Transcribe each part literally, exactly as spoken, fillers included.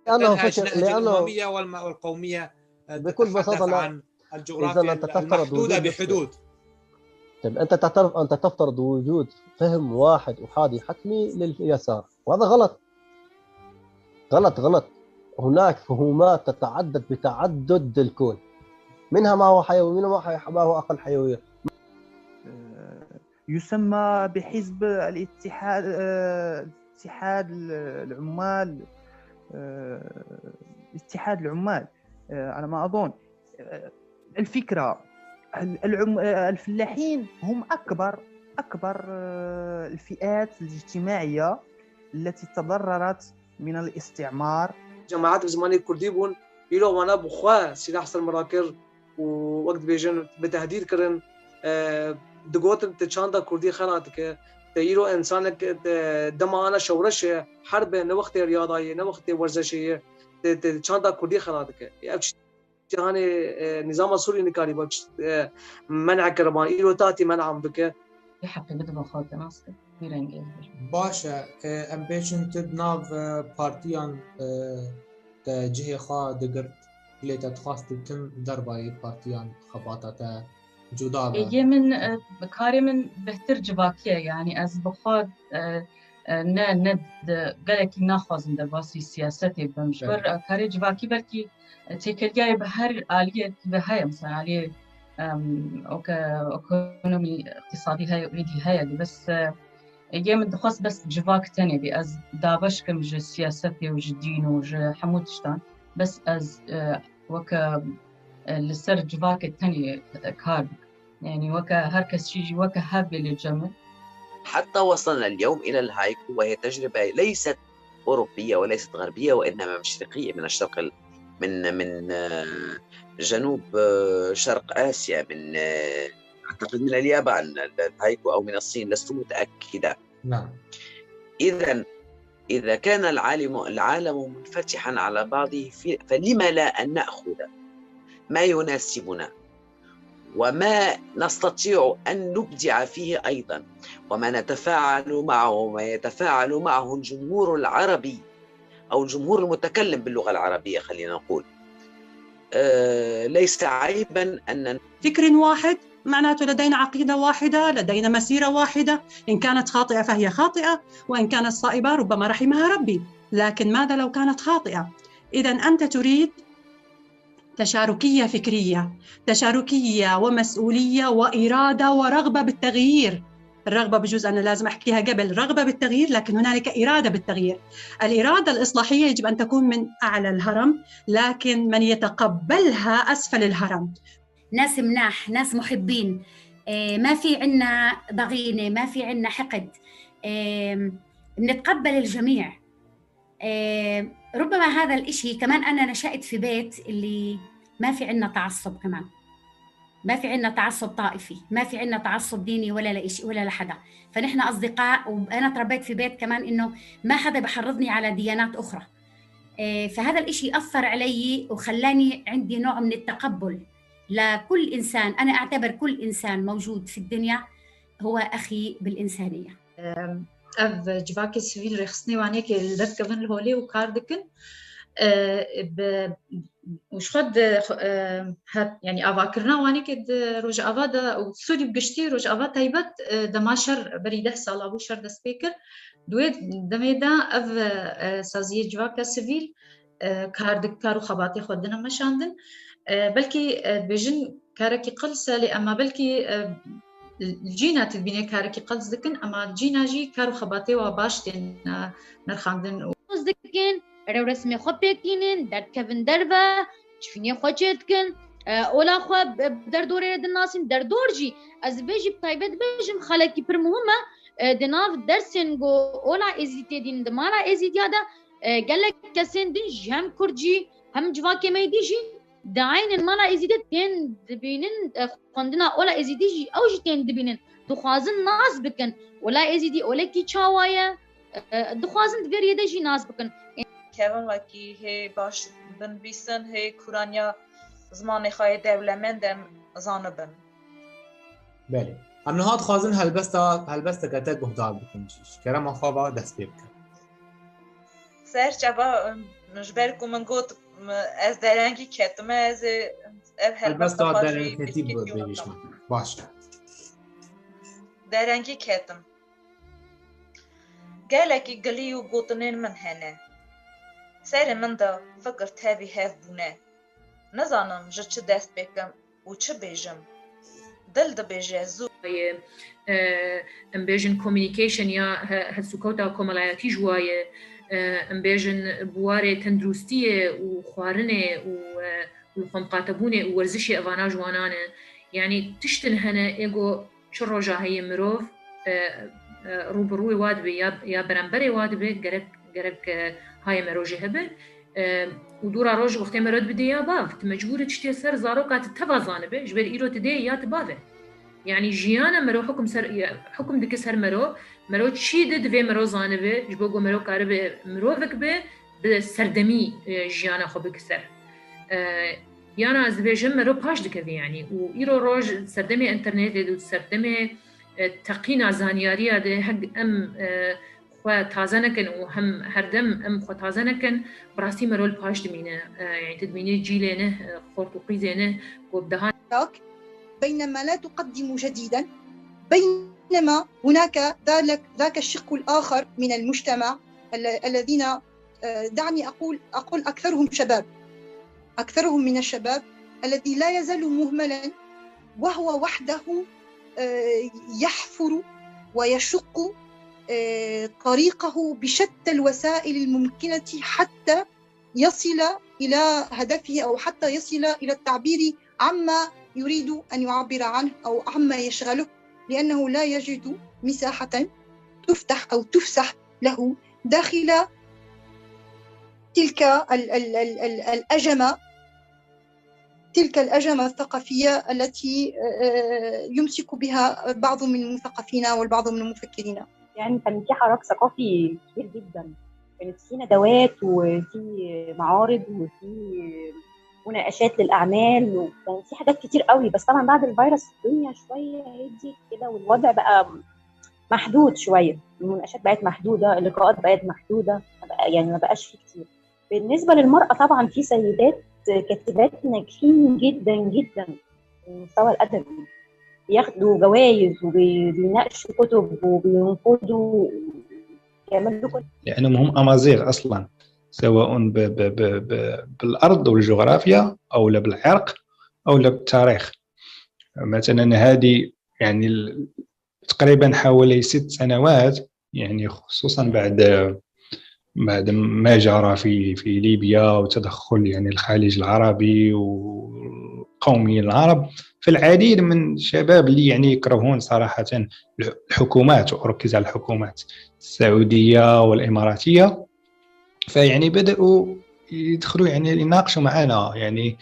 لأنه تنهج فكر، نهج لأنه الأممية والم-، والقومية، آه، بكل تتحدث بساطة لا، عن إذا الجغرافيا أنت تفترض المحدودة وجود بحدود. طيب، أنت تفترض، أنت تفترض وجود فهم واحد أحادي حتمي لليسار، وهذا غلط. غلط، غلط. هناك فهومات تتعدد بتعدد الكون، منها ما هو حيوي، منها ما هو حي-، ما هو أقل حيوية. يسمى بحزب الاتحاد، آه، اتحاد العمال، آه، اتحاد العمال، آه، على ما أظن. آه، الفكرة، ال-، العم-، آه، الفلاحين هم أكبر، أكبر، آه، الفئات الاجتماعية التي تضررت من الاستعمار. Cemaet bi zimanê kurdî bûn, îro wana bi xwe sîlah ser min rakir û wek dibêjin bi tehdîd kirin. E, digotin, tu çanda kurdî xera dike. Te îro însanek, te dema ana şewreşê, herb e, ne wextê riyadayê, ne wextê werzişê ye. Te, te çanda kurdî xera dike. Ev tişt cîhanê, e, nîzama Sûrî nikarî bak, e, men'a kiriban. Îro tatî men'an bike. Yê heqî bide bo xwe te nas kir. Vî rengê ez bir. Baş e, e, em bêçin tu di nav, e, partiyan, e, te cihê xwe digirt, lê te dixwast tu tim derbayê partiyan xebata te cuda be. Yê min, e, karê min bêhtir civakî ye, yanî ez bi xwe, e, e, ne, ne di, gelekî naxwazim derbasî siyasetê bibim. Ji ber, e, karê civakî belkî, e, têkiliyayê bi her aliyekî de heye, mesela aliyê, em, oke, ekonomî, îqtîsadî heye û êdî heye, bes, e, yê min dixwest bes civak tenê bî. Ez dabeş kim ji siyasetê û ji dîn û ji hemû tiştan. Bes ez, e, weke, e, li ser civakê tenê, e, kar bikim. Yani weke her kes jî, jî weke hev bê li cem min. حتى وصلنا اليوم إلى الهايكو، وهي تجربة ليست أوروبية وليست غربية، وإنما مشرقية، من الشرق ال-، من، من، آه، جنوب، آه، شرق آسيا، من، آه، أعتقد من اليابان الهايكو أو من الصين، لست متأكدة. نعم. إذن إذا كان العالم، العالم منفتحا على بعضه، في-، فلم لا أن نأخذ ما يناسبنا وما نستطيع أن نبدع فيه أيضا، وما نتفاعل معه وما يتفاعل معه الجمهور العربي أو الجمهور المتكلم باللغة العربية، خلينا نقول. آه، ليس عيبا أن فكر واحد، معناته لدينا عقيدة واحدة، لدينا مسيرة واحدة، إن كانت خاطئة فهي خاطئة، وإن كانت صائبة ربما رحمها ربي، لكن ماذا لو كانت خاطئة؟ إذا أنت تريد تشاركية فكرية، تشاركية ومسؤولية وإرادة ورغبة بالتغيير. الرغبة بجوز أنا لازم أحكيها قبل، رغبة بالتغيير، لكن هنالك إرادة بالتغيير. الإرادة الإصلاحية يجب أن تكون من أعلى الهرم، لكن من يتقبلها أسفل الهرم. ناس مناح، ناس محبين، آه، ما في عنا ضغينة، ما في عنا حقد، آم، بنتقبل الجميع. آه، ربما هذا الإشي كمان، أنا نشأت في بيت اللي ما في عنا تعصب كمان، ما في عنا تعصب طائفي، ما في عنا تعصب ديني ولا لإشي ولا لحدا. فنحن أصدقاء، وأنا تربيت في بيت كمان إنه ما حدا بحرضني على ديانات أخرى. آه، فهذا الإشي أثر علي وخلاني عندي نوع من التقبل لكل إنسان. أنا أعتبر كل إنسان موجود في الدنيا هو أخي بالإنسانية. Ev civakê sivîl rêxistinê wan ê ke li derdikevin li holê û kar dikin, e, bi, û ji xwe di, e, he-, yanî avakirina wan ê ke di Rojava de û Sûrî bi giştî, Rojava taybet, e, dema şer berî deh sala bû şer dest pê kir. Di wê demê de ev, e, saziyê civaka sivîl, e, kar dik-, kar û xebatê xwe dine meşandin. E, belkî, e, dibêjin karekî qels e, lê ema belkî, e, li cîna tu dibînê karekî qels dikin, ema li cîna jî kar û xebatê wa baş tên, e, nirxandin û Hûn dikin, rewresmê xwe pêk tînin, derdikevin derve, cifînê xwe çêdikin, e, ola xwe bi, bi derdorê re dinasîn, derdor jî, ez dibêjî bi taybet bêjim, xalekî pir muhim e, e, di nav dersên ku ola Êzîdî tê dîn di mala Êzîdiya de, e, gelek kesên din jî, hem Kurd jî, hem civakê me yê dî jî, di eynên mala Êzîdî tên dibînin, e, xwendina ola Êzîdî jî, ew jî tên dibînin. Dixwazin nas bikin. Ola Êzîdî olekî çawa ye? E, dixwazin di vê riyê de jî nas bikin. Kevin wekî hê baş binivîsin, hê kûraniya zimanê xwe yê dewlemend em zanibin. Belê. Em niha dixwazin helbesta, helbesteke te guhdar bikin jî. Ji kerema xwe ve dest pê bikin. Ser çava, em, Ji ber ku min got, m-, ez derengî ketime, ez ê ev helbesta xwe jî derengî ketî bêjim. Baş e. Derengî ketim. Gelekî gilî û gotinên min hene. Serê min de fikir tevî hev bûne. Nizanim ji çi dest pê kim û çi bêjim. Dil dibêje zû. Ye, e, em bêjin communication ya he-, hevsûkewta komelayatî ji wa ye, e, em bêjin bi warê tenduristiyê û xwarinê û, e, û xwemqatebûnê û werzişê evana ji wana ne. Yanî tiştin hene ê go çi roja heye mirov, e, e, rû bi rûyê wa dibe ya, ya beramberê wa dibe, gerek, gerek, e, hayê mero jî hebe. E, û dûra roj wextê mero dibide ya bav, tu mecbûr î tiştê ser zaroka tu teva zanibe, ji ber îro tu dê ya tu bav e. Yanî jiyana mero hukum ser, ya, hukum dike ser mero, mero çi de divê mero zanibe, ji bo ku mero karibe mirovek be, bi serdemî, e, jiyana xwe bike ser. E, yana ez dibêjim mero paş dikeve yanî. Û îro roj serdemê înternetê de û serdemê, e, teqîna zanyariya de heg em, e, xwe taze nekin û hem herdem em xwe taze nekin, bi rastî mero li paş dimîne. E, yanî tu dibînî cîlê ne, e, xort û qîzê ne ku bi dehan بينما لا تقدم جديدا، بينما هناك ذلك، ذاك الشق الآخر من المجتمع ال-، الذين، آه، دعني أقول، أقول أكثرهم شباب، أكثرهم من الشباب الذي لا يزال مهملا، وهو وحده، آه، يحفر ويشق، آه، طريقه بشتى الوسائل الممكنة حتى يصل إلى هدفه أو حتى يصل إلى التعبير عما يريد أن يعبر عنه أو عما يشغله، لأنه لا يجد مساحة تفتح أو تفسح له داخل تلك ال-، ال-، ال-، ال-، الأجمة، تلك الأجمة الثقافية التي، آه، يمسك بها بعض من المثقفين والبعض من المفكرين. يعني كان في حراك ثقافي كبير جدًا، كانت في ندوات وفي معارض وفي مناقشات للأعمال، وكان في حاجات كتير قوي. بس طبعًا بعد الفيروس الدنيا شوية هديت كده، والوضع بقى محدود شوية، المناقشات بقت محدودة، اللقاءات بقت محدودة، ما بقى-، يعني ما بقاش في كتير. بالنسبة للمرأة طبعًا في سيدات كاتبات ناجحين جدًا جدًا في المستوى الأدبي، بياخدوا جوائز وبيناقشوا كتب وبينقدوا، بيعملوا كل لأنهم هم أمازيغ أصلًا، سواء ب-، ب-، ب-، ب-، بالأرض والجغرافيا أو لا بالعرق أو لا بالتاريخ. مثلًا هذه يعني ال-، تقريبًا حوالي ست سنوات، يعني خصوصًا بعد، بعد ما جرى في، في ليبيا وتدخل يعني الخليج العربي والقوميين العرب، فالعديد من الشباب اللي يعني يكرهون صراحة الحكومات، وأركز على الحكومات السعودية والإماراتية، فيعني بدأوا يدخلوا يعني يناقشوا معنا يعني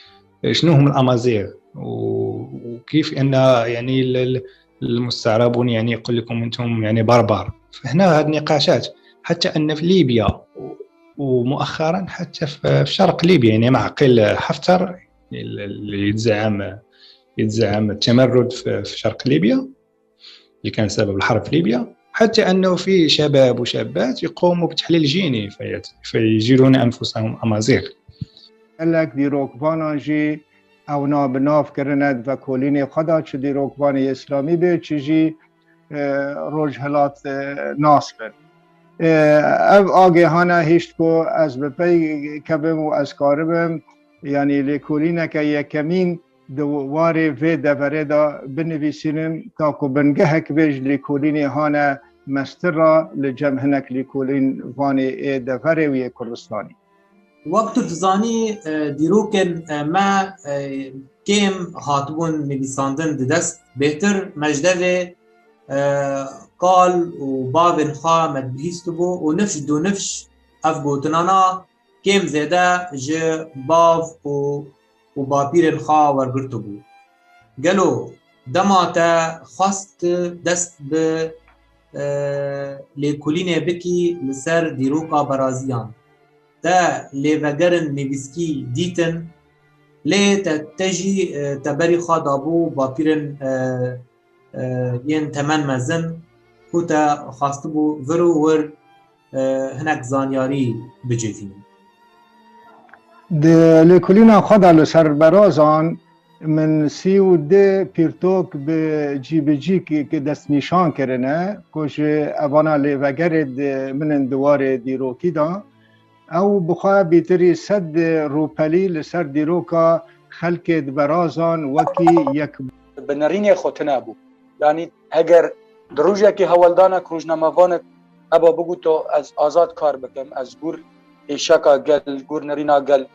شنو هم الأمازيغ و-، وكيف أن يعني ال-، ال-، المستعربون يعني يقول لكم أنتم يعني بربر. فهنا هذه النقاشات، حتى أن في ليبيا و-، ومؤخرًا حتى في، في شرق ليبيا، يعني معقل حفتر اللي يتزعم، يتزعم التمرد في، في شرق ليبيا، اللي كان سبب الحرب في ليبيا، حتى أنه في شباب وشابات يقوموا بتحليل جيني فيت-، فيجعلون أنفسهم أمازيغ. Gelek dîrokvanan jî ewna bi nav kirine di vekolînê xwe de, çi dîrokvanê îslamî be, çi jî, e, rojhilat, e, nas bin. E, ev agêhane hişt ku ez bi pey kevim û ez karibim, yanî lêkolîneke yekemîn di warê vê deverê de binivîsînim, ta ku bingehek vê ji lêkolînê hane mestir re li cem hinek lêkolîn vanê ê deverê û yê Kurdistanê. Wek tu dizanî, e, dîrokên, e, me, e, kêm hatibûn nivîsandin di dest. Bêhtir me ji devê, e, kal û bavên xwe me dibihîstibû û nifş dû nifş ev gotinana kêm zêde ji bav û, û bapîrên xwe wergirtibû. Gelo dema te xwest dest bi, e, lêkolînê bikî li ser dîroka beraziyan, te lêvegerên nivîskî dîtin, lê te, te jî, e, te berî xwe dabû bapîrên, e, e, yên temen mezin ku te xwestibû vir û wir, e, hinek zanyarî bicivînî. Di lêkolîna xwe de li ser berazan min sî û du pîrtok bi cî bi cî ki, ki destnîşan kirine, ku ji evana lêvegerê di min in di warê dîrokî de. Ew bi xwe bîtirî sed rûpelî li ser dîroka xelkê di berazan wekî yek. Bi nerînê xwe tune bû. Yanî heger di rojekê hewldanek rojnamevanek eba bigûto ez azad kar bikim, ez gûr êşeka gel, gûr nerîna gel,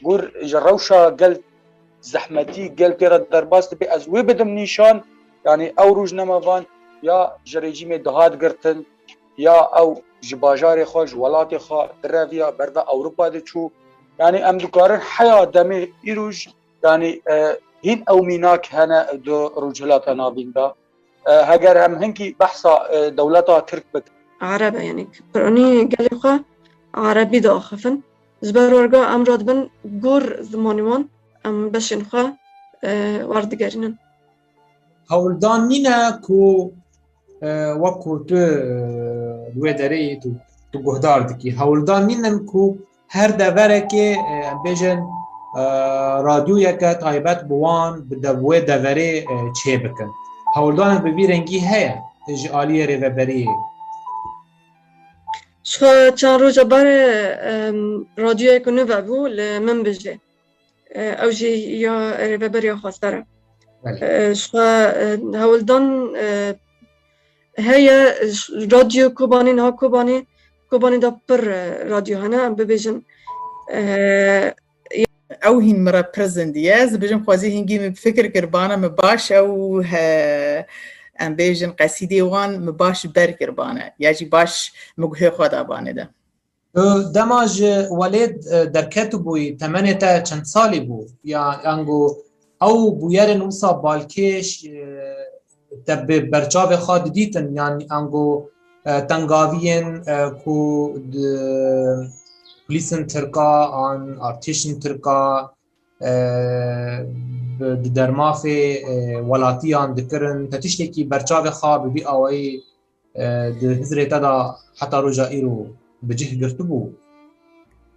gûr ji rewşa gel zehmetî gel tê re derbas dibe, ez wê bidim nîşan, yanî ew rojnamevan ya ji rejîmê dihat girtin, ya ew ji bajarê xwe, ji welatê xwe direviya, berve Ewropa diçû. Yanî em dikarin heya demê îroj, yanî, e, hîn ew mînak hene di Rojhilata Navîn de. E, heger em hinkî behsa, e, dewleta Tirk bikin. Ereb e, yanî, piranî gelê xwe erebî diaxifin. Ji ber werga em radibin gor zimanê wan, em beşên xwe, e, werdigerînin. Hewldan nîne ku, e, wek ku tu, e, li wê derê yî, tu, tu guhdar dikî. Hewldan nînin ku her deverekê, e, em bêjin, e, radyoyeke taybet bi wan, bi de-, bi wê deverê, e, çê bikin. Hewldanek bi vî rengî heye ji aliyê rêveberiyê. Ji xwe çend roja berê, em, radyoyeke nû vebû li Minbicê. E, ew jî ya rêveberiya xwezder e. Belê. E, ji xwe, e, hewldan, e, heye, j-, radyo Kobanê, niha Kobanê, Kobanê de pir, e, radyo hene, em bibêjin, e, Ew hîn min re pir zindî ye. Ez dibêjim xwezî hingî min fikir kiribana, min baş ew he, em bêjin qesîdê wan min baş ber kiribane. Ya jî baş min guhê xwe dabane de. Tu dema ji welêt, e, derketibûyî, temenê te çend salî bû? Ya, ango ew bûyerên wisa balkêş, e, te bi berçavê xwe didîtin, yan ango, e, tengaviyên, e, ku di polîsên Tirka an artêşên Tirka, e, bi, di dermafê, e, welatiyan dikirin, te tiştekî berçavê xwe bi vî awayî, e, di hizrê te de heta roja îro bi cih girtibû?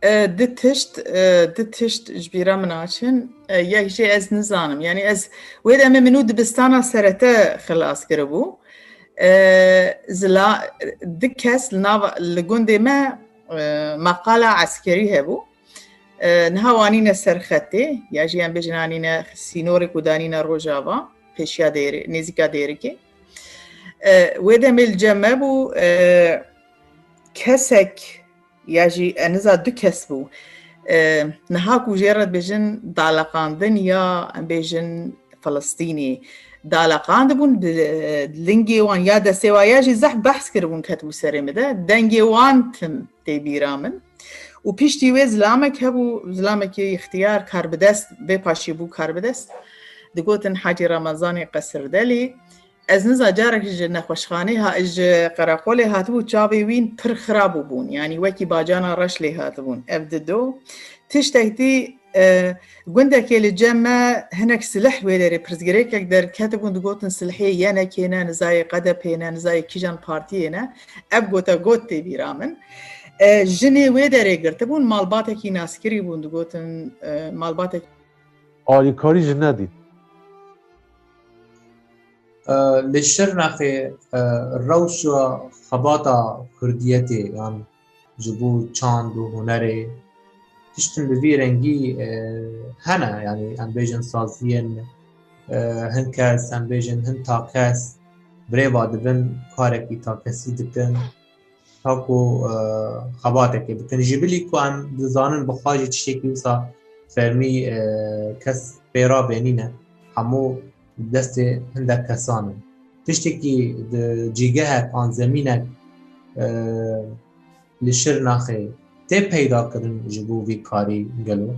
E, di tişt, e, di tişt ji bîra min naçin. E, yek jê ez nizanim. Yanî ez wê demê min û dibistana serete xilas kiribû. E, zila-, du kes li nav, li gundê me, e, maqala eskerî hebû. E, niha wanîne ser xetê, ya jî em bêjin anîne sînorê ku danîne Rojava, pêşiya Dêrê-, nêzîka Dêrikê. E, wê demê li cem me bû, e, kesek ya jî, e, niza du kes bû. E, niha ku jê re dibêjin daleqandin ya, em bêjin, Filistînî daleqandibûn, bi, e, lingê wan ya destê wan ya jî zehf behs kiribûn, ketibû serê min de. Dengê wan tim tê bîra min. Û piştî wê zilamek hebû, zilamekî îxtiyar, karbidest, vê paşî bû karbidest. Digotin Hacî Remezanê Qesirdelî. Ez niza carek ji nexweşxanê ha-, ji qereqolê hatibû, çavê wîn pir xirab bûbûn. Yanî wekî bacana reş lê hatibûn. Ev dido. Tiştek dî, e, gundekê li cem me hinek silih wê derê pirsgirêkek derketibûn, digotin silihê yenekê ne, nizayê qedepê ne, nizayê kîjan partiyê ne. Ev gote got tê bîra min. E, jinê wê derê girtibûn, malbatekî naskirî bûn, digotin, e, malbatek. Alîkarî ji nedît. E, li Şirnexê, e, rewşa xebata kurdiyetê yan ji bo çand û hunerê tiştin bi vî rengî, e, hene. Yanî em bêjin saziyên, e, hin kes, em bêjin hin takes birêva dibin, karekî takesî dikin. Ta ku, e, xebatekê bikin. Ji bilî ku em dizanin bi xwe jî tiştekî wisa fermî, e, kes pê re bênîne. Hemû destê hindek kesan in. Tiştekî di cîgehek an zemînek, e, li Şirnexê tê peyda kirin ji bo vî karî gelo?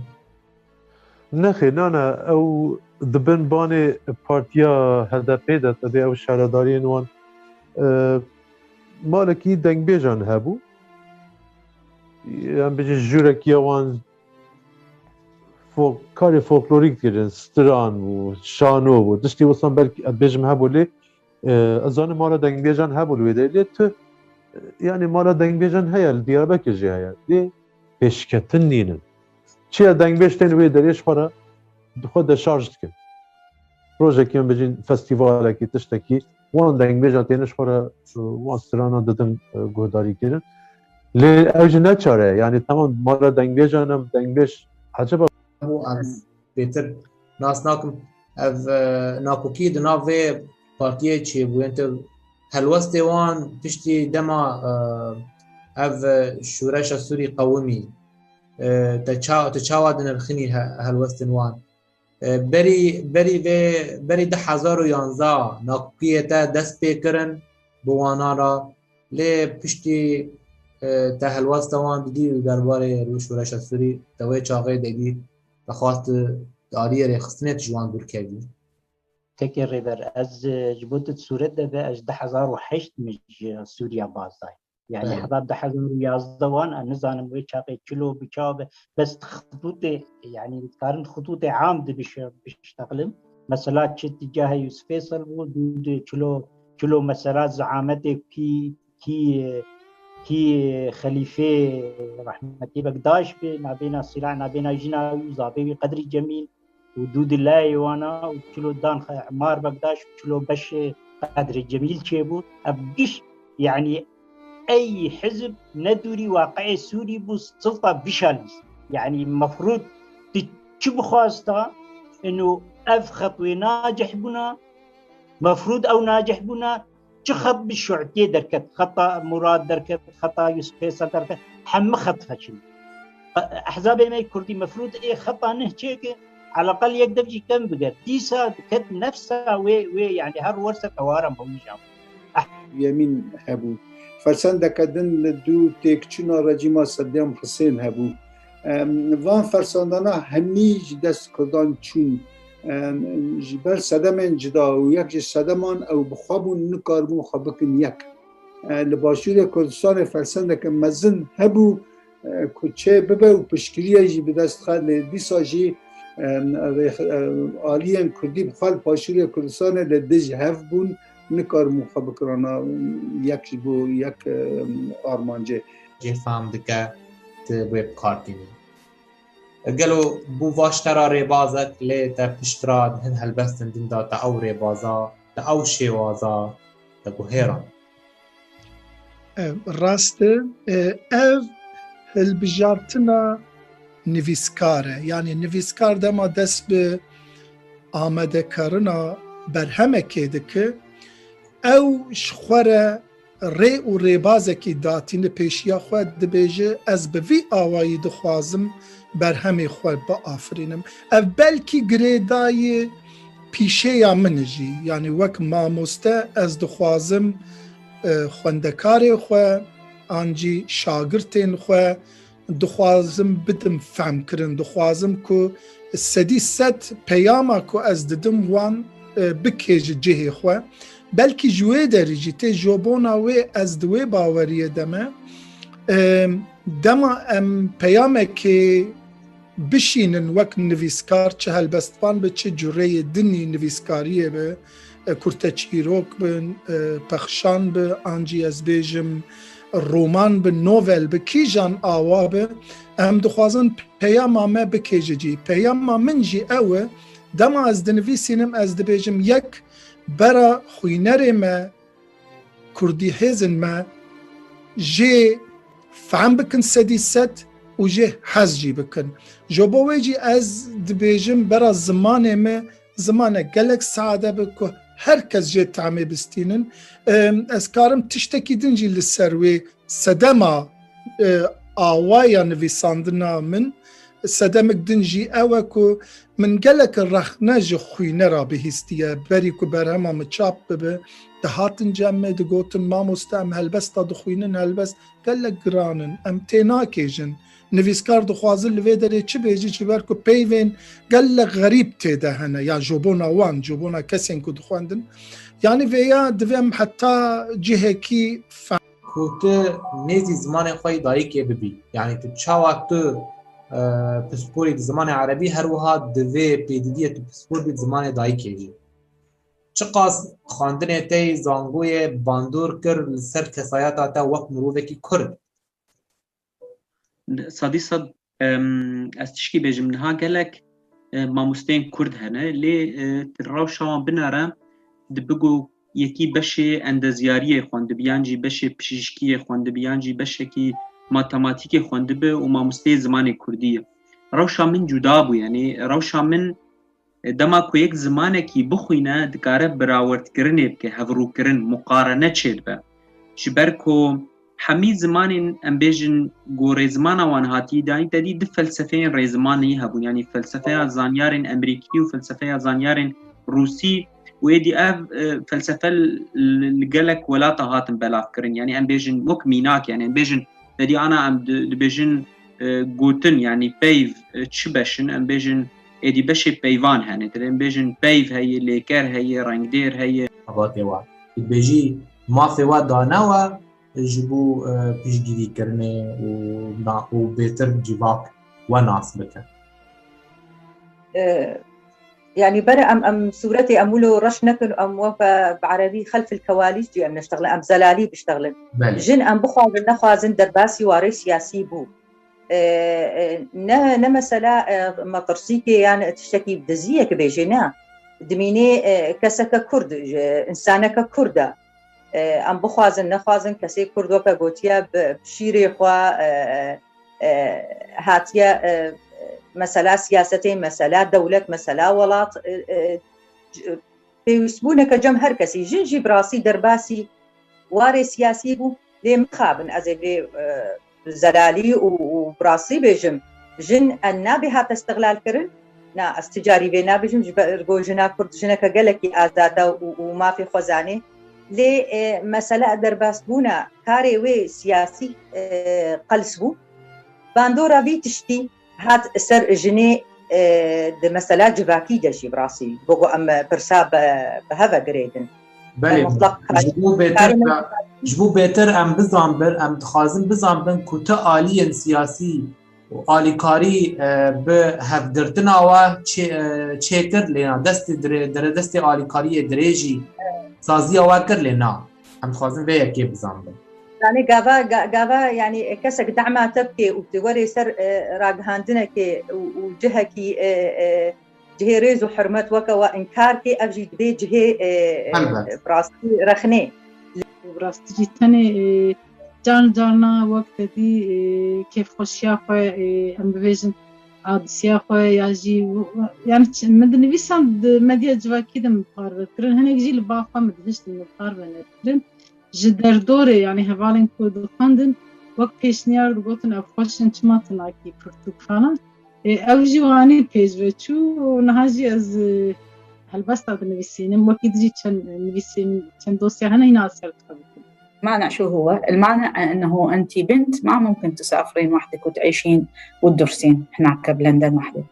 Nexê, nane, ew di bin banê partiya H D P de, tevê ew şaredariyên wan, e, malekî dengbêjan hebû. Em bêjin jûrekiya wan fol-, karê folklorîk dikirin, stiran bû, şano bû, tiştê wisan belkî ez bêjim hebû lê, e, ez zanim mala dengbêjan hebû li wê derê. Lê tu, e, yanî mala dengbêjan heye, li Diyarbekir jî heye. Lê pêşketin nînin. Çiya dengbêj tên wê derê ji xwe re di xwe deşarj dikin. Projekê em bijîn festîvalekî, tiştekî, wan dengbêjan têne ji xwe re, e, wan strana didin, e, guhdarî kirin. Lê ew jî ne çare ye. Yanî temam mala dengbêjan em dengbêj eceba bû, em bêtir nas nakim. Ev, e, nakokî di nav vê partiyê çêbû. Yên tu helwestê wan piştî dema, e, ev, e, şoreşa Sûrî qewimî, e, te ça-, tu çawa dinirxinî he-, helwestên wan? E, berî, berî vê, berî du hezar û yanzdeh nakokiyê te dest pê kirin bi wanan re, lê piştî, e, te helwesta wan didî û derbarê rû şoreşa Sûrî te wê çaxê didî, te xwest tu di aliyê rêxistinê tu ji wan dûr kevî. Tekê Rêber, ez, e, ji bo tu sûret de be, ez du hezar û heşt min ji Sûriya baz dayim. Yani Belê. Heta du hezar û yazdeh wan, ez nizanim wê çaxê çilo bi çav be, bes xitûtê, yani dikarin xitûtê am de biş-, biştexlim. Mesela çi tîcahe Yusuf Fêsal bû, dû de çilo, çilo mesela zeametê kî, kî, kî xelîfê rehmetî Bekdaş bi, nabêna Sîlah, nabêna jina wî û zavê wî Qedrî Cemîl, û dû di layê wana û çilo dan Xe-, Emar Bekdaş û çilo beşê Qedrê Cemîl çêbû. Ev giş, yani ey hizb ne dûrî waqiê Sûrî bû, silta bişalîst. Yani mefrûd tu çi bixwasta, ino ev xet wê nacih bûna, mefrûd ew nacih bûna, çi xet bi şu'tiyê derket, xeta Murad derket, xeta Yusuf Fêsal derket, hemî xet feşin. Ehzabê me kurdî mefrûd ê xeta neh çêke, eleqel yek dev jî kem bige. Dîsa diket nefsa wê, wê, yani her werse tewara mewîjan. Yemîn hebû. Fersendeke din li dû têkçûna rejîma Seddam Husên hebû. Em, van fersandana hemî ji dest Kurdan çûn. Em, ji ber sedemên cida û yek ji sedeman ew bi xwe bûn, nikaribûn xwe bikin yek. E, li Başûrê Kurdistanê fersendeke mezin hebû, e, ku çê bibe û piştgiriye jî bi dest xe, lê dîsa jî, e, rêx-, e, aliyên Kurdî bi xwe li Başûrê Kurdistanê li dij hev bûn, nikaribûn xwe bikirana yek ji bo yek, e, armancê. Jê fehm dike, tu wê bi kar tînî. Gelo bû va ji te re rêbazek, lê te pişt re di hin helbestên din de te ew rêbaza, te ew şêwaza, te guhêra? E, rast e, e, ev hilbijartina nivîskar e. Yanî nivîskar dema dest bi amadekarina berhemekê dike, ew ji xwe re rê û rêbazekî datîne pêşiya xwe, dibêje, ez bi vî awayî dixwazim berhemê xwe biafirînim. Ev belkî girêdayî pîşeya min jî, yanî wek mamoste ez dixwazim, e, xwendekarê xwe, an jî şagirtên xwe, dixwazim bidim fehmkirin, dixwazim ku sedî sed peyama ku ez didim wan, e, bikê ji cihê xwe. Belkî ji wê derî jî tê ji bona wê ez di wê baweriyê de me. E, dema em peyamekê bişînin wek nivîskar, çi helbestvan bi, çi cureyê dinî nivîskariyê bi, e, kurteçîrok bin, e, pexşan bi, an jî ez bêjim roman bi, novel bi, kîjan awa bi, em dixwazin peyama me bikê ji cî. Peyama min jî ew e, dema ez dinivîsînim, ez dibêjim yek bera xwînerê me, kurdîhêzên me jê fehm bikin sedî sed û jê hez jî bikin. Ji bo wê jî ez dibêjim bera zimanê me zimanek gelek sade be ku her kes jê tehmê bistînin. Em, ez karim tiştekî din jî li ser wê sedema, e, awaya nivîsandina min, sedemek din jî ew e ku min gelek rexne ji xwînera bihîstiye. Berî ku berhema min çap bibe, dihatin cem me, digotin, mamoste, em helbesta dixwînin, helbest gelek giran in, em tênakêjin. Nivîskar dixwaze li vê derê çi bêje, ji ber ku peyvên gelek xerîb tê de hene, ya ji bona wan, ji bona kesên ku dixwendin. Yanî vêya divê em heta cihekî fe- Ku tu nêzî zimanê xwe yê dayikê bibî. Yanî tu çawa tu, e, pisporî di zimanê erebî, her wiha divê pêdiviyê tu pispor bî di zimanê dayikê jî. Çiqas xwendinê te yê zangoyê bandor kir li ser kesayeta te wek mirovekî kurd? Sedî sed Em, ez tişkî bêjim, niha gelek, e, mamosteyên Kurd hene, lê, e, tu rewşa wan binere, dibe ku yekî beşê endezyariyê xwendibe, yan jî beşê pişîşkiyê xwendibe, yan jî beşekî matematîkê xwendibe û mamosteyê zimanê Kurdî ye. Rewşa min cuda bû, yanî rewşa min, e, dema ku yek zimanekî bixwîne, dikare birawerdkirinê bike, hevrûkirin, muqarene çêdibe. Ji ber ku hemî zimanên, em bêjin, ku rêzimana wan hatî dayîn, te dî du felsefeyên rêzimanî hebûn, yanî felsefeya zanyarên Emerîkî û felsefeya zanyarên Rûsî, û êdî ev, e, felsefe li, li gelek welata hatin belavkirin. Yanî em bêjin wek mînak, yanî em bêjin, te dî ana em di-, dibêjin, e, gotin, yanî peyv, e, çi beş in, em bêjin êdî beşê peyvan hene. Te dî em bêjin peyv heye, lêker heye, rengdêr heye. Xebatê wan. Dibêjî mafê we dane we ji bo, e, piştgirîkirinê û na-, û bêtir civak we nas bike. E, yanî bere em, em sûretê em wilo reş nekin, em weke bi erebî xelfil kewalîs jî em neştexlin, em zelalî biştexlin. Belê. Jin em bixwazin nexwazin derbasî warê siyasî bû. E, e, ne, ne mesela, e, metirsîkê yan tiştekî diziyek bêjê, ne. Dimînê, e, keseke Kurd, e, însaneke Kurd e. E, em bixwazin, nexwazin, kesê Kurd weke gotiye bi, bi şîrê xwe, e, e, hatiye, e, mesela siyasetê, mesela dewlet, mesela welat, e, e, c-, pêwîstbûneke cem her kesî. Jin jî bi rastî derbasî warê siyasî bû, lê mixabin ez ê vê, e, zelalî û, û bi rastî bêjim, jin en nabe hate îstixlalkirin. Na, ez ti carî vê nabêjim, ji ber ku jina Kurd jineke gelekî azad e û, û mafê xwe zanê. Lê, e, mesela derbasbûna karê wê siyasî, e, qels bû. Bandora vî tiştî hat ser jinê, e, di mesela civakî de jî bi rastî. Bo ku em pirsa bi, bi hev ve girêdin. Belê, mutlaq ji bo bêtir, ji bo bêtir em bizanbin, em dixwazin bizanbin ku tu aliyên siyasî û alîkarî, e, bi hevgirtina we çê-, e, çêkir lê na, destê dire-, dire-, destê alîkariyê dirêjî saziya we kir lê na. Em dixwazin vê yekê bizanbin. Yanî gava, ga-, gava, yanî kesek dema te bike û tu werê ser, e, ragihandinekê û, û cihekî, e, e, cihê rêz û hurmet weke we inkar kê, ev jî dibê cihê, e, e, Helbet. Bi rastî rexnê. Bi rastî jî tenê, e, car carna wek te dî, e, kêfxweşiya xwe, e, em bibêjin, adisiya xwe ya jî, yani ç-, min dinivîsan di medya civakî de min parve kirin. Hinek jî li ba xwe min dihiştin min parve nekirin. Ji derdorê, yani hevalên ku dixwendin, wek pêşniyar digotin, ev xweş in, çima tinakî pirtûk falan. E, ew jî wanî pêş ve çû û niha jî ez, e, helbesta dinivîsînim. Wekî dijî çend nivîsên, çend dosya hene, hîna ez ser dixebitim. المانع شو هو؟ المانع أنه أنت بنت، ما ممكن تسافرين وحدك وتعيشين وتدرسين هناك بلندن وحدك.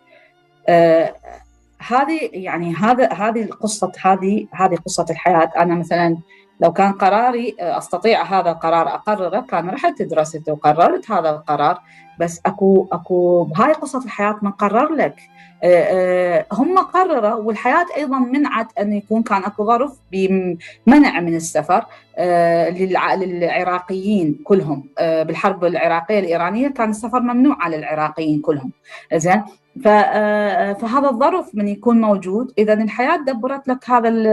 آه، هذه، يعني، هذا، هذه القصة، هذه، هذه قصة الحياة. أنا مثلًا لو كان قراري، آه، أستطيع هذا القرار أقرره، كان رحت درست وقررت هذا القرار، بس أكو، أكو، هاي قصة الحياة، من قرر لك؟ آه، آه، هم قرروا، والحياة أيضًا منعت أن يكون، كان أكو ظرف بمنع من السفر، آه، للع-، للعراقيين كلهم. آه، بالحرب العراقية الإيرانية كان السفر ممنوع على العراقيين كلهم. زين؟ ف-، آه، فهذا الظرف من يكون موجود، إذا الحياة دبرت لك هذا ال-،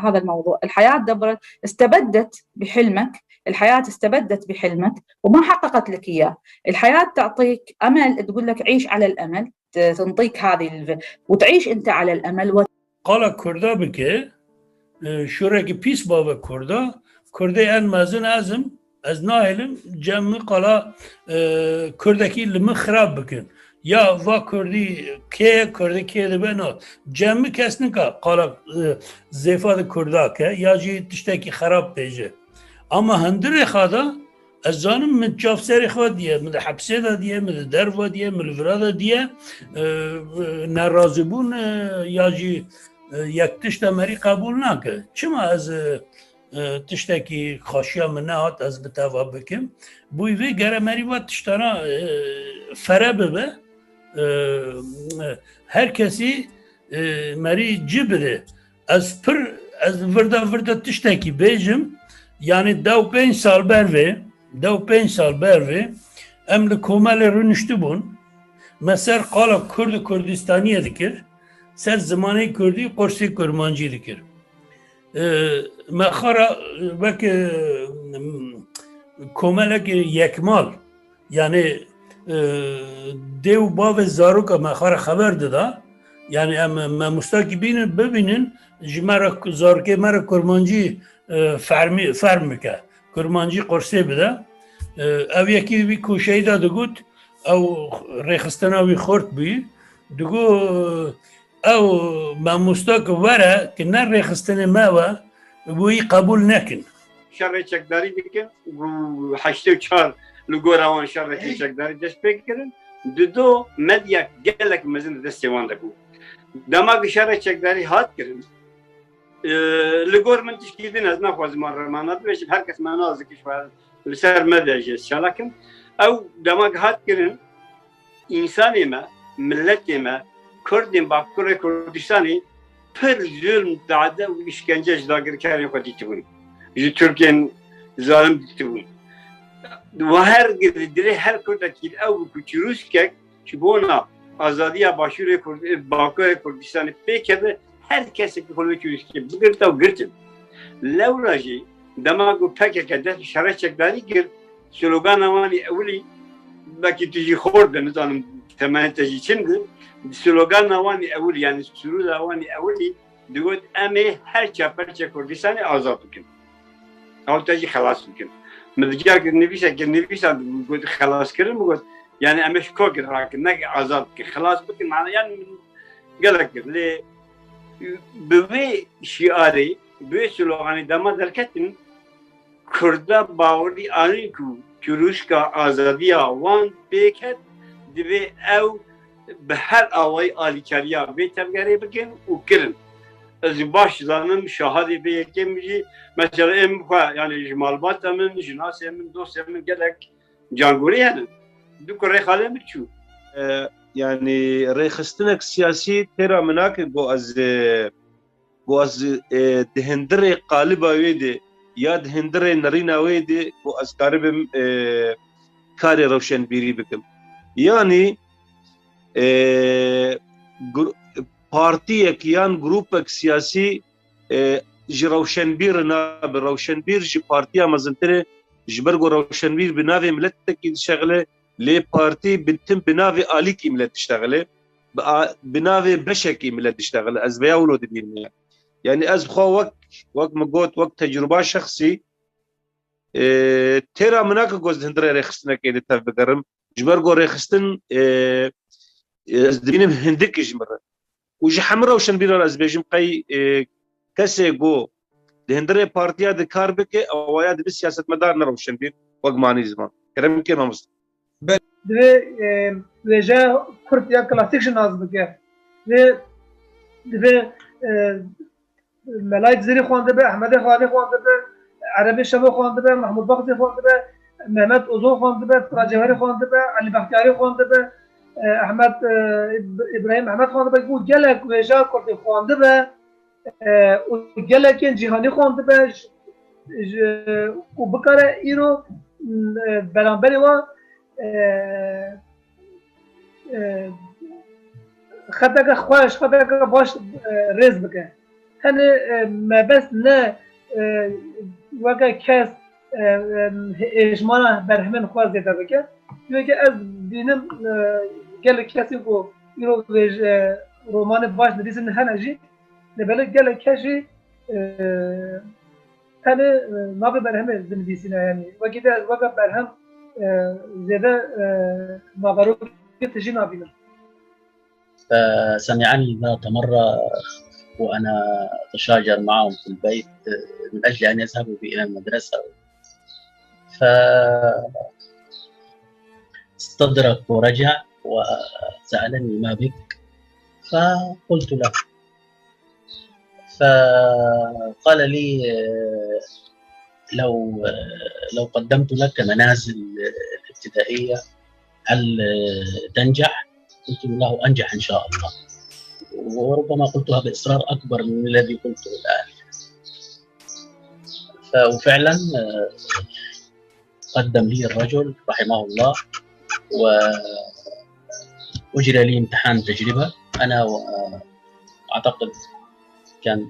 هذا الموضوع. الحياة دبرت، استبدت بحلمك، الحياة استبدت بحلمك وما حققت لك إياه. الحياة تعطيك أمل، تقول لك: "عيش على الأمل"، ت-، تنطيك هذه ال-، وتعيش أنت على الأمل و- Qala Kurda bike, e, şûrekî pîs bave Kurda. Kurdê en mezin ez im, ez nahêlim cem min qala, e, Kurdekî li min xirab bikin. Ya va Kurdî kê ye, Kurdî kê dibe, na. Cem min kes nika qala, e, zêfa di Kurda ke, ya jî tiştekî xerab bêje. Ama hundirê xwe de, ez zanim min çav serê xwe diye, min di hepsê de diye, min di derve diye, min li vira de diye, e, e, nerazîbûn, e, ya jî, e, yek tişt de merî qebûl nake. Çima ez, e, e, tiştekî xweşiya min nehat ez bi te ve bikim? Bûyî vê gere merî ve tiştana, e, fere bibe. E, e, her kesî, e, merî ci bide. Ez pir, ez virda virda tiştekî bêjim. Yanî deh û pênc sal ber vê, deh û pênc sal ber vê, em li komelê rûniştibûn. Me ser qala Kurd û Kurdistaniyê dikir, ser zimanê Kurdî qursê Kurmancî dikir. E, me xwe re wek, e, komelek yekmal, yani, e, dê û bavê zaroka me xwe re xeber dida. Yani em mamostakî bînin, bibînin, ji me re, zarokê me re Kurmancî, e, fermî, ferm bike. Kurmancî qursê bide. E, ew yekî wî koşeyî de digot, ew rêxistina wî xurt bûyî. Digot, ew mamosta ki were, ki ne rêxistinê me we, wî qebûl nekin. Şerê çekdarî dikin, û heştê û çar li gora wan şerê çekdarî dest pê kirin. Dido medya gelek mezin di destê wan de bû. Dema ki şerê çekdarî hat kirin, e, li gor min tişkî din ez naxwazim wan remana bibêjim. Her kes me nazik ji li ser me de jî ez çalak im. Ew dema ki hat kirin, însanê me, miletê me, Kurdên Bakurê Kurdistanê pir zulm, dade û îşkence ji dagirkerên xwe dîtibûn. Ji Tirkên zalim dîtibûn. Û her dilê her Kurdekî ew bû ku çirûskek ji bona azadiya Başûrê Kurd-, Bakurê Kurdistanê pêkeve, her kesekî xwe li wê çirûskê bigirta û girtin. Lewra jî dema ku P K K dest bi şerê çekdarî kir, slogana wan ê ewilî, belkî tu jî xort be, nizanim temenê te jî çi di, slogana wan ê ewilî, yani sirûda wan ê ewilî digot, "Em ê her çar perçe Kurdistanê azad bikin. Ew te jî xelas bikin." Min di careke nivîseke nivîsan got, "Xelaskirin", min got, "Yani em ê ji kokê rakin, ne azad bikin, xelas bikin." Mana yani min gelek kir. Lê bi wê şiarê, bi wê sloganê dema derketin, Kurda bawerî anîn ku çirûşka azadiya wan pêket, divê ew bi her awayî alîkariya vê tevgerê bikin û kirin. Ez jî baş dizanim şahadê vê yekê min jî, mesela ê min xwe, yani ji malbata min, jinasê min, dostê min gelek cangorî hene. Du kurê xalê min çû. E, yani rêxistinek siyasî têra min nake ku ez, e, ku ez, e, di hindirê qaliba wê de ya di hindirê nerîna wê de ku ez karibim, e, karê rewşenbîrî bikim. Yanî, e, gru-, partiyek yan grûpek siyasî, e, ji rewşenbîr nabe. Rewşenbîr ji partiya mezintir e, ji ber ku rewşenbîr bi navê miletekî dişexile, lê partî bi tim bi navê alîkî milet dişexile, bi a-, bi navê beşekî milet dişexile. Ez vêya wilo dibînim. Yani ez xwe wek, wek min got, wek tecrûba şexsî, e, têra min nake ku ez di hundirê rêxistinekê de tev bigerim. Ji ber ku rêxistin, e, ez dibînim hindik ji min re. Û ji hemû rewşenbîran ez dibêjim qey, e, kesê ku di hundirê partiya de kar bike, ewaya dibe siyasetmedar, ne rewşenbîr, wek manî ziman. Kerem ke mamoste. Divê, e, wêjeya Kurd ya klasîk jî nas bike. Divê, divê, e, Melayê Cizîrî xwendibe, Ehmedê Xanî xwendibe, Erebê Şemo xwendibe, Mehmûd Baxtî xwendibe, Mehmet Uzun xwendibe, Fira Cewherî xwendibe, Elî Bextiyarî xwendibe, e, Ehmed, e, Îb-, Îbrahîm Ehmed xwendibe, û gelek wêjeya Kurdî xwendibe, e, û gelekên cîhanî xwendibe, j-, j-, û bikare îro, m, e, beramberî wan, e, e, xeteke xweş, xeteke baş, e, rêz bike. Hene, e, mebest ne, e, weke kes, e, e, hêjmana berhemên xwe zêde bike. Çunke ez bînim, e, gelek kesên ku îro vê, e, romanê baş nivîsîn hene jî, lê belê gelek kes jî, e, tenê, e, navê berhemê dinivîsîne, yanî wekî de ez weke berhem, e, zêde, e, naverokê tijî nabînim. فسمعني ذات مرة وأنا أتشاجر معهم في البيت من أجل أن يذهبوا بي إلى المدرسة. فاستدرك ورجع وسألني: "ما بك؟" فقلت له، فقال لي: "لو، لو قدمت لك منازل ابتدائية، هل تنجح؟" قلت له: "أنجح إن شاء الله." وربما قلتها بإصرار أكبر من الذي قلته الآن. ف-، وفعلًا، آه، قدم لي الرجل رحمه الله، و أجري لي امتحان تجربة، أنا وأعتقد كان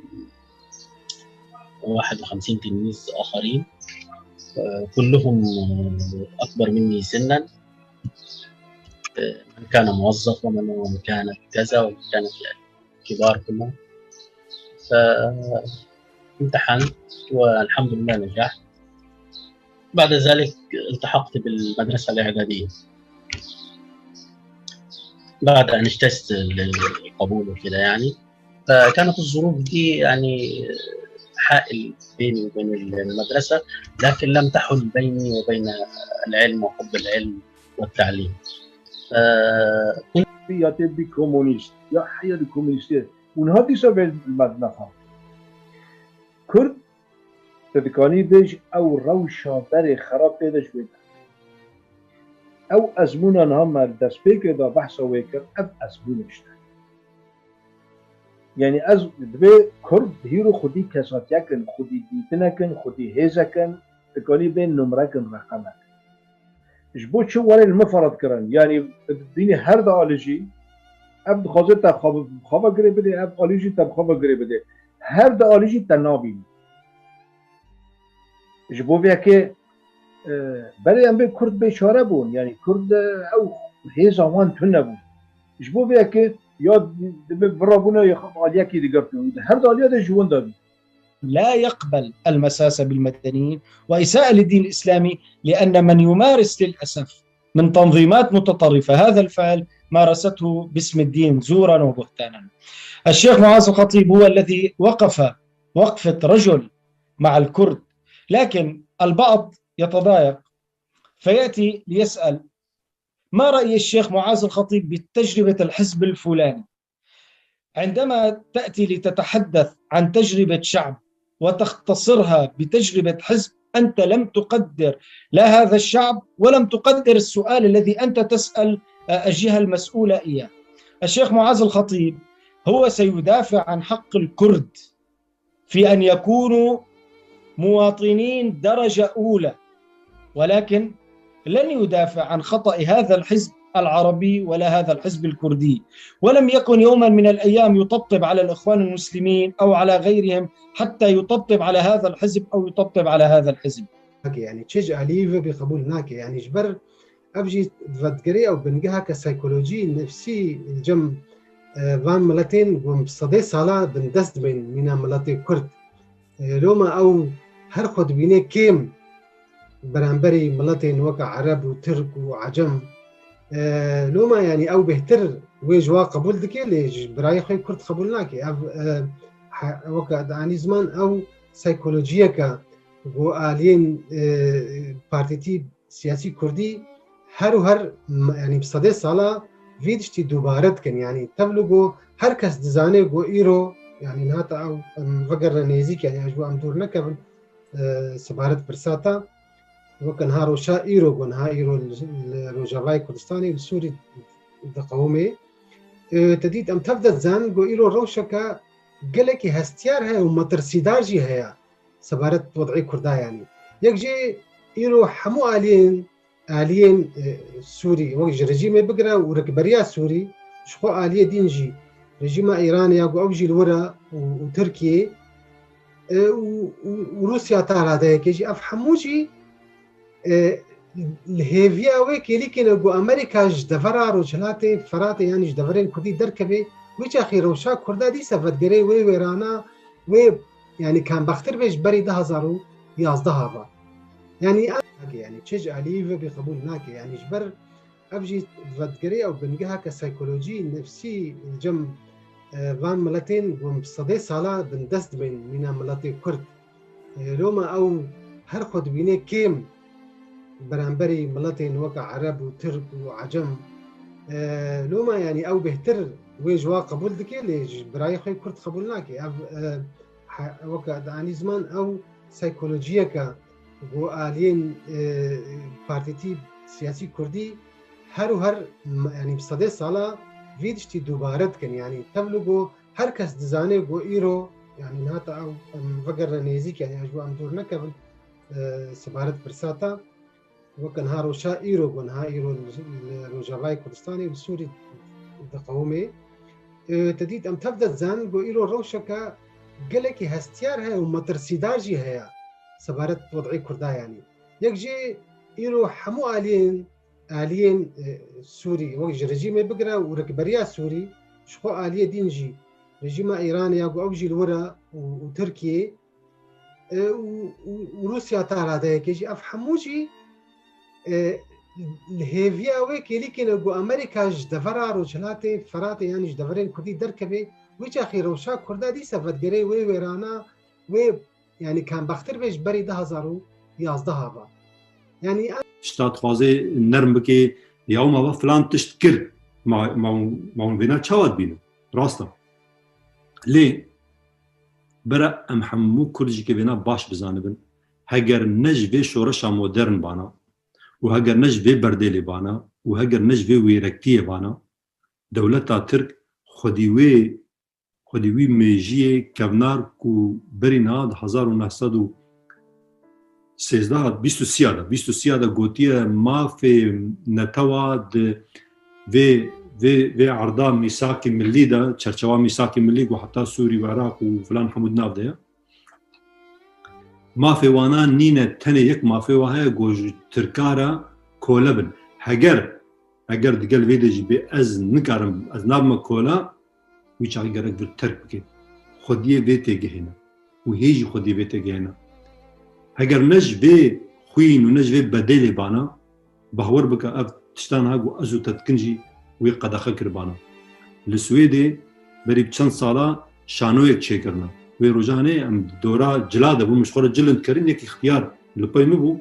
واحد وخمسين تلميذ آخرين، آه، كلهم، آه، أكبر مني سنا، آه، من كان موظف ومن كان كذا ومن كان كبار كلهم. فامتحنت والحمد لله نجحت. بعد ذلك التحقت بالمدرسة الإعدادية بعد أن اجتزت القبول وكده يعني. فكانت الظروف دي يعني حائل بيني وبين المدرسة، لكن لم تحل بيني وبين العلم وحب العلم والتعليم. فكنت Ya tê bî komunîst, ya heya di komunîstê. Û niha dîsa vê li me nexan. Kurd, tu dikanî bêj ew rewşa berê xerab tê de ji wê derê. Ew ezmûna niha me li destpêkê de behsa wê kir, ev ezmûn e işte. Yanî ez divê Kurd hîro xwedî kesatiyek in, xwedî dîtinek in, xwedî hêzek in, dikanî bên numrek in, reqemek. Ji bo çi were li min ferhat kirin? Yanî bînî her di alî jî ev dixwaze te xwe bi xwe ve girê bidê, ev alî jî te bi xwe ve girê bidê. Her di alî jî te nabînî. Ji bo vê yekê, e, berê em bê Kurd bêçare bûn. Yanî Kurd, e, ew hêza wan tune bûn. Ji bo vê yekê ya dibe birabûna ya xwe bi aliyekî digirtin. Her di aliya de ji winda bî. لا يقبل المساس بالمدنيين وإساءة للدين الإسلامي، لأن من يمارس للأسف من تنظيمات متطرفة هذا الفعل مارسته باسم الدين زورا وبهتانا. الشيخ معاذ الخطيب هو الذي وقف وقفة رجل مع الكرد، لكن البعض يتضايق فيأتي ليسأل: ما رأي الشيخ معاذ الخطيب بتجربة الحزب الفلاني؟ عندما تأتي لتتحدث عن تجربة شعب وتختصرها بتجربة حزب، أنت لم تقدر لا هذا الشعب ولم تقدر السؤال الذي أنت تسأل الجهة المسؤولة إياه. الشيخ معاذ الخطيب هو سيدافع عن حق الكرد في أن يكونوا مواطنين درجة أولى، ولكن لن يدافع عن خطأ هذا الحزب العربي ولا هذا الحزب الكردي، ولم يكن يوما من الأيام يطبطب على الإخوان المسلمين أو على غيرهم حتى يطبطب على هذا الحزب أو يطبطب على هذا الحزب. Nake, yanî çi ji alî ve bî qebûl nake. Yanî ji ber ev jî vedigerê ew bingeheke saykolojî nefsî li cem, e, van miletên ku sedê sala bindest dibên mîna miletê Kurd. E, loma ew her xwe dibîne kêm beramberî miletên weke Ereb û Tirk û Ecem. E, loma yanî ew bêhtir wê ji wa qebûl dike, lê ji birayê xwe Kurd qebûl nake. Ev, e, he-, weke dianî ziman ew saykolojiyeke ku aliyên, e, partîtî siyasî Kurdî her û her m-, yanî bi sedê sala vî tiştî dubare dikin. Yanî tevlî ku her kes dizane ku îro, yanî niha te ew, em vegerine nêzîk, yanî ji bo em dûr nekevin, e, sebaret pirsa te. Weke niha rewşa îro ku niha îro li, li Rojavayê Kurdistanê li Sûrî diqewimê. E, te dît em tev de dizanin ku îro rewşeke gelekî hestiyar heye û metirsîdar jî heye sebaret wed'ê Kurda yanî. Yek jê îro hemû aliyên, aliyên, e, Sûrî, wek ji rejîmê bigire û rikberiya Sûrî, ji xwe aliyê dîn jî, rejîma Îranê ya ku ew jî li wir e û, û Tirkiyê, e, û, û, û Rûsya ta radeyekê jî, ev hemû jî, e, li hêviya wê kêlîkê ne ku Amerîka ji devera Rojhilatê Firatê, yanî ji deverên Kurdî derkeve, wî çaxî rewşa Kurda dîsa vedigerê wê wêrana, wê, yanî kambextir be ji berî du hazar û yazdeh ve. Yanî ev nake, yanî çi ji alî ve bî qebûl nake. Yanî ji ber ev jî vedigerê ew bingeheke saykolojî, nefsî li cem, e, van miletên ku bi sedê sala bindest dibên mîna miletê Kurd. E, loma ew her xwe dibîne kêm beramberî miletên weke Ereb û Tirk û Ecem. E, loma yanî ew bêhtir wê ji wa qebûl dike, lê ji birayê xwe Kurd qebûl nake. Ev, e, he-, weke dianî ziman ew saykolojiyeke ku aliyên, e, partîtî siyasî Kurdî her û her m-, yanî bi sedê sala vî tiştî dubare dikin. Yanî tevlî ku her kes dizane ku îro, yanî niha te ew, em vegerine nêzîk, yanî ji bo em dûr nekevin, e, sebaret pirsa te. Weke niha rewşa îro ku niha îro li, li Rojavayê Kurdistanê û li Sûrî diqewimê. E, te dît em tev de dizanin ku îro rewşeke gelekî hestiyar heye û metirsîdar jî heye sebaret wed'ê Kurda yanî. Yek jî îro hemû aliyên, aliyên, e, Sûrî, wek ji rejîmê bigire û rikberiya Sûrî, ji xwe aliyê dîn jî, rejîma Îranê ya ku ew jî li wir e û, û Tirkiyê, e, û, û, û Rûsya ta radeyekê jî, ev hemû jî, e, li hêviya wê kêlîkê ne ku Amerîka ji devera Rojhilatê Feratê, yanî ji deverên Kurdî derkeve, wî çaxî rewşa Kurda dîse vedigerê wê wêrana, wê, yanî kambextir be ji berî du hazar û yazdeh ve. Yanî em Tişta dixwaze nerm bike, ya ma va filan tişt kir, ma, ma, ma hûn vêna çawa dibînin? Rast e. Lê bere em hemû Kurd jî ke vêna baş bizanibin, heger ne ji vê şoreşa modern bana û heger ne ji vê berdêlê bana û heger ne ji vê wêrektiyê bana, dewleta Tirk xwedî wê, xwedî wî mêjiyê kevnar ku berî niha di hezar û neh sed û sêzdeh, bîst û sî ya de, bîst û sî ya de gotiye mafê netewa di vê, vê, vê erda mîsakê millî de, çerçewa mîsakê millî ku heta Sûrî û Iraq û filan hemû di nav de ye. Mafê wana nîne, tenê yek mafê wa heye ku ji Tirka re kole bin. Heger, heger di gel vê de jî bê ez nikarim, ez nabime kole, wî çaxî gerek vir terk bike. Xwediyê vê têgihêne. Û hê jî xwediyê vê têgihêne. Heger ne ji vê xwîn û ne ji vê bedêlê bana, bawer bike ev tiştan ha ku ez û te dikin jî wê qedexe kiribana. Li Swêdê berî bi çend sala şanoyek çêkirine. Wê rojanê em dora cila de bû, min ji xwe re cilind kirin, yek îxtiyar li pey min bû,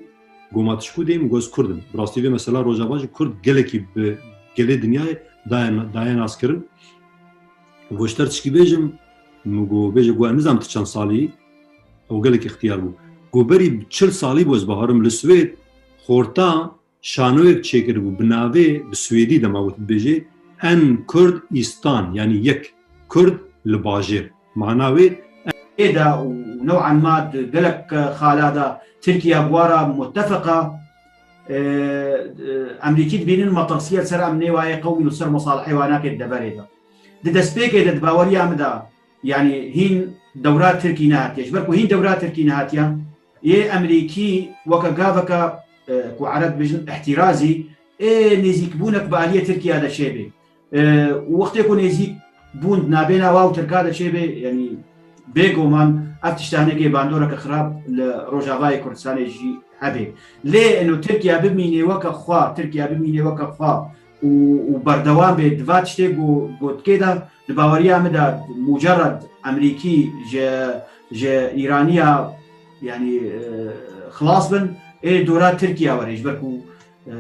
goma tu ji ku dê, min got ez Kurd im. Bi rastî vê mesela Rojava jî Kurd gelekî bi gelê dinyayê daye, daye naskirin. Û ji te re tişkî bêjim, min got, bêje, got, ez nizam tu çend salî yî? Ew gelek îxtiyar bû. Got, berî çil salî bû ez bawerim li Swêd, xorta şanoyek çêkiribû bi navê, bi swêdî dema wê tu dibêjê, En Kurdistan, yanî yek Kurd li bajêr. Mana wê, ê de û new'an ma di gelek xala de Tirkiye bi wa re muttefeq e, e, Emrîkî dibînin metirsiye li ser emnê wa yê qewmî û li ser mesalihê wa nake di deverê de. Di destpêkê de di baweriya min de, yanî hîn dewra Tirkî nehatiye. Ji ber ku hîn dewra Tirkî nehatiye, yê Emrîkî weke gaveke, e, ku Ereb dibêjin îhtîrazî, ê nêzîkbûnek bi aliyê Tirkiye de çêbê. E, û wextê ku nêzîk bûn di nabêna wa û Tirka de çêbê, yanî bêguman ev tişta hinekê bandoreke xirab li Rojavayê Kurdistanê jî hebe. Lê ino Tirkiye bimînê weke xwe, Tirkiye bimînê weke xwe û, û berdewam bê di va tiştê go-, gotkê de, di baweriya min de mucerred Emrîkî ji, ji Îraniya, yanî, e, xilas bin, ê dora Tirkiye were, ji ber ku, e,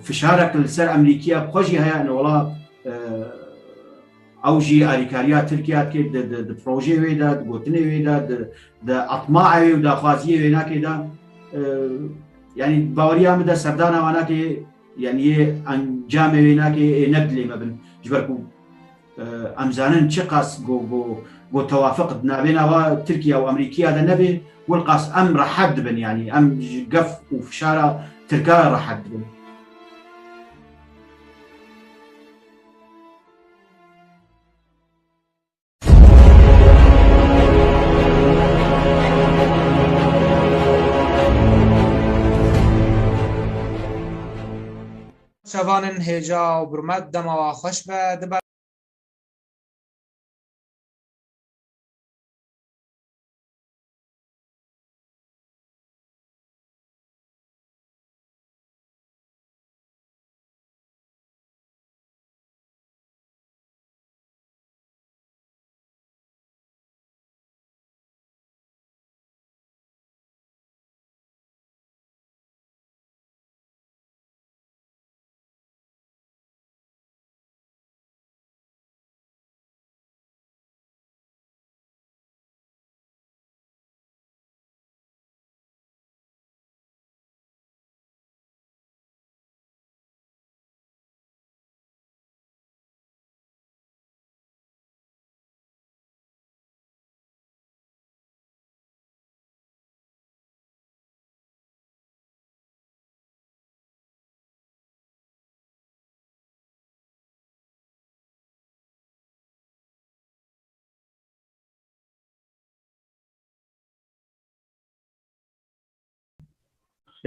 fişarek li ser Emrîkiye bi xwe jî heye, ino wela, e, ew jî alîkariya Tirkiye dike di, di, di projeyê wê de, di gotinê wê de, di, di etmaê wê û daxwaziyê wê nake de, e, yanî baweriya min de serdana wan nake, yanî yê encamê wê nake, ê ne dilê me bin. Ji ber ku, e, em zanin çiqas go, go, go tewafiq di navêna wa Tirkiye û Amerîkiya de nebe, wilqas em rehet dibin, yanî em ji gef û fişara Tirka re rehet dibin. Çavanên hêja û birmet dema wa xweş be. Di ber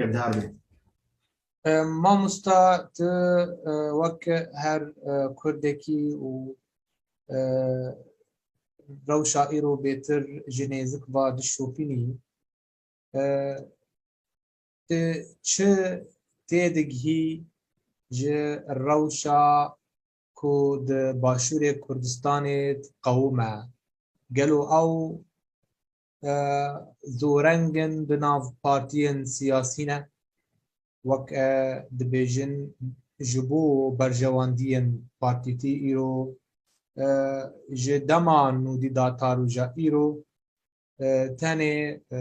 Hêvdar be. E, mamosta, tu, e, wek her, e, Kurdekî û, e, rewşa îro bêtir ji nêzik va dişopînî. E, tu çi têdigihî ji rewşa ku di Başûrê Kurdistanê diqewime? Gelo ew, e, zoreng in di nav partiyên siyasî ne? Wek, e, dibêjin, ji bo berjewendiyên partîtî îro, e, ji dema nûdî da ta roja îro, e, tenê, e,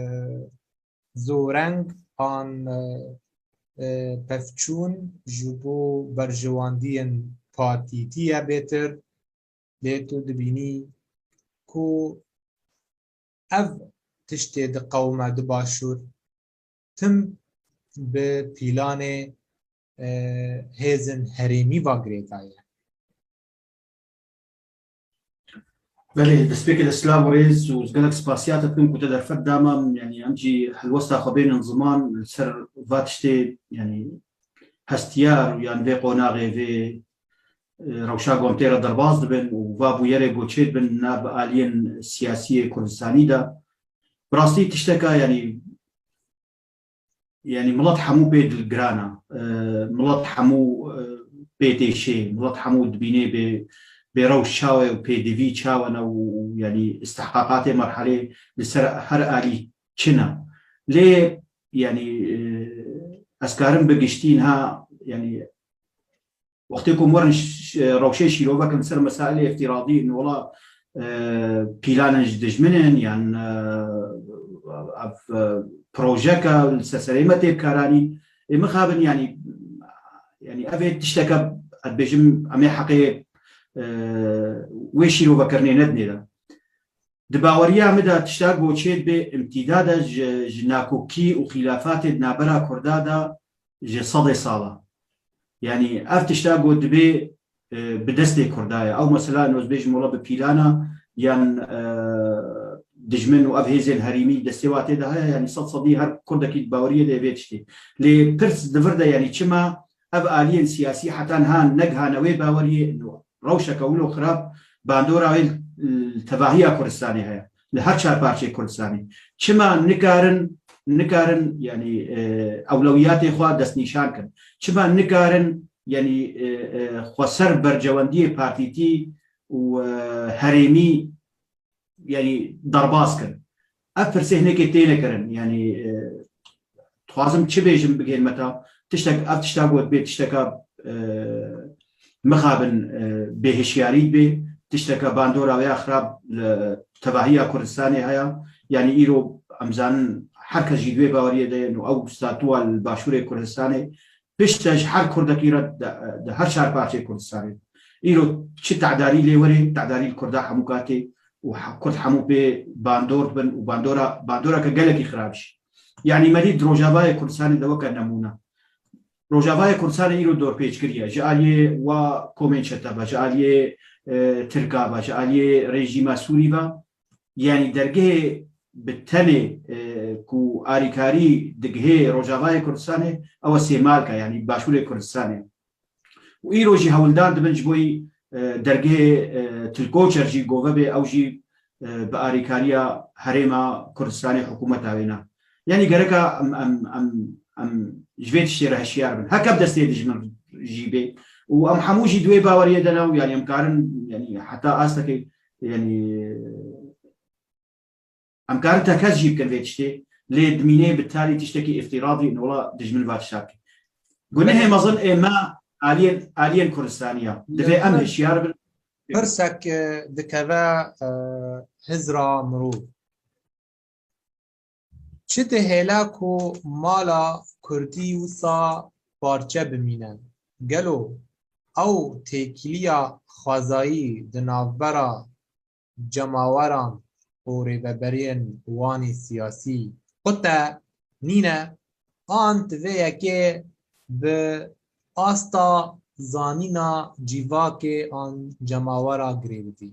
zoreng an, e, e, pevçûn ji bo berjewendiyên partîtî ye bêtir, lê tu dibînî ku ev tiştê diqewime di Başûr, tim bi pîlanê, e, hêzên herêmî va girêdaye. Belê, destpêkê de silav û rêz û gelek spasiya te dikim ku te derfet dama min, yanî em jî helwesta xwe bênin ziman li ser va tiştê, yanî hestiyar û yan vê qonaxê, vê, e, rewşa ku em tê re derbas dibin û va bûyerê ku çê dibin nav aliyên siyasî yê Kurdistanî de. Bi rastî tişteka, yanî yanî milet hemû pê dilgiran e. E, milet hemû, e, pê têşê, milet hemû dibînê bê, bê rewş çawa ye û pêdivî çawa ne û, û, yanî istihqaqatê merhelê li ser her alî çi ne. Lê, yanî, e, ez karim bi giştî niha, yanî, wextê ku em werin ş-, rewşê şîrove kirin ser mesailê îftîradî, wela, e, pîlanin ji dijmin in, yan, e, ev, e, projeke li ser serê me tê bikaranîn. Ê mixabin, yanî, yanî ev ê tişteke, ez dibêjim, em ê heqê, e, wê şîrovekirinê nedinê de. Di baweriya min de tişta ku çê dibe îmtîdad e ji, ji nakokî û xîlafatê di navbera Kurda de ji sedê sala. Yanî ev tişta ku dibê, e, bi destê Kurda ye. Ew mesela, ez bêjim, wela bi pîlana yan, e, dijmin û ev hêzên herêmî destê wa tê de heye, yanî sed sedî her Kurdekî di baweriyê de vê tiştê. Lê pirs di vir de, yanî çima ev aliyên siyasî heta niha negihane wê baweriyê, rewşeke wilo xirab bandora wê li tevahiya Kurdistanê heye, li her çar parçeyê Kurdistanê. Çima nikarin, nikarin, yanî, e, ewlewiyatê xwe destnîşan kin? Çima nikarin, yanî, e, e, xwe ser bercewendiyê partîtî û, e, herêmî, yanî, derbas kin? Ev pirsê hinekê têne kirin. Yanî, e, dixwazim çi bêjim bigihênme te? Tiştek, ev tişta got bê tişteka, e, mixabin, e, bêhişyarî dibe, tişteka bandora wê ya xirab li tevahiya Kurdistanê heye. Yanî îro em zanin her kes jî di wê baweriyê de ye û ew statûa li Başûrê Kurdistanê pişt e ji her Kurdekî re di, di her çar parçeyê Kurdistanê. Îro çi tedarî lê were, tedarî li Kurda hemû katê û he-, Kurd hemû pê bandor dibin û bandora, bandoreke gelekî xirab jî. Yanî me dît di Rojavayê Kurdistanê de weke nemûne. Rojavayê Kurdistanê îro dorpêçkirî ye. Ji aliyê wa komên çete ve, ji aliyê, e, Tirka ve, ji aliyê rejîma Sûrî ve, yanî dergehê bi tenê, e, ku arîkarî digihê Rojavayê Kurdistanê, ew e Sêmalka, yanî Başûrê Kurdistanê. Û îro jî hewldar dibin ji bo, e, dergehê, e, Til Koçer jî gove bê, ew jî, e, bi arîkariya Herêma Kurdistanê, hikûmeta wê ne. Yanî gereka em, em, em, em ji vê tiştê re hişyar bin. Heke bi destê dijmin jî bê. Û em hemû jî di wê baweriyê de ne û, yanî, em karin, yanî, heta astekê, yanî, em karin tekez jî bikin vê tiştê, lê dimînê bi talî tiştekî îftîradî, wela dijmin va tişta bike. Gunehê mezin ê me aliyên, aliyên Kurdistanî ye. Divê em hişyar bin. Pirsek, e, dikeve, e, hizra mirov. Çi dihêle ku mala Kurdî wisa parçe bimîne? Gelo ew têkiliya xwezayî di navbera cemaweran û rêveberiyên wan ê siyasî qut e, nîne, an di vê yekê bi asta zanîna civakê an cemawera girêdî?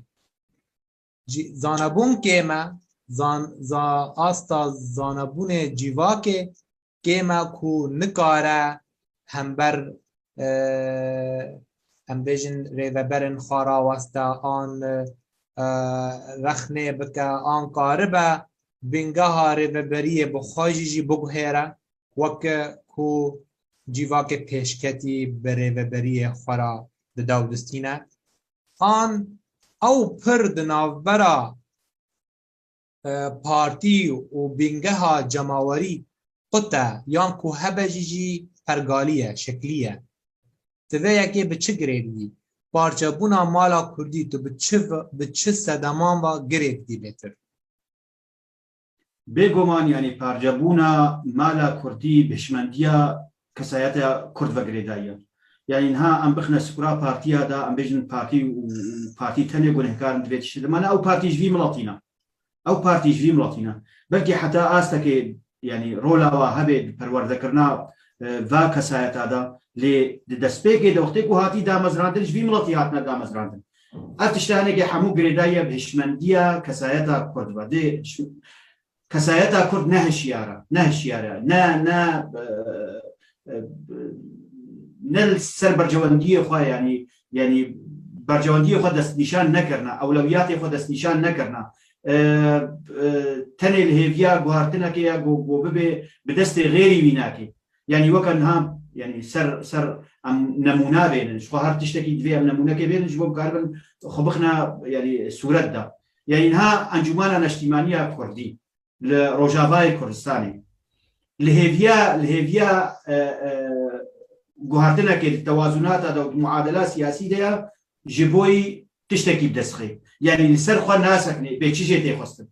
Cî-, zanebûn kêm e, zan-, za-, asta zanebûnê civakê kêm e ku nikare hember, e, em bêjin rêveberên xwe raweste an, e, rexnê bike an karibe bingeha rêveberiyê bi xwe jî jî biguhêre, weke ku civakê pêşketî bi rêveberiyê xwe re dide û distîne. An ew pir di navbera, e, partî û bingeha cemawerî qut e, yan ku hebe jî jî pergalî ye, şeklî ye. Tu vê yekê bi çi girê didî? Parçebûna mala kurdî tu bi çi v-, bi çi sedeman ve girê didî bêtir? Bêguman, yanî parçebûna mala kurdî bi hişmendiya kesayeta kurd ve girêdayî ye. Yanî niha em bixine sikura partiya de, em bêjin partî û, û partî tenê gunehkar in di vê tiştê de. Mana ew partî ji vî miletî ne. Ew partî ji vî miletî ne. Belkî heta astekê, yanî rola wa hebe di perwerdekirina, e, va kesayeta de, lê di destpêkê de wextê ku hatî damezrandin, ji vî miletî hatine damezrandin. Ev tişta hinekê hemû girêdayî ye bi hişmendiya kesayeta kurd ve. Dê ş-, kesayeta kurd ne hişyar e, ne hişyar e, ne, ne, e, e, ne li ser berjewendiyê xwe, yanî, yanî berjewendiyê xwe destnîşan nekirine, ewlewiyatê xwe destnîşan nekirine. E, e, tenê li hêviya guhartinekê ye ku, ku bibê bi destê xêrî wî nake. Yanî weke niha, yanî ser, ser em nemûna bênin. Ji xwe her tiştekî divê em nemûnekê bênin, ji bo bikaribin xwe bixine, yanî sûret de. Yanî niha Encûmena Neştîmaniya Kurdî li Rojavayê Kurdistanê li hêviya, li hêviya, e, e, guhartinekê di tewazunata de û di muadela siyasî de ya, ji bo yî tiştekî bi dest xê. Yanî li ser xwe nasekinê, bê çi jê tê xwestin.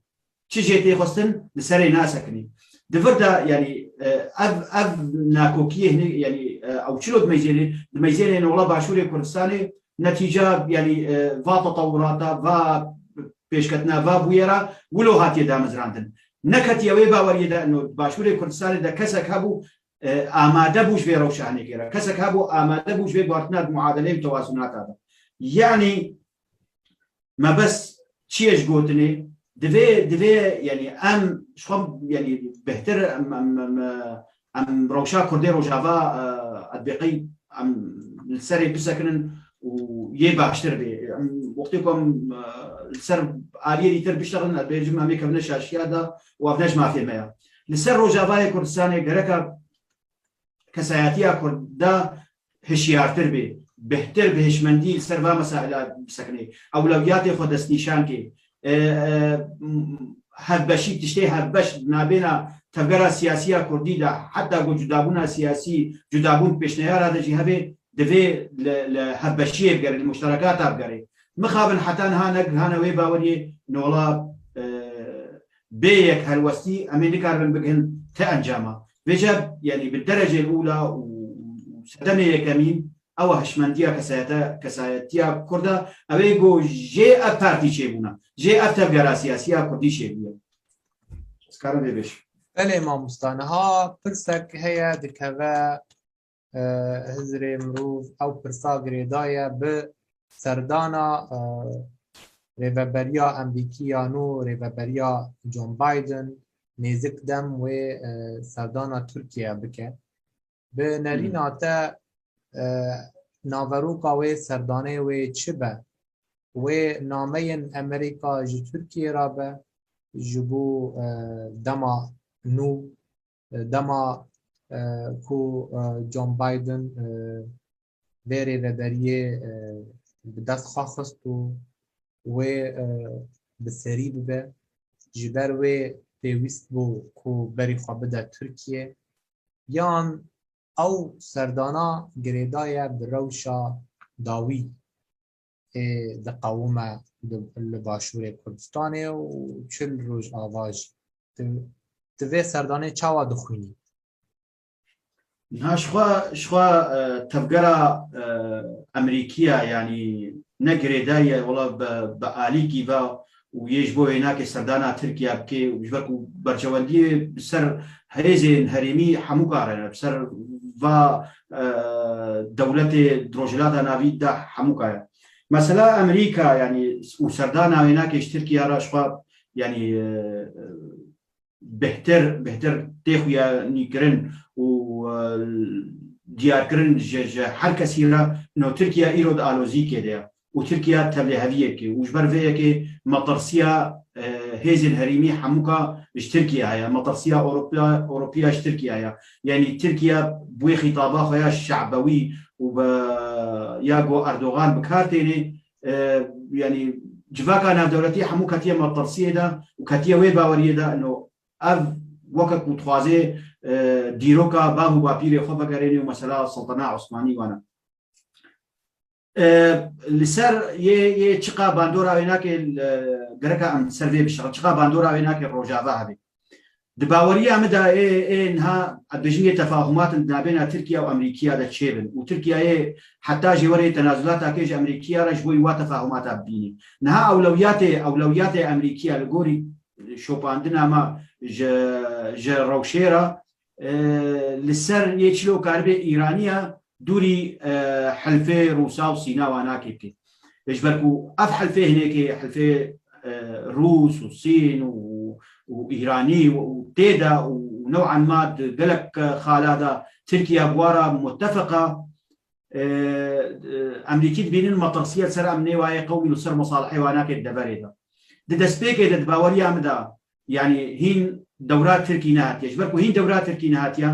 Çi jê tê xwestin, li serê nasekinî. Di vir de, yanî, e, ev, ev nakokiyê hinê, yanî, e, ew çilo dimeyzênê, dimeyzênê nola Başûrê Kurdistanê, netîca, yanî, e, va tetewurata, va pêşketina, va bûyera, wilo hatiye damezrandin. Neketiye wê baweriyê de, ino Başûrê Kurdistanê de kesek hebû, e, amade bû ji vê rewşa hinekê re. Kesek hebû, amade bû ji vê guhartina di muadeleyê û tewazunata de. Yanî, mebest çi ye ji gotinê? Divê, divê, yanî em ji xwe, yanî bêhtir em, em, em, em rewşa Kurdê Rojava, e, edbêqey em li serê bisekinin û yê baştir bê. Em wextê ku em, e, li ser aliyê dîtir biştexilin, ez bêjim em ê kevine şaşiya de û ev ne ji mafê me ye. Li ser Rojavayê Kurdistanê gereka kesayetiya Kurd de hişyartir bê, bêhtir bi hişmendî li ser va mesaila bisekinê, ewlewiyatê xwe destnîşan kê. E, e, m-, hevbeşî, tiştê hevbeş di nabêna tevgera siyasiya Kurdî de, heta ku cudabûna siyasî, cudabûn pêşneyara de jî hebe, divê li, li hevbeşiyê bigere, li muşterekata bigere. Mixabin heta niha negihane wê baweriyê, nola, e, bê yek helwestî em ê nikaribin bigihin ti encama. Vêca, yanî bi derecê ula û, û sedemê yekemîn, ew e hişmendiya kesayete-, kesayetiya Kurd e, ew ê ku jê ev partî çêbûne, jê ev tevgera siyasiya Kurdî çêbûye. Ez karim vê bêjim. Belê mamosta, niha pirsek heye dikeve, e, hizrê mirov ew pirsa girêdaye bi serdana, e, rêveberiya Amerîkî ya nû, rêveberiya John Biden, nêzik dem wê, e, serdana Tirkiye bike. Bi nerîna te, e, naveroka wê serdanê wê çi be? Wê nameyên Amerîka ji Tirkiye re be, ji bo, e, dema nû, e, dema, e, ku, e, John Biden, e, vê rêveberiyê, e, bi dest xwe xist û wê, e, bi serî bibe. Ji ber wê pêwîst bû ku berî xwe bide Tirkiye. Yan ew serdana girêdaye bi rewşa dawî ê diqewime di, li Başûrê Kurdistanê û çi li Rojava jî. Tu, tu vê serdanê çawa dixwînî? Niha ji xwe, ji xwe, e, tevgera, e, Amerîkiya, yanî ne girêdayî ye, wela bi, bi alîkî ve û yê ji bo wê nake serdana Tirkiye bike û ji ber ku berjewendiyê bi ser hêzên herêmî hemûka re ne, bi ser va, e, dewletê di Rojhilata Navî de hemûka ye. Mesela Amerîka, yanî û serdana wê nake ji Tirkiye re ji xwe, yanî, e, bêhtir, bêhtir tê xuyanîkirin û, e, diyarkirin ji, ji her kesî re, no Tirkiye îro di alozîkê de ye û Tirkiye tevliheviyekê û ji ber vê yekê metirsiya, e, hêzên herêmî hemûka ji Tirkiye heye, metirsiya Ewropa, Ewropiya ji Tirkiye heye. Yanî Tirkiye bi wê xîtaba xwe ya şe'bewî û bi, ya ku Erdogan bi kar têne, e, yanî civaka navdewletî hemû ketiye metirsiyê de û ketiye wê baweriyê de, no ev weke ku dixwaze, e, dîroka bav û bapîrê xwe vegerêne û mesela Sultana Osmanî wana. E, li ser yê, yê çiqa bandora wê nake, e, gereka em ser vê bişixin, çiqa bandora wê nake Rojava hebe. Di baweriya min de ê, ê niha, ez dibêjim, yê tefahumat in di navbêna Tirkiye û Amerîkiya de çêbin û Tirkiyeyê heta jê were tenazulata ke ji Amerîkiya re ji bo wa tefahumata bibîne. Niha ewlewiyatê, ewlewiyatê Amerîkiya li gorî şopandina me ji, ji rewşê re, e, li ser yê çilo karibê Îraniya dûrî, e, hilfê Rûsa û Sîna wa nake bike. Ji ber ku ev hilfê hinekê, hilfê, e, Rûs û Sîn û, û Îranî û, û tê de û, û new'an ma di gelek xala de Tirkiye bi wa re mutefeq e, e, Emrîkî dibînin metirsiyê li ser emnê wa yê qewmî û ser mesalihê wa nake di deverê de. Di destpêkê de di baweriya min de, yanî hîn dewra Tirkî nehatiye. Ji ber ku hîn dewra Tirkî nehatiye,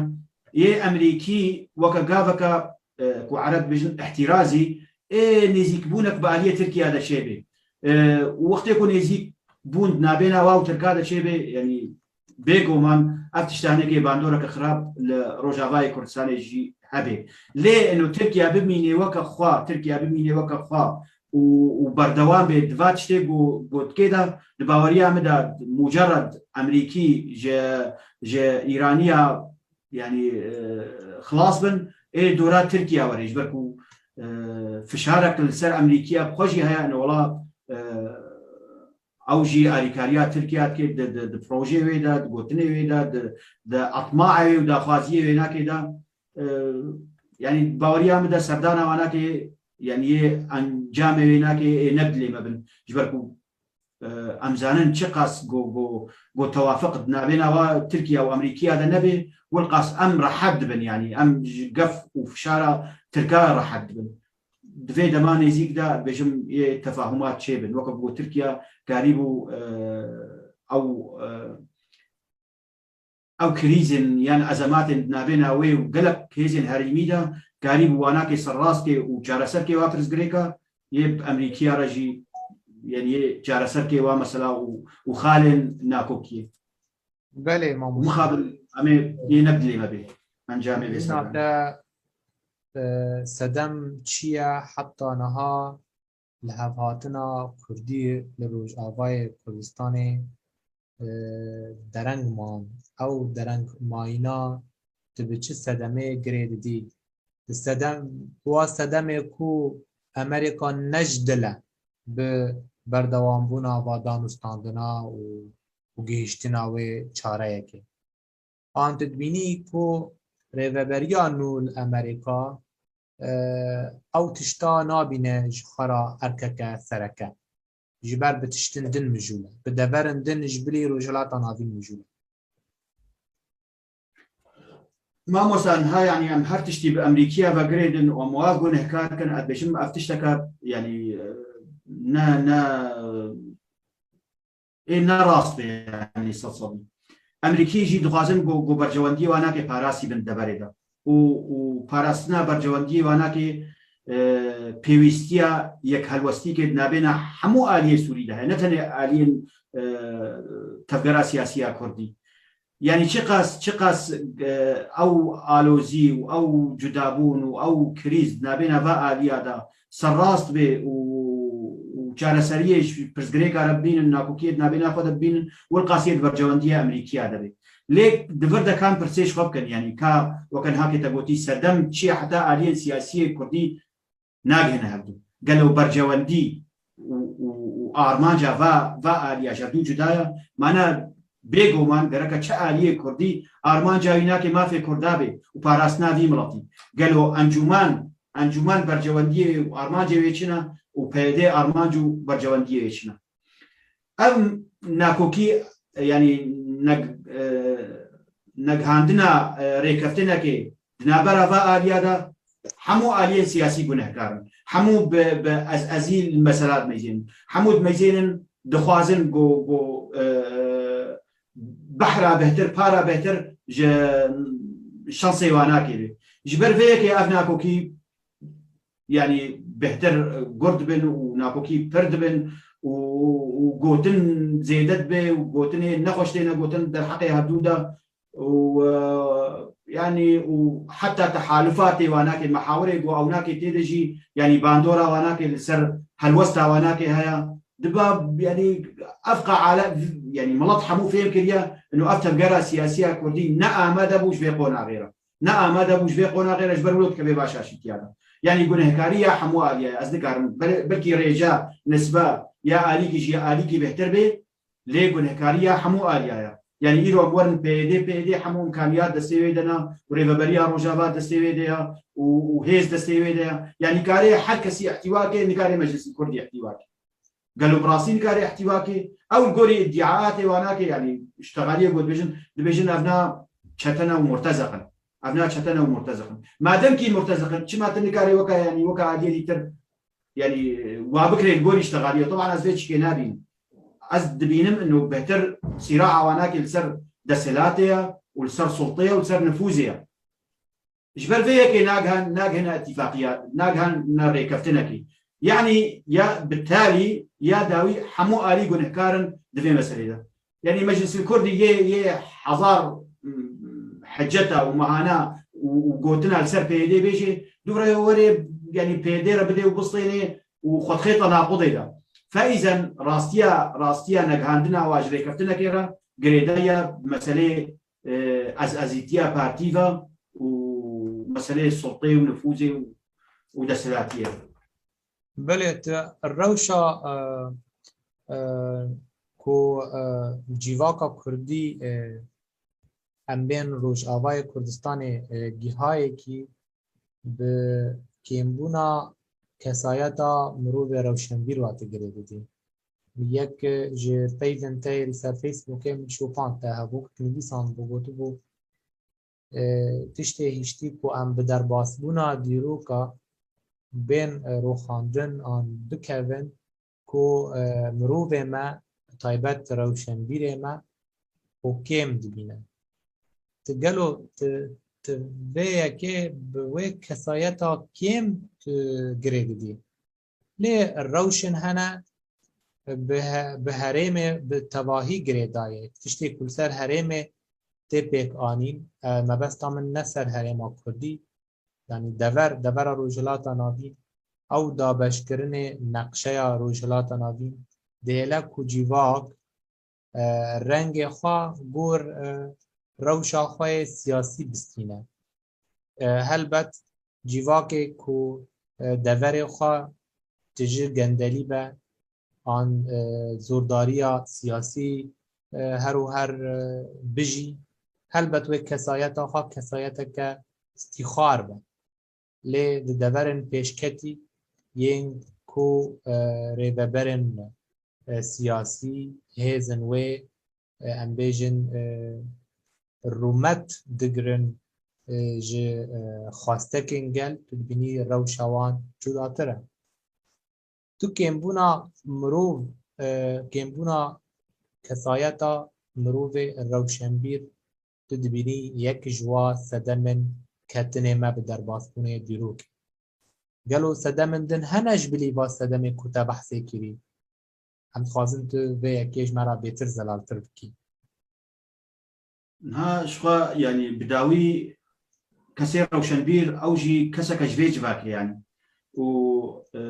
yê Emrîkî weke gaveke, e, ku Ereb dibêjin îhtîrazî, ê nêzîkbûnek bi aliyê Tirkiye de çêbe. E, û wextê ku nêzîk bûn di navbêna wa û Tirka de çêbe, yanî bêguman ev tişta hinekê bandoreke xirab li Rojavayê Kurdistanê jî hebe. Lê ino Tirkiye bimîne weke xwe, Tirkiye bimîne weke xwe û, û berdewam bê di va tiştê ku gotikê de, di baweriya min de mucerred Emrîkî ji, ji Îraniya, yanî, e, xilas bin, ê dora Tirkiye were, ji ber ku, e, fişarek li ser Emrîkiya bi xwe jî heye, ino wela, e, ew jî alîkariya Tirkiye dike di, di, di projeyê wê de, di gotinê wê de, di, di etmaê wê û daxwaziyê wê nake de. E, yanî baweriya min de serdana wa nake, yanî yê encamê wê nake, ê ne dilê me bin. Ji ber ku, e, em zanin çiqas go, go, go tewafiq di navbêna wa Tirkiye û Amerîkiya de nebe, wilqas em rehet dibin, yanî em ji gef û fişara Tirka rehet dibin. Di vê dema nêzîk de, dibêjim, yê tefahumat çêbin. Weke ku Tirkiye karîbû, e, ew, e, ew krîzên yan ezematên di navbêna wê û gelek hêzên herêmî de karîbû wanakê serrast kê û çareser kê wa pirsgirêka yê bi Emrîkiya re jî, yanî yê çareser kê wa mesela û, û xalên nakokiyê. Belê, mamoste. Mixabin em ê yê ne dilê me bê. Encamê vê Mîna serdana. Te, e, sedem çi ye heta niha li hevhatina Kurdî li Rojavayê Kurdistanê, e, dereng man? Ew dereng mayîna tu bi çi sedemê girê didî? Di sedem, wa sedemê ku Amerîka ne ji dil e, bi berdewambûna va danûstandina û, û gihîştina wê çareyekê. An tu dibînî ku rêveberiya nû li Amerîka, e, ew tişta nabîne ji xwe re erkeke sereke. Ji ber bi tiştin din mijûl e. Bi deverin din ji bilî Rojhilata Navîn mijûl e. Mamosta, niha, yanî, em her tiştî bi Emrîkiya ve girêdin û em wa gunehkar kin, ez dibêjim, ev tişteke, yanî, ne, ne, ê ne rast be, yanî, sed sedî. Emrîkî jî dixwazin ku, ku berjewendiyê wa nake parastî bin deverê de. Û, û parastina berjewendiyê wa nake, e, pêwîstiya yekhelwestîkê di navbêna hemû aliyê Sûrî de heye, ne tenê aliyên, e, tevgera siyasî ya Kurdî. Yanî çiqas, çiqas, e, ew alozî û ew cudabûn û ew krîz di navbêna va aliya de serrast bê û, û çareseriyê ji pirsgirêka re bibînin, nakokiyê di navbêna xwe de bibînin, wilqasiyê di berjewendiya Amerîkiya de bê. Lê di vir de kan pirsê ji xwe bikin, yanî ka weke niha ke te gotî, sedem çi ye heta aliyên siyasiyê Kurdî nagihine hevdû. Gelo berjewendî û, û, û armanca va, va aliya ji hevdû cuda ye? Mana bêguman gereke çi aliyê Kurdî armanca wî nake mafê Kurda bê û parastina vî miletî. Gelo encûman, encûman berjewendiyê wê û armancê wê çi ne û P Y D armanc û berjewendiyê wê çi ne? Ev nakokî e, yanî neg-, e, neghandina, e, rêkeftinekê di navbera va aliya de hemû aliyên siyasî gunehkar in. Hemû bi, bi ez-, ezî li mesela dimeyzênin. Hemû dimeyzênin, dixwazin ku, ku, e, behra bêhtir, para bêhtir ji şansê wanakê be. Ji ber vê yekê ev nakokî, yanî bêhtir gur dibin û nakokî pir dibin û, û gotin zêde dibe û gotinê nexweş têne gotin derheqê hevdû de û, e, yanî û heta tehalufatê wanakê, mehawirê ku ewnakê tê de jî, yanî bandora wanakê li ser helwesta wanakê heye. Diba, yanî ev qaale, yanî milet hemû fêm kiriye, ino ev tevgera siyasiya kurdî ne amade bû ji vê qonaxê re. Ne amade bû ji vê qonaxê re ji ber wilo dikeve va şaşîtiya de. Yanî gunehkariya hemû aliye ye. Ez nikarim, bel-, belkî rêce, nisbe ya alîkî ji ya alîkî bêhtir bê, lê gunehkariya hemû aliya ye. Yanî îro em werin P Y D, P Y D hemû imkaniyat destê wê de ne û rêveberiya Rojava destê wê de ye û, û hêz destê wê de ye. Yanî karê her kesî îhtîwa ke, nikarê Meclisî Kurdî îhtîwa ke. Gelo bi rastî nikare îhtîwa ke? Ew li gorî îdîaatê wana ke, yanî ji texaliyê ku dibêjin, dibêjin ev na çetene û murtezeq in. Ev na çetene û murtezeq in. Madem kî murtezeq in, çima tu nikare weka, yanî weka aliyê dîtir, yanî wa bikirê li gorî ji texaliyê? Teban ez vê çikê nabînim. Ez dibînim ino bêhtir sîraa wana ke li ser desthilatê ye û li ser sultê ye û li ser nifûzê ye. Ji ber vê yekê nagihan-, nagihine îtîfaqiya, nagihine rêkeftinekê. Yanî ya bi talî ya dawî hemû alî gunehkar in di vê meselê de. Yanî Meclisil Kurdî yê, yê hezar, mm, heceta û mehana û, û gotina li ser P Y D bêjê, dû re werê, yanî P Y D re bidê û bistênê û xwe dixê tenaqudê de. Feîzen rastiya, rastiya negihandina wa ji rêkeftinekê re girêdayî ya meselê, e, ez-, ezîtiya partî ve û meseleyê sultê û nifûzê û, û desthilatiyê. Belê, tu rewşa, e, e, ku, e, cîvaka kurdî, e, em bên Rojavayê Kurdistanê, e, gihayekî bi kêmbûna kesayeta mirovê rewşenbîr wa tu girê didî. Yek ji peyvên te yê li ser Facebookê min şopand, te hevok nivîsandibû, gotibû, e, tiştê hiştî ku em bi derbasbûna dîroka bên, e, roxandin an bikevin ku, e, mirovê me, taybet rewşenbîrê me, xwe kêm dibîne. Tu gelo, tu, tu vê yekê bi wê kesayeta kêm tu girê didî. Lê rewşên hene bi he-, bi herêmê bi tevahî girêdayê. Tiştê ku li ser herêmê tê pêk anîn, e, mebesta min ne ser herêma kurdî, yanî dever, devera Rojhilata Navîn, ew dabeşkirinê neqşeya Rojhilata Navîn dihêle ku civak, e, rengê xwe gor, e, rewşa xwe yê siyasî bistîne. E, helbet civakê ku, e, deverê xwe tijî gendelî be, an, e, zordariya siyasî, e, her û her, e, bijî, helbet wê kesayeta xwe kesayeteke îftîxar be. Lê di deverên pêşketî yên ku, e, rêveberên, e, siyasî, hêzên wê, e, em bêjin, e, rûmet digirin, e, ji, e, xwestekên gel, tu dibînî rewşa wan cudatir e. Tu kêmbûna mirov, e, kêmbûna kesayeta mirovê rewşenbîr, tu dibînî yek ji wa sedemên ketinê me bi derbasbûnê dîrokê. Gelo sedemên din hene ji bilî va sedemê ku te behsê kirî? Em dixwazin tu vê yekê ji me re bêtir zelaltir bikî. Niha ji xwe, yanî bi dawî kesê rewşenbîr, ew jî keseke ji vê civakê, yanî. Û, e,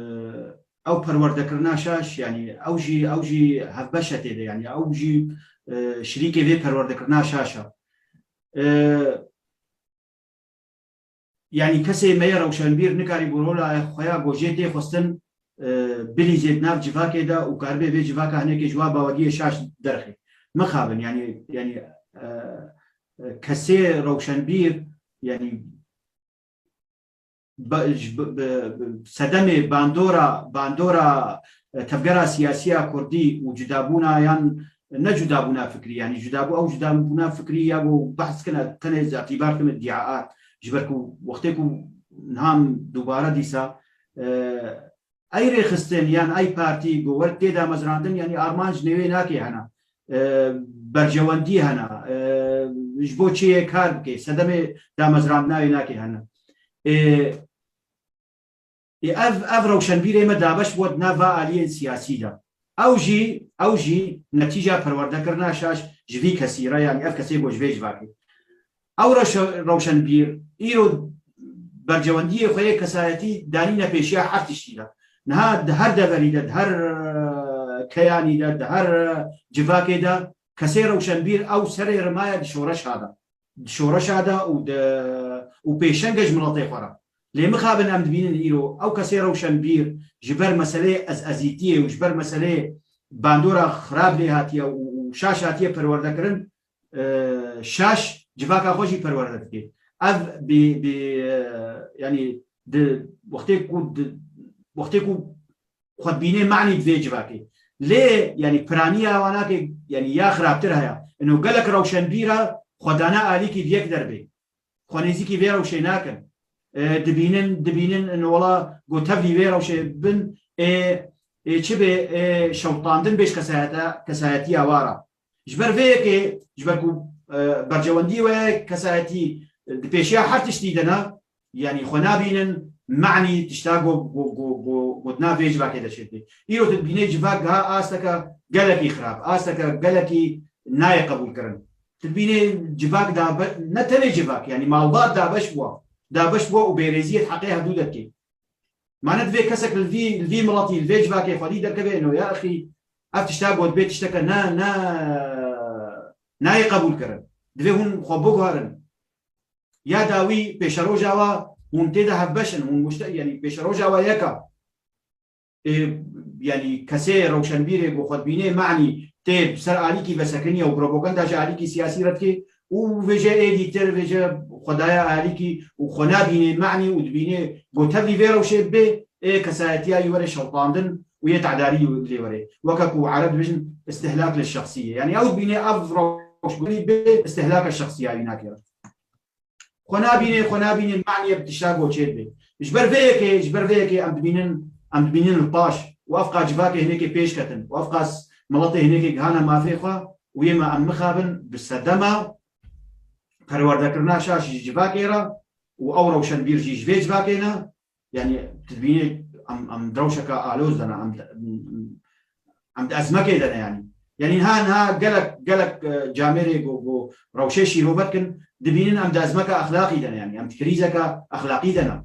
ew perwerdekirina şaş, yanî ew jî, ew jî hevbeş e tê de, yanî ew jî, e, şirîkê vê perwerdekirina şaş e. E, Yanî kesê me yê rewşenbîr nikarî bi rola xwe ya ku jê tê xwestin, e, bilîzê di nav civakê de û karibê vê civaka hinekê ji wa bawegiyê şaş derxê. Mixabin, yanî, yanî, e, e, kesê rewşenbîr, yanî, ba-, ji bi, bi, bi sedemê bandora, bandora, e, tevgera siyasiya kurdî û cudabûna yan, ne cudabûna fikrî, yanî cudabû, ew cudabûna fikrî ya ku behs kine, tenê ez îtibar dikim îdîaat. Ji ber ku wextê ku niha em dubare dîsa, e, ey rêxistin yan ey partî ku wer tê damezrandin, yanî armanc newê nake hene, e, berjewendî hene, e, ji bo çi yê kar bike, sedemê damezrandina wê nake hene. E, Ê ev, ev rewşenbîrê me dabeş bû di nav va aliyên siyasî de. Ew jî, ew jî netîca perwerdekirina şaş ji vî kesî re, yanî ev kesê ku ji vê civakê. Ew rewşe-, rewşenbîr îro bercewendiyê xwe yê kesayetî danîne pêşiya her tiştî de. Niha di her deverî de, di her, e, keyanî de, di her, e, civakê de kesê rewşenbîr ew serê rimaye di şoreşa de. Di şoreşa de û di, û pêşenge ji miletê xwe re. Lê mixabin em dibînin îro ew kesê rewşenbîr ji ber meseleyê ez-ezîtiyê û ji ber meseleyê bandora xirab lê hatiye û, û şaş hatiye perwerdekirin, e, şaş civaka xwe jî perwerde dike. Ev bi, bi, e, yanî di wextê ku di, wextê ku xwe dibînê manî di vê civakê. Lê, yanî, piraniya wan nake, yanî, ya xirabtir heye. Ino gelek rewşenbîra xwedana alîkî di yek derbê. Xwe nêzîkî vê rewşê nakin. E, dibînin, dibînin, ino wela, ku tevlî vê rewşê bin, ê, ê çi bê, ê şewtandin bê ji kesayeta-, kesayetiya wa re. Ji ber vê yekê, ji ber ku, e, bercewendî we kesayetî, e, di pêşiya her tiştî de ne, yanî xwe nabînin, manî tişta ku, ku, ku, ku, ku di nav vê civakê de çêdibê. Îro tu dibînê civak giha asteke gelekî xirab, asteke gelekî nayê qebûlkirin. Tu dibînê civak dabe-, ne tenê civak, yanî malbat dabeş bûwa. Dabeş bûwa û bêrêziyê di heqê hevdû de dikê. Ma ne divê kesek li vî, li vî miletî, li vê civakê xwedî derkeve, ino ya exî, ev tişta got bê tişteke ne, ne, nayê qebûlkirin. Divê hûn xwe biguherin. Ya dawî pêşeroja wa hûn tê de hevbeş in, hûn muşte-, yanî pêşeroja wa yek e. Ê, yanî kesê rewşenbîrê ku xwe dibînê manî tê bi ser alîkî vesekiniye û propaganda ji alîkî siyasî re dike û vêje ê dîtir, vêje xwe daye alîkî û xwe nabînê manî û dibînê ku tevlî vê rewşê bê, ê kesayetiya yî were şewtandin û yê tedarî lê were. Weke ku ereb dibêjin istihlak li şexsî ye. Yanî ew dibînê ev rewşbûnî bê istihlaka şexsî ya wî nake re. Xwe nabînê, xwe nabînê maniyê bi tişta goçê dibe. Ji ber vê yekê, ji ber vê yekê em dibînin, em dibînin li paş û ev qas civakê hinekê pêş ketin û ev qas miletê hinekê gihane mafê xwe û yê me em mixabin bi sedema perwerdekirina şaş ji civakê re û ew rewşenbîr jî ji vê civakê ne. Yanî, tu dibînî em, em di rewşeke aloz de ne, em di, em di ezmekê de ne yanî. Yanî niha, niha gelek, gelek, e, camêrê ku, ku rewşê şîrove dikin, dibînin em di ezmeke exlaqî de ne yanî, em di krîzeke exlaqî de ne.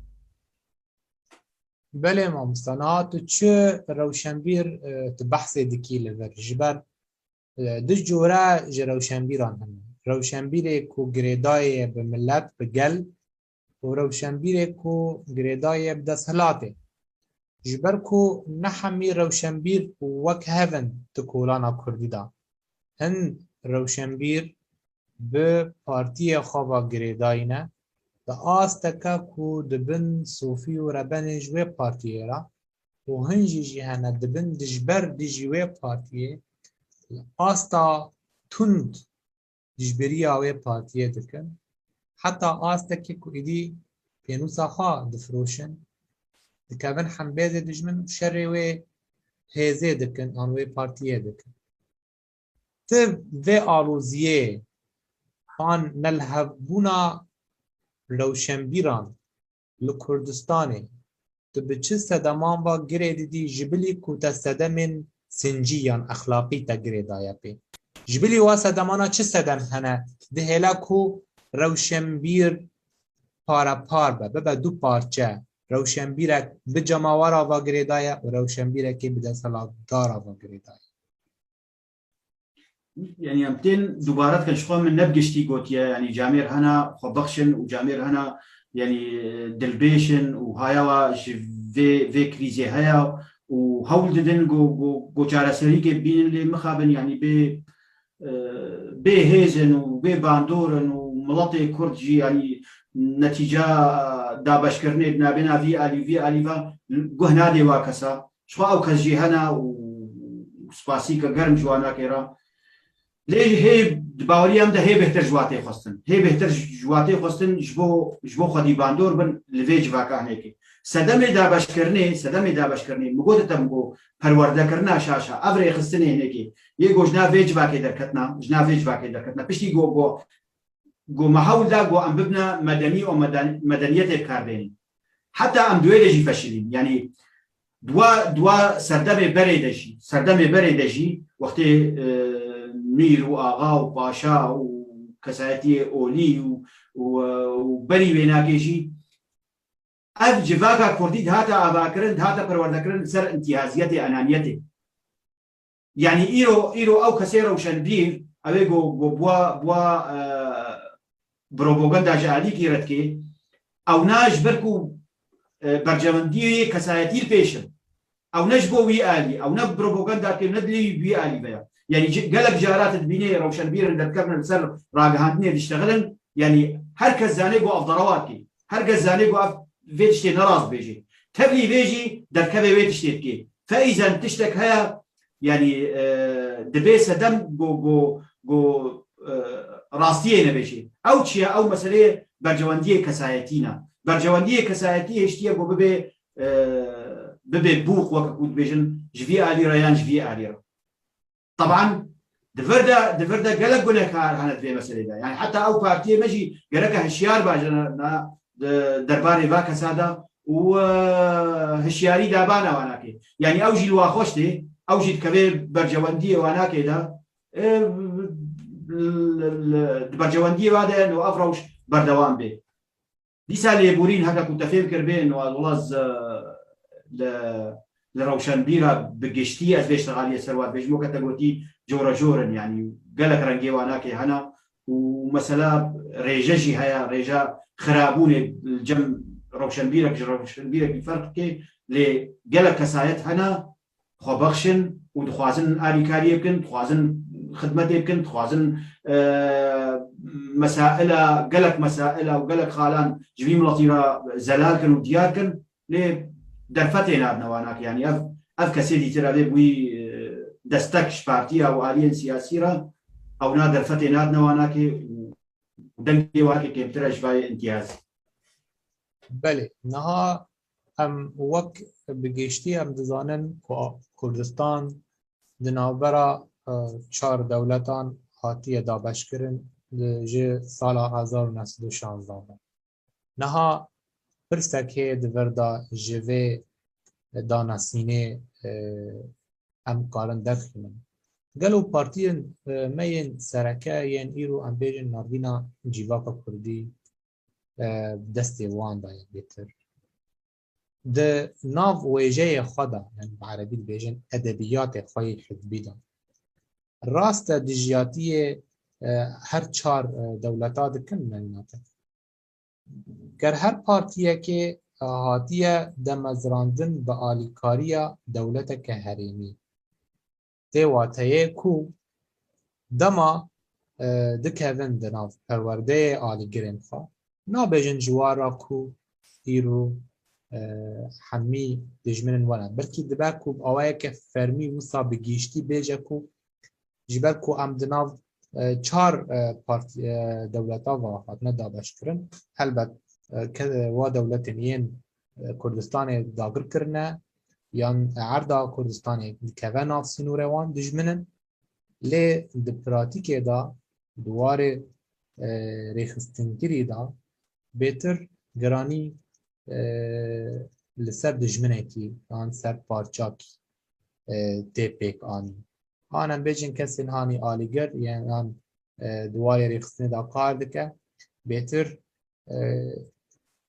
Belê mamosta, niha tu çi rewşenbîr, e, tu behsê dikî li vir? Ji ber, e, du cure ji rewşenbîran hene. Rewşenbîrê ku girêdayê ye bi milet, bi gel, û rewşenbîrê ku girêdayê bi desthilatê. Ji ber ku ne hemî rewşenbîr wek hev in di kolana kurdî de. Hin rewşenbîr bi partiyê xwe ve girêdayî ne, di asteke ku dibin sofî û rebenê ji wê partiyê re û hin jî jî hene dibin dijber dijî wê partiyê, asta tund dijberiya wê partiyê dikin. Heta astekê ku êdî pênûsa xwe difiroşin, dikevin hembêzê dijmin û şerê wê hêzê dikin, an wê partiyê dikin. Ti vê aloziyê an nelihevbûna rewşenbîran li Kurdistanê, tu bi çi sedeman ve girê didî, ji bilî ku te sedemên sincî yan exlaqî te girê daye pê? Ji bilî wa sedemana çi sedem hene dihêle ku rewşenbîr parepar be, bibe du parçe, rewşenbîrek bi cemawera ve girêdaye û rewşenbîrekê bi desthilatdara ve girêdaye? Yanî em tên dubare dikin, ji xwe min ne bi giştî gotiye, yanî camêr hene xwe bexşin û camêr hene, yanî, e, dilbêş in û haya wa ji vê, vê krîzê heye û hewl didin ku, ku, ku çareserîkê bînin, lê mixabin, yanî bê, e, bê hêz in û bê bandor in û miletê Kurd jî, yanî netîca dabeşkirinê di nabêna vî alî û vî alî ve guh nadê wa kesa. Ji xwe ew kes jî hene û spasîke germ ji wan nake re. Lê hê di baweriya min de hê bêhtir ji watê xwestin. Hê bêhtir ji watê xwestin ji bo, ji bo xwedî bandor bin li vê civaka hinekê. Sedemê dabeşkirinê, sedemê dabeşkirinê, min got te min got perwerdekirina şaşa, ev rêxistinê hinekê, yê got ji nav vê civakê derketina, ji nav vê civakê derketina. Piştî got, got, got me hewl da got em bibine medenî û meden-, medeniyetê bi kar bênin. Heta em di wê de jî feşilîn. Yanî dua, dua serdemê berê de jî, serdemê berê de jî wextê, e, mîr û axa û paşa û kesayetiyê olî û, û, û berî wênakê jî ev civaka kurdî dihate avakirin, dihate perwerdekirin li ser întîhaziyetê, enaniyetê. Yanî îro, îro ew kesê rewşenbîr, ew ê go, go bûa, bûa, e, propaganda ji alîkî re dike, ew ne ji ber ku, e, berjewendiyê kesayetî li pêş in. Ew ne ji bo wî alî, ew ne propaganda dike, ne dilê wî alî veya. Yanî ci-, gelek cara tu dibînê rewşenbîr in derdikevin li ser ragihandinê diştexilin, yanî her kes zanê ku ev derewa dike. Her kes zanê ku ev vê tiştê ne rast bêjê. Tevlî vê jî derkevê wê tiştê dike. Feîzen tiştek heye, yanî, e, dibê sedem go, go, go, e, rastiyê nebêjê. Ew çi ye? Ew meseleyê berjewendiyê kesayetî ne. Berjewendiyê kesayetî hiştiye ku bibê, e, bibê bûq, weke ku dibêjin, ji vî alî re yan ji vî alî re. Teban, di vir de, di vir de gelek gunekar hene di vê meselê de. Yanî heta ew partiyê me jî gereke hişyar be ji na, di derbarê va kesa de û, e, hişyarî dabana wanakê. Yanî ew jî li wa xweş tê, ew jî dikeve berjewendiyê wanakê de, e, li, li, di berjewendiyê wa de no ev rewş berdewam bê. Dîsa lêborîn heke ku te fêm kiribê, no ez wela z-, li, li rewşenbîra bi giştî ez vê ştexaliyê ser wa dibêjim, weke te gotî, cor e cor in, yanî gelek rengê wanakê hene û mesela rêje jî heye, rêja xirabûnê li cem rewşenbîrek ji rewşenbîrekî ferq dike, lê gelek kesayet hene, xwe bexşin û dixwazin alîkariyê bikin, dixwazin xidmetê bikin, dixwazin, e, mesaila, gelek mesaila û gelek xalan ji vî miletî re zelal kin û diyar kin, lê derfetê nadine wanakê. Yanî ev, ev kesê dîtir ev ê bi wî, e, destek ji partiya û aliyên siyasî re ew na derfetê nadine wanakê û dengê wanakê kêmtir e ji vayê întîhazî. Belê, niha em wek bi giştî em dizanin ku Kurdistan di navbera, e, çar dewletan hatiye dabeşkirin di, ji sala hezar û neh sed û şanzde ve. Niha pirsek heye di vir de ji vê danasînê, e, em karin derxînin. Gelo partiyên, e, me yên sereke yên îro em bêjin navîna civaka kurdî, e, destê wan de ye bêtir. Di nav wêjeyê xwe de, yanî bi erebî dibêjin edebiyatê xwe yê hizbî de, rast e dijiyatiyê, e, her çar, e, dewleta dikin, yanî nake. Ger her partiyekê, e, hatiye demezrandin bi alîkariya dewleteke herêmî, tê wateyê ku dema, e, dikevin di nav perwerdeyê alîgirên xwe, nabêjin ji wan re ku îro, e, hemî dijmin in we ne. Belkî dibe ku bi awayeke fermî wisa bi giştî bêje ku ji ber ku em di nav, e, çar, e, partî, e, dewleta ve hatine dabeşkirin, helbet, e, ke-, wa dewletên yên, e, Kurdistanê dagir kirine, yan erda Kurdistanê dikeve nav sînorê wan, dijmin in. Lê di pratîkê de, di warê, e, rêxistinkirî de bêtir giranî, e, li ser dijminekî yan ser parçakî, e, tê pêk anîn. An em bêjin kesên hanî alîgir yan, e, di warê rêxistinê de kar dike, bêtir, e,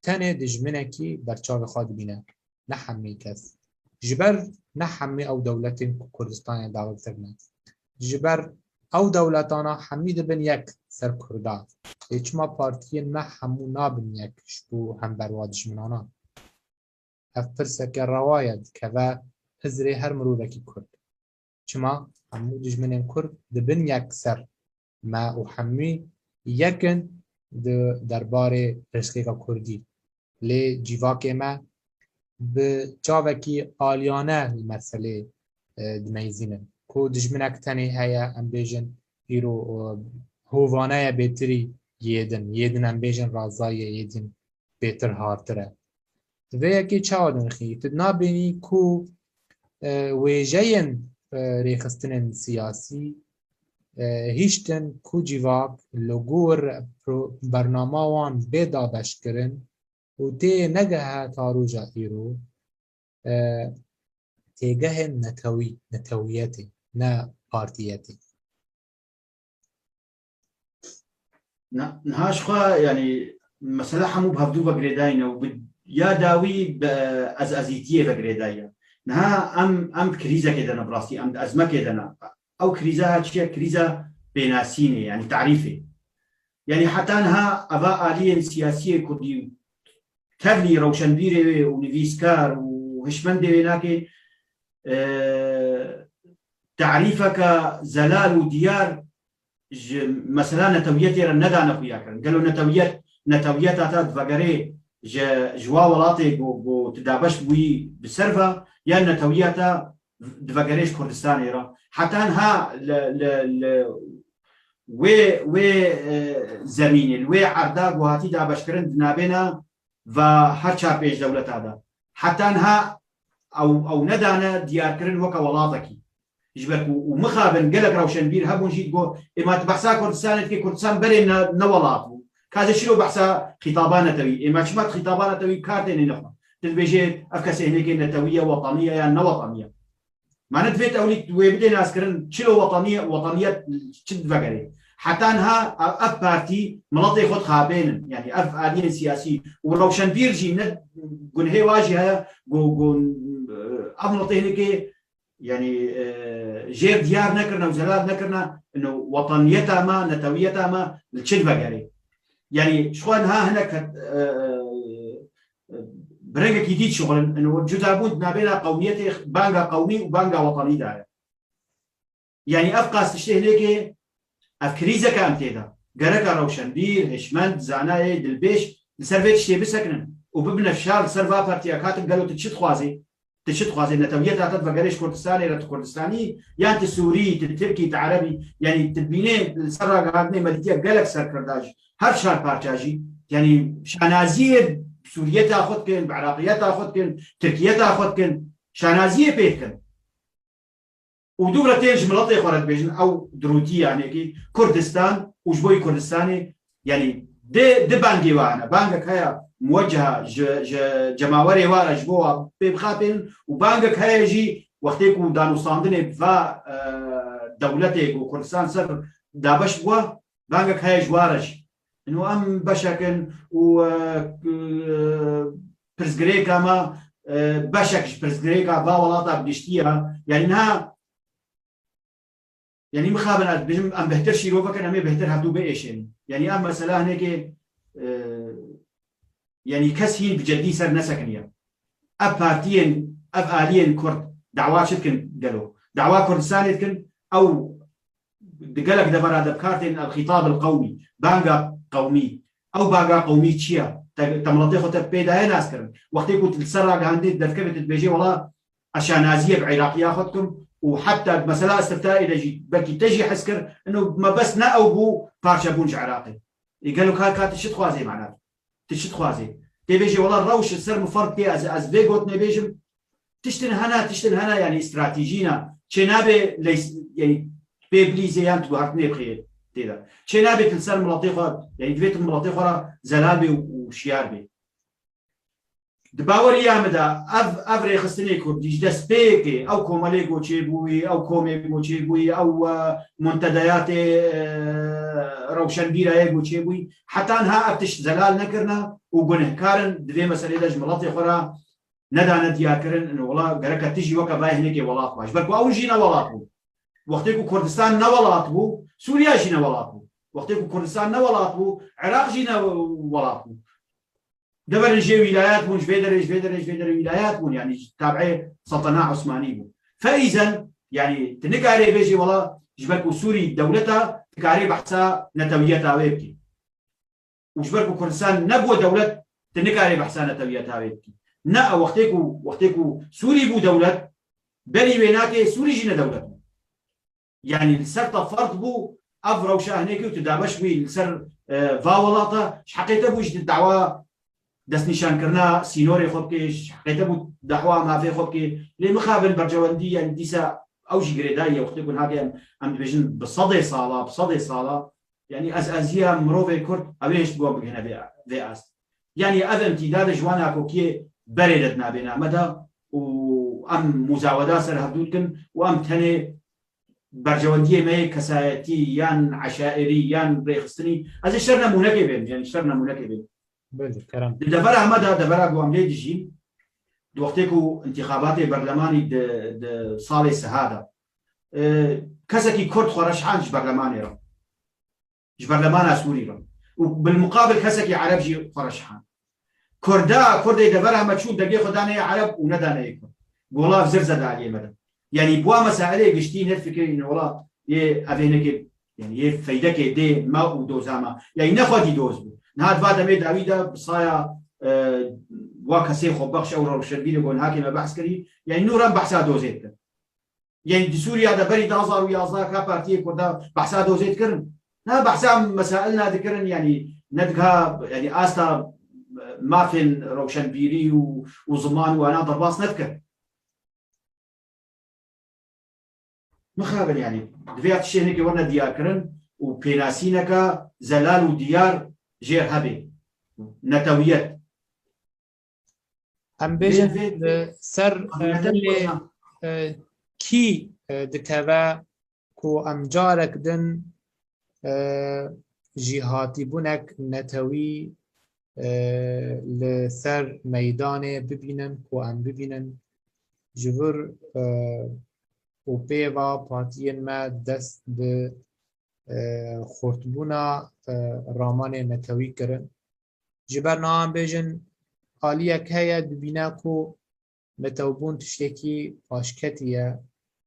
tenê dijminekî ber çavê xwe dibîne. Ne hemî kes. Ji ber ne hemî ew dewletên ku Kurdistanê dagir kirine. Ji ber ew dewletana hemî dibin yek ser Kurda. Lê çima partiyên me hemû nabin yek ji bo hember wa dijminana? Ev pirseke rewa ye, dikeve hizrê her mirovekî Kurd. Çima? Hemû dijminên Kurd dibin yek ser me û hemî yek in di derbarê pirsgirêka Kurdî. Lê civakê me bi çavekî aliyane li meselê, e, dimeyzînin. Ku dijminek tenê heye, em bêjin, îro, e, hovane ye bêtirî yê din. Yê din em bêjin razaye, yê din bêtir hartir e. Vê yekê çawa dinirxî? Tu nabînî ku, e, wêjeyên, e, rêxistinên siyasî, e, hiştin ku civak li gor pro-, bernama wan bê dabeşkirin û tê negehe ta roja îro, e, têgehên netewî, netewiyetê, ne partiyetê. Na-, niha ji xwe, yanî, mesele hemû bi hevdû ve girêdayî ne û bi ya dawî bi ezezîtiyê ve girêdayî ye. Niha em, em di krîzekê de ne, bi rastî, em di ezmekê de ne. Ew krîza ha çi ye? Krîza pênasînê, yanî tarîfê. Yanî heta niha eva aliyên siyasiyê kurdî, tevlî rewşenbîrê wê û nivîskar û hişmendê wê nake, e, tarîfeke zelal û diyar ji mesela netewiyetê re nedane xuyakirin. Gelo netewiyet, netewiyeta te divegerê ji, ji wa welatê ku, ku tu dabeş bûyî bi ser ve, yan netewiyeta divegerê ji Kurdistanê re? Heta niha li, li, li wê, wê, e, zemînê, li wê erda ku hatî dabeşkirin di navêna va her çar pênc dewleta de. Heta niha ew, ew nedane diyarkirin weke welatekî. Ji ber ku, û mixabin gelek rewşenbîr hebûn jî digot, ê ma tu behsa Kurdistanê dikê, Kurdistan berê ne, ne welat bû. Ka ez ê çilo behsa xîtaba netewî. Ê ma çima tu xîtaba netewî bi kar tênê nexwe? Tu dibêjê ev kesê hinekê netewî ye, wetanî ye yan ne wetanî ye. Mane divê tewlî wê bidê naskirin, çilo wetanî ye, wetaniyet çi divegerê? Heta niha ev, ev partî miletê xwe dixapênin. Yanî ev aliyên siyasî û rewşenbîr jî ne gunhê wa jî heye, ku, ku, ev miletê hinekê, yanî, e, jêr diyar nekirine û zelal nekirine, ino wetaniyeta me, netewiyeta me li çi divegerê? Yanî ji xwe niha hinek, e, e, bi rengekî dî dişuxulin. Ino cudabûn di navbêna qewmiyetê, banga qewmî û banga wetanî de ye. Yanî ev qas tiştê hinekê, ev krîzeke em tê de. Gereka rewşenbîr, hişmend, zanayê, dilbêj li ser vê tiştê bisekinin û bibine fişar li ser va partiya, ka tu gelo tu çi dixwazî? Tu çi dixwazî? Netewiyeta te divegerê ji Kurdistanê re, tu Kurdistanî, yan tu Sûrî, tu Tirkî, tu Erebî? Yanî tu dibînê li ser ragihandinê me dîtiye gelek serkirda ji her çar parça jî, yanî şanaziyê Sûriyeta xwe dikin, bi Iraqiyeta xwe dikin, Tirkiyeta xwe dikin, şanaziyê pê dikin. Û dû re tên ji miletê xwe re dibêjin, ew dirûtî yanekî Kurdistan û ji bo yî Kurdistanê, yanî di, di bangê we hene. Bangek heye muweceha ji, ji cemawerê we re ji bo wa pê bixapênin û bangek heye jî wextê ku danûstandinê va, e, dewletê ku Kurdistan ser dabeş bû, bangek heye ji wa re jî. Ino em beşek in û, e, e, pirsgirêka me, e, beşek ji pirsgirêka va welata bi giştî ye. Yanî niha, yanî mixabin ez dibêjim, em bêhtir şîrove kin, em ê bêhtir hevdû biêşên. Yanî ev mesela hinekê, e, yanî kes hîn bi cedî ser nesekiniye. Ev partiyên, ev aliyên Kurd dawa çi dikin gelo? Dawa Kurdistanê dikin, ew di gelek devera de bi kar tên el-xîtab el-qewmî, banga qewmî. Ew banga qewmî çi ye? Te, te miletê xwe te pê daye naskirin. Wextê ku tu li ser ragihandinê derdikevê, tu dibêjê, wela ez şanaziyê bi Iraqiya xwe dikim û heta di mesela îstiftaê de jî belkî te jî hez kir, ino mebest ne ew bû parçebûn ji Iraqê. Ê gelo ka, ka tu çi dixwazê, mana? Tu çi dixwazê? Tê bêjê, wela rewş li ser min ferq tê, ez, ez vê gotinê bêjim. Tiştin hene, tiştin hene, yanî stratejî ne. Çênabe leys-, yanî pê bilîzê yan tu guhertinê bixê tê de. Çênabe tu li ser miletê xwe, yanî divê tu miletê xwe re zelal bê û, û şiyar bê. Di baweriya min de ev, ev rêxistinê kurdî ji destpêkê, ew komelê ku çêbûyî, ew komê ku çêbûyî, ew, e, muntedeyatê, e, rewşenbîrayê ku çêbûyî, heta niha ev tişt zelal nekirine û gunehkar in di vê meselê de ji miletê xwe re nedane diyarkirin, ino wela gereke tu jî weke vayê hinekê welat bû. Ji ber ku ew jî ne welat bû. Wextê ku Kurdistan ne welat bû, Sûriye jî ne welat bû. Wextê ku Kurdistan ne welat bû, Iraq jî ne welat bû. Deverin jê wîlayet bûn, ji vê derê, ji vê derê, ji vê derê wîlayet bûn, yanî ji tabiê Seltena Osmanî bû. Ferîzen, yanî tu nikarê bêjî wela ji ber ku Sûrî dewleta, tu karê behsa netewiyeta wê bikî. Û ji ber ku Kurdistan nebû dewlet, tu nikarê behsa netewiyeta wê bikî. Ne, ew wextê ku, wextê ku Sûrî bû dewlet, berî wê nake Sûrî jî ne dewlet bû. Yanî li ser te ferz bû, ev rewşa hinekî û tu dabeş bûyî li ser, e, va welata, ji heqê te bû ji dawa destnîşankirina sînorê xwe bikê, ji heqê te bû dawa mafê xwe bikê. Lê mixabin berjewendî, yani dîsa ew jî girêdayî ye, wextê ku hake em, em dibêjin bi sedê sala, bi sedê sala, yani ez, eziya mirovê Kurd, ew ê hişt bû em bigihine vê, vê ast. Yani ev imtîdade ji wan nakokiyê berê de di navê me de û em muzaweda ser hevdû dikin û em tenê berjewendiyê me yê kesayetî yan eşairî yan rêxistinî, ez ê şer nemûnekê bêm, yani şer nemûnekê bêm. Belê, kerem. Di devera me de, devera ku em lê dijîn, di wextê ku întîxabatê berlemanî di, di salê siha de, e, kesekî Kurd xwe reşhan ji berlemanê re. Ji berlemana Sûrî re. Û bilmuqabil kesekî Ereb jî xwe reşhan. Kurda, Kurdê devera me çûn dengê xwe daneye Ereb û nedaneye Kurd. Gola zirze da aliyê me de. Yani, bu meseleyê giştî net fikirî ne wala yê ev hinekê, yani yê feydekê dê me û doza me. Yani ne xwedî doz bû. Niha di va demê dawî de bi saya, e, wa kesê xwebexş ew rewşenbîrê ku nihakê me behs kirî, yani nû re behsa dozê dike. Yani di Sûriya de berî du hazar û yazdeh ka partiyê Kurda behsa dozê dikirin. Na behsa mesail nadikirin, yani ne dika, yani asta mafên rewşenbîrî û, û ziman û wana derbas nedikir. Mixabin, yani divê ev tiştê hinekê werne diyarkirin û pênasîneka zelal û diyar jêr hebe. Netewiyet. Em bêjin, vê, vê, li ser, e, milê, e, kî, e, dikeve ku em carek din, e, jîhatîbûnek netewî, e, li ser meydanê bibînin, ku em bibînin ji vir, e, û pê va partiyên me dest bi, e, xurtbûna, e, ramanê netewî kirin. Ji ber niha em bêjin, aliyek heye, dibîne ku netewbûn tiştekî paşketî ye,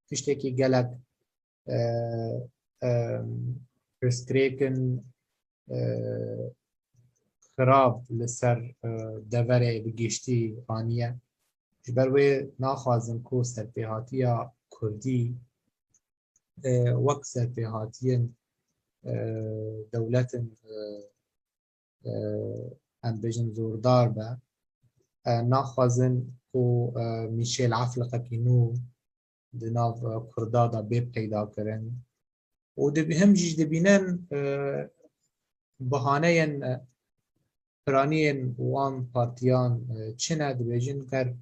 tiştekî gelek, e, e, pirsgirêk in, e, xirab li ser, e, deverê bi giştî aniye. Ji ber wê naxwazin ku serpêhatiya Kurdî, e, wek serpêhatiyên, e, dewletin, e, e, em bêjin zordar be. E, naxwazin ku, e, Mîşel Eflixekî nû di nav, e, Kurda de bê peyda kirin. Û dib-, him jî dibînin, e, bahaneyên, e, piraniyên wan partiyan, e, çi ne, dibêjin ger,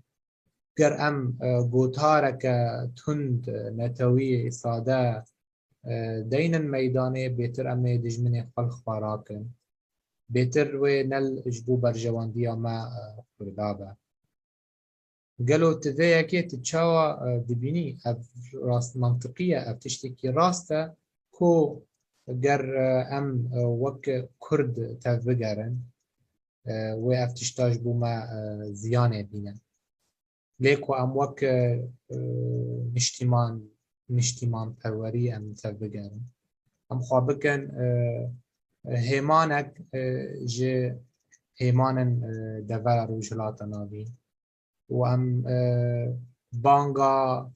ger em, e, gotareke tund, e, netewî, sade, e, deynin meydanê, bêtir em ê dijminê xwe li xwe rakin. Bêtir wê ne l-, ji bo berjewendiya me, e, Kurda be. Gelo tu vê yekê tu çawa, e, dibînî? Ev rast, mantiqî ye, ev tiştekî rast e ku ger, e, em, e, wek Kurd tevbigerin, e, wê ev tişta ji bo me, e, ziyanê bîne. Lê ku em wek, e, e, niştîman, niştîmanperwerî em tevbigerin. Em xwe bikin, e, hêmanek, e, ji hêmanên, e, devera Rojhilata Navîn. Û em, e, banga,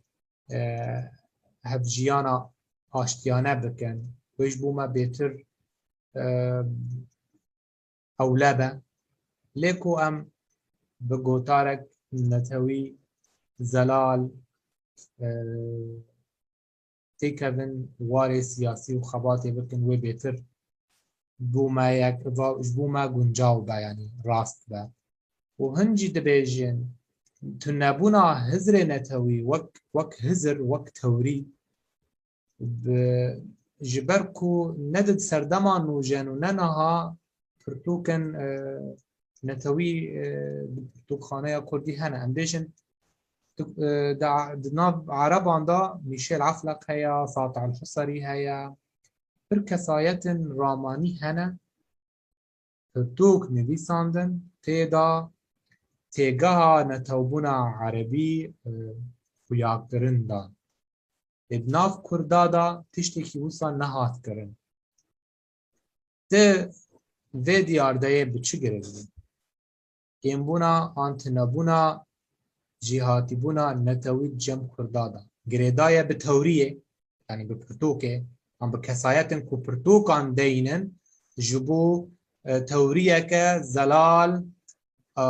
e, hevjiyana aştiyane bikin. Wê ji bo me bêtir, e, ewle be. Lê ku em bi gotarek netewî zelal, e, têkevin warê siyasî û xebatê bikin, wê bêtir bo me yek, va-, ji bo me guncaw be, yanî rast be. Û hin jî dibêjin, tunebûna hizrê netewî wek, wek hizir, wek tewrî, bi, ji ber ku ne di serdema nûjen û ne niha pirtûkên, e, netewî, e, di pirtûkxaneya kurdî hene. Em bêjin, di, e, di, di nav Ereban de Mîşel Eflek heye, Fatih El-Husarî heye. Pir kesayetên ramanî hene. Pirtûk nivîsandin, tê de têgeha netewbûna erebî, e, xuyakirin dan. Lê di nav Kurda de tiştekî wisa nehat kirin. Di vê diyardeyê bi çi girêdibin? Kêmbûna an tunebûna cîhatîbûna netewî di cem Kurda de. Girêdaye bi tewriyê, yanî bi pirtûkê, Em bi kesayetên ku pirtûkan deynin ji bo, e, tewriyeke zelal, e,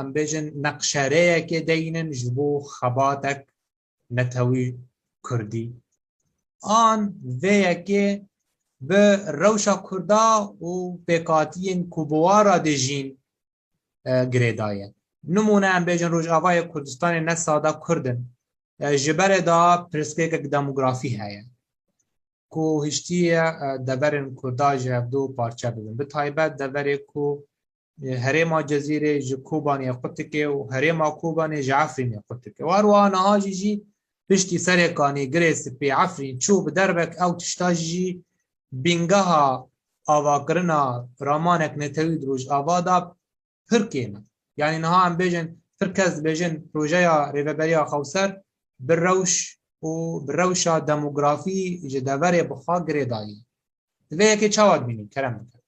em bêjin neqşereyekê deynin ji bo xebatek netewî kurdî. An vê yekê bi rewşa kurda û pêkhatiyên ku bi wa re dijîn, e, girêdaye. Nimûne em bêjin Rojavayê Kurdistanê ne sada kurd in. E, ji berê de pirsgirêkek demografî heye ku hiştiye, e, deverên kurda ji hevdu parçe bibin. Bi taybet deverê ku, e, herêma Cezîrê ji Kobanê qut dike û herêma Kobanê ji Efrînê qut dike. Û her wiha niha jî jî piştî Serê Kanî, Girê Spî, Efrîn çû bi derbek ew tişta jî bîngeha avakirina ramanek netewî di Rojava de pir kêm e. Yanî niha em bêjin, pir kes dibêjin projeya Rêveberiya Xewser bi rewş û bi rewşa demografî ji deverê bi xwe girêdayî. Divê yekê çawa dibînî? Kerem bike.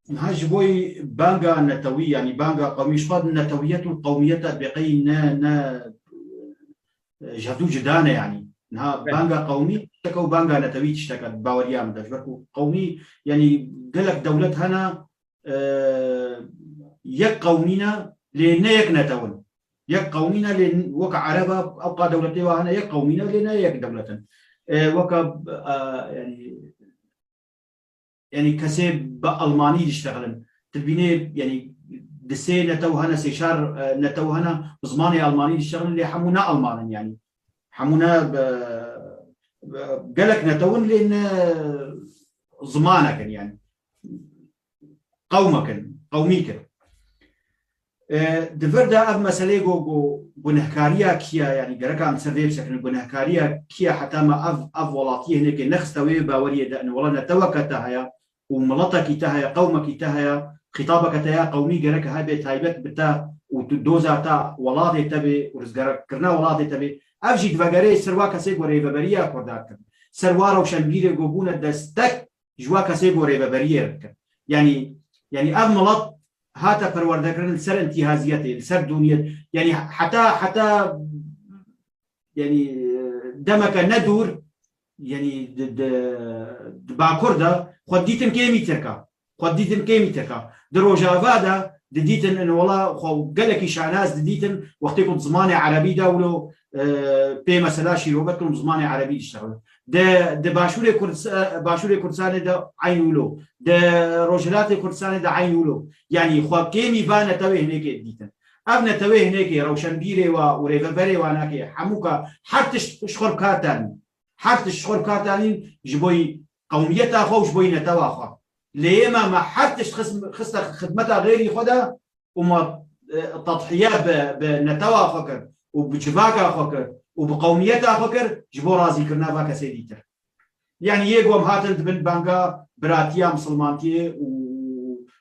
Niha ji bo banga netewî, yanî banga qewmî, ji xwe netewiyet û qewmiyeta bêqeyî ne, ne, ji hevdû cuda ne yanî. Niha Evet. banga qewmî tiştek e û banga netewî tiştek e, baweriya min de. Ji ber ku qewmî, yanî gelek dewlet hene, e, yek qewmî ne, lê ne yek netew in. Yek qewmî ne, lê weke Ereba, ewqa dewletê wa hene, yek qewmî ne, lê ne yek dewlet in. E, weke, e, yanî, yanî kesê bi Almanî diştexilin. Tu dibînê, yanî di sê netew hene, sê çar, e, netew hene, bi zimanê Almanî diştexilin, lê hemû ne Alman in yanî. Hemû ne, e, e, gelek netew in, lê ne zimanek in yanî. Qewmek in, qewmîk in. E, di vir de ev meseleyê ku, ku gunehkariya kî ye, yanî gerek em ser vê bisekinin, gunehkariya kî ye heta me ev, ev welatiyê hinekê nexiste wê baweriyê de, wela neteweke te heye û miletekî te heye, qewmekî te heye, xîtabeke te ya qewmî gerek hebe taybet bi te û tu doza te welatê te bê û rizgarkirina welatê te bê. Ev jî divegerê ser wa kesê ku rêveberiya Kurda dikin. Ser wa rewşenbîrê ku bûne destek ji wa kesê ku rêveberiyê re dikin. Yanî, yanî ev milet hate perwerdekirin li ser întîhaziyetê, li ser dûniyet. Yanî heta, heta, yanî, e, demeke ne dûr, yanî di, di, di Bakur de xwe dîtin kêmî Tirka. Xwe dîtin kêmî Tirka. Di Rojava de didîtin, in wela xwe gelekî şanas didîtin, wextê ku di zimanê erebî de wilo, e, pê mesela şîrove dikin û bi zimanê erebî diştexilin. Di, di Başûrê Kurds-, e, Başûrê Kurdistanê de eyn wilo. Di Rojhilatê Kurdistanê de eyn wilo. Yanî xwe kêmî va netewê hinekê didîtin. Ev netewê hinekê rewşenbîrê wa û rêveberê wa nakê hemûka her tişt ji xwe bi kar tanî. Her tişt ji xwe bi kar tanîn ji bo qewmiyeta xwe û ji bo netewa xwe. Lê êma me her tişt xis-, xiste xidmeta xêrî xwe de û me, e, tedhiye bi, bi netewa xwe kir û bi civaka xwe kir û bi qewmiyeta xwe kir ji bo razîkirina va kesê dîtir. Yanî yê ku em hatin di bin banga biratiya misilmantiyê û,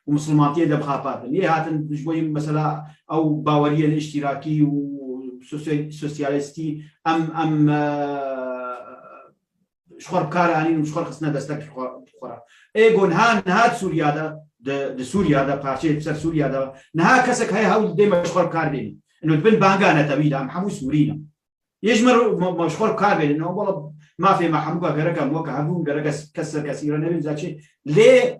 û misilmantiyê de bixapatin. Yê hatin ji bo mesela ew baweriyên îştîrakî û sosyo-, sosyalîstî em, em, e, ji xwe bi kar anîn û ji xwe xistine destek ji xwe, ji xwe re. Ê ku niha, niha di Sûriya de, di, di Sûriya de, parçeyê li ser Sûriya de, niha kesek heye hewl dê me ji xwe bi kar bênî. Ino di bin banga netewî de, em hemû Sûrî ne. Yê ji me re, me, me ji xwe bi kar bênî. No, wela mafê me hemûka gerek em weke hevûn, gerek kes, kes ser kesî re nebin, zaçê. Lê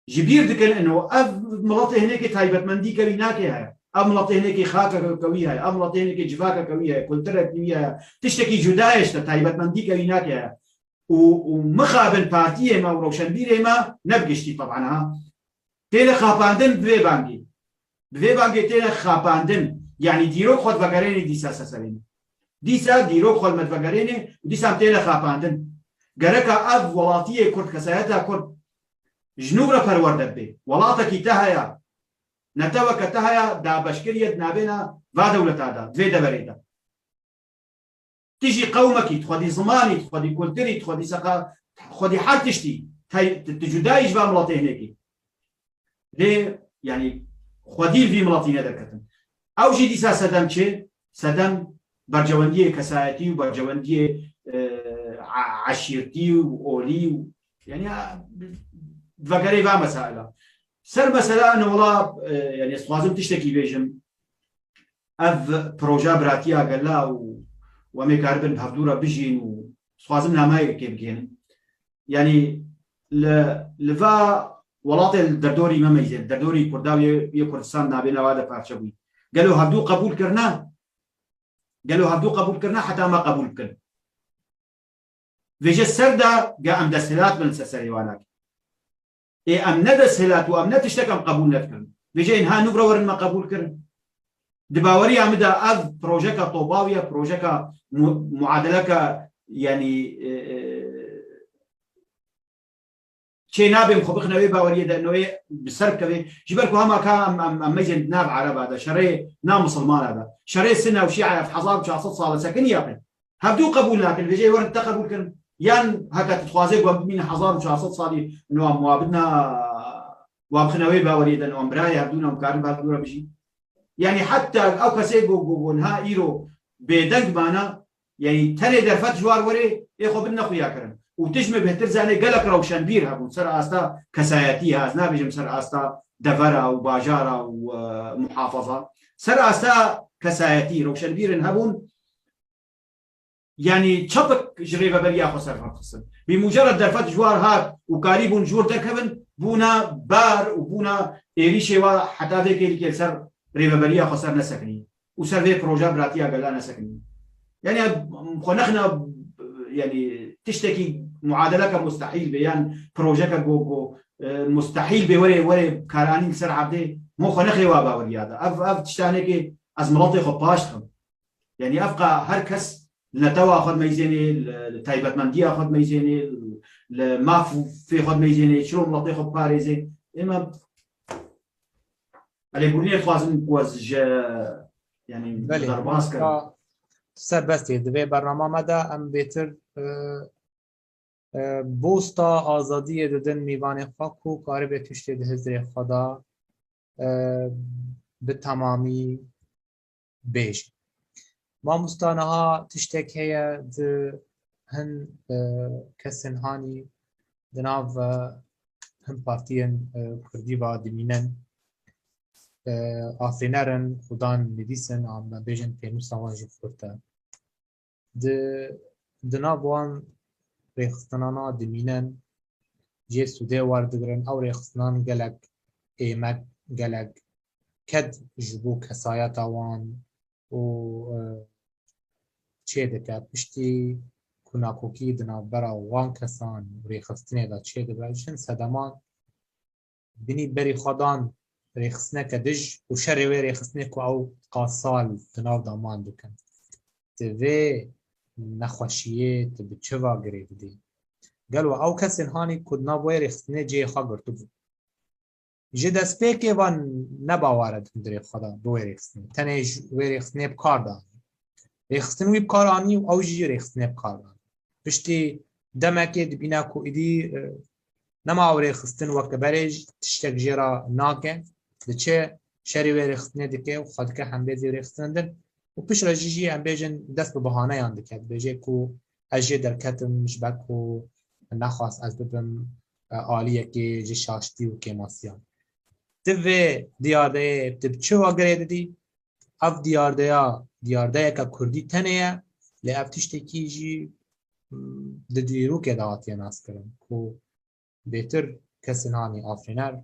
ji bîr dikin, ino ev miletê hinekê taybetmendî kewî nakê heye. Ev miletê hinekê xakeke wî heye. Ev miletê hinekê civakeke wî heye. Kultureke wî heye. Tiştekî cuda ye işte, taybetmendî kewî nakê heye. Û, û mixabin partiyê me û rewşenbîrê me ne bi giştî teban ha. Têne xapandin bi vê bangê. Bi vê bangê têne xapandin. Yanî dîrok xwe divegerênê dîsa seserê me. Dîsa dîrok xwe me divegerênê û dîsa em têne xapandin. Gereka ev welatiyê Kurd, kesayeta Kurd ji nû re perwerde bê. Welatekî te heye, neteweke te heye, dabeşkiriyê di navêna va dewleta de, di vê deverê de. Tu jî qewmekî, tu xwedî zimanî, tu xwedî kulturî, tu xwedî seqa-, xwedî her tiştî, te, tu, tu cudayî ji van miletê hinekî. Lê, yanî, xwedî li vî miletî nederketin. Ew jî dîsa sedem çi? Sedem bercewendiyê kesayetî û bercewendiyê, e, a-, eşîrtî û olî û, yanî, a, vegerê va mesaila. Ser mesela, ne wela, e, yanî, ez dixwazim tiştekî bêjim. Ev proja biratiya gela û, û em ê karibin bi hevdû re bijîn û dixwazim nameyekê bigihînim. Yanî li, li va welatê li derdorî me meyzê, li derdorî Kurda û yê, yê Kurdistan nabêne wa de parçe bûyî. Gelo hevdû qebûl kirine? Gelo hevdû qebûl kirine heta me qebûl bikin? Vêje ser de ge em desthilat bin li ser serê wan nake. Ê em ne desthilat û em ne tiştek em qebûl nedikirin. Vêje ên ha nû re werin me qebûl kirin. Di baweriya min de ev projeka tobawiye, projeka mu-, muadeleke, yanî, e, e, çê nabê min xwe bixine wê baweriyê de, newê bi ser bikeve. Ji ber ku hema ka em, em, em meyzên di nav Ereba de, şerê na Misilmana de, şerê Sine û Şîa ev hezar û çar sed sal e sekiniye pê. Hevdû qebûl nakin, vêjê werin te qebûl kirin. Yan heke tu dixwazê ku em bimînin hezar û çar sed salî, nû em wa bidina, wa bixine wê baweriyê de, nû em birayê hevdû ne, em karin bi hevdû re bijîn. Yanî heta ew kesê ku, ku, ku niha îro bêdeng mana, yanî tenê derfet ji war werê, ê xwe bidine xuyakirin. Û tu ji min bêhtir zanê gelek rewşenbîr hebûn, ser asta kesayetî ha, ez nabêjim ser asta devera û bajara û, e, muhafaza. Ser asta kesayetî rewşenbîrin hebûn, yanî çapik ji rêveberiya xwe ser xwe dixistin. Bi mucerred derfet ji war hat û karîbûn ji wir derkevin, bûna bar û bûna êrîşê wa heta vê kêlîkê li ser rêveberiya xwe ser nesekinî û ser vê proja biratiya gela nesekinî. Yanî xwe nexne, yanî tiştekî muadeleke mustehîl be yan projeke ku, ku, e, mustehîl be were, were karanîn li ser erdê, mo xwe nexê wa baweriya de. Ev, ev tiştanekê ez miletê xwe paş dixim. Yanî ev qa her kes li netewa xwe dimeyzênê, li, li taybetmendiya xwe dimeyzênê, li mafê xwe dimeyzênê, çilo miletê xwe biparêzê. Ême, elê bûrnê dixwazim ku ez ji, yanî, Belê, derbas kirim. Serbestê. Di vê bernama me de em bêtir, e, e, bosta azadiyê didin mîvanê xwe ku karibe tiştê di hizrê xwe de, e, bi temamî bêjin. Mamosta, niha tiştek heye di hin, e, kesên hanî di nav, e, hin partiyên, e, kurdî ve dimînin. E, afrîner in, xudan nivîs in, an me bêjin pênûsa wan jî xurt e. Di, di nav wan rêxistinana dimînin, jê sûdê werdigirin. Ew rêxistinan gelek êmek, gelek ked ji bo kesayeta wan û, e, çê dike. Piştî ku nakokî di navbera wan kesan û rêxistinê de çê dibe, ji hin sedeman binî berî xwe dan rêxistineke dij û şerê wê rêxistinê ku ew qasal di nav de man dikin. Tu vê nexweşiyê tu bi çi va girê didî? Gelo ew kesên hanî ku di nav wê rêxistinê cihê xwe girtibû, ji destpêkê ve ne bawer e di hundirê xwe de bi wê rêxistinê. Tenê ji wê rêxistinê bi kar danî. Rêxistin wî bi kar anî û ew jî rêxistinê bi kar danî. Piştî demekê dibîne ku êdî, e, nema ew rêxistin weke berê jî tiştek jê re nake, diçe şerê wê rêxistinê dike û xwe dike hembêzê rêxistin din. Û piştre jî, jî em bêjin dest bi bahaneyan dike. Dibêje ku ez jê derketim ji ber ku nexwast ez bibim, e, aliyekê ji şaştî û kêmasiyan. Ti vê diyardeyê tu bi çi va girê didî? Ev diyardeya, diyardeyeke kurdî tenê ye, lê ev tiştekî jî, mm, di dîrokê de hatiye naskirin ku bêtir kesên hanî afrîner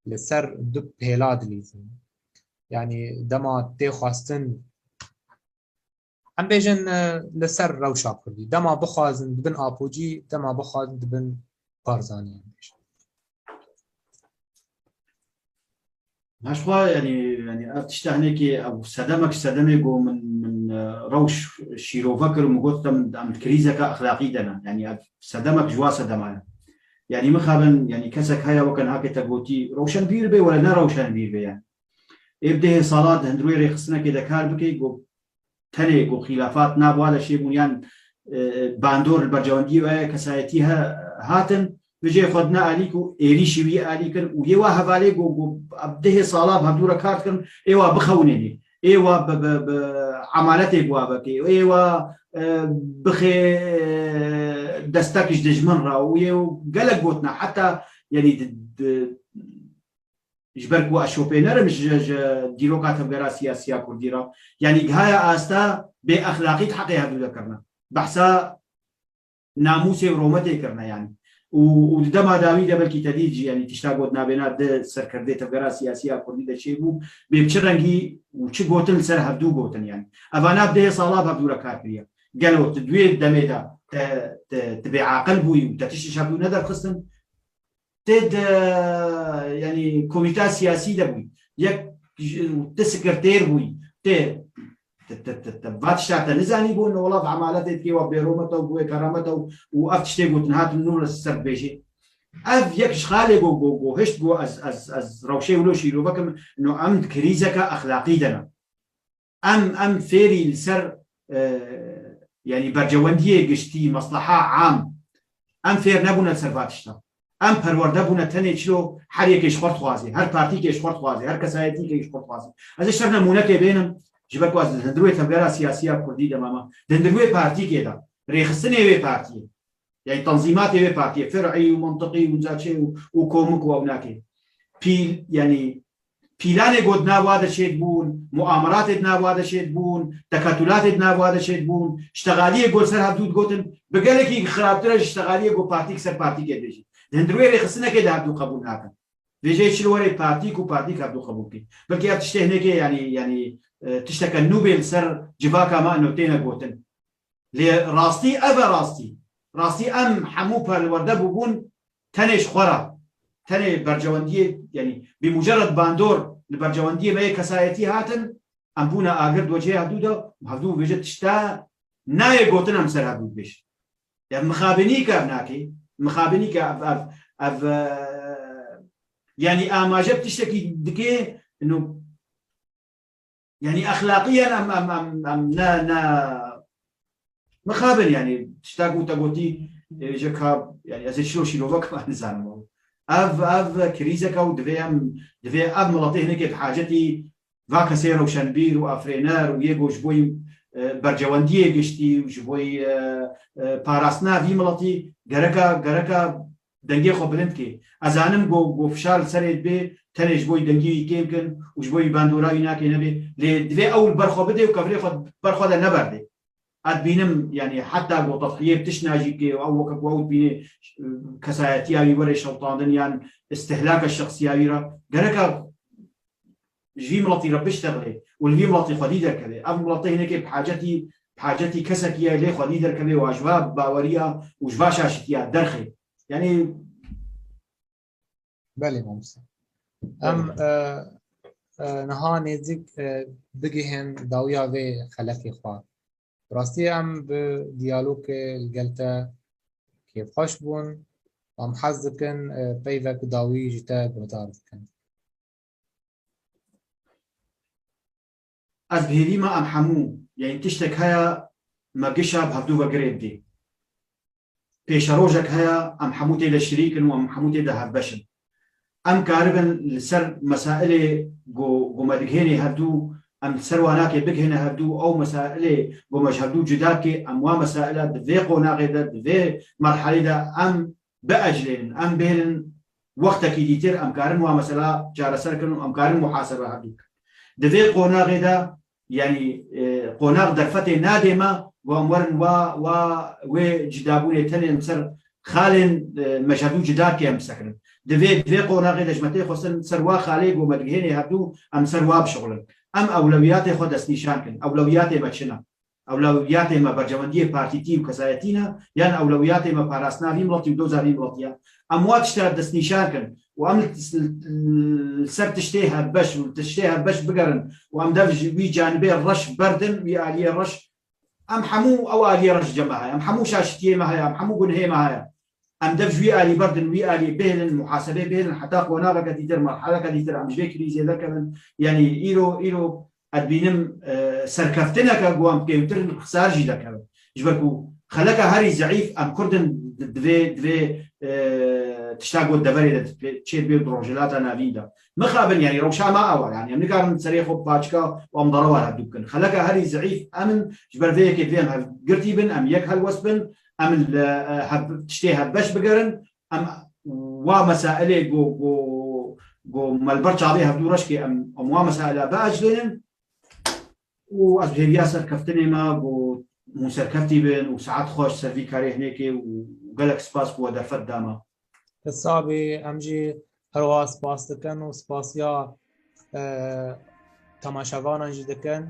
li ser du pêla dilîzin. Yanî dema tê xwestin, em bêjin, e, li ser rewşa kurdî, dema bixwazin dibin Apocî, dema bixwazin dibin Barzanî, em bêjin. Naşxwa, yanî, yanî ev tişta hinekî, ev sedemek, sedemê ku min, min, e, rewş şîrove kir û min got, em, em di krîzeke exlaqî de ne. Yanî ev sedemek ji wa sedema ye. Yanî mixabin, yanî kesek heye weke niha ke te gotî, rewşenbîr be, were ne rewşenbîr be yani. Ê bi dehê sala di hundirê rêxistinekê de kar bike, ku tenê ku xîlafat nav wa de çêbûn yan, e, bandor li berjewendiyê we kesayetî he, hatin, vijê xwe dine alî ku êrîşî wî alî kir û yê wa hevalê ku, ku dehê sala bi hevdû re kar dikin, ê wa bixewinênê, ê wa bi, bi, bi emaletê bi wa vekê, ê wa, e, bixê, e, destek ji dijmin re û yê gelek gotina heta, yanî di, di, ji ber ku ez şopêner im ji, ji dîroka tevgera siyasiya kurdî re. Yanî gihaya asta bêexlaqî di heqê hevdû de kirine. Behsa namûsê û rometê kirine, yanî. Û, û di dema dawî de belkî te dît jî, yanî tişta got nabêna di serkirdê tevgera siyasî ya kurdî de çêbû, bê bi çi rengî û çi gotin li ser hevdû gotin, yanî. Evana bi dehê sala bi hevdû re kar kiriye. Gelo tu di wê demê de te, te, tu bêaqil bûyî û te tiştî ji hevdû nederxistin, tê di, yanî, komîta siyasî de bûyî, yek ji, ti sekretêr bûyî, tê, ti, ti, ti, ti va tişta te nizanî bûn, wela bi emaletê dikê we bêromet e û bi wê keramet e û, û ev tiştê gotin hatin nû li ser bêjê. Ev yek ji xalê go, go, go hişt go ez, ez, ez rewşê wilo şîrove kim, no em di krîzeke exlaqî de ne. Em, em fêrî li ser, e, yanî bercewendiyê giştî, mesleha am, em fêr nebûne li ser va tişta. Em perwerde bûne tenê çilo her yekê ji xwe dixwazê, her partîkê ji xwe dixwazê, her kesayetîkê ji xwe dixwazê. Ez ê ji te nemûnekê bênim, ji ber ku ez di hundir wê tevgera siyasî ya kurdî de mama, di hundir wê partîkê de, rêxistinê wê partiyê, yanî tenzîmatê wê partiyê, fer'î û mentiqî û ca çê û, û komik û ew nakê. Pîl, yanî pîlanê got di nav wa de çêdibûn, muameratê di nav wa de çêdibûn, tekatulatê di nav wa de çêdibûn, ştexaliyê got ser hevdû digotin, bi gelekî xirabtir e ji ştexaliyê got partîk ser partîkê dibêjin. Di hundir wê rêxistinekê de hevdû qebûl nakin. Vêjeyê çi li werê partîk û partîk hevdû qebûl bike. Belkî ev tiştê hinekê, yanî, yanî, e, tişteke nû bê li ser civaka me ino têne gotin. Lê rastî ev e rastî. Rastî em hemû perwerde bûbûn tenê ji xwe re. Tenê bercewendiyê, yanî bi mucerred bandor li bercewendiyê me yê kesayetî hatin, em bûne agir di wecihê hevdû de, hevdû bêje tişta nayê gotin em ser hevdû dibêjin. Ya mixabinî ke ev nakê, mixabinî ke ev, ev, ev, e, yanî amaje bi tiştekî dikê, ino, yanî exlaqiyen em, em, em, em ne, ne mixabin, yanî tişta ku te gotî, e, ji ka, yanî ez ê çilo şîrove kima nizanim. Ev, ev krîzeke û divê em, divê ev miletê hinekê bi hacetî va kesê rewşenbîr û afirêner û yê ku ji bo yî, e, bercewendiyê giştî û ji bo yî, e, e, parastina vî miletî gereka, gereka dengê xwe bilind kê. Ez zanim ku, ku fişar li serê dibe, tenê ji bo yî dengî wî kêm kin û ji bo yî bandora wî nakê nebe. Lê divê ew li ber xwe bide û kevirê xwe ber xwe de neberde. Ez dibînim, yanî heta ku tedhiyê bi tiştna jî bike û ew weke ku ew dibîne, e, kesayetiya wî were şewitandin yan istihlaka şexsiya wî re, gereka ji vî miletî re biştexile û li vî miletî xwedî derkeve. Ev miletê hinekê bi hacetî, bi hacetî kesekî ye lê xwedî derkeve û ji va baweriya û ji va şaşitiya derxe. Yanî Belê mamoste. Em, Belê. e, e, niha nêzîk, e, bigihên dawiya vê xelekê xwe. Rastî em bi diyalogê li gel te kêfxweş bûn. Em hez dikin, e, peyvek dawî ji te guhdar bikin. Ez bi hêvî me em hemû, yanî tiştek heye me gişa bi hevdû ve girê bidê. Pêşerojek heye em hemû tê de şirîk in û em hemû tê de hevbeş in. Em karibin li ser mesailê ku, ku me digihênê hevdû, em li ser wanakê bigihêne hevdû, ew mesailê ku me ji hevdû cuda dike, em wa mesaila di vê qonaxê de, di vê merhelê de em biecilênin, em bênin wextekî dîtir, em karin wa mesela çareser kirin û em karin muhasebe hevdû bikin. Di vê qonaxê de, yanî, e, qonax derfetê nadê me, ku em werin wa, wa wê cidabûnê tenê em ser xalên, e, me ji hevdû cida dike em bisekirin. Di vê, di vê qonaxê de ji me tê xwestin ser wa xalê ku me digihênê hevdû em ser wa bişixulin. Em ewlewiyatê xwe destnîşan kin. Ewlewiyatê me çi ne? Ewlewiyatê me bercewendiyê partîtî û kesayetî ne, yan ewlewiyatê me parastina vî miletî û doza vî miletî ye? Em wa tişta destnîşan kin û em li, li ser tiştê hevbeş û tiştê hevbeş bigerin û em dev ji wî canibê reş berdin, wî aliyê reş, em hemû ew aliyê reş cem me heye, em hemû şaşitiyê me heye, em hemû gunhê me heye. Em dev ji wî alî berdin, wî alî bihêlin, muhasebê bihêlin, heta qonaxeke dîtir, merheleke dîtir, em ji vê krîzê derkevin. Yanî îro, îro ez dibînim, e, serkeftineke ku em kêmtir xisar jî derkevin. Ji ber ku xeleka herî zeîf em Kurd in, di-, divê, divê, e, tişta got deverê de çê dibê di Rojhilata Navîn de. Mixabin, yanî rewşa me ew e, yanî em nikarin serê xwe bi paçika û em derewa hevdû bikin. Xeleka herî zeîf em in, ji ber vê yekê divê em hevgirtî bin, em yek helwest bin, em li, e, hev-, tiştê hevbeş bigerin, em wa mesailê ku, ku, ku me li ber çavê hevdû reş kê em, em wa mesaila biecilênin û ez bi hêviya serkeftinê me ku hûn serkeftî bin û saet xweş ser vî karê hinekê û gelek spas ku we derfet dama. Te sabî, em jî herwiha spas dikin û spasiya, e, temaşevanan jî dikin.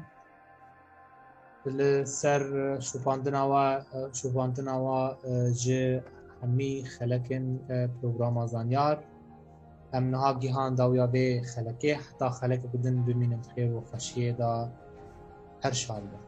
Li ser şopandina we, e, şopandina we, e, ji hemî xelekên, e, programa Zanyar. Em niha gihan dawiya vê xelekê, heta xelekek din bimînin di xêr û xweşiyê de. Her şad bin.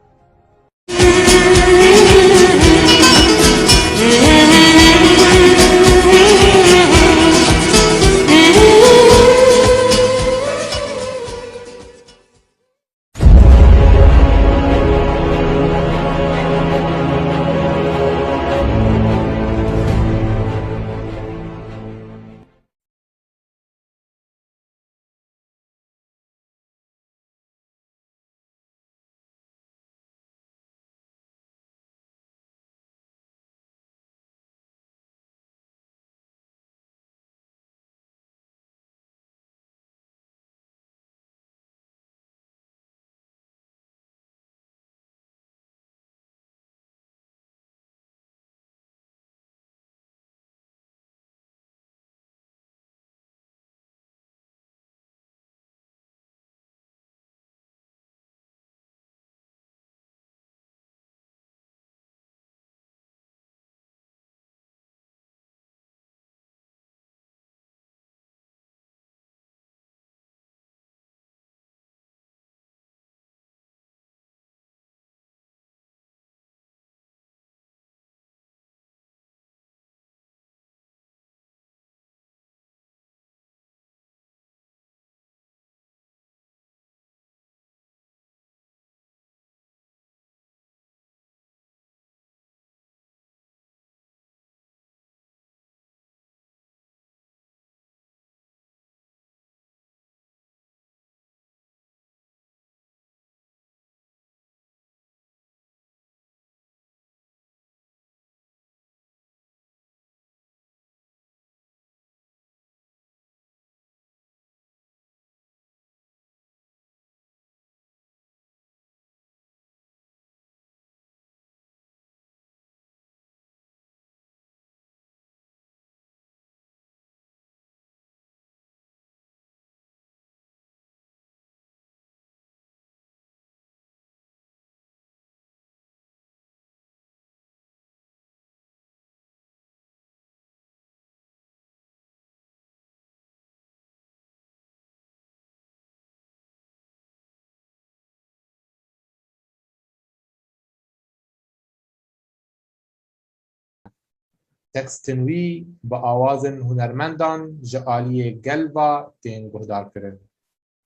Tekstên wî bi awazên hunermendan ji aliyê gel ve tên guhdarkirin.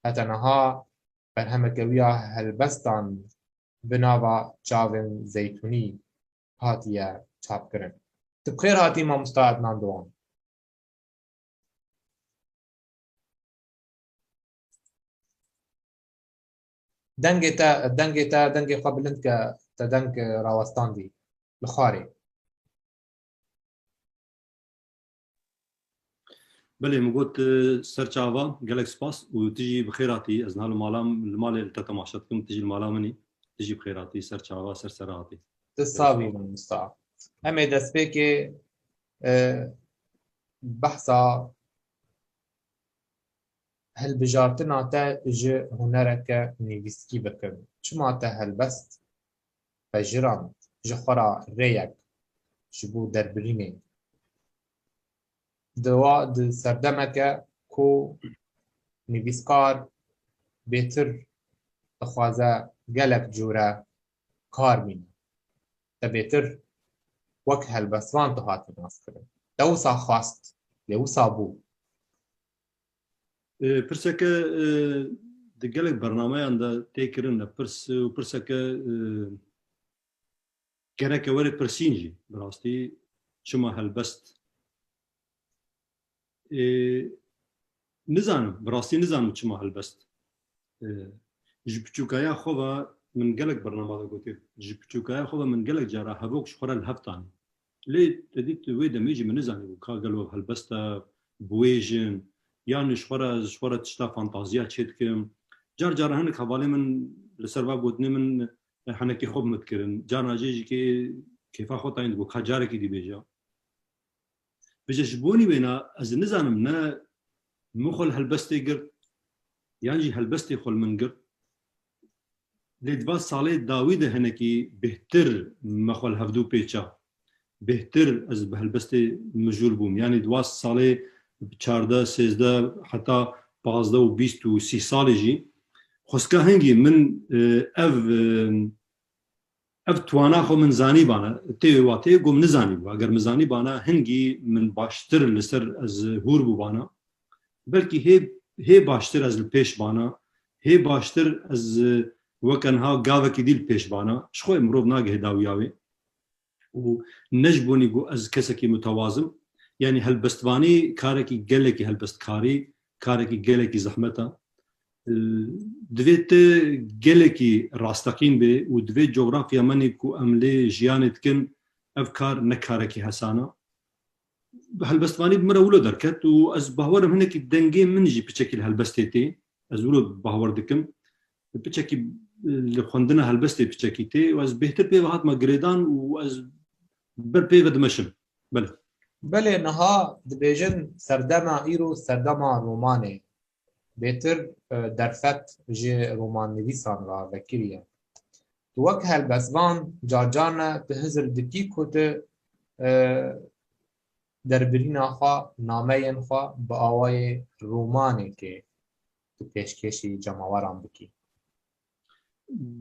Heta niha berhemeke wî ya helbestan bi nava Çavên Zeytûnî hatiye çapkirin. Tu bi xêr hatî, mamosta Ednan Doğan. Dengê te, dengê te, dengê xwe bilind ke, te deng, e, rawestandî li xwarê. Belê, min got, e, ser çava, gelek spas û tu jî bi xêr hatî. Ez niha li mala, li malê li te temaşe dikim, tu jî li mala min î. Tu jî bi xêr hatî, ser çava, ser sera hatî. Tu sax bî, mamosta. Em ê destpêkê, e, behsa hilbijartina te ji hunereke nivîskî bikim. Çima te helbest pejirand ji xwe re rêyek ji bo derbirînê? Di wa, di serdemeke ku nivîskar bêtir dixwaze gelek cûre kar bîne. Te bêtir wek helbestvan tu hatî naskirin. Te wisa xwest, lê wisa bû. E, pirseke, e, di gelek bernameyan de tê kirin, e, pirs û pirseke, e, gereke were pirsîn jî, bi rastî çima helbest? Ê, nizanim, bi rastî nizanim çima helbest. Ê, ji piçûkaya xwe ve min gelek bernama de gotiye. Ji piçûkaya xwe ve min gelek cara hevok ji xwe re li hev danî. Lê te dît wê demê jî min nizanîbû ka gelo helbest e, biwêjin, yan ji xwe re, ji xwe re tişta fantaziya çêdikim. Car cara hinek hevalê min li ser va gotinê min Henekî xwe bi min dikirin. Carna jê jî kê-, kêfa xwe tayîn dibû, ka carekî dî bêje. Bêje ji bonî wêna ez nizanim ne min xwe li helbestê girt, yan jî helbestê xwe li min girt. Lê di va salê dawî de hinekî bêhtir me xwe li hevdû pêça. Bêhtir ez bi helbestê mijûl bûm. Yanî di va salê çardeh, sêzdeh, heta pazdeh û bîst û sî salê jî xwestka hingî min, e, ev, e, ev twana xwe min zanîbana, tê wê wateyê ku min nizanîbû. Eger min zanîbana, hingî min baştir li ser ez hûr bûbana. Belkî hê, hê baştir ez li pêş bana, hê baştir ez, e, weke niha gavekî dî li pêş bana. Ji xwe mirov nagihê dawiya wê. Û ne ji bonî ku ez kesekî mutewaz im. Yanî helbestvanî karekî gelekî helbestkarî, karekî gelekî zehmet e. Divê tu gelekî rasteqîn bê û divê cografya me nê ku em lê jiyanê dikin, ev kar ne karekî hesan e. Helbestvanî bi min re wilo derket û ez bawer im hinekî dengê min jî piçekî li helbestê tê. Ez wilo bawer dikim. Piçekî, e, li xwendina helbestê piçekî tê û ez bêhtir pê ve hatime girêdan û ez ber pê ve dimeşim. Belê. Belê, niha dibêjin serdema îro serdema romanê. Bêtir, e, derfet ji romannivîsan re vekiriye. Tu wek helbestvan carcarne tu hizir dikî ku tu, e, derbirîna xwe, nameyên xwe bi awayê romanekê tu pêşkêşî cemaweran bikî.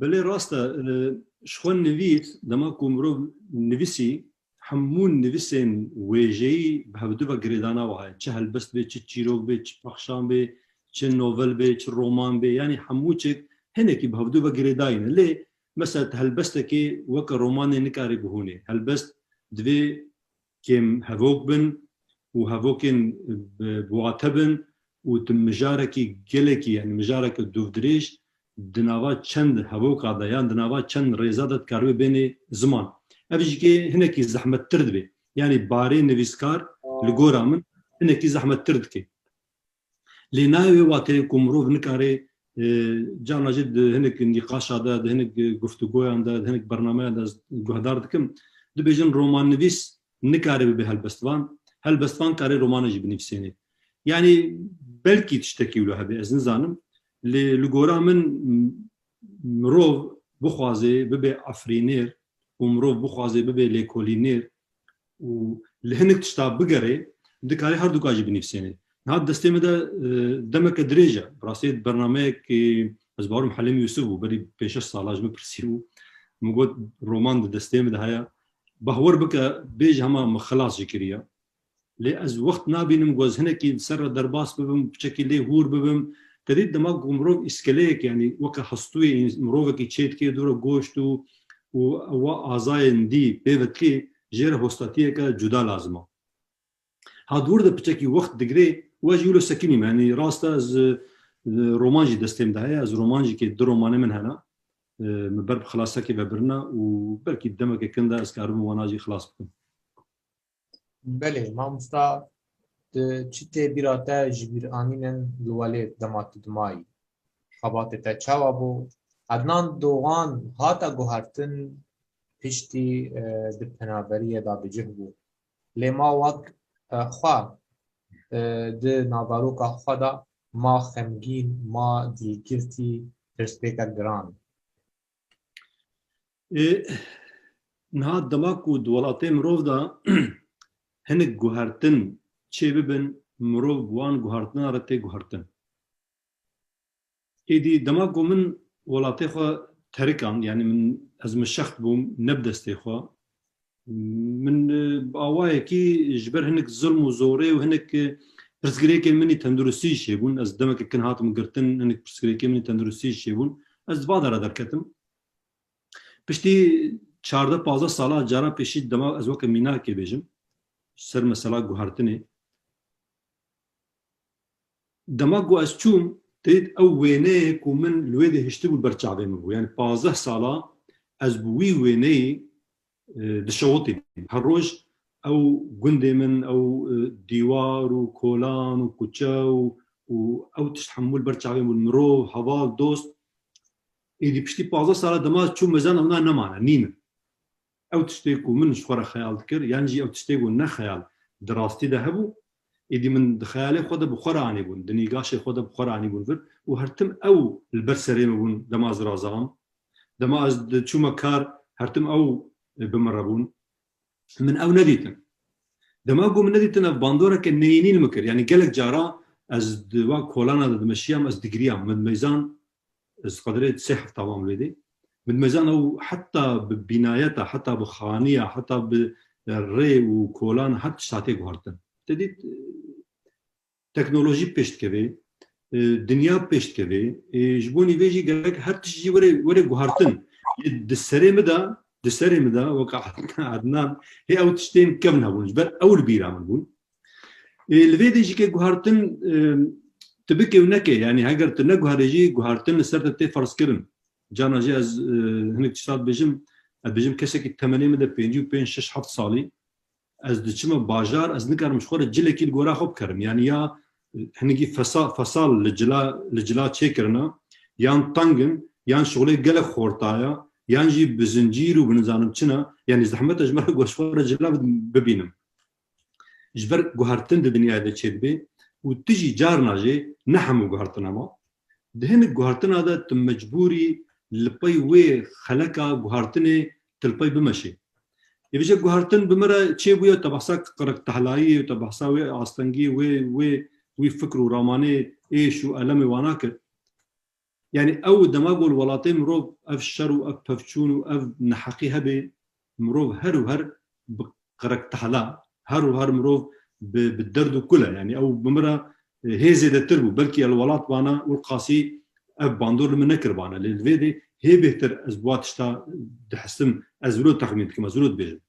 Belê rast e, e, ji xwe nivîs, dema ku mirov nivîsî, hemû nivîsên wêjeyî bi hevdu ve girêdana we heye. Çi helbest bê, çi çîrok bê, çi pexşan bê, çi novel bê, çi roman bê, yanî hemû çek hinekî bi hevdu ve girêdayî ne. Lê mesela tu helbestekê weke romanê nikarî bihûnê. Helbest divê kêm hevok bin û hevokên bi, bi wate bin û tu mijarekî gelekî, yanî mijareke dûvdirêj di nava çend hevoka de yan di nava çend rêza de dikaribê bênê ziman. Ev jî kê hinekî zehmettir dibe. Yanî barê nivîskar li gora min hinekî zehmettir dike. Lê nayê wê wateyê ku mirov nikare, e, carna jî di hinek nîqaşa de, di hinek, e, guftûgoyan de, di hinek bernameyan de ez guhdar dikim. Dibêjin romannivîs nikare bibe helbestvan. Helbestvan kare romanê jî binivîsêne. Yanî belkî tiştekî wilo hebe, ez nizanim. Lê li gora min m-, mirov bixwaze bibe efrînêr û mirov bixwaze bibe lêkolînêr, û li hinek tişta bigere, dikarê her duka jî binivîsêne. Niha destê min de, e, demeke dirêj e. Bi rastî bernameyekî ez bawerim Helîm Yûsif bû, berî pênc şeş sala ji min pirsî bû. Min got, roman di destê min de heye. Bahwer bike, bêje hema min xilas jî kiriye. Lê ez wext nabînim ku ez hinekî li ser re derbas bibim, piçekî lê hûr bibim. Te dît dema ku mirov îskeleyek, yanî weke hestûyê ins-, mirovekî çê dikê dû re goşt û, û ewa azayên dî pê ve dikê, jê re hostatiyeke cuda lazim e. Ha di wir de piçekî wext digirê û ez jî wilo sekinîm. Yanî rast e ez, e, roman jî destê min de heye, ez roman jî kê du romanê min hene. E, min ber bi xilasekê ve birine û belkî demeke kin de ez karibim wana jî xilas bikim. Belê, mamosta, tu çi tê bîra te ji bîranînên li welê dema tu dimayî? Xebatê te çawa bû? Ednan Dogan hate guhertin piştî, e, di penaberiyê de bi cih bû. Lê ma wek, e, xwe, e, di naveroka xwe de ma xemgîn, ma dilgirtî, pirsgirêkek giran. Ê, niha dema ku di welatê mirov de hinek guhertin çê bibin, mirov bi wan guhertinan re tê guhertin. Êdî dema ku min welatê xwe terikand, yanî min, ez min şext bûm, ne bi destê xwe, min, e, bi awayekî ji ber hinek zilm û zorê û hinek, e, pirsgirêkên min î tenduristî jî çêbûn. Ez demeke kin hatim girtin, hinek pirsgirêkên min î tenduristî jî çêbûn. Ez di va de re derketim. Piştî çardeh pazdeh sala cara pêşî dema ez weke mînakê bêjim, ser mesela guhertinê. Dema ku ez çûm, te dît ew wêneyê ku min li wê de hiştibû ber çavê min bû. Yanî pazdeh sala ez bi wî wêneyê, e, dişewitîm. Her roj ew gundê min, ew, e, dîwar û kolan û kuçe û, û ew tişt hemû li ber çavê min bûn. Mirov, heval, dost. Êdî piştî pazdeh sala dema çû mezan, ewna nemane, nînin. Ew tiştê ku min ji xwe re xeyal dikir, yan jî ew tiştê ku ne xeyal di rastî de hebû, êdî min di xeyalê xwe de bi xwe re anîbûn, di nîgaşê xwe de bi xwe re anîbûn vir û her tim ew li ber serê min bûn dema ez razam. Dema ez diçûme kar, her tim ew bi min re bûn. Min ew nedîtin. Dema ku min nedîtin, ev bandoreke neyînî li min kir. Yanî gelek cara ez di wa kolana de dimeşiyam, ez digiriyam. Min meyzan, ez qedrê sê hefta mam lê dê. Min meyzan ew heta bi bînayeta, heta bi xaniya, heta bi rê û kolan her tişt hatiye guhartin. Te dît, teknolojî pêş dikeve, e, dinya pêş dikeve, e, ji bo nîvê jî gerek her tişt jî were, were guhartin. Ê di serê min de, di serê min de, weka Adnan, hê ew tiştên kevn hebûn, ji ber ew li bîra min bûn. Ê, li vê de jî ke guhartin, e, tu bike û neke, yanî heger tu neguherê jî guhartin li ser te tê ferzkirin. Carna jî ez, e, hinek tişta dibêjim, ez dibêjim kesekî temenê min de pêncî û pênc, şeş, heft salî, ez diçime bajar, ez nikarim ji xwe re cilekî li gora xwe bikerim. Yanî ya hinekî fesa-, fesal li cila, li cila çêkirine, yan teng in, yan şixulê gelek xorta ye, yan jî bi zincîr û bi nizanim çi ne, yanî zehmet e ji me re ku ji xwe re cila bi-, bibînim. Ji ber guhertin di dinyayê de çêdibe û tu jî carna jî ne hemû guhertin hema. Di hinek guhertina de tu mecbûrî li pey wê xeleka guhertinê tu li pey bimeşî. Ê vêje guhertin bi min re çêbûye, te behsa qirek tehlayî, te behsa wê astengî, wê, wê, wî fikr û ramanê êş û elemê wana kir. Yanî ew dema ku li welatê mirov ev şer û ev pevçûn û ev neheqî hebe, mirov her û her bi qirek tehla, her û her mirov bi, bi derd û kul e. Yanî ew bi min re, e, hê zêdetir bû. Belkî el welat bana û qasî ev bandor li min nekiribana. Lê li vê de hê bêhtir ez bi wa tişta dihesim, ez wilo texmîn dikim, ez wilo dibêjim.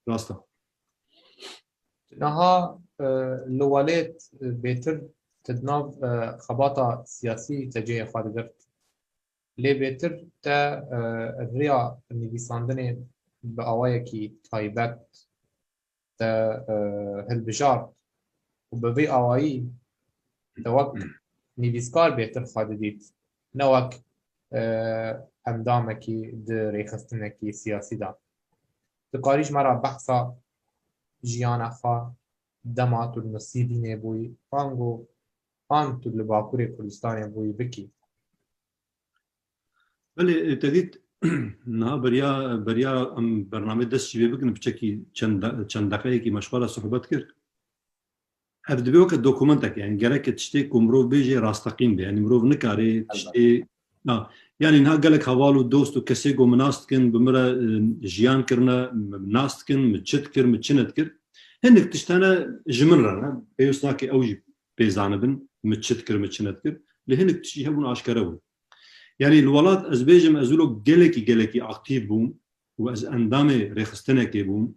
Rast e. Niha, e, li welêt, e, bêtir tu di nav, e, xebata siyasî te cihê xwe digirt. Lê bêtir te, e, riya nivîsandinê bi awayekî taybet te, e, hilbijart û bi vî awayî te wek nivîskar bêtir xwe didît, ne wek, e, endamekî di rêxistinekî siyasî de. Dikarî ji me re behsa jiyana xwe dema tu li Nisîbînê bûyî, ango an tu li Bakurê Kurdistanê bûyî bikî? Belê, e, te dît, niha beriya, beriya em bernamê dest jî vê bikin, piçekî çend de-, çend deqeyekî me ji xwe re sohbet kir. Ev dibe weke dokumentek, yani gerek tiştê ku mirov bêje rasteqîn be. Yani mirov nikare Elbet. tiştê, na, yani niha gelek heval û dost û kesê ku min nas dikin, bi min re, e, jiyan kirine, min nas dikin, min çi dikir, min çi nedikir. Hinek tişt hene ji min re ne. Pêwîst nake ew jî pê zanibin, min çi dikir, min çi nedikir. Lê hinek tişt jî hebûn aşkere bûn. Yani li welat ez bêjim, ez wilo gelekî, gelekî aktîf bûm û ez endamê rêxistinekê bûm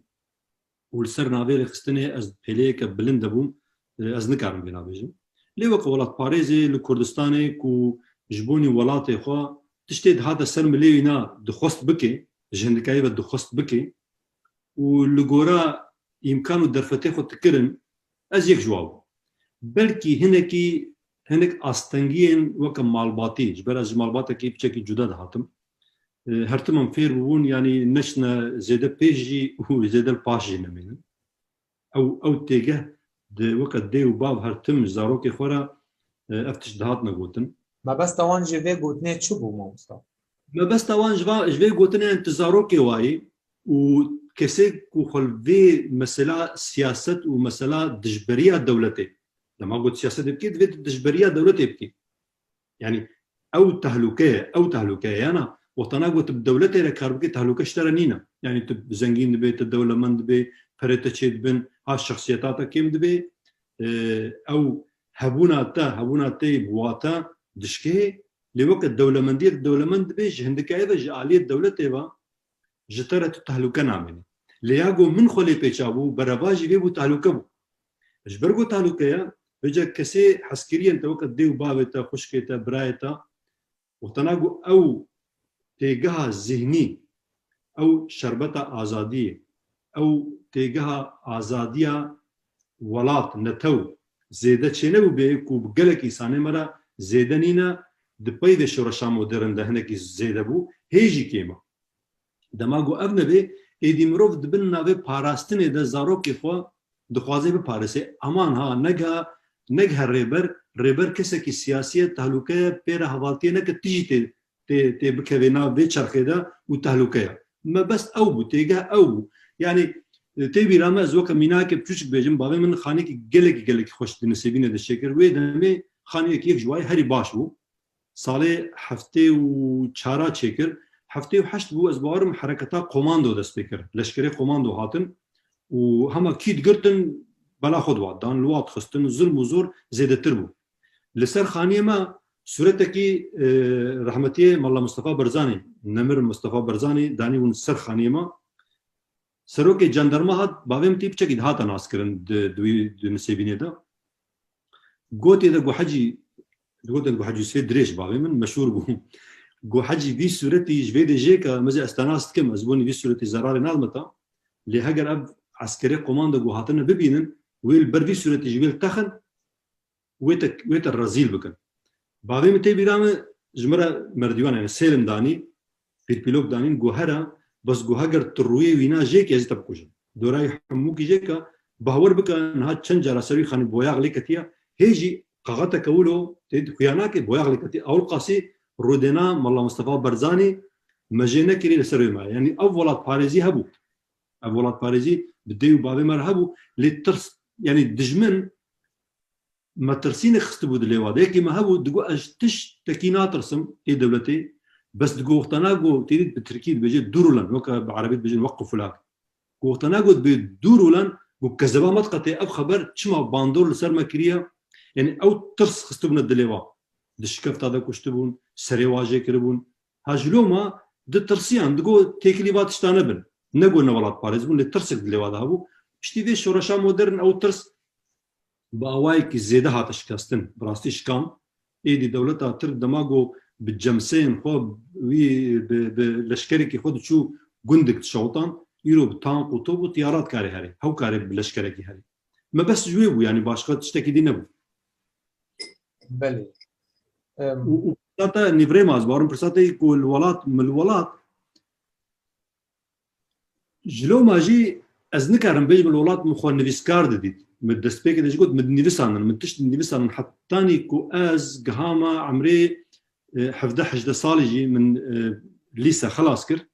û li ser navê rêxistinê ez pêleyeke bilind de bûm, e, ez nikarim vê nabêjim. Lê weke welatparêzê li Kurdistanê ku ji bonî welatê xwe tiştê dihate ser milê wîna dixwest bike, ji hindikayê ve dixwest bike û li gora îmkan û derfetê xwe dikirin, ez yek ji wan bûm. Belkî hinekî, hinek astengiyên weke malbatî, ji ber ez ji malbatekî piçekî cuda dihatim. E, her tim em fêr bûbûn, yanî neçine zêde pêş jî û zêde li paş jî nemînin. Ew, ew têgeh di weke dê û bav her tim ji zarokê xwe re, e, ev tişt dihatine gotin. Mebesta wan ji vê gotinê çi bû, mamosta? Mebesta wan ji va-, ji vê gotinê, yani tu zarokê wayî û kesê ku xwe li vê mesela siyaset û mesela dijberiya dewletê, dema got siyasetê bikî, divê tu dijberiya dewletê bikî. Yani ew tehlûke ye, ew tehlûke ye. Yana wextana ku tu bi dewletê re kar bikî, tehlûke ji te re nîne. Yani tu zengîn dibê, tu dewlemend dibê, perê te çê dibin, ha şexsiyeta te kêm dibê. E, ew hebûna te, hebûna te yê bi wate dişkê, lê weke dewlemendiyek dewlemend dibê, ji hindikayê ve, ji aliyê dewletê ve, ji te re tu tehlûke namînî. Lê ya ku min xwe lê pêça bû, berevajî vê bû tehlûke bû. Ji ber ku tehlûke ye, vêca kesê hezkiriyên te weke dê û bavê te, xwişkê te, birayê te, wextana ku ew têgeha zihnî, ew şerbeta azadiyê, ew têgeha azadiya welat, netew zêde çênebûbê ku bi gelek însanê me re zêde nîne, di pey vê şoreşa modern de hinekî zêde bû, hê jî kêm e. Dema ku ev nebe, êdî mirov di bin navê parastinê de zarokê xwe dixwaze biparêse. Aman ha, negiha, negiha rêber, rêber kesekî siyasî ye, tehlûke ye, pê re hevaltiyê neke, tu jî tê, tê, tê bikevê nav vê çerxê de û tehlûke ye. Mebest ew bû, têgeh ew bû. Yanî, tê bîra me, ez weke mînakê piçûçik bêjim, bavê min xaniyekî gelekî, gelekî xweş di Nisêbînê de çêkir. Wê demê xaniyekî yek ji wayê herî baş bû. Salê heftê û çara çêkir. Heftê û heşt bû, ez bawerim hereketa komando dest pê kir. Leşkerê komando hatin û hema kî digirtin, bela xwe diwa dan, li wa dixistin, zulm û zor zêdetir bû. Li ser xaniyê me sûretekî, e, rehmetiyê Mela Mustafa Barzanî, nemir Mustafa Barzanî, danîbûn ser xaniyê me. Serokê jandarma hat, bavê min tê piçekî dihata naskirin di, di wî, di Nisêbînê de. Gotê de ku Hecî, gotê de ku Hecî Yusufê dirêj bavê min meşhûr bû. Ku Hecî vî sûretî ji vê de jê ke, mezê ez te nas dikim, ez bonî vî sûretî zerarê nadime te. Lê heger ev eskerê komando ku hatine bibînin, wê li ber vî sûretî ji wê li texin, wê te, wê te rezîl bikin. Bavê min tê bîra min ji min re merdiwan, yani sêlim danî, pîrpîlok danîn, got here, bes got heger tu rûyê wîna jê ke, ez ê te bikujim. Dorayê hemûkî jê ke, bawer bike, niha çend cara ser wî xanî boyax lê ketiye, hê jî qaxeteke wilo, tê xuya nake, boyax lê ketiye. Ewil qasî rûdêna Mela Mustafa Barzanî me jê nekirî li ser wê me. Yani ev welatparêzî hebû. Ev welatparêzî bi dê û bavê me re hebû, lê tirs, yani dijmin metirsînê xistibû dilê wa. De yekî me hebû, digot, "Ez ji tiştekî natirsim ê dewletê." Bes digot, wexta na got, têdî bi tirkî dibêje, "Durulen", weke bi erebî dibêjin, "Weqfu fulak." Got, wexta na got, "Bi durulen", got, "Kezeba me diqetê, ev xeber çima bandor li ser me kiriye?" Yani ew tirs xistibûne dilê wa. Di şikefta de kuştibûn, serê wa jê kiribûn. Ha ji loma ditirsiyan, digot, "Têkilî va tişta nebin." Negot ne welatparêz bûn, lê tirsek dilê wa de hebû. Piştî vê şoreşa modern ew tirs bi awayekî zêde hate şikestin, bi rastî şikand. Êdî dewleta Tirk dema ku bi cemseyên xwe wî, bi, bi leşkerekî xwe diçû gundek dişewitan, îro bi tank û top û tiyara dikarê herê. Hew karê bi leşkerekî herê. Mebest ji wê bû, yanî başqa tiştekî dî nebû. Belê. Em, û, û pirsa te nîvrê ma ez barim, pirsa te ku li welat, min li welat, ji loma jî ez nikarim bêjim li welat min xwe nivîskar didît. Min destpêkê de jî got, min dinivîsandin, min tişt dinivîsandin. Hetanî ku ez gihama emrê, e, hevdeh hejdeh salî jî min, e, lîse xelas kir.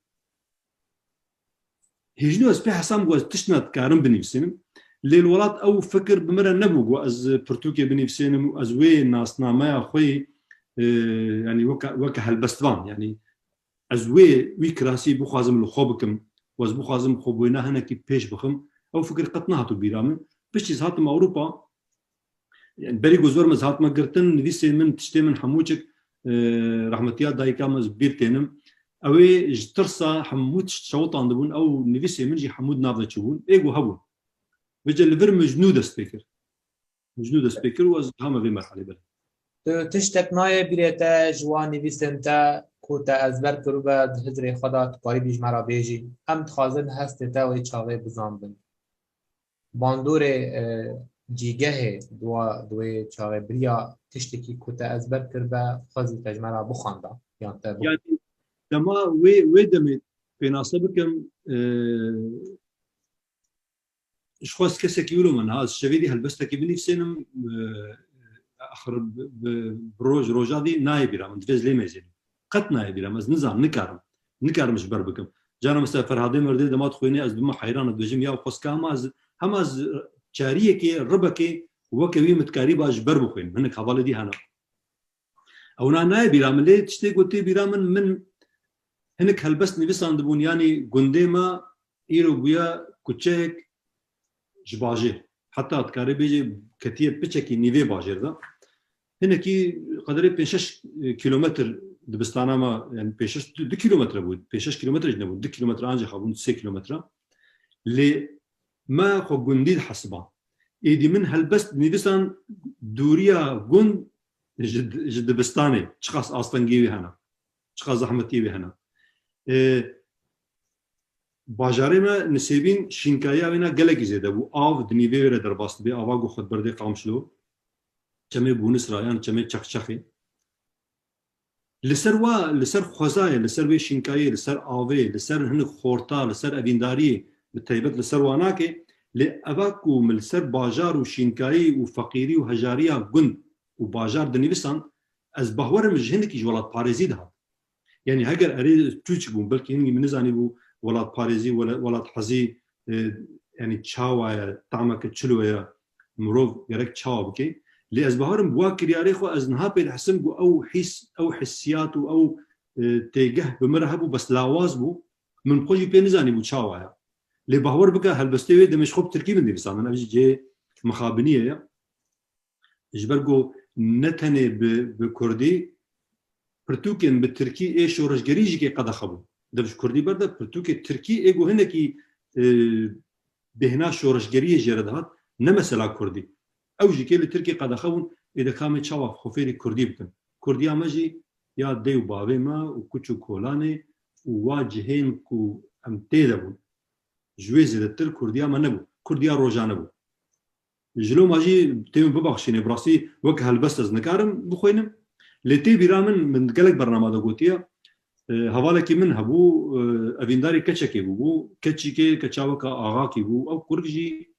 Hêjnû ez pê hesam ku ez tişt nedikarim binivîsînim. Lê li welat ew fikir bi min re nebû ku ez pirtûkê binivîsînim û ez wê nasnameya xwe yê, e, yanî weke, weke helbestvan, yanî ez wê, wî kirasî bixwazim li xwe bikim û ez bixwazim xwe boyna hinekî pêş bixim, ew fikir qet nehatû bîra min. Piştî ez hatim Ewropa, yani berî ku zor me ez hatime girtin, nivîsê min, tiştê min hemû çik, e, rehmetiya dayika min ez bîr tênim. Ew ê ji tirsa hemû tişt şewitandibûn, ew nivîsê min jî hemû di nav de çûbûn. Ê ku hebûn. Vêce li vir min ji nû dest pê kir. Ji nû dest pê kir û ez hame vê merhelê bere. Tu tiştek nayê bîrê te ji wan nivîsên te ku te ezber kirûbe di hizrê xwe de, tu karîbî ji me re bêjî. Em dixwazin hestê te wê çaxê bizanbin. Bandorê, e, cîgehê di wa, di wê çaxê biriya tiştekî ku te ezber kiribe, xwezî te ji me re bixwenda, yan te bixwend. Yani dema wê, wê demê pênase bikim, e, ji xwe ez kesekî wilo me niha, ez şevê dî helbestekî binivîsênim, e, axir bi, bi, bi roj, roja dî nayê bîra min, divê ez lê mêzênim. Qet nayê bîra min, ez nizanim, nikarim. Nikarim ji ber bikim. Cara mesela Ferhadê Merdê dema dixwînê ez dibim heyran, ez dibêjim ya xwezka hema ez, hema ez çariyekê, ribekê weke wî min dikarîba ji ber bixwînim. Hinek hevalê dî hene. Ewna nayê bîra min, lê tiştê ku tê bîra min, min hinek helbest nivîsandibûn, yanî gundê me îro bûye kuçeyek ji bajêr. Heta dikarê bêjê ketiye piçekî nîvê bajêr de. Hinekî qederê pênc şeş kîlometr dibistana me, yani pênc şeş, du, du kîlometre bû, pênc şeş kîlometre jî nebû, du kîlometre ancî hebûn, sê kîlometre. Lê me xwe gundî dihesiba. Êdî min helbest nivîsan dûriya gund ji, ji dibistanê, çiqas astengî wî hene, çiqas zehmetî wî hene. Ê, bajarê me Nisêbîn şînkariya wê ne gelekî zêde bû. Av di nîvê wê re derbas dibe, ava ku xwe berdê Qamişlo, çemê Bûnisra yan çemê Çexçexê. Li ser wa, li ser xwezayê, li ser wê şînkayê, li ser avê, li ser hinek xorta, li ser evîndariyê, bi taybet li ser wa nake, lê eva ku min li ser bajar û şînkayî û feqîrî û hejariya gund û bajar dinivîsand, ez bawerim ji hinekî ji welatparêzî dihat. Yanî heger erê çûçik bûm, belkî hingî min nizanîbû welatparêzî, wela-, welathezî, e, yanî çawa ye, tameke çilo ye, mirov gerek çawa bike. Lê ez bawerim bi wa kiryarê xwe ez niha pê dihesim ku ew hîs, ew hissiyat û ew, e, têgeh bi min re hebû, bes lawaz bû. Min bi xwe jî pê nizanîbû çawa ye. Lê bawer bike helbestê wê demê ji xwe bi tirkî min dinivîsandin. Ev jî cihê mixabiniyê ye. Ji ber ku ne tenê bi, bi kurdî, pirtûkên bi tirkî ê şoreşgerî jî kê qedexe bûn. Dev ji kurdî berde pirtûkê tirkî ê ku hinekî, e, bêhna şoreşgeriyê jê re dihat, ne mesela kurdî. Ew jî kê li tirkî qedexe bûn, ê de ka me çawa xwe fêrî kurdî bikin. Kurdiya me jî ya dê û bavê me û kuç û kolanê û wa cihên ku em tê de bûn. Ji wê zêdetir kurdiya me nebû. Kurdiya rojane bû. Ji loma jî tê min bibaxşînê, bi rastî wek helbest ez nikarim bixwînim. Lê tê bîra min, min gelek bernama de gotiye, e, hevalekî min hebû, e, evîndarî keçekê bûbû. Keçîkê, keça weke axakî bû. Ew kurk jî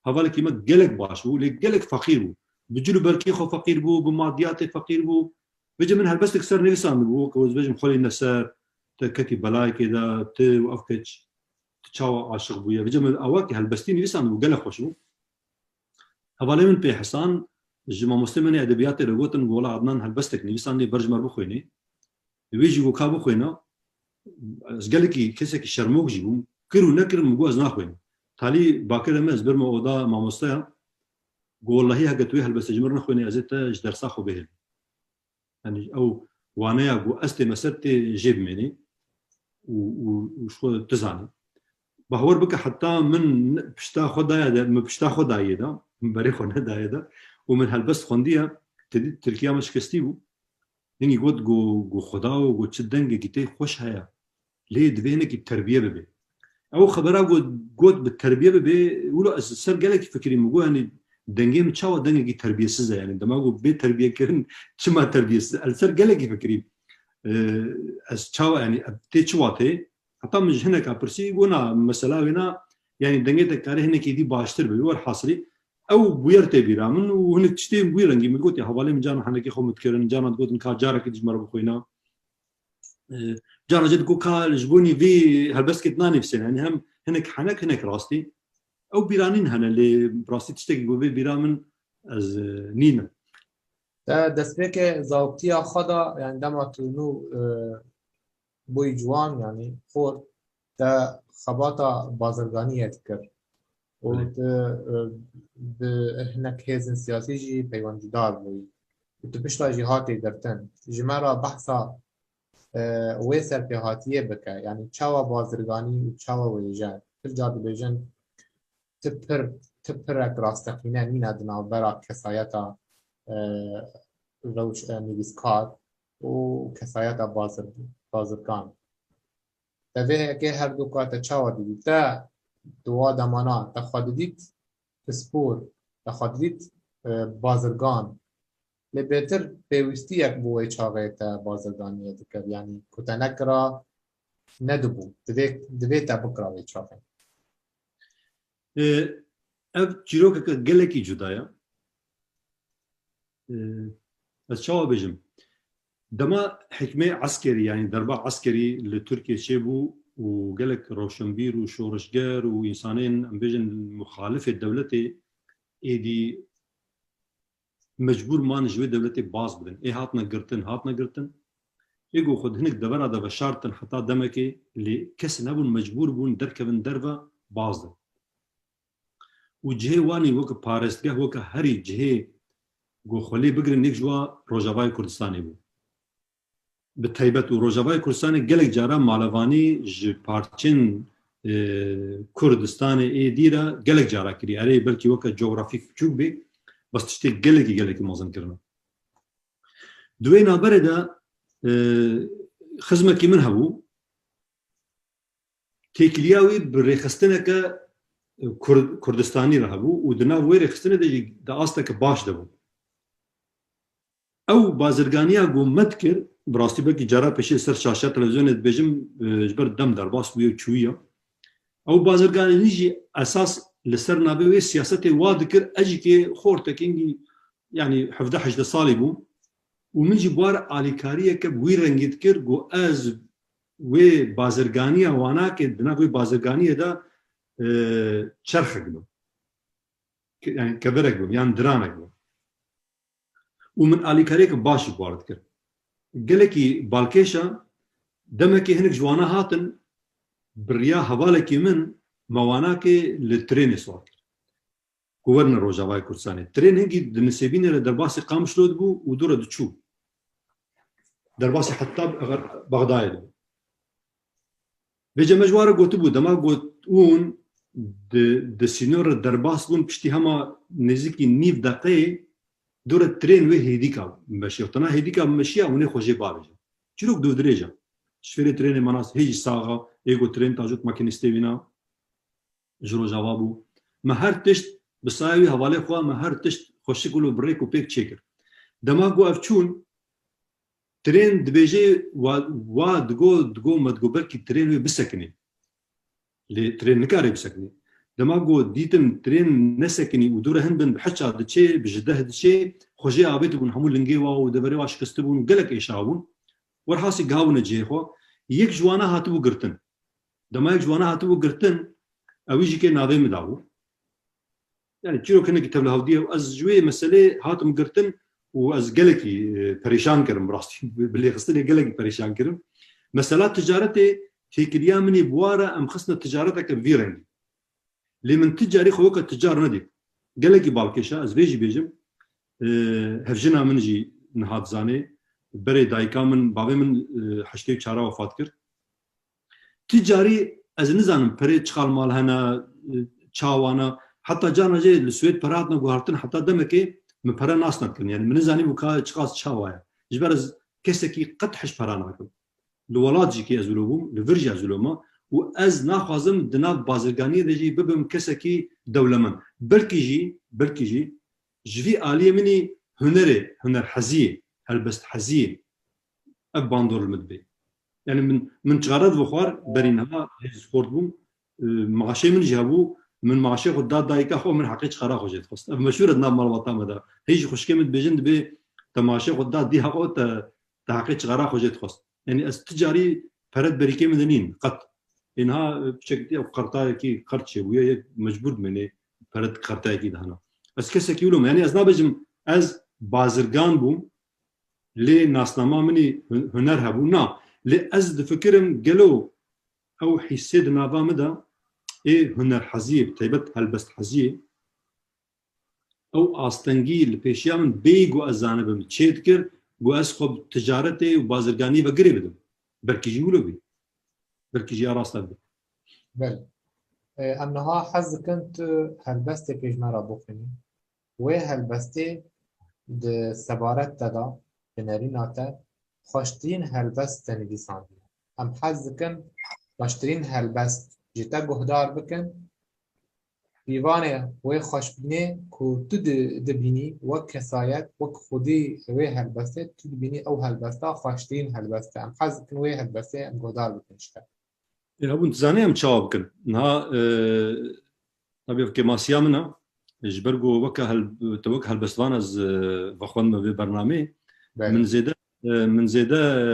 hevalekî me gelek baş bû, lê gelek feqîr bû. Bi cil û berkê xwe feqîr bû, bi madiyatê feqîr bû. Vêce min helbestek ser nivîsandibû, weke ez bêjim xwelî neser, te ketî belayekê de, tu û ev keç, tu çawa aşiq bûye. Vêce min awakî helbestî nivîsandibû, gelek xweş bû. Hevalê min pê Hesan, ji mamostê min ê edebiyatê re gotin, ku wela Adnan helbestek nivîsandî, ber ji me re bixwînî. Wê jî ku ka bixwîna, ez gelekî kesekî şermok jî bûm. Kir û nekir min got ez naxwînim. Talî bakire me, ez birme oda mamosteya. Got, wellahî heke tu wê helbestê ji min re nexwînî, ez ê te ji dersa xwe bihêlim. Yanî ew waneya ku ez tême ser tê jê bimênî û, û, û ji xwe tu zanî. Bawer bike heta min ne-, pişta xwe daye de, min pişta xwe daye de, min berê xwe nedaye de û min helbest xwendiye, te dît Tirkiya min şikestî bû. Hingî got, got, got, Xweda, got, çi dengekî tê xweş heye. Lê divê hinekî terbiye bibe. Ew xebera got, got bi terbiye bibe, wilo ez ser gelekî fikirîm, got, yanî dengê min çawa dengekî terbiyesiz e, yanî dema got bê terbiyekirin, çima terbiyesiz? Ez ser gelekî fikirîm. Ee, ez çawa, yanî tê çi watê? Heta min ji hineka pirsî, got, na, mesela wêna, yanî dengê te karê hinekî dî baştir bibe, werhasilî, ew bûyer tê bîra min û hinek tiştê wî rengî min gotê, hevalê min carna henekê xwe min dikirin, carna digotin ka carekê dî ji me re bixwîna. E, cara jî digot ka ji bo nî vî helbestkê dinanivîsin, yanî hem hinek henek, hinek rastî. Ew bîranîn hene, lê rastî tiştekî ku vê bîra min ez, e, nînim. Te destpêkê zawiktiya xwe de, yanî dema tu nû, e, bûyî ciwan, yanî xort, te xebata bazirganiyê dikir. Û Belê. tu, e, bi hinek hêzên siyasî jî peywendîdar bûyî. Û tu pişta jî hatî girtin. Ji me re behsa, e, wê serpêhatiyê bike. Yanî çawa bazirganî û çawa wêje? Pir car dibêjin, ti pir, ti pirek rasteqîne nîne di navbera kesayeta, e, rewş-, e, nivîskar û kesayeta bazir-, bazirgan. Te vê heke her du ka te çawa didît? Te di wa demana te xwe didît pispor, te xwe didît, e, bazirgan. Lê bêtir pêwîstiyek bo wê çaxê te bazirganiyê dikir, yanî ku te nekira, nedibû. Divê, divê te bikira wê çaxê. E, ev çîrokeke gelekî cuda ye. E, ez çawa bêjim? Dema hikmê eskerî, yanî derba eskerî li Tirkiyê çêbû û gelek rewşenbîr û şoreşger û însanên, em bêjin, muxalifê dewletê êdî mecbûr man ji wê dewletê baz bidin. Ê hatine girtin, hatine girtin. Ê ku xwe di hinek devera de veşartin heta demekê, lê kes nebûn, mecbûr bûn derkevin derve, baz din. Û cihê wan ê weke parêstgeh, weke herî cihê ku xwe lê bigirin, yek ji wa Rojavayê Kurdistanê bû. Bi taybet û Rojavayê Kurdistanê gelek cara malevanî ji parçên, e, Kurdistanê êdî re gelek cara kirî. Erê, belkî weke cografîk biçûk bê, bes tiştê gelekî, gelekî mezin kirine. Di wê navberê de, e, xizmekî min hebû. Têkiliya wî bi rêxistineke, e, Kur-, Kurdistanî re hebû û di nav wê rêxistinê de jî di asteke baş de bû. Ew bazirganiya ku me dikir, bi rastî belkî cara pêşî li ser şaşeya televîzyonê dibêjim, e, ji ber dem derbas bûye û çûye. Ew bazirganî jî esas li ser navê wê siyasetê wa dikir, ez jî kê xortekî, yanî hevdeh hejdeh salî bûm û min jî bi war alîkariyeke bi wî rengî dikir ku ez wê bazirganiya wanakê di nav wê bazirganiyê de, e, çerxek bim. Ke-, yanî kevirek bim, yan diranek bim. Û min alîkariyeke baş ji war dikir. Gelekî balkêş e, demekê hinek ji wana hatin, bi riya hevalekî min me wanakê li trênê siwar kir. Ku werine Rojavayê Kurdistanê. Trên hingî di Nisêbînê re derbasî Qamişlo dibû û dû re diçû. Derbasî heta Bexdayê dibû. Vêce me ji wan re gotibû, dema got hûn di, di sînor re derbas bûn, piştî hema nêzîkî nîv deqeyê dû re trên wê hêdîka bimeşiya. Tena hêdîka bimeşiya hûn ê xwe jê bavêjin. Çîrok dûvdirêj e. Şofêrê trênê me nas hê jî sax e, ê got trên tajot makînîstê wîna ji Rojava bû. Me her tişt bi saya wî hevalê xwe, me her tişt xweşik wilo bi rêk û pêk çêkir. Dema ku ev çûn, trên dibêje wa, wa digo, digo me digo belkî trên wê bisekinê. Lê trên nikare bisekinê. Dema ku dîtin trên nesekinî û dû re hin bin bi heça diçê, bi ji deh diçê, xwe jê avêtibûn hemû lingê wa û deverê wa şikistibûn û gelek êşa bûn. Werhasî gihabûne cihê xwe. Yek ji wana hatibû girtin. Dema yek ji wana hatibû girtin, ewî jî kê navê min dabû. Yani çîrok hinekî tevlihevdî ye. Ez ji wê meselê hatim girtin û ez gelekî, e, perêşan kirim, bi rastî. Bi, bi lêxistinê gelekî perêşan kirim. Mesela ticaretê têkiliya min ê bi wa re em xistine ticareteke vî rengî. Lê min ti carî xwe weke ticar nedît. Gelekî balkêş e, ez vê jî bêjim. E, hevjina min jî niha dizanê. Berê dayika min, bavê min, e, heştê û çar wefat kir. Ti carî ez nizanim perê çiqal mal hene, e, çawana. Heta carna jê li Swêd pere hatine guhartin, heta demekê min pere nas nedikirin. Yani min nizanîbû ka çiqas çawa ye. Ji ber ez kesekî qet hej pera nakim. Li welat jî kê ez wilo bûm, li vir jî ez wilo me. Û ez naxwazim di nav bazirganiyê de jî bibim kesekî dewlemend. Belkî jî, belkî jî ji vî aliyê min î hunerê, hunerheziyê, helbestheziyê, ev bandor li min dibê. Yani min, min çare dibixwar, berî niha hêj xort bûm, e, maaşê min jî hebû, min maaşê xwe da dayika xwe, min heqê çixara xwe jê dixwest. Ev meşhûr e di nav malbata me de. Hêj xwişkê min dibêjin, dibê te maaşê xwe da dîha xwe, te, te heqê çixara xwe jê dixwest. Yani ez ti carî pere di berîkê min de nîn, qet. Ê niha, e, piçek dî ew qertayekî qert çêbûye, yek mecbûr dimênê pere di qertayekî de hena. Ez kesekî wilo me. Yani ez nabêjim ez bazirgan bûm, lê nasnama min î hun-, huner hebû. Na, lê ez difikirim gelo ew hîsê di nava min de ê hunerheziyê, bi taybet helbestheziyê, ew astengî li pêşiya min bêyî ku ez zanibim çê dikir, ku ez xwe bi ticaretê û bazirganî ve girê bidim. Belkî jî wilo bî. Belkî jî ya rasta bî. Belê. E, em niha hez dikin tu helbestê pêş me re bixwînî. Wê helbestê di sebaret te de, di nerîna te, xweştirîn helbest te nivîsandiye. Em hez dikin xweştirîn helbest ji te guhdar bikin. Pîvanê wê xweşbînê ku tu di-, dibînî wek kesayet, wek xwedî wê helbestê, tu dibînî ew helbesta xweştirîn helbest e. Em hez dikin wê helbestê em guhdar bikin ji te. Ê, hebûn, tu zanî em çawa bikin? Niha, e, tabii ev kêmasiya min e. Ji ber ku weke hel-, te wek helbestvan ez, e, vexwendime vê bernameyê. Belê. Min zêde, e, min zêde, e,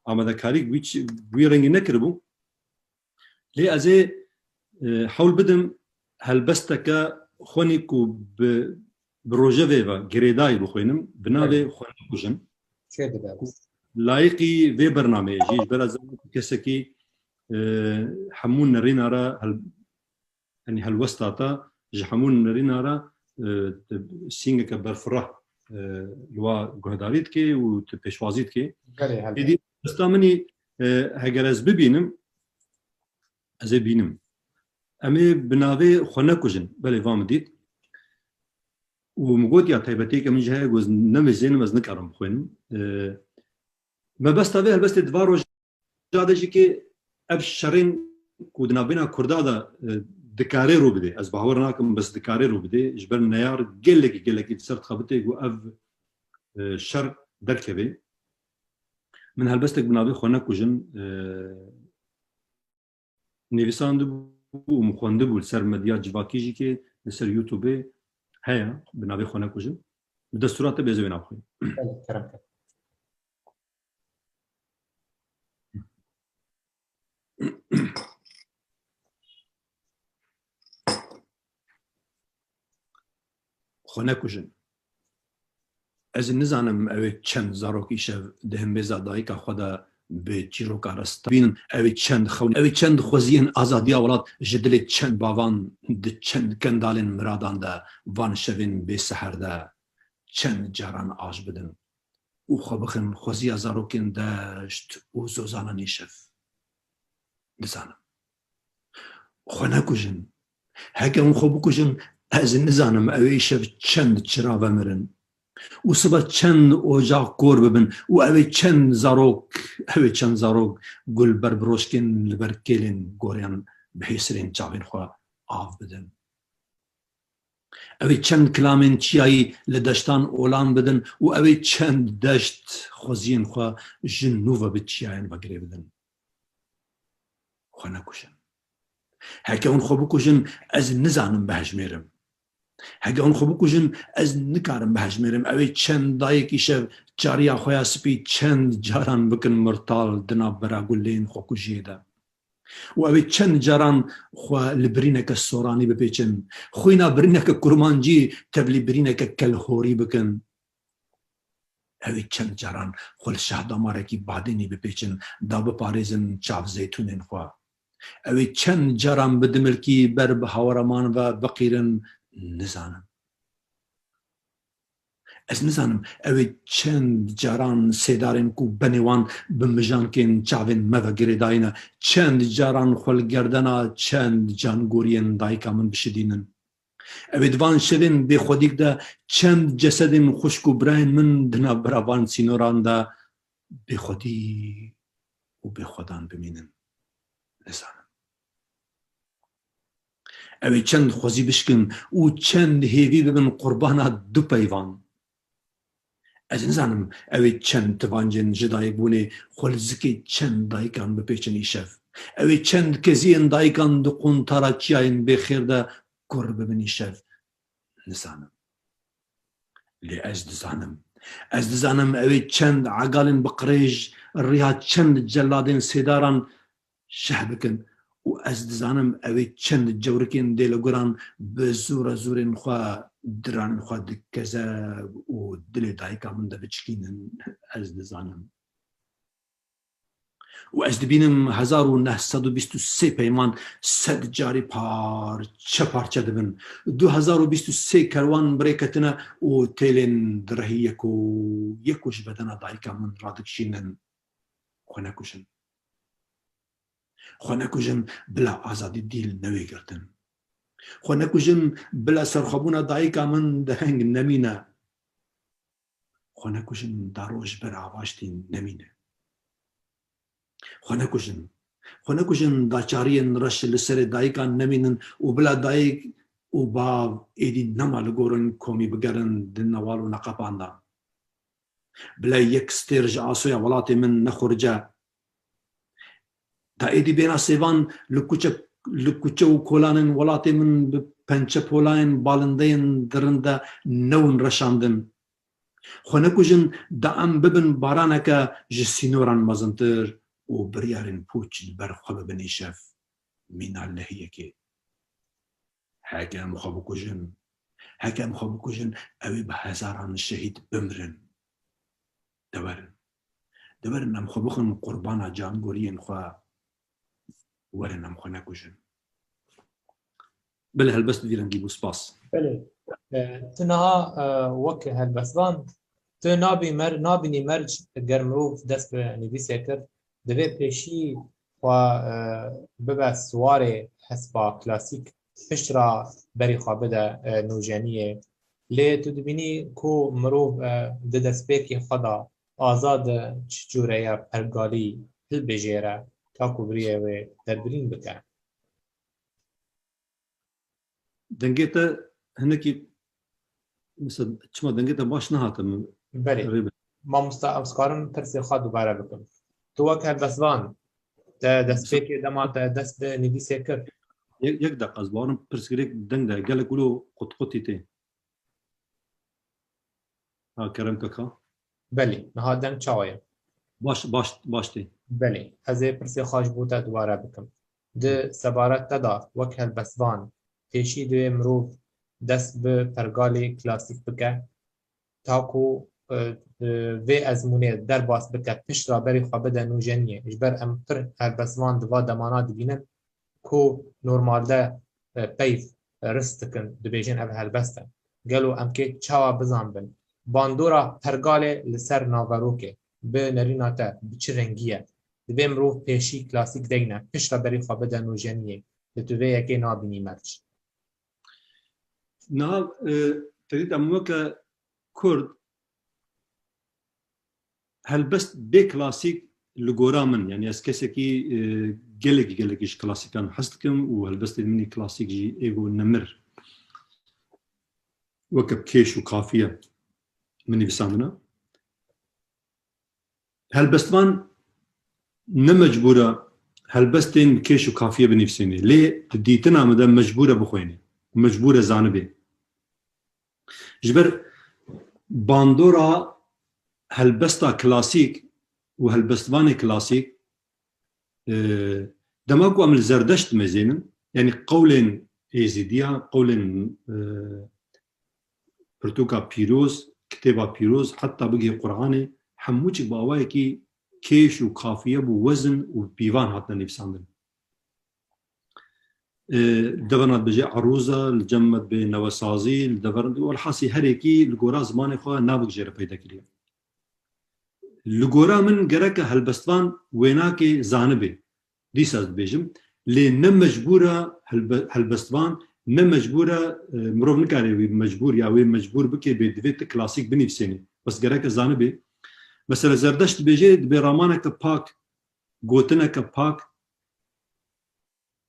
amadekarî wî çi-, wî rengî nekiribû. Lê ez ê, e, hewl bidim helbesteke xwenî ku bi, bi rojevê ve girêdayî bixwînim, bi navê Belê. Xwe nekujin. Çê dibe. Layiqî vê bernameyê jî, ji ber ez zanim ku kesekî, e, hemû nerîna re hel-, yanî helwesta te ji hemû nerîna re, e, sîngeke berfireh, e, li wa guhdarî dike û tu pêşwazî dike. Belê, helbet. Êdî helbesta min î, e, heger ez bibînim, ez ê bînim. Em ê bi navê Xwe Nekujin, belê, va min dît. Û min got, ya taybetiyeke min jî heye, ku ez nemêzênim, ez nikarim bixwînim. E, mebesta vê helbestê di va roja de jî kê ev şerên ku di navbêna Kurda de, e, dikare rû bidê. Ez bawer nakim, bes dikare rû bidê. Ji ber neyar gelekî, gelekî di ser dixebitê ku ev, e, şer derkeve. Min helbestek bi navê Xwe Nekujin, e, nivîsandibû û min xwendibû li ser medya civakî jî, ke li ser YouTubeê heye, bi navê Xwe Nekujin. Bi destûra te bêze wê navxwîn. Belê, kerem ke. Xwe nekujin. Ez nizanim ew ê çend zarok îşev di himbêza dayika xwe de bi çîroka resta bînin, ew ê çend xewn, ew ê çend xweziyên azadiya welat ji dilê çend bavan di çend kendalên miradan de van şevên bê seher de çend caran aj bidin û xwe bixin xweziya zarokên deşt û zozanan îşev. Nizanim. Xwe nekujin. Heke hûn xwe bikujin, ez nizanim ew ê şev çend çira vemirin. Û sibe çend ocax kor bibin. Û ew ê çend zarok, ew ê çend zarok gul ber birojkên li ber kêlên goriyan bi hêsirên çavên xwe av bidin. Ew ê çend kilamên çiyayî li deştan olan bidin û ew ê çend deşt xweziyên xwe ji nû ve bi çiyayan ve girê bidin. Xwe nekujin. Heke hûn xwe bikujin, ez nizanim bihejmêrim. Heke hûn xwe bikujin, ez nikarim bihejmêrim. Ew ê çend dayik îşev çariya xwe ya spî çend caran bikin mirtal di navbera guleyên xwekujiyê de. Û ew ê çend caran xwe li birîneke soranî bipêçin. Xwîna birîneke kurmancî tevlî birîneke kelhorî bikin. Ew ê çend caran xwe li şahdamarekî badênî bipêçin, da biparêzin çav zeytûnên xwe. Ew ê çend caran bi dimilkî ber bi hawaraman ve biqîrin, nizanim. Ez nizanim, ew ê çend caran sêdarên ku benê wan bi mijankên çavên me ve girêdayî ne, çend caran xwe li gerdena çend cangoriyên dayika min bişidînin. Ew ê di van şevên bêxwedîk de çend cesedên xwişk û birayên min di navbera van sînoran de bêxwedî û bêxwedan bimînin. Nizanim. Ew ê çend xwezî bişkin û çend hêvî bibin qurbana du peyvan. Ez nizanim ew ê çend tivancên ji dayikbûnê xwe li zikê çend dayikan bipêçin îşev. Ew ê çend keziyên dayikan di quntara çiyayên bêxêr de kur bibin îşev. Nizanim. Lê ez dizanim. Ez dizanim ew ê çend egalên bi qirêj riya çend celadên sêdaran şeh bikin û ez dizanim ew ê çend cewrikên dêleguran bi zûre zûrên xwe diranên xwe di kezeb û dilê dayika min de biçikînin. Ez dizanim. Û ez dibînim hezar û neh sed û bîst û sê peyman sed carî parçe parçe dibin. Du hezar û bîst û sê kerwan bi rê ketine û têlên di rehî yek û yek û ji bedena dayika min radikişînin. Xwe nekujin. Xwe nekujin bila azadî dîl newê girtin. Xwe nekujin bila serxwebûna dayika min di heng nemîne. Xwe nekujin da roj ber avaştî nemîne. Xwe nekujin. Xwe nekujin da çariyên reş li serê dayikan nemînin û bila dayik û bav êdî nema li gorên komî bigerin di newal û neqepan de. Bila yek stêr ji asoya welatê min nexurice. Da êdî bêhna sêvan li kuçe, li kuçe û kolanên welatê min bi pençe polayên balindeyên dirin de newin reşandin. Xwe nekujin, da em bibin baraneke ji sînoran mezintir û biryarên pûç li ber xwe bibin îşev. Mîna lehiyekê. Heke em xwe bikujin, heke em xwe bikujin, ew ê bi hezaran şehîd bimirin. Dewerin. Dewerin em xwe bixin qurbana cangoriyên xwe. Werin em xwe nekujin. Belê, helbest bi vî rengî bû. Spas. Belê. E, tu niha, e, wek helbestvan, tu nabî mer-, nabînî merc ger mirov dest bi nivîsê kir, divê pêşî xwe, e, bibe siwarê hespa klasîk, pişt re berî xwe bide, e, nûjeniyê. Lê tu dibînî ku mirov, e, di destpêkê xwe de azad e, çi cûre ye pergalî hilbijêre, ta ku bi riyê wê derbirîn bike. Dengê te hinekî, mesela, çima dengê te baş nehate min? Belê. Rê bi- Mamosta, em karin pirsê xwe dubare bikim. Tu wek helbestvan, te destpêkê dema te dest bi nivîsê kir? Yek, yek deqa, ez bawerim pirsgirêk deng de gelek wilo qutqutî tê. Ha, kerem kaka. Belê, niha deng çawa ye? Baş, baş, baş tê. Belê, ez ê pirsê xwe ji bo te dubare bikim. Di sebaret te de wek helbestvan pêşî divê mirov dest bi pergalê klasîk bike, ta ku, e, e, vê ezmûnê derbas bike, pişt re berî xwe bide nûjeniyê. Ji ber em pir helbestvan di va demana dibînin ku normalde, e, peyv, e, rist dikin, dibêjin ev helbest e. Gelo em kê çawa bizanbin? Bandora pergalê li ser naverokê, bi nerîna te, bi çi rengî ye? Divê mirov pêşî klasîk deyne, pişt re berî xwe bide nûjeniyê. Li tu vê yekê nabînî merc. Niha, e, te dît em weke Kurd helbest bê klasîk li gora min, yanî ez kesekî, e, gelekî, gelekî ji klasîkan hez dikim û helbestên min ê klasîk jî ê ku nemir weke bi kêş û kafiye min nivîsandine. Helbestvan ne mecbûr e helbestên bi kêş û kafiye binivîsênê. Lê di dîtina min de mecbûr e bixwênê. Mecbûr e zanibê. Ji ber bandora helbesta klasîk û helbestvanê klasîk, e, dema ku em li Zerdeşt dimezênin, yanî qewlên Êzîdiya, qewlên, e, pirtûka pîroz, kitêba pîroz, heta bigihê Quranê, hemûçik bi awayekî kêş û kafiye bû, wezin û bi pîvan hatine nivîsandin. E, li deverna dibêje erûza, li cem me dibê newesazî, li dever, welhasî her yekî li gora zimanê xwe navek jê re peyda kiriye. Li gora min gereke helbestvan wênakê zanibê. Dîsa ez dibêjim, lê ne mecbûr e helbe-, helbestvan, ne mecbûr e, e, mirov nikare wî mecbûr ya wê mecbûr bike bê divê tu klasîk binivîsênî. Bes gereke zanibê. Mesela Zerdeşt dibêje, dibê ramaneke pak, gotineke pak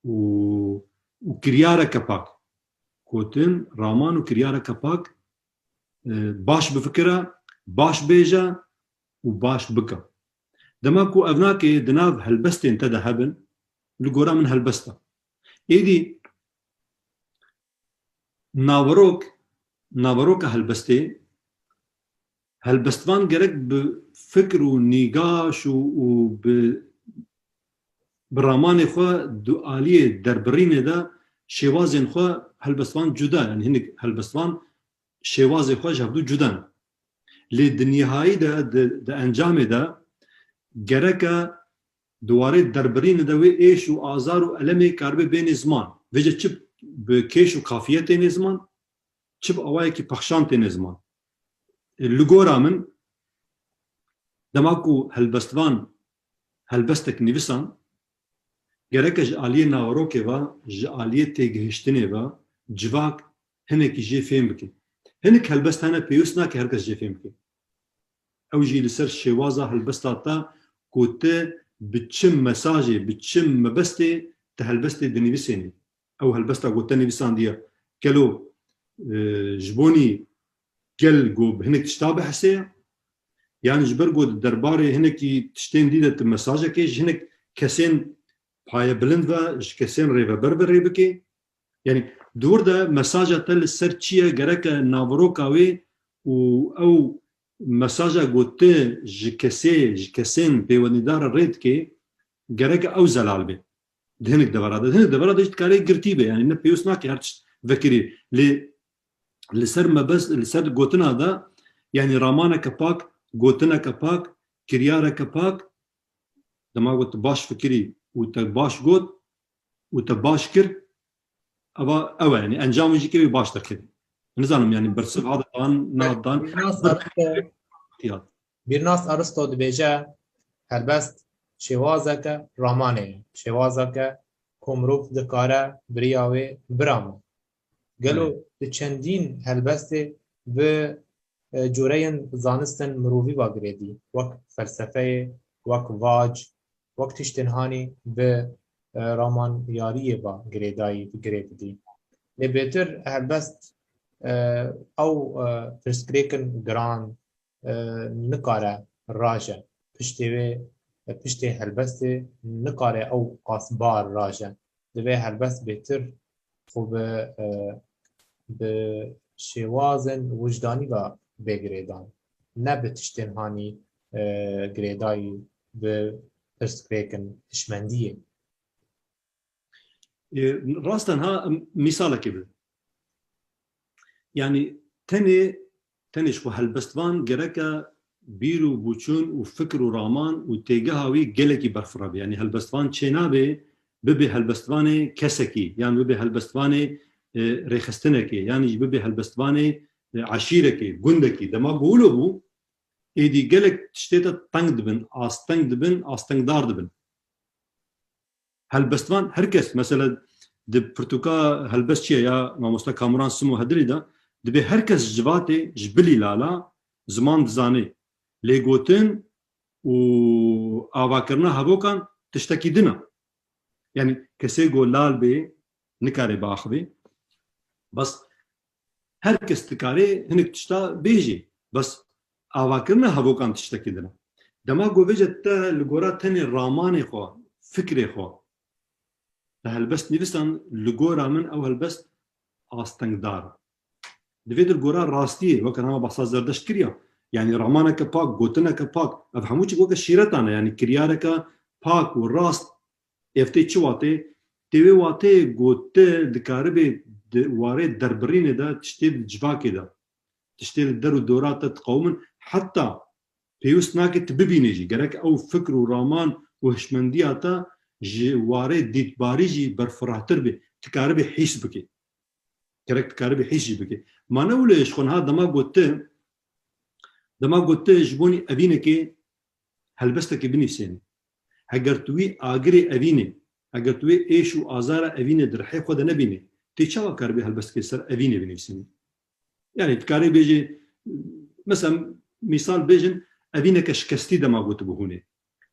û, û kiryareke pak. Gotin, raman û kiryareke pak, e, baş bifikire, baş bêje û baş bike. Dema ku ev nakê di nav helbestên te de hebin, li gora min helbest e. Êdî naverok, naveroka helbestê, helbestvan gerek bi fikr û nîgaş û, û bi, bi ramanê xwe di aliyê derbirînê de şêwazên xwe helbestvan cuda, yanî hinek helbestvan şêwazê xwe ji hevdû cuda ne. Lê di nihayî de, di, di encamê de gereke di warê derbirînê de wê êş û azar û elemê karibe bênê ziman. Vêce çi bi kêş û kafiye tênê ziman, çi bi awayekî pexşan têne ziman. Li gora min, dema ku helbestvan helbestek nivîsan, gereke ji aliyê naverokê ve, ji aliyê têgihiştinê ve civak hinekî jê fêm bike. Hinek helbest hene pêwîst nake her kes jê fêm bike. Ew jî li ser şêwaza helbesta te ku tu bi çi mesajê, bi çi mebestê tu helbestê dinivîsênî. Ew helbesta ku te nivîsandiye, gelo, e, ji bonî gel ku bi hinek tişta bihesê ye? Yan ji ber ku di derbarê hinekî tiştên dî de tu mesajekê ji hinek kesên payebilind ve, ji kesên rêveber ve rê bikê? Yanî di wir de mesaja te li ser çi ye, gereke naveroka wê û ew mesaja ku tu ji kesê, ji kesên pêwendîdar re rê dikê, gereke ew zelal bê. Di hinek devera de, di hinek devera de jî dikarê girtî be, yanî ne pêwîst nake her tişt vekirî. Lê li ser mebest, li ser gotina de, yanî ramaneke pak, gotineke pak, kiryareke pak, dema ku tu baş fikirî û te baş got û te baş kir, eva ew e, yanî encamê jî kevê baş derkevî. Nizanim, yanî bersiv hat dan, nehat dan. Birnas Aristo, Tiyat. Birnas Aristo dibêje, helbest şêwazeke ramanê ye. Şêwazeke ku mirov dikare bi riya wê birame. Gelo Evet. di çendîn helbestê bi, e, coreyên zanistên mirovî ve girêdî, wek felsefeyê, wek vac, wek tiştên hanî bi, e, ramanyariyê ve girêdayî, bi girê didî. Lê bêtir helbest, e, ew, e, pirsgirêkin giran, e, nikare raje. Piştê wê, e, piştê helbestê nikare ew qas bar raje. Divê helbest bêtir xwe bi, e, bi şêwazên wijdanî ve bê girêdan. Ne bi tiştên hanî, e, girêdayî bi pirsgirêkin hişmendiyê. E, rast e, niha em mîsalekê bidin. Yanî tenê, tenê ji xwe helbestvan gereke bîr û boçûn û fikir û raman û têgeha wî gelekî berfireh be. Yanî helbestvan çênabe bibe helbestvanê kesekî, yan bibe helbestvanê, e, rêxistinekê, yan jî bibe helbestvanê, e, eşîrekê, gundekî. Dema ku wilo bû, êdî gelek tiştê te teng dibin, asteng dibin, astengdar dibin. Helbestvan her kes, mesela di pirtûka Helbest Çi Ye ya mamoste Kamuran Simo Hedirî de, dibê her kes ji civatê, ji bilî lala ziman dizanê. Lê gotin û avakirina hevokan tiştekî din e. Yanî kesê ku lal bê, nikare biaxivê. Bes her kes dikare hinek tişta bêjê. Bes avakirina hevokan tiştekî din e. Dema ku vêce te li gora tenê ramanê xwe, fikrê xwe, te helbest nivîsan, li gora min ew helbest astengdar. Divê tu li gora rastiyê, weke niha me behsa Zerdeşt kiriya. Yanî ramaneke pak, gotineke pak, ev hemû çi weke şîretan e, yanî kiryareke pak û rast, ev tê çi watê? Tê wê watê ku tu dikaribê di warê derbirînê de, tiştê di civakê de, tiştê li der û dora te diqewimin, heta pêwist nake tu bibînê jî. Gerek ew fikr û raman û hişmendiya te ji warê dîtbarî jî berfirehtir be. Tu karibê hîs bikê. Gerek tu karibê hîs jî bikê. Ma ne wilo ye ji xwe niha dema ku tu, dema ku tu ji bonî evînekê helbestekê binivîsênî. Heger tu wî agirê evînê, heger tu wê êş û azara evînê di rihê xwe de nebînî, tê çawa karibê helbestekê ser evînê binivîsînî? Yanî dikarê bêjê, mesela mîsal bêjin, evîneke şikestî dema ku tu bihûnê.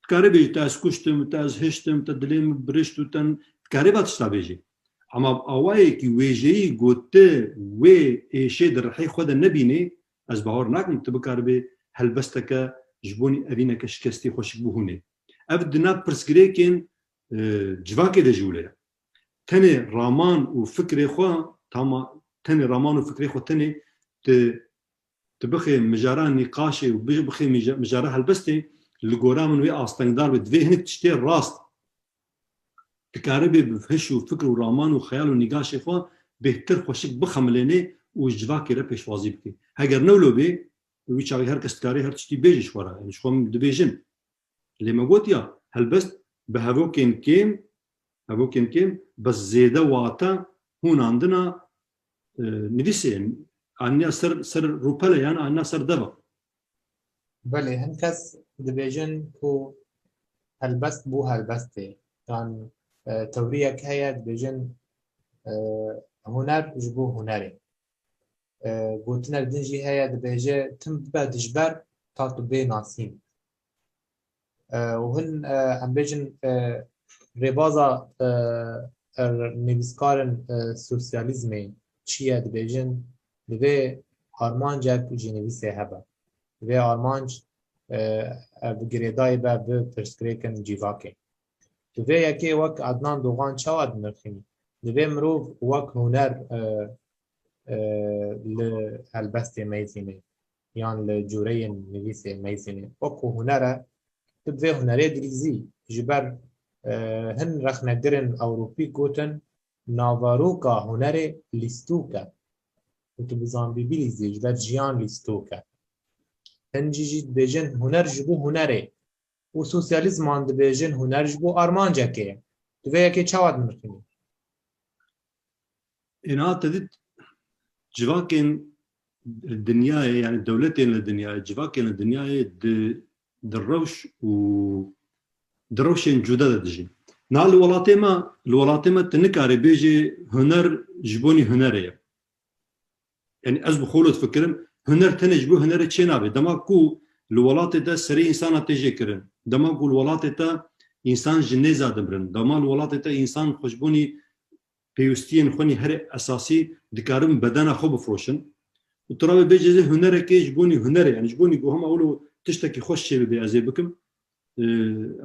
Dikarê bêjî, te ez kuştim, te ez hiştim, te dilê min birişt û te, dikarê va tişta bêjî. Ema awayekî wêjeyî ku tu wê êşê di rihê xwe de nebînê, ez bawer nakim tu bikaribê helbesteke ji bonî evîneke şikestî xweşik bihûnê. Ev di nav pirsgirêkên, e, civakê de jî wile ye. Tenê raman û fikrê xwe, tama, tenê raman û fikrê xwe tenê tu, tu bixê mijara nîqaşê û bi-, bixê mija-, mijara helbestê, li gora min wê astengdar be, divê hinek tiştê rast dikaribê bi hiş û fikr û raman û xeyal û nîgaşê xwe bêhtir xweşik bixemilênê û ji civakê re pêşwazî bikê. Heger ne wilo bê, wî çaxê her kes dikarê her tiştî bêje ji xwe re. Yanî ji xwe min dibêjin. Lê me gotiya, helbest bi hevokên kêm, hevokên kêm, bes zêde wate hûnandina, e, nivîsê, aniya ser, ser rûpele yan aniya ser deva. Belê, hin kes dibêjin ku helbest bû helbestê. Yan, e, tewriyek heye, dibêjin, e, huner ji bo hunerê. E, gotinek din jî heye, dibêje, tim bibe dijber ta tu bê nasîn. E, û hin, e, em bêjin, e, rêbaza, e, e, nivîskarên, e, sosyalîzmê çi ye dibêjin, divê armancek ji nivîsê hebe. Divê armanc, e, e, bi girêdayî be bi pirsgirêkin cîvakê. Tu vê yekê wek Adnan Doğan çawa dinirxînî? Divê mirov wek huner, e, e, li helbestê meyzînê yan li cûreyên nivîsê meyzînê. Wek ku huner e, tu bi vê hunerê dilîzî. Ji ber, e, hin rexnegirên Ewropî gotin, navaroka hunerê lîstok e. Û tu bi zanbî bilîzî, ji ber jiyan lîstok e. Hin jî jî dibêjin, huner ji bo hunerê. Û sosyalîzman dibêjin, huner ji bo armancekê ye. Tu vê yekê çawa dinirxînî? Êna te dît civakên dinyayê, yanî dewletên li dinyayê, civakên li dinyayê di, di rewş û di rewşên cuda de dijîn. Na li welatê me, li welatê me tu nikarî bêjî huner ji bonî hunerê ye. Yanî ez bi xwe difikirim, huner tenê ji bo hunerê çênabe. Dema ku li welatê te serê însana tê jêkirin, dema ku li welatê te însan ji nêza dimirin, dema li welatê te însan xwe ji bonî pêwistiyên xwe nî herê esasî dikarin bedena xwe bifroşin, û tu rabê bêjê zê hunerekê ji bonî hunerê, yani ji bonî ku hema wilo tiştekî xweş çê bibe ez ê bikim, e,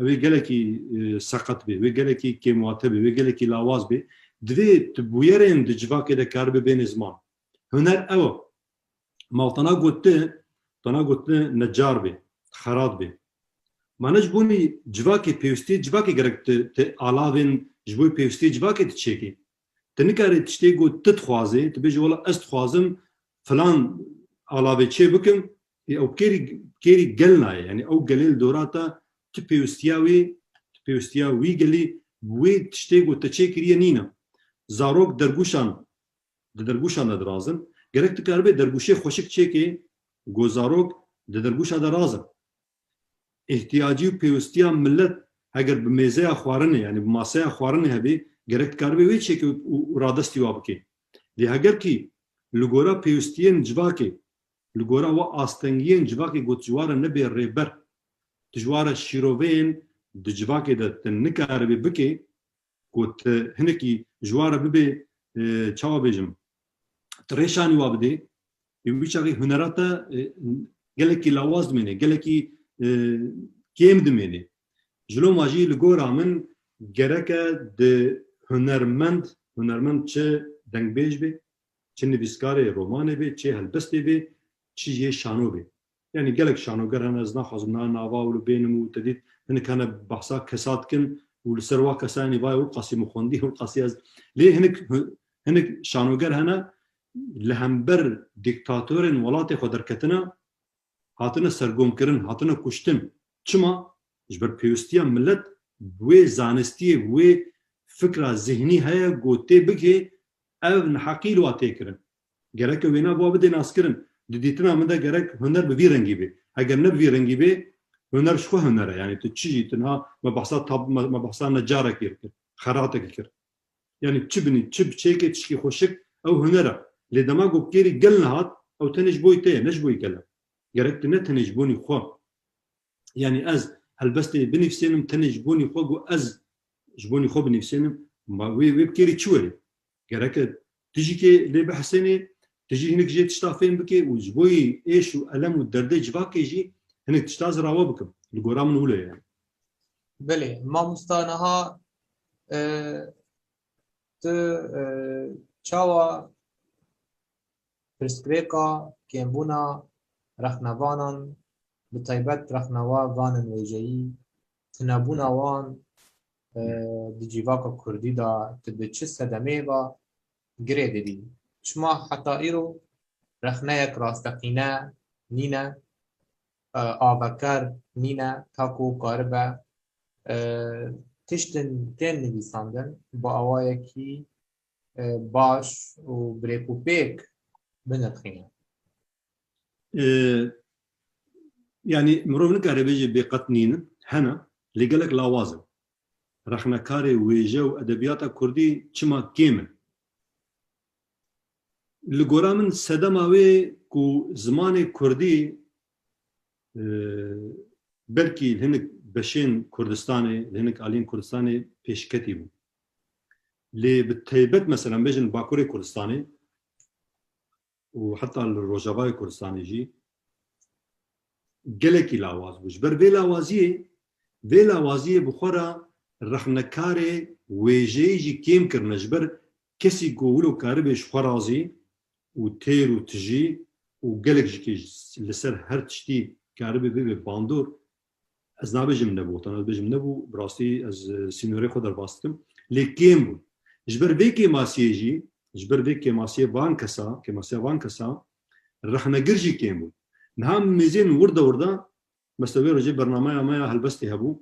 ew ê gelekî, e, seqet bê, wê gelekî kêmwate bê, wê gelekî lawaz bê. Divê tu bûyerên di civakê de karibe bênê ziman. Huner ew e. Ma te na got tu, te na got tu necar bê, xerat bê. Ma ne ji bonî civakê, pêwistiyê civakê gerek tu, tu alavên ji bo pêwistiyê civakê tu çêkê. Tu nikarî tiştê ku tu dixwazê, tu bêjî, "Wela ez dixwazim filan alavê çê bikim." Ê, ew kêrî, kêrî gel nayê. Yani ew gelê li dora te, tu pêwistiya wî, tu pêwistiya wî gelî bi wê tiştê ku te çêkiriye nîne. Zarok dergûşan, di dergûşan de dirazin. Gerek tu karibê dergûşê xweşik çêkê, ku zarok di dergûşa de razin. Îhtiyacî û pêwistiya milet heger bi mêzeya xwarinê, yani bi maseya xwarinê hebê, gerek dikaribe wê çêkê û, û radestî wa bikê. Lê heger kî li gora pêwistiyên civakê, li gora we astengiyên civakê got ji wa re nebê rêber, tu ji wa re şîroveyên di civakê de tu nikaribê bikê, ku tu hinekî ji wa re bibê, e, çawa bêjim, tu rêşanî wa bidê, ê wî çaxê hunera te, e, gelekî lawaz dimêne, gelekî, e, kêm dimêne. Ji loma jî li gora min gereke di hunermend, hunermend çi dengbêj be, çi nivîskarê romanê be, çi helbestê be, çi jê şano be. Yani gelek şanoger hene, ez naxwazim na nava wilo bênim û te dît hinek hene behsa kesa dikin û li ser wa kesayanî vay ewil qasî min xwendî, ewil qasî ez. Lê hinek, hinek şanoger hene li hember dîktatorên welatê xwe derketine, hatine sergomkirin, hatine kuştin. Çima? Ji ber pêwistiya milet bi wê zanistiyê, bi wê fikra zihnî heye ku tê bigihê ev neheqî li wa tê kirin. Gereke wêna bi wa bidê naskirin. Di dîtina min de gerek huner bi vî rengî bê. Heger ne bi vî rengî bê, huner ji xwe huner e. Yani tu çi jî, tu niha me behsa tab-, me, me behsa necarekî kir, xeratekî kir. Yani çi binî, çi bi çêkê, tişkî xweşik, ew huner e. Lê dema ku kêrî gel nehat, ew tenê ji bo te ye, ne ji bo gel e. Gerek tu ne tenê ji bonî xwe. Yani ez helbestê binivîsênim tenê ji bonî xwe, ku ez ji bonî xwe binivîsênim, ma wê, wê bi kêrî çi werê? Gereke tu jî kê lê bihesênê, tu jî hinek jê tişta fêm bikê û ji bo yî êş û elem û derdê civakê jî hinek tişta ez rawa bikim. Li gora min wilo ye yani. Belê, mamosta niha, e, tu, e, çawa pirsgirêka kêmbûna rexnevanan, bi taybet rexnewa vanên wêjeyî, tunebûna wan, e, di cîvaka kurdî de tu bi çi sedemê ve girê didî? Çima heta îro rexneyek rasteqîne nîne, e, avekar nîne, ta ku karibe, e, tiştin tên nivîsandin bi awayekî, e, baş û bi rêk û pêk binirxîne? E, yani mirov nikare bêje bêqet nînin, hene, lê gelek lawaz in. Rexnekarê wêje û edebiyata kurdî çima kêm in? Li gora min sedema wê ku zimanê kurdî, e, belkî li hinek beşên Kurdistanê, li hinek aliyên Kurdistanê pêşketî bû. Lê bi taybet, mesela, bêjin Bakurê Kurdistanê û heta li Rojavayê Kurdistanê jî gelekî lawaz bû. Ji ber vê lawaziyê, vê lawaziyê bi xwe re rexnekarê wêjeyî jî kêm kirine. Ji ber kesî ku wilo karibê ji xwe razî û têr û tijî û gelek jî kê li ser her tiştî karibê bibe bandor, ez nabêjim nebû, te nabêjim nebû, bi rastî ez, e, sînorê xwe derbas dikim. Lê kêm bûn. Ji ber vê kêmasiyê jî, ji ber vê kêmasiyê van kesa, kêmasiya van kesa, rexnegir jî kêm bûn. Niha mêzên wirde wirde, mesela wê rojê bernameya me ya helbestê hebû,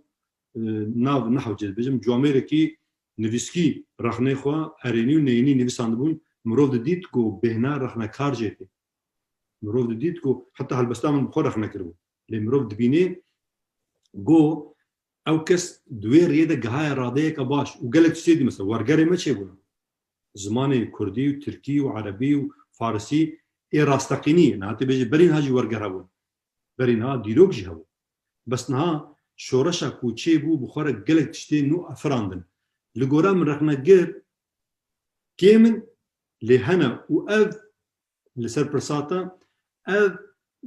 e, nav nehewce dibêjim, ciwamêrekî nivîskî rexnê xwe erênî û neyînî nivîsandibûn, mirov didît ku bêhna rexnekar jê tê. Mirov didît ku heta helbesta min bi xwe rexne kiribû. Lê mirov dibînê ku ew kes di wê riyê de gihaye radeyeke baş û gelek tiştê dî, mesela wergerê me çêbûne. Zimanê kurdî û tirkî û erebî û farisî ê rasteqînî, niha tê bêjî berî niha jî werger hebûn. Berî niha dîrok jî hebû. Bes niha şoreşa ku çêbû bi xwe re gelek tiştê nû afirandin. Li gora min rexnegir kêm in, lê hene û ev Li ser pirsa te, ev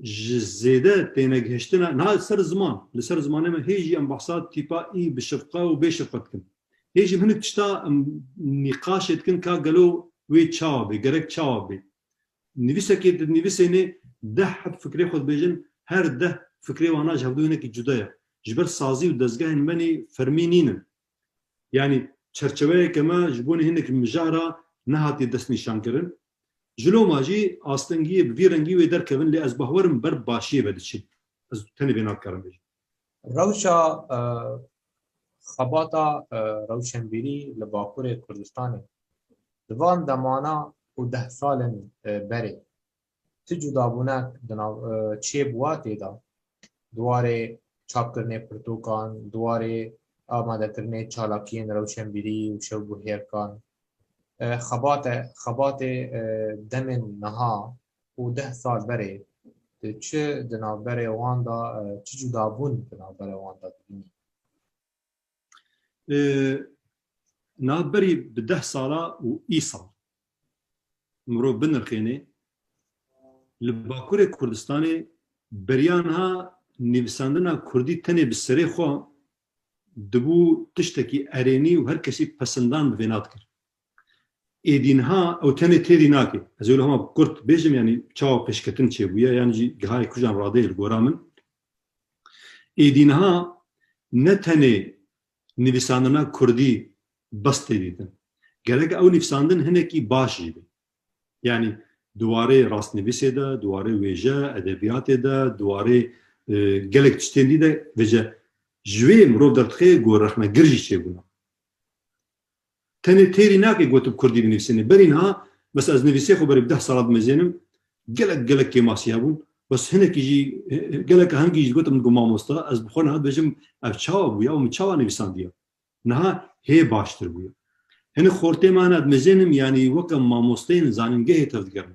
ji zêde tênegihiştina, niha ser ziman, li ser zimanê me hê jî em behsa tîpa î bi şefqe û bê şefqe dikin. Hê jî em hinek tişta em nîqaşê dikin ka gelo wê çawa bê, gerek çawa bê. Nivîsekê dinivîsênê deh heb fikrê xwe dibêjin, her deh fikrê wana ji hevdû hinekî cuda ye. Ji ber sazî û dezgehên me nî fermî nînin. Yanî çerçeveyeke me ji bo nê hinek mijara nehatiye destnîşankirin. Ji loma jî astengiyê bi vî rengî wê derkevin, lê ez bawer im ber başiyê ve diçin. Ez tenê vê nadikarim bêjim. Rewşa, e, xebata, e, rewşenbîrî li Bakurê Kurdistanê di van demana û deh salên, e, berê ti cudabûnek di nav, e, çêbûwa tê de? Di warê çapkirinê pirtûkan, di warê amadekirinê çalakiyên rewşenbîrî û şewbihêrkan, e, xebate-, xebatê, e, demên niha û deh sal berê, tu çi di navberê wan de, e, çi cudabûn di navberê wan de dibînî? E, navberî bi deh sala û îsal mirov binirxêne, li Bakurê Kurdistanê beriya niha nivîsandina kurdî tenê bi serê xwe dibû tiştekî erênî û her kesî pesindan bi vê nadikir. Êdî niha ew tenê têrî nake. Ez ê wilo hema bi kurt bêjim, yanî çawa pêşketin çêbûye, yan jî gihayê kujan radeyê li gora min. Êdî niha ne tenê nivîsandina kurdî bes tê dîtin. Gerek ew nivîsandin hinekî baş jî be. Yanî di warê rastnivîsê de, di warê wêje, edebiyatê de, di warê, e, gelek tiştên dî de vêje ji wê mirov derdixe ku rexnegir jî çêbûna. Tenê têrî nake ku tu bi kurdî binivîsînî. Berî niha, mesela ez nivîsê xwe berî bi deh sala dimezênim, gelek, gelek kêmasî hebûn. Bes hinekî jî, gelek hingî jî digotim ku mamosta, ez bi xwe niha dibêjim, ev çawa bûye û min çawa nivîsandiye? Niha hê baştir bûye. Hinek xortê me hene dimezênim, yanî weke mamosteyên zanîngehê tevdigerin.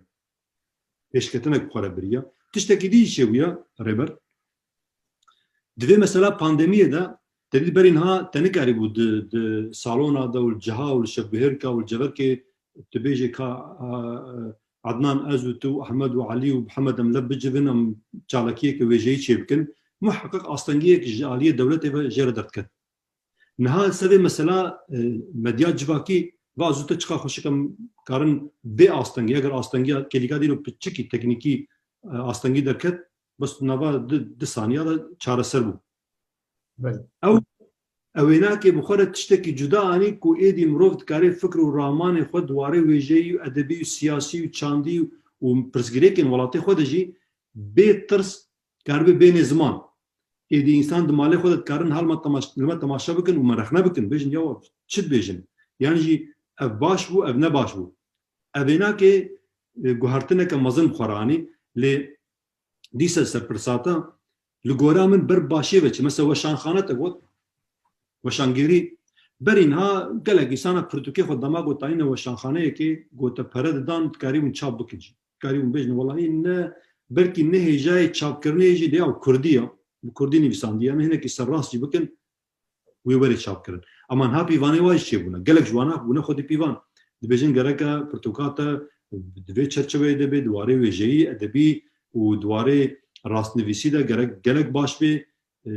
Pêşketinek bi xwe re biriya. Tiştekî dî jî çêbûye, Rêber. Di vê mesela pandemiyê de, te dî berî niha te nikarîbû di, di salona de û li ciha û li şevbihêrka û li ceverkê tu bêjê ka, a, Adnan, ez û tu û Ehmed û Elî û Mihemed em lev bicivin, em çalakiyeke wêjeyî çêbikin. Muheqeq astengiyek ji aliyê dewletê ve jê re derdiket. Niha li ser vê mesela, e, medya civakî va zû te çiqa xweşik em karin bê astengî, eger astengiya kêlîka dîro piçikî teknîkî, e, astengî derket, bes nava di, di saniya de çareser bû. Belê. Ew, ew ê nake bi xwe re tiştekî cuda anî ku êdî mirov dikarê fikr û ramanê xwe di warê wêjeyî û edebî û siyasî û çandî û pirsgirêkên welatê xwe de jî bê tirs karibe bêne ziman. Êdî însan di malê xwe de dikarin hal me temaş-, li me temaşe bikin û me rexne bikin, bêjin, "Ya çi dibêjin?" Yan jî ev baş bû, ev ne baş bû. Ev ê nake, e, guhertineke mezin bi xwe re anî, lê dîsa ser pirsa te, li gora min ber başiyê ve çi? Mesela weşanxane te got, weşangêrî, berî niha gelek însana pirtûkê xwe dema ku tayîne weşanxaneyekê ku te pere didan, dikarîbûn çap bikin jî. Dikarîbûn bêjin, welahî ne, belkî ne hêjayê çapkirinê jî lê ew kurdî ye, bi kurdî nivîsandiye, em ê hinekî serrast jî bikin, wê were çapkirin. Ama niha pîvanê wa jî çêbûne. Gelek ji wana bûne xwedî pîvan. Dibêjin gereke pirtûka te di vê çerçeveyê de bê, di warê wêjeyî, edebî û di warê rastnivîsî de gerek gelek baş bê. Ee,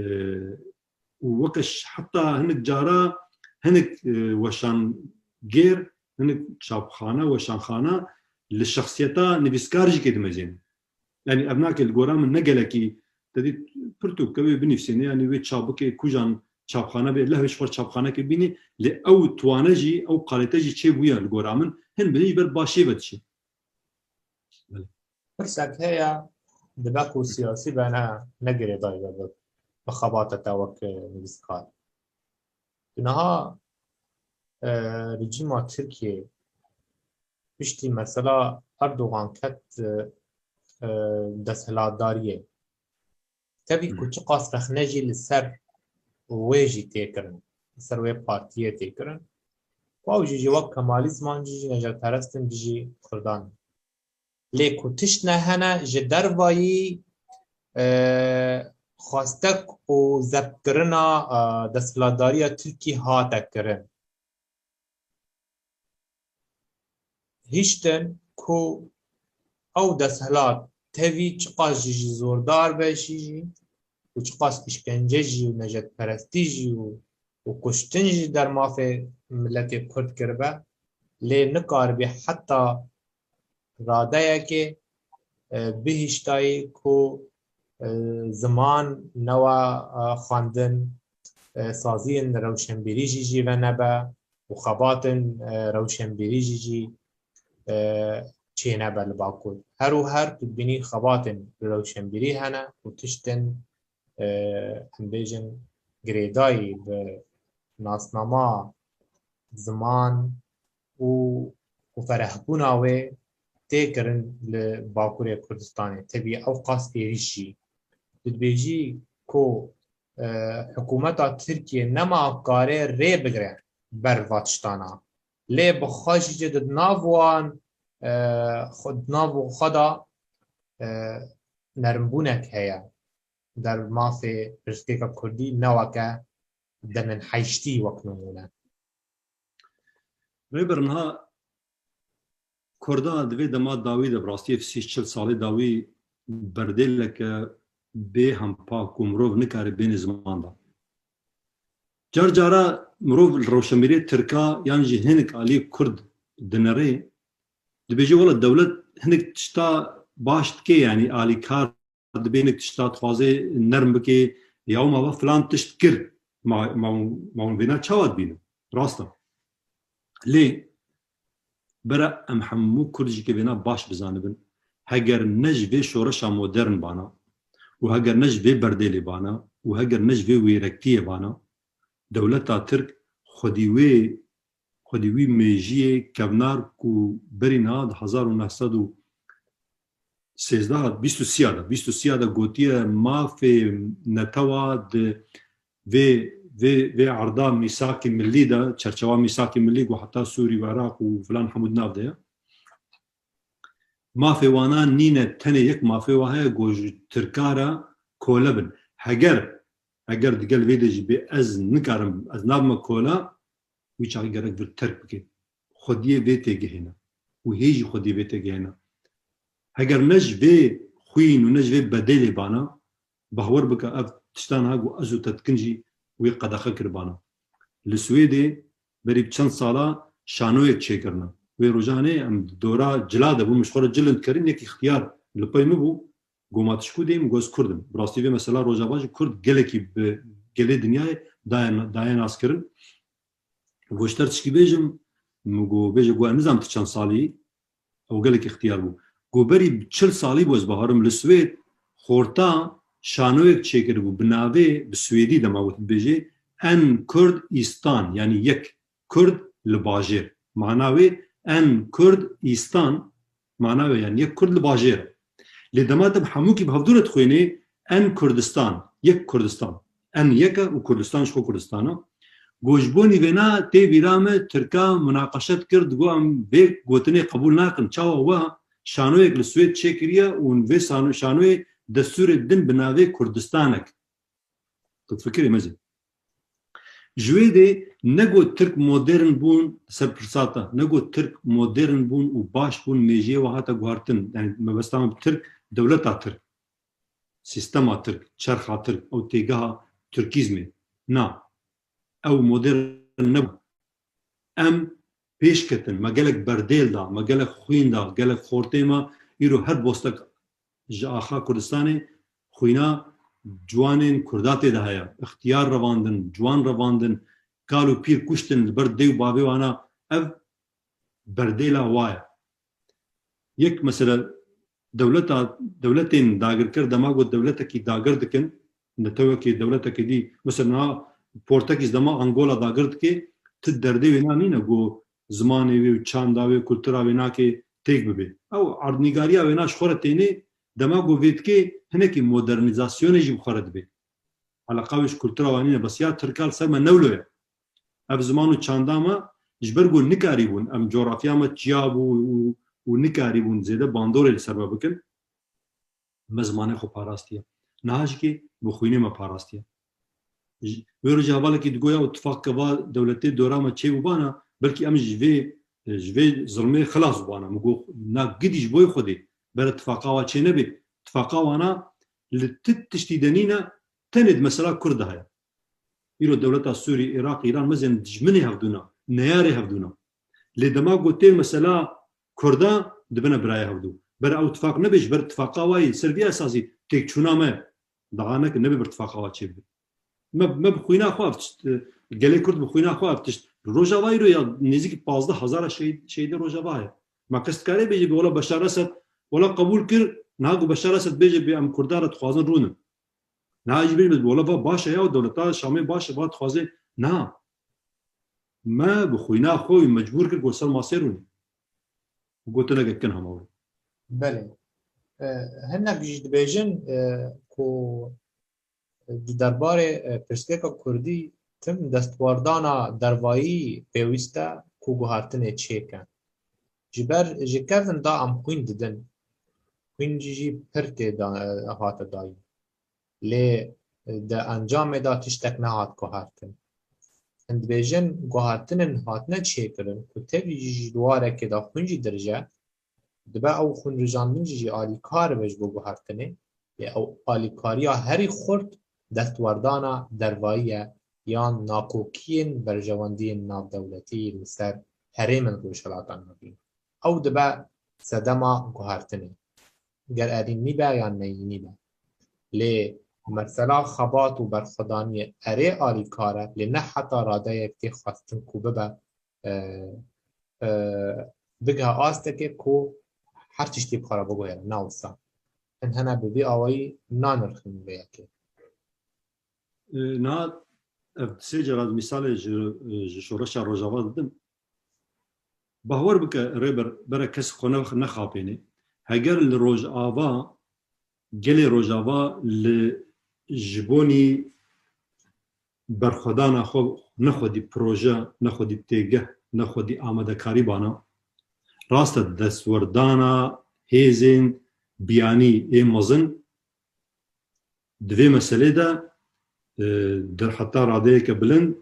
û weke ş-, heta hinek cara hinek, e, weşangêr, hinek çapxane, weşanxane li şexsiyeta nivîskar jî kê dimezêne. Yanî ev nake li gora min ne gelekî te dî pirtûk ke wê binivîsêne, yanî wê çap bike, kujan çapxane bê, lehvê ji xwe çapxaneke bînî, lê ew twane jî, ew kalite jî çêbûye li gora min, hin bi jî ber başiyê ve diçe. Belê. Pirsek heye, dibe ku siyasî be ne, ne girêdayî be bi, bi xebata te wek, e, nivîskar. Niha, e, rejîma Tirkiyê piştî mesela Erdogan ket, e, e, desthilatdariyê. Tevî ku Hmm. çiqas rexne jî li ser wê jî tê kirin, li ser wê partiyê tê kirin. Ku ew jî ji wek Kemalîzman jî, jî nejaperest in dijî Kurdan. Lê ku tişt ne hene ji dervayî, e, xwestek û zebtkirina, e, desthilatdariya Tirkî hate kirin. Hiştin ku ew desthilat tevî çiqas jî, jî zordar be jî, jî û çiqas îşkence jî û nejetperestî jî û, û kuştin jî der mafê miletê Kurd kiribe, lê nikaribî heta radeyekê, e, bihiştayî ku, e, ziman newe, e, xwendin, e, saziyên rewşenbîrî jî jî venebe û xebatên, e, rewşenbîrî jî jî, e, çênebe li Bakur. Her û her tu dibînî xebatên rewşenbîrî hene û tiştên, e, em bêjin girêdayî bi nasnama, ziman û, û ferehbûna wê tê kirin li Bakurê Kurdistanê. Tevî ew qas êrîş jî. Tu dibêjî ku, e, hikûmeta Tirkiyê nema kare rê bigire ber va tiştana. Lê bi xwe jî di nav wan, e, xwe, di nav xwe de, e, nermbûnek heye. Der mafê pirsgirêka Kurdî ne weke demên heştî wek nimûne. Rêber, niha Kurda di vê dema dawî de, bi rastî ev sî çil salê dawî berdêleke bê hempa ku mirov nikare bêne ziman de. Car cara mirov li rewşenbîrê Tirka yan jî hinek alî Kurd dinere, dibêje, wela dewlet hinek tişta baş dike, yanî alîkar dibe, hinek tişta dixwaze nerm bike, ya ma va filan tişt kir, ma, ma, ma hûn vêna çawa dibînin? Rast e. Lê bere em hemû Kurd jî ke vêna baş bizanibin, heger ne ji vê şoreşa modern bana û heger ne ji vê berdêlê bana û heger ne ji vê wêrektiyê bana, dewleta Tirk xwedî wê, xwedî wî mêjiyê kevnar ku berî niha di hezar û neh sed û sêzdeh, bîst û sîya de, bîst û sîya de gotiye mafê netewa di vê, vê, vê erda mîsakê millî de, çerçewa mîsakê millî ku heta Sûrî û Iraq û filan hemû di nav de ye. Mafê wana nîne, tenê yek mafê wa heye ku ji Tirka re kole bin. Heger, heger digel vê de jî bê ez nikarim, ez nabime kole, wî çaxî gerek vir terk bike. Xwediyê vê têgihêne. Û hê jî xwediyê vê têgihêne. Heger ne ji vê xwîn û ne ji vê bedêlê bana, bawer bike ev tiştan ha ku ez û te dikin jî wê qedexe kiribana. Li Swêdê berî bi çend sala şanoyek çêkirine. Wê rojanê em di dora cila de bû, min ji xwe re cil dikirin, yek îxtiyar li pey min bû, goma tu ji ku dê, min got ez Kurd im. Bi rastî vê mesela Rojava jî Kurd gelekî bi gelê dinyayê daye, daye naskirin. Got ji te tişkî bêjim, min got, bêje, got ez nizam tu çend salî yî? Ew gelek îxtiyar bû. Got berî çil salî bû ez bawerim li Swêd xorta şanoyek çêkiribû bi navê, bi swêdî dema wê tu dibêjê, En Kurd Îstan, yanî yek Kurd li bajêr. Mana wê En Kurd Îstan, mana wê yanî yek Kurd li bajêr e. Lê dema te bi hemûkî bi hevdû re dixwînê, En Kurdistan, yek Kurdistan. En yek e û Kurdistan ji xwe Kurdistan e. Got ji bo nîvêna tê bîra me Tirka munaqeşe dikir, digot em vê gotinê qebûl nakin. Çawa wa şanoyek li Swêd çêkiriye û vê sano-, şanoyê destûrê din bi navê Kurdistanek. Tu fikirê me jî. Ji wê dê ne got Tirk modern bûn ser pirsa te, ne got Tirk modern bûn û baş bûn, mêjiyê we hate guhartin. Yani mebesta me bi Tirk, dewleta Tirk, sîstema Tirk, çerxa Tirk, ew têgeha Tirkîzmê. Na, ew modern nebû. Em pêş ketin, me gelek berdêl da, me gelek xwîn da, gelek xortê me îro her bostek ji axa Kurdistanê xwîna ciwanên Kurda tê de heye. Îxtiyar revandin, ciwan revandin, kal û pîr kuştin li ber dê û bavê wana. Ev berdêla wa ye. Yek mesele dewleta, dewletên dagirker dema ku dewletekî dagir dikin, netewekê, dewletekê dî, mesela niha Portekîz dema Angola dagir dike, ti derdê wê na nîne ku zimanê wê û çanda wê, kultura wê nake têk bibe. Ew erdnîgariya wê na ji xwe re têne, dema ku vê dike hinekî modernîzasyonê jî bi xwe re dibe. Eleqa wê ji kultura wan nîne, bes ya Tirka li ser me newlo ye. Ev ziman û çanda me ji ber ku nikarîbûn, em coğrafya me çiya bû û, û nikarîbûn zêde bandorê li ser me bikin, me zimanê xwe parastiye. Niha jî kê bi xwînê me parastiye. Ji, wê roja hevalekî digoya û tifaqke va dewletê dora me çê bûbana, belkî em ji vê, ji vê zilmê xilas bûbana. Min got, na gidî ji bo Xwedê. Bere tifaqa wa çê nebê. Tifaqa wana li ti tiştî de nîne, tenê di mesela Kurd de heye. Îro dewleta Sûrî, Iraq, Îran mezên dijminê hevdû ne, neyarê hevdû ne. Lê dema ku tê mesela Kurda dibine birayê hevdû. Bere ew tifaq nebe, ji ber tifaqa wa yê ser vî esasî têkçûna me daha neke, nebe ber tifaqa wa çêbibe. Me, me bi xwîna xwe ev tişt, e, gelê Kurd bi xwîna xwe ev tişt. Rojava îro ya nêzîkî pazdeh hezara şehîd, şehîdê Rojava heye. Ma kes dikare bêje bi wela Beşar Esed, wela qebûl kir, niha ku Beşar Esed bêje bi em Kurdan re dixwazin rûnin. Niha jî bêje bi wela va baş e ya dewleta Şamê baş e, va dixwaze. Niha me bi xwîna xwe wî mecbûr kir ku ser masê rûnî. Gotineke kin hema wilo. Belê. E, hinek jî dibêjin, e, ku di derbarê, e, pirsgirêka kurdî tim destwerdana dervayî pêwîst e ku guhertinê çêke. Ji ber ji kevin da em xwîn didin. Xwîn jî pir tê da, e, hate dayîn. Lê, e, di encamê de tiştek nehat guhertin. Em dibêjin guhertinên hatine çêkirin ku tevî jî ji warekê de xwîn jî dirije, dibe ew xwînrijandin jî alîkar be ji bo guhertinê, lê ew alîkariya herî xurt destwerdana dervayî ye yan nakokiyên berjewendiyên navdewletî li ser herêmên Rojhilata Navîn. Ew dibe sedema guhertinê. Ger erînî be yan neyînî be. Lê mesela xebat û berxwedaniyê erê alîkar e, lê ne heta radeyek tê xwestin ku bibe, e, e, bigihe astekê ku her tiştî bi xwe re biguhere, ne wisa. Hin hene bi vî awayî nanirxin vê yekê. E, niha ev sê cara mîsalê ji, ji şoreşa Rojava didim. Bahwer bike Rêber, bere kes xwe ne, nexapêne. Heger li Rojava, gelê Rojava li ji bonî berxwedana xwe nexwedî proje, nexwedî têgeh, nexwedî amadekarî bana. Rast e destwerdana hêzên biyanî ê mezin di vê meselê de, e, di heta radeyeke bilind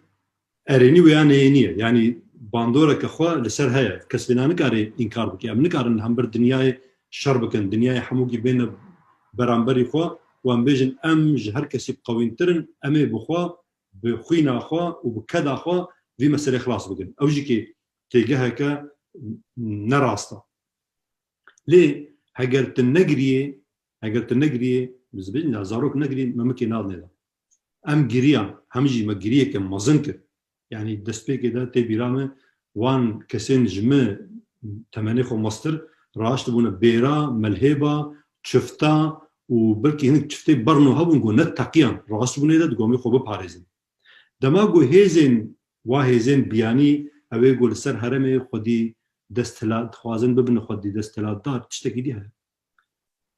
erênî wê ya neyênî ye. Yanî bandoreke xwe li ser heye. Kes vêna nikare înkar bike. Em nikarin li hember dinyayê şer bikin. Dinyayê hemûkî bêne beramberî xwe û em bêjin em ji her kesî qewîntir in, em ê bi xwe, bi xwîna xwe û bi keda xwe vî meselê xilas bikin. Ew jî kê têgeheke ne rast e. Lê heger tu negiriyê, heger tu negiriyê, biz bêjin ya zarok negiriyê, memikê nadinê de. Em giriyan, hem jî me giriyeke mezin kir. Yanî destpêkê de tê bîra me wan kesên ji me temenê xwe mestir raştibûne bêra, melhêba, çifta û belkî hinek çiftê berno hebûn ku ne teqiyan, raştibûnê de di gomê xwe biparêzin. Dema ku hêzên, wa hêzên biyanî, ew ê ku li ser herêmê xwedî desthilat, dixwazin bibin xwedî desthilatdar, tiştekî dî heye.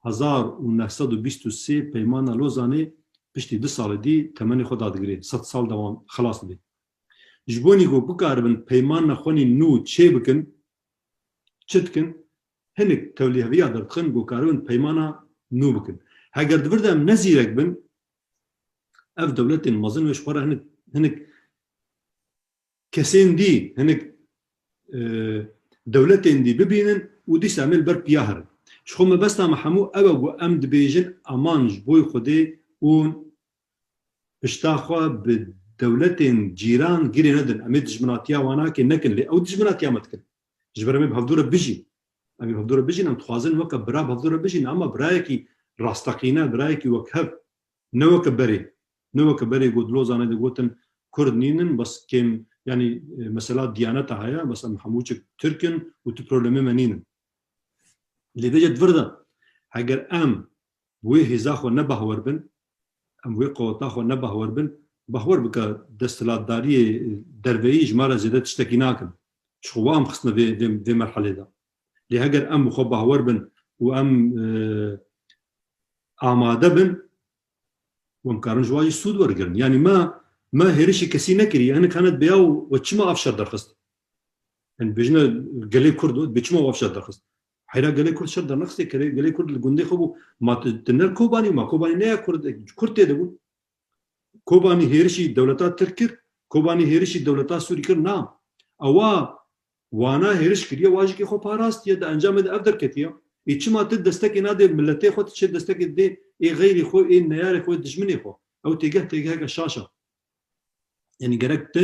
Hezar û neh sed û bîst û sê Peymana Lozanê piştî du salê dî temenê xwe dadigirê. Sed sal dewam xilas dibe. Ji bo nî ku bikaribin peymana xwe nî nû çê bikin, çi dikin? Hinek tevlîheviya derdixin ku karibin peymana nû bikin. Heger di vir de em ne zîrek bin, ev dewletên mezin wê ji xwe re hinek, hinek kesên dî, hinek, e, dewletên dî bibînin û dîsa em ê li ber piya herin. Ji xwe mebesta me hemû ew e ku em dibêjin aman ji bo Xwedê û pişta xwe bi dewletên cîran girê nedin. Em ê dijminatiya wan nake nekin, lê ew dijminatiya me dikin. Ji ber em ê bi hevdû re bijîn. Em ê bi hevdû re bijîn, em dixwazin weke bira bi hevdû re bijîn, ama birayekî rasteqîne, birayekî wekhev, ne weke berê. Ne weke berê got Lozanê de gotin Kurd nînin, bes kêm, yanî, e, mesela diyaneta heye, bes em hemû çik Tirk in û tu problemê me nînin. Lê vêce di vir de, heger em wê hêza xwe ne bahwer bin, em wê qeweta xwe ne bahwer bin, bahwer bike desthilatdariyê derveyî ji me re zêde tiştekî nakin. Ji xwe wa em xistine vê, vê, vê merhelê de. Lê heger em bi xwe bahwer bin û em, e, amade bin, û em karin ji wa jî sûd wergirin. Yanî me, me hêrişê kesî nekiriye. Hinek hene dibe ya we çima ev şer derxist? Yanî bêjine gelê Kurd, dibê çima ev şer derxist? Heyra gelê Kurd şer dernexistê, gelê, gelê Kurd li gundê xwe bû. Ma tu, tu ne Kobanî, ma Kobanî ne ya Kurd, Kurd tê de bû. Kobanî hêrişî dewleta Tirk kir, Kobanî hêrişî dewleta Sûrî kir, na. Ewa wana hêriş kiriye, wa jî kê xwe parastiye, di encamê de ev derketiye. Ê çima tu destekê nadê miletê xwe, tu çi destekê dê ê xeyrê xwe, ê neyarê xwe, dijminê xwe? Ew têgeh têgeheke şaş e. Yanî gerek tu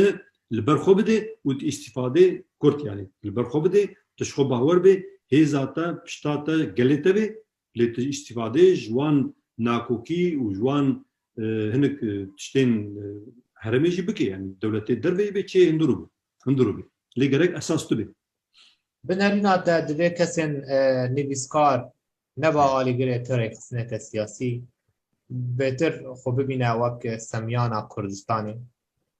li ber xwe bidê û tu îstîfadê kurt, yanî li ber xwe bidê, tu ji xwe bawer bê, hêza te, pişta te, gelê te bê, lê tu îstîfadê ji wan nakokî û ji wan, e, hinek, e, tiştên, e, herêmê jî bikê, yanî dewletê derve bê, çê hundir bû, hundir bê. Lê gerek esas tu bê. Bi nerîna te divê kesên, e, nivîskar neba alîgirê tu rêxistineke siyasî, bêtir xwe bibîne wek semiyana Kurdistanê.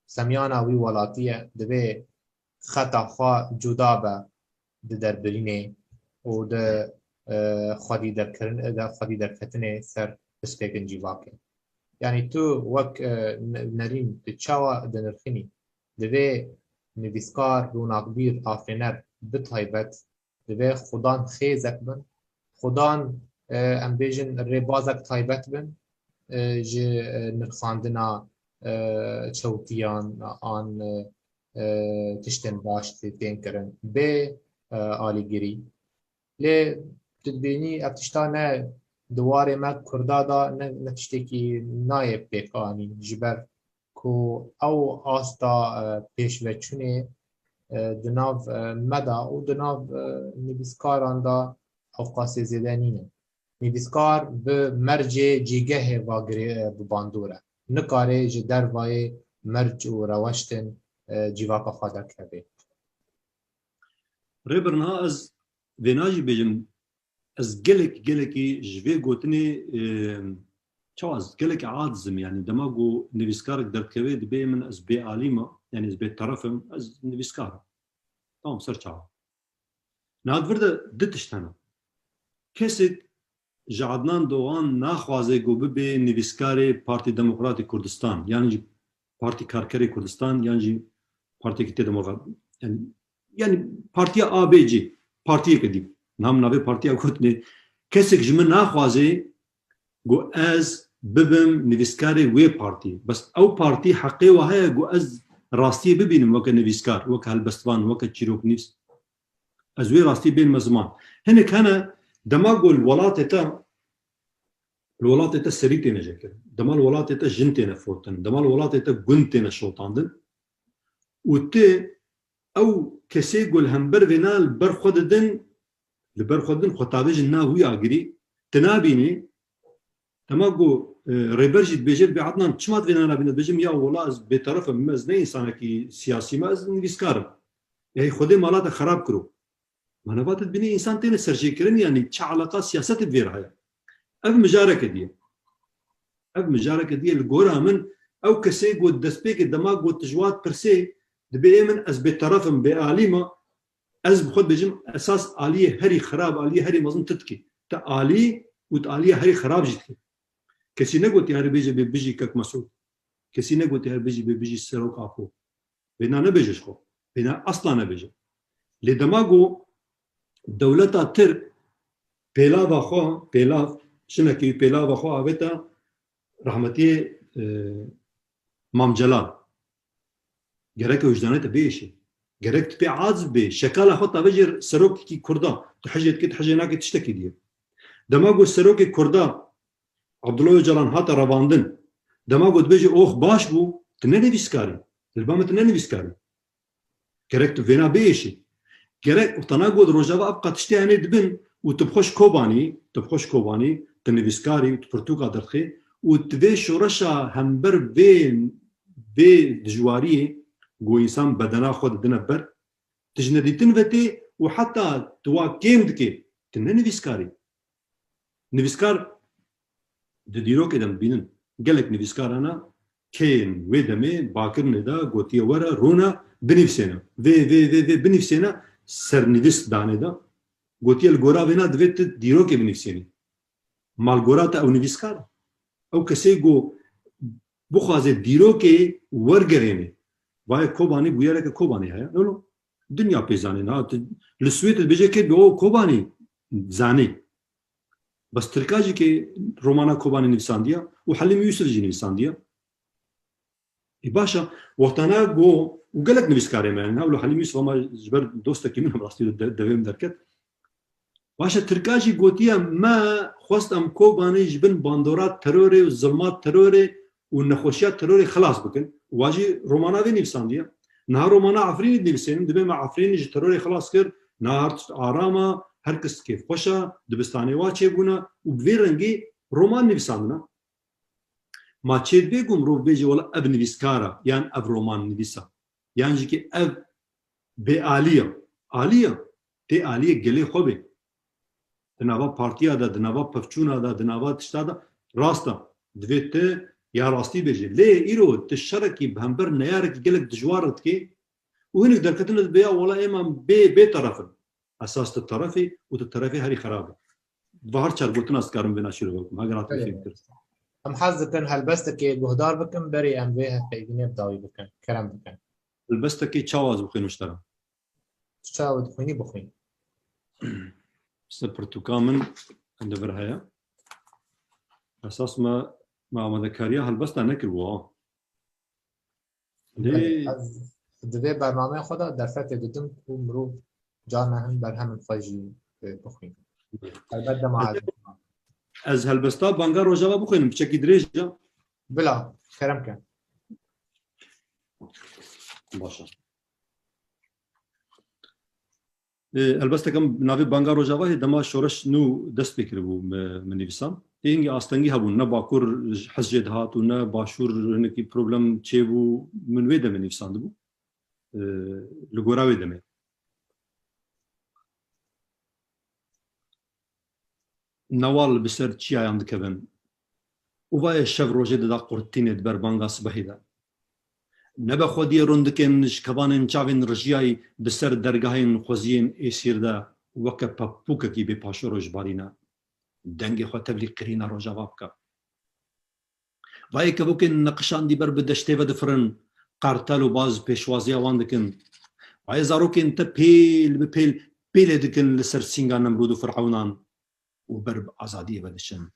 Semiyana wî welatî ye, divê xeta xwe cuda be di derbirînê û di, e, xwedî derkirin, di xwedî derketinê ser pirsgirêkên civakê. Yanî tu wek, e, ne-, nerîn tu çawa dinirxînî? Divê nivîskar, ronakbîr, afêner bi taybet divê xudan xêzek bin. Xudan, e, em bêjin rêbazek taybet bin, e, ji, e, nirxandina, e, çewtiyan an, e, e, tiştên baş tê-, tên kirin. Bê, e, alîgirî. Lê tu dibînî ev tişta ne di warê me Kurda de ne, ne tiştekî nayê pêkanîn. Ji ber ku ew asta, e, pêşveçûnê, e, di nav, e, me de û di nav, e, nivîskaran de ewqasê zêde nîne. Nivîskar bi mercê cîgehê ve girê-, e, bi bandor e. Nikare ji dervayê merc û reweştên, e, civaka xwe derkeve. Rêber, niha ez vêna jî bêjim, ez gelek, gelekî ji vê gotinê, e, çawa ez gelekî aciz im, yanî dema ku nivîskarek derdikeve, dibê min ez bêalî me, yanî ez bêteref im, ez nivîskar im. Tamam, ser çawa. Niha di vir de du tişt hene. Kesek ji Adnan Doğan naxwaze ku bibe nivîskarê Partî Demokratî Kurdistan, yan jî Partî Karkerê Kurdistan, yan jî partiyekî tê demokrat. Yani, yani partiya A B C, partiyeke dî. Nam navê partiya gotinê. Kesek ji min naxwaze ku ez bibim nivîskarê wê partî. Bes ew partî heqê wa heye ku ez rastiyê bibînim weke nivîskar, weke helbestvan, weke çîroknivîs. Ez wê rastî bênime ziman. Hinek hene dema ku li welatê te, li welatê te serî têne jêkirin. Dema li welatê te jin têne fotin. Dema li welatê te gund têne şotandin. Û tu ew kesê ku li hember vêna li ber xwe didin, li ber xwe didin, xwe tavêjin nav wî agirî, tu nabînî, dema ku, e, rêber jî dibêje, dibê Adnan, çima tu vê nabîne? Dibêjim, ya wela ez bêteref im, ez ne însanekî siyasî me, ez nivîskar im. Ey Xwedê mala te xerab kiro. Ma nava te dibînî însan têne serjêkirin, yanî çi eleqa siyasetê bi vê re heye? Ev mijareke dî ye. Ev mijareke dî ye. Li gora min ew kesê ku destpêkê dema ku tu ji wa dipirsê, dibê ê min ez bêteref im, bêalî me, ez bi xwe dibêjim esas aliyê herî xirab, aliyê herî mezin tu dikî. Tu alî û tu aliyê herî xirab jî dikî. Kesî negotiye here bêje bê bijî Kek Mesûd. Kesî negotiye here bijî bê bijî Serok Apo. Vêna nebêje ji xwe. Vêna asla nebêje. Lê dema ku dewleta Tirk pêlava xwe, pêlav, jinekî wî pêlava xwe avête rehmetiyê, e, Mam Celal. Gerek wijdanê te biêşî. Gerek tu pê aciz bê. Şekala xwe tavêjî serokekî Kurda. Tu hejê dikî, tu hejê nakî, tiştekî dî ye. Dema ku serokê Kurda Abdullah Ocalan hate revandin, dema ku dibêje ox baş bû, tu ne nivîskar î. Li ba min tu ne nivîskar î. Gerek tu vêna biêşî. Gerek û tena got Rojava ev qat tiştê hene dibin û tu bi xwe ji Kobanî, tu bi xwe ji Kobanî, tu nivîskar î û tu pirtûka derdixî û tu vê şoreşa hember vê, vê dijwariyê ku însan bedena xwe didine ber, tu ji nedîtin ve tê û heta tu wa kêm dikê, tu ne nivîskar î. Nivîskar di dîrokê de em dibînin. Gelek nivîskar hene, keyên wê demê bakirinê de gotiye were, rûne, binivîsêne. Vê, vê, vê, vê binivîsêne, sernivîs danê de. Gotiye li gora vêna divê tu dîrokê binivîsênî. Ma li gora te ew nivîskar e? Ew kesê ku bixwaze dîrokê wergerênê. Vaye Kobanî bûyereke Kobanî heye. No, no. Dinya pê zanê. Ha, tu li Swêd dibêje kê bi o Kobanî zanê. Bes Tirka jî kê romana Kobanî nivîsandiya û Helîm Yusuf jî nivîsandiya. Ê baş e, wextana ku û gelek nivîskarê me, ne wilo Helîm Yusuf ama ji ber dostekî min hem rastî de, devê min derket. Baş e, Tirka jî gotiye, me xwest em Kobanê ji bin bandora terorê û zilma terorê û nexweşiya terorê xilas bikin. Wa jî romana vê nivîsandiye. Niha romana Efrînî dinivîsênin, dibê me Efrînî ji terorê xilas kir, niha her tişt aram e, her kes kêfxweş e, dibistanê wa çêbûne û bi vê rengî roman nivîsandine. Ma çêdibe ku mirov bêje, wela ev nivîskar e, yan ev roman nivîs e, yan jî ki ev bêalî ye. Alî ye. Tê aliyê gelê xwe bê. Di nava partiya de, di nava pevçûna de, di nava tişta de rast e. Divê tu ya rastî bêjî. Lê îro tu şerekî bi hember neyarekî gelek dijwar re dikê û hinek derketine dibe ya wela êman bê, bê teref in. Esas tu terefî û tu terefê herî xerab e. Bi her çar gotina ez dikarim vê naşîrove bikim. Heger hatî Belê. Fêm kir. Em hez dikin helbestekê guhdar bikin, berê em vê hevpeyvînê bi dawî bikin. Kerem bikin. Helbestekê çawa ez bixwînim ji te re? Tu çawa dixwînî bixwîn. Sê pirtûka min li vir heye. Esas me, me amadekariya helbesta nekiribû, ha. Lê Belê, ez di vê bernameyê xwe de derfetê didim ku mirov carna hin berhemên xwe jî, e, bixwîn. Helbet dema ez ez helbesta Banga Rojava bixwînim, piçekî dirêj e. Bila, kerem ke. Baş e. E, helbesteke bi navê Banga Rojava hê dema şoreş nû dest pê kiribû, me, me nivîsan. Hê hingî astengî hebûn, ne Bakur hez jê dihat û ne Başûr hinekî problem çêbû, min wê demê nivîsandibû. E, li gora wê demê. Newal bi ser çiyayan dikevin. Û vayê şev rojê dida qurtînê di ber banga sibehê de. Nebe xwediyê rûn dikin ji kevanên çavên rijiyayî bi ser dergahên xweziyên êsîr de weke pepûkekî bê paşeroş barîne. Dengê xwe tevlî qirîna rojava bike. Vayê kevokên neqişandî ber bi deştê ve difirin, qartel û baz pêşwaziya wan dikin. Vayê zarokên te pêl bi pêl pêlê dikin li ser sînga Nemrûd û Firawnan û ber bi azadiyê ve diçin.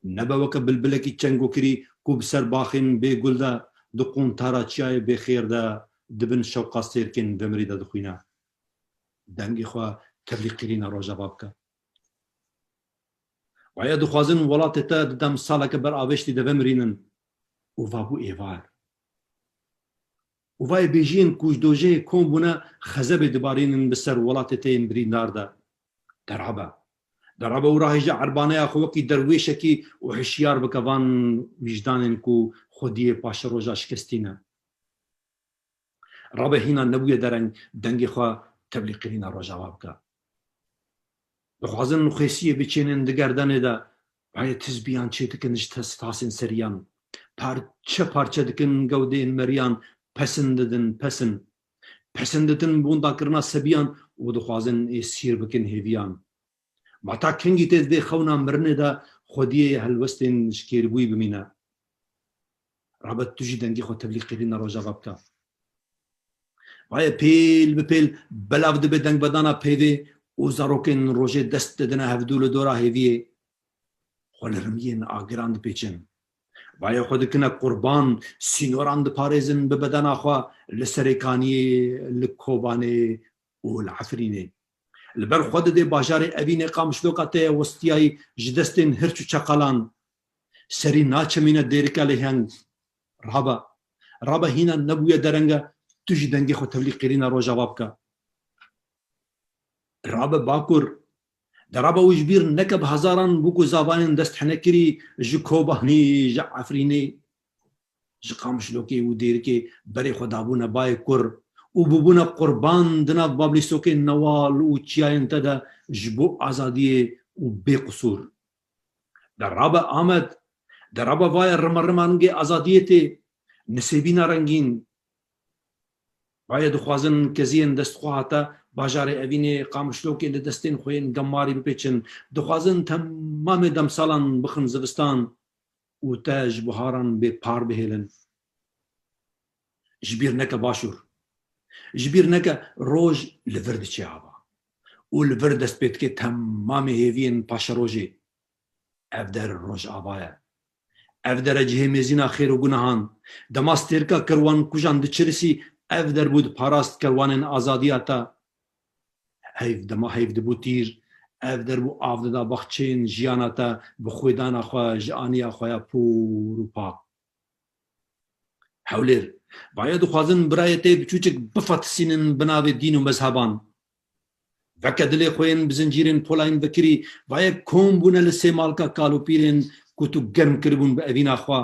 Nebe weke bilbilekî çengokirî ku bi ser baxên bê gul de di quntara çiyayê bêxêr de di bin şewqa sêrkên vemirî de dixwîne. Dengê xwe tevlî qirîna rojava bike. Waya dixwazin welatê te di dem saleke ber avêştî de vemirînin û va bû êvar. Û vayê bêjiyên ku ji dojehê kom bûne xezebê dibarînin bi ser welatê te yên birîndar de. Derabe. Derabe û rahêje erbaneya xwe wekî derwêşekî û hişyar bike van wîjdanên ku xwediyê paşeroja şikestî ne. Rabe hîna nebûye dereng dengê xwe tevlî qirîna rojava bike. Dixwazin xwêsiyê biçênin di gerdenê de, bayê tizbiyan çêdikin ji te stasên seriyan. Parçe parçe dikin gewdeyên meriyan, pesin didin, pesin. Pesin didin bondakirina sebiyan û dixwazin ê sîr bikin hêviyan. Ma ta kengî tê di vê xewna mirinê de xwediyê helwestên ji kêribûyî bimîne? Rabe tu jî dengê xwe tevlî qirîna rojava bike. Vaye pêl bi pêl belav dibe dengbedana peyvê û zarokên rojê dest didine hevdû li dora hêviyê. Xwe li rimiyên agiran dipêçin. Vaye xwe dikine qurban, sînoran diparêzin bi bedena xwe li Serêkaniyê, li Kobanê û li Efrînê. Li ber xwe didê bajarê evînê Qamişloka te ye westiyayî ji destên hirç û çeqalan. Serî naçimîne dêrika lêheng. Rabe, rabe hîna nebûye derenge, tu jî dengê xwe tevlî qirîna rojava bike. Rabe Bakur, de rabe û ji bîr neke bi hezaran bûk û zavanên desthenekirî ji Kobanî, ji Efrînê, ji Qamişlokê û Dêrikê berê xwe dabûne bayê kur û bûbûne qurban di nav bablîsokên newal û çiyayên te de ji bo azadiyê û bê qisûr. De rabe Amed, de rabe vaye rima rima rengê azadiyê tê, nisêbîna rengîn. Vaye dixwazin keziyên destxwe hate bajarê evînê Qamişlokê li destên xwe yên gemarî bipêçin. Dixwazin temamê demsalan bixin zivistan û te ji buharan bê par bihêlin. Ji bîr neke Başûr. Ji bîr neke roj li vir diçe ava. Û li vir dest pê dike temamê hêviyên paşerojê. Ev der rojava ye. Ev der e cihê mêzîna xêr û gunehan. Dema stêrka kerwan kujan diçirisî, ev der bû diparast kerwanên azadiya te. Heyv, dema heyv dibû tîr, Ev derb û av dida baxçeyên jiyana te bi xwêdana xwe ji aniya xwe ya pûr û pak. Hewlêr, vaye dixwazin birayê te biçûçik bifatisînin bi navê dîn û mezheban. Veke dilê xwe yên bi zincîrên polayîn vekirî, vaye kom bûne li sêmalka kalopîrên ku tu germ kiribûn bi evîna xwe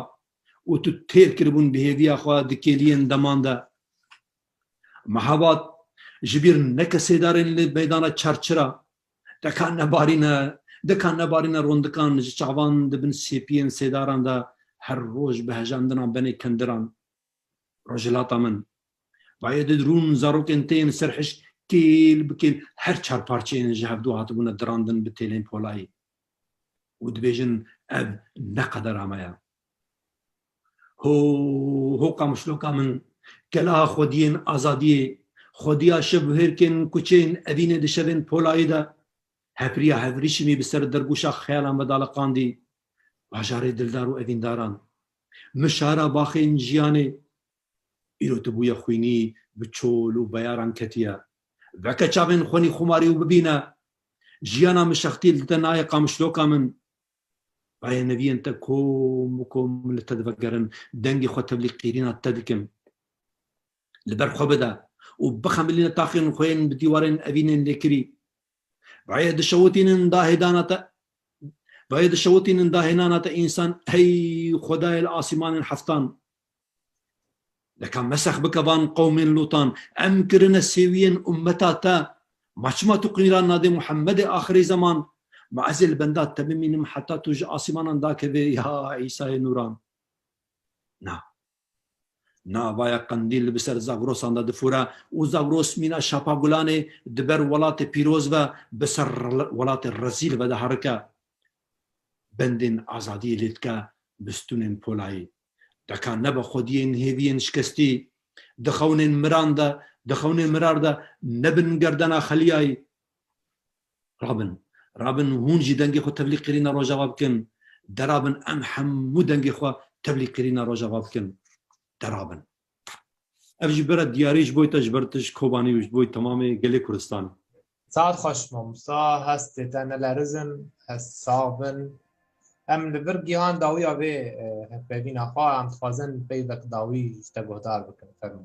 û tu têr kiribûn bi hêviya xwe di kêliyên deman de. Mehabat, ji bîr neke sêdarên li meydana Çarçira. Deka nebarîne, deka nebarîne rondikan ji çavan di bin sêpiyên sêdaran de her roj bi hejandina benê kendiran. Rojhilata min. Vayê di rûn zarokên te yên serhişk kêl bi kêl her çar parçeyên ji hevdu hatibûne dirandin bi têlên polayî. Û dibêjin, ev ne qedera me ye. Ho, ho qamişloka min, keleha xwediyên azadiyê, xwediya şevhêrkên kuçeyên evînê di şevên polayî de, hepiriya hevrîşimî bi ser dergûşa xeyalan vedaliqandî, bajarê dildar û evîndaran, mişara baxên jiyanê, îro tu bûye xwînî bi çol û beyaran ketiye. Veke çavên xwenî xumarî û bibîne, jiyana mişextî li te nayê qamişloka min. Vayê neviyên te kom û kom li te divegerin, dengê xwe tevlî qîrîna te dikin. Li ber xwe bide û bixemilîne taxên xwe yên bi dîwarên evînên lêkirî. Vayê dişewitînin dahêdana te, vayê dişewitînin dahênana te însan, ey Xwedayê li asîmanên heftan. Deka mesex bike van qewmên Lûtan, em kirine sêwiyên ummeta te. Ma çima tu qîra nadê Muhemmedê axirê zeman? Ma ez ê li benda te bimînim heta tu ji asîmanan dakevê ya Îsayê nûran? Na. Na, vaya qendîl li bi ser Zagros-an de difûre û Zagros mîna şapa gulanê di ber welatê pîroz ve bi ser re-, welatê rezîl ve diherike. Bendên azadiyê lê dike bi stûnên polayî. Deka nebe xwediyên hêviyên şikestî, di xewnên miran de, di xewnên mirar de nebin gerdena xeliyayî. Rabin, rabin hûn jî dengê xwe tevlî qîrîna Rojava bikin. Derabin em hemû dengê xwe tevlî qîrîna Rojava bikin. Derabin. Ev ji ber diyarî ji bo te, ji ber tu ji Kobanî û ji bo temamê gelê Kurdistanê. Saet xweş mamosta, hestê te nelerizin, hest sax bin. Em li vir gihan dawiya vê, e, hevpeyvîna xwe, em dixwazin peyvek dawî ji te guhdar bikin. Fermû.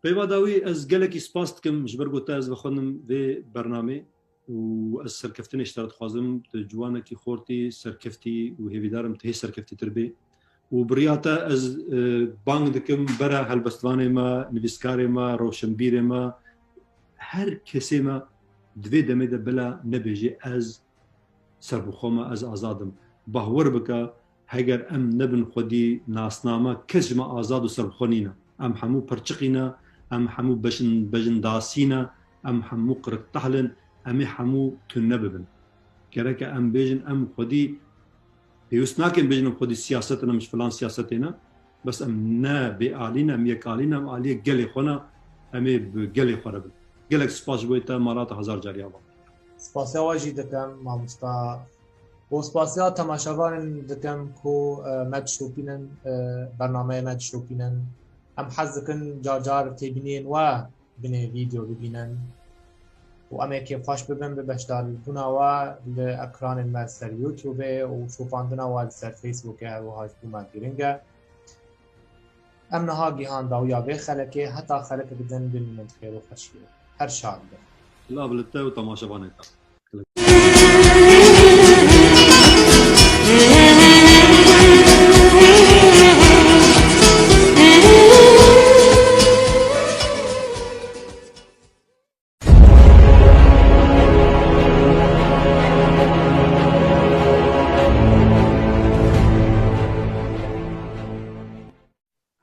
Peyva dawî ez gelekî spas dikim ji ber ku te ez vexwendim vê bernamê û ez serkeftinê ji te re dixwazim. Tu ciwanekî xortî, serkeftî û hêvîdarim tu hê serkeftîtir bê. Û bi riya te ez, e, bang dikim bera helbestvanê me, nivîskarê me, rewşenbîrê me, her kesê me di vê demê de bila nebêje ez serbixwe me, ez azad im. Bahwer bike, heger em nebin xwedî nasname, kes ji me azad û serbixwe nîne. Em hemû pirçiqî ne, em hemû bejin, bejindasî ne, em hemû qiriktehl in, em ê hemû tune bibin. Gereke em bêjin, em xwedî pêwîst nakin bêjin, em xwedî siyaset in, em ji filan siyasetê ne. Bes em ne bêalî ne, em yekalî ne, em aliyê gelê xwe ne, em ê bi gelê xwe re bin. Gelek spas ji bo te, mala te hezar carî ava. Spasiya we jî dikim, mamosta. Û spasiya temaşevanên dikim ku, e, me dişopînin, e, bernameyê me dişopînin. Em hez dikin car car têbîniyên we binê vîdeo bibînin. Û em ê kêfxweş bibin bi beşdarîbûna we li ekranên me li ser YouTubeê û şopandina we li ser Facebookê her wiha ji bo me giring e. Em niha gihan dawiya vê xelekê, heta xelekek din bimînin di xêr û xweşiyê. Her şad bin. Silav li te û temaşevanên te.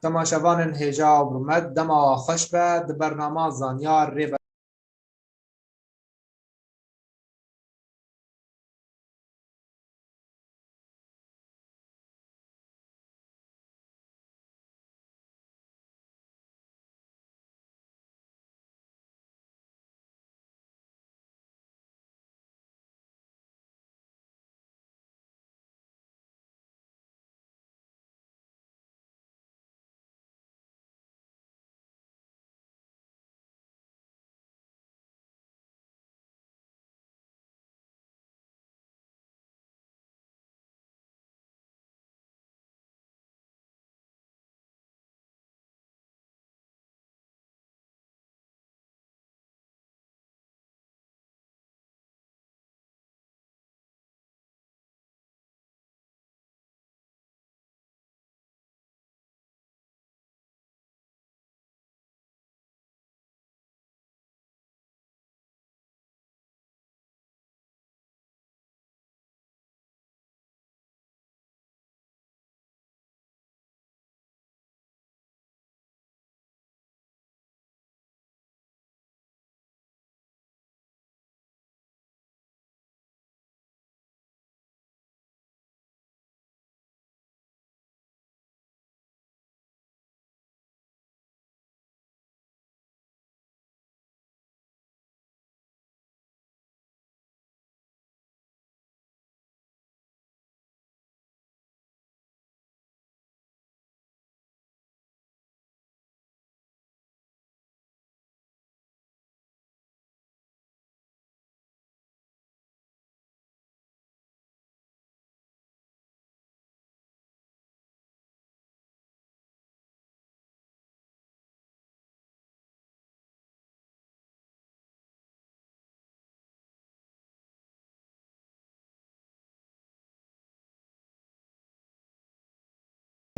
Temaşevanên hêja û bi hurmet, dema we xweş be, di bernama Zanyar rê ve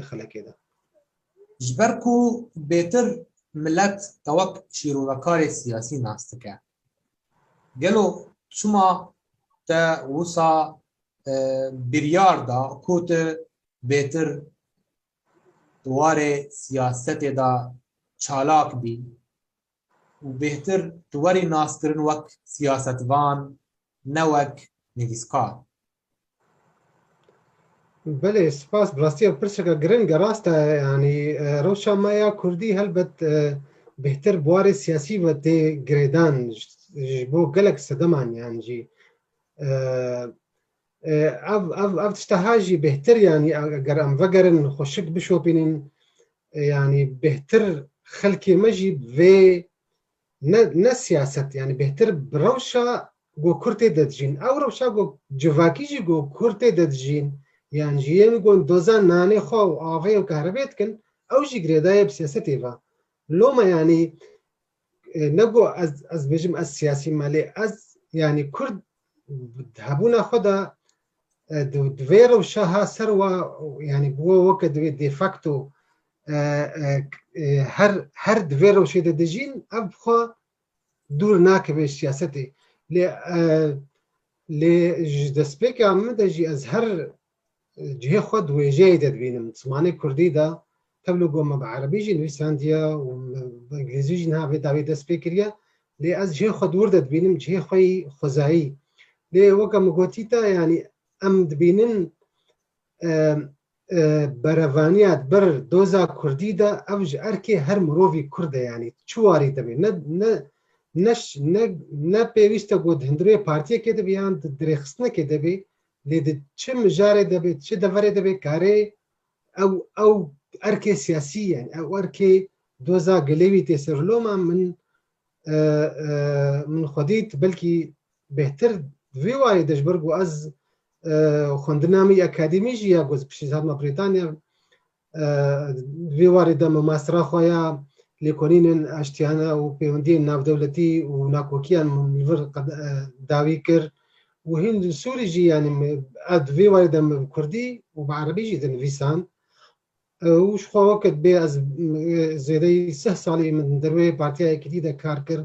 xelekê de. Ji ber ku bêtir milet te wek şîrovekarê siyasî nas dike. Gelo çima te wisa, e, biryar da ku tu bêtir di warê siyasetê de çalak bî û bêhtir tu werî naskirin wek siyasetvan, ne wek nivîskar? Belê, spas, bi rastî ev pirseke giring e, rast e, yanî, e, rewşa me ya kurdî helbet, e, bêhtir bi warê siyasî ve tê girêdan ji, ji bo gelek sedeman, yan jî, e, e, ev, ev, ev tişteha jî bêhtir, yanî, eger em vegerin xweşik bişopînin, e, yanî bêhtir xelkê me jî vê ne, ne siyaset, yanî bêhtir bi rewşa ku kurd tê de dijîn. Ew rewşa ku civakî jî ku kurd tê de dijîn, yan jî yên ku doza nanê xwe û avê û kahribê dikin, ew jî girêdayê bi siyasetê ve. Loma yanî, e, ne ku ez, ez bêjim ez siyasî me, lê ez, yanî kurd di hebûna xwe de, e, di, di vê rewşa ha ser wa, yanî bi we weke divê de facto, e, e, e, her, her di vê rewşê de dijîn, ev bi xwe dûr nake vê siyasetê. Lê, e, lê ji destpêka min de jî ez her cihê xwe di wêjeyê de dibînim. Zimanê kurdî de, tevlî ku me bi erebî jî nivîsandiye û me bi îngilîzî jî niha vê dawî dest pê kiriye. Lê ez cihê xwe dûr de dibînim, cihê xwe yî xwezayî. Lê weke min gotî te, yanî em dibînin, e, e, berevaniya di ber doza kurdî de, ev ji erkê her mirovî kurd e, yanî çi warî de be. Ne, ne, ne ş-, ne, ne pêwîst e ku di hundirê partiyekê de be yan di dirêxistinekê de be, lê di çi mijarê de be, çi deverê de be, karê ew, ew erkê siyasî, yanî ew erkê doza gelê wî tê ser. Loma min, e, e, min xwedî belkî bêhtir di vê warê de, ji ber ku ez, e, xwendina min akademî jî ya ku ez piştî hatime Brîtanya, e, di vê warê de me mastera xwe ya lêkolînên aştiyane û pêwendiyên navdewletî û nakokiyan min li vir qed-, e, dawî kir û hîn li Sûrî jî, yanî min, e, di vê warê de min bi kurdî û bi erebî jî dinivîsan. E, û ji xwe weke dibê ez, e, zêdeyî sih salî min derweyê Partiya Yekîtî de kar kir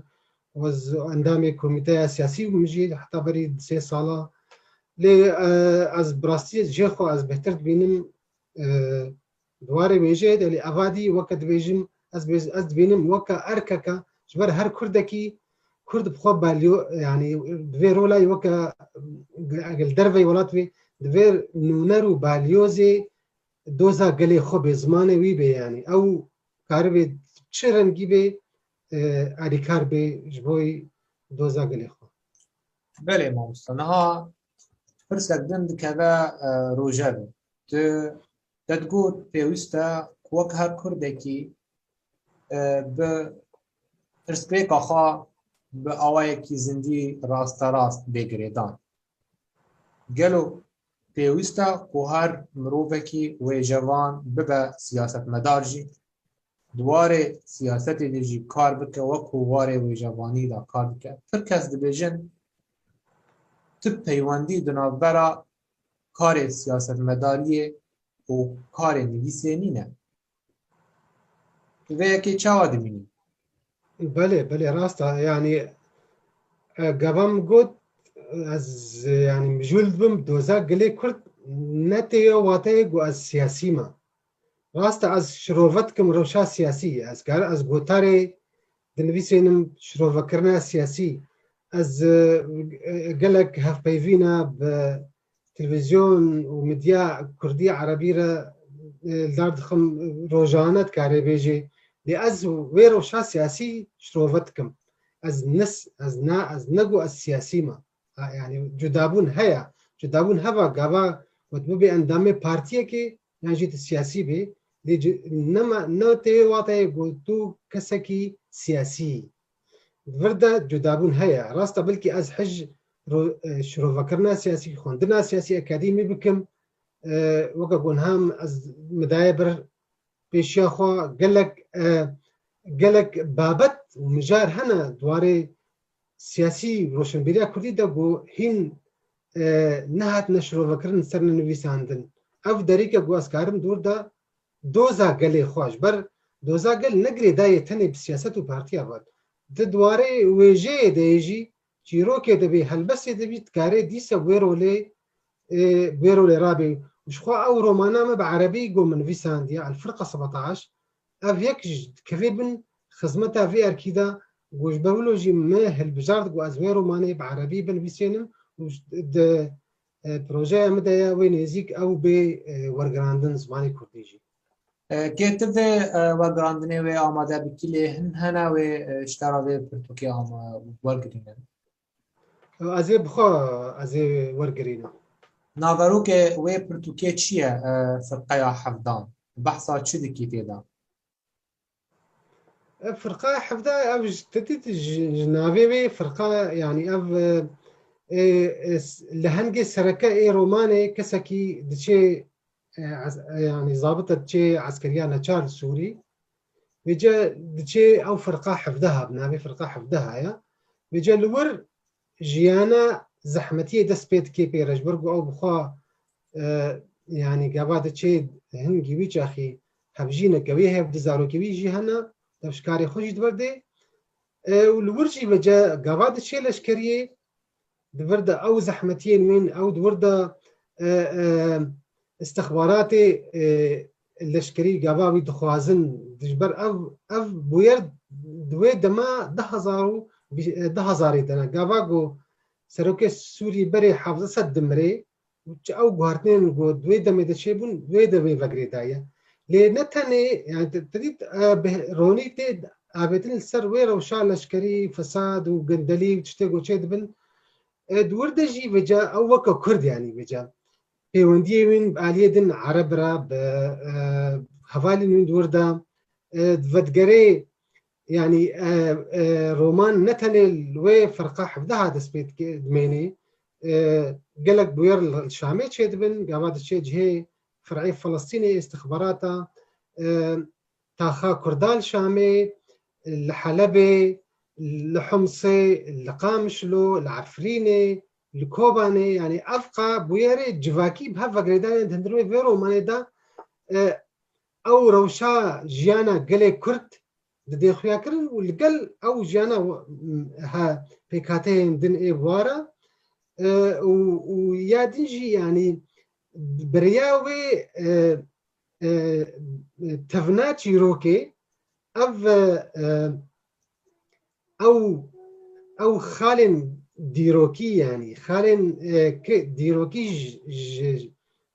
û ez endamê komîteya siyasî bûm jî heta berî sê sala. Lê, e, ez bi rastî jê xwe ez bêhtir dibînim, e, di warê wêjeyê de, lê evadî weke dibêjim, ez bêj-, ez dibînim weke erkeke, ji ber her kurdekî, kurd bi xwe balyo-, yanî di vê rolayê weke, e, li derveyî welat wê, divê nûner û balyozê doza gelê xwe bê, zimanê wî bê, yanî ew karibê çi rengî bê, e, alîkar bê ji bo doza gelê xwe. Belê mamosta, niha pirsek din dikeve, e, rojevê. Tu, te digot pêwîst e ku wek her kurdekî, e, bi pirsgirêka xwe bi awayekî zindî rasterast bê girêdan. Gelo pêwîst e ku her mirovekî wêjevan bibe siyasetmedar jî, di warê siyasetê de jî kar bike, wek ku warê wêjevanî de kar bike? Pir kes dibêjin, tu peywendî di navbera karê siyasetmedariyê û karê nivîsê nîne. Tu vê yekê çawa dibînî? Belê, belê, rast e. Yanî, e, gava min got, ez, yanî, mijûl dibim doza gelê Kurd, ne tê ya wateyê ku ez siyasî me. Rast e, ez şirove dikim rewşa siyasî. Ez kar, ez gotarê dinivîsênim şirovekirina siyasî. Ez, e, e, gelek hevpeyvîna bi televîzyon û medya kurdî, erebî re, e, li dar dixim, rojane dikare bêjê. Lê ez wê rewşa siyasî şirove dikim. Ez nis-, ez na, ez ne ku ez siyasî me. Ha, yanî cudabûn heye. Cudabûn heva gava ku tu bibê endamê partiyekê yan jî tu siyasî bî. Lê ci-, nema, ne tê wateyê ku tu kesekî siyasî yî. Di vir de cudabûn heye. Rast e, belkî ez hij ro-, e, şirovekirina siyasî, xwendina siyasî, akademî bikim. E, weke ku niha ez min daye bir pêşiya xwe gelek, e, gelek babet û mijar hene di warê siyasî roşenbîriya kurdî de ku hîn, e, nehatine şirovekirin, ser nenivîsandin. Ev derîke ku ez karim dûr de doza gelê xwe, ji ber doza gel ne girêdayê tenê bi siyaset û partiya ve. Di di warê wêjeyê de yê jî, çîrokê de bê, helbestê de bî, dikarê dîsa wê rolê, e, wê rolê rabê. Û ji xwe ew romana me bi erebî ku min nivîsandiye, El Firqa sebetaş, ev yek ji dikeve bin xizmeta vê erkî de, ku ji ber wilo jî me hilbijart ku ez wê romanê bi erebî binivîsênim û ji, di, e, projeya min de ye wê nêzîk ew bê, e, wergerandin zimanê kurdî jî. E, kê tu vê, e, wergerandinê wê amade bikî, lê hin hene wê, e, ji te re vê pirtûkê ama wergirînin? Ez ê bi xwe, ez ê wergerînim. Naverokê wê pirtûkê çi ye, e, firqeya hevdan? Behsa çi dikî tê de? E, firqeya hevda, ev ji, te dît ji, ji navê wê firqa, yanî ev, e, e, e, s-, lehengê sereke ê romanê, kesekî diçê, e, ez-, e, yanî zabita diçê eskeriya neçar li Sûrî. Vêce diçê ew firqa hevdeha, bi navê firqa hevdeha ye. Vêce li wir jiyana zehmetiyê dest pê dikê pê re, ji ber ku ew bi xwe, e, yanî gava diçê hingî wî çaxî hevjîneke wî heye, di zarokê wî jî hene, dev ji karê xwe jî di vir de. E, û li wir jî vêce gava diçê leşkeriyê, di vir de ew zehmetiyên wîn, ew di wir de, e, e, istixbaratê, e, leşkerî gava wî dixwazin, ji ber ev, ev bûyer di wê dema du hezar û du hezarê de ne. Gava ku serokê Sûrî berê hevdeh sed dimirê, û çi ew guhartinên ku di wê demê de çêbûn, wê demê vegirêdaye. Lê ne tenê, yani te, te dît, e, bi ronî tê avêtin li ser wê rewşa leşkerî, fesad û gendelî û tiştê ku çêdibin, e, di wir de jî vêca ew weke Kurd, yanî vêca pêwendiyê wîn bi aliyê din Ereb re, bi, e, hevalên wîn di wir de, e, vedigerê, yanî, e, e, roman ne tenê li wê firqa hevdeha dest pê dike, dimênê, e, gelek bûyer li Şamê çêdibin, gava diçê cihê firê Filistînê, istixbarata, e, taxa Kurdan li Şamê, li Helebê, li Humsê, li Qamişlo, li Efrînê, li Kobanê, yanî ev qa bûyerê civakî bi hev ve girêdayên di hundirê vê romanê de, e, ew rewşa jiyana gelê Kurd didê xuyakirin û li gel ew jiyana w-, he, pêkhateyên din ê bi wa re, e, û, û ya din jî, yanî bi riya wê, e, e, tevna çîrokê, ev, e, ew, ew xalên dîrokî, yanî xalên, e, ki dîrokî ji, ji,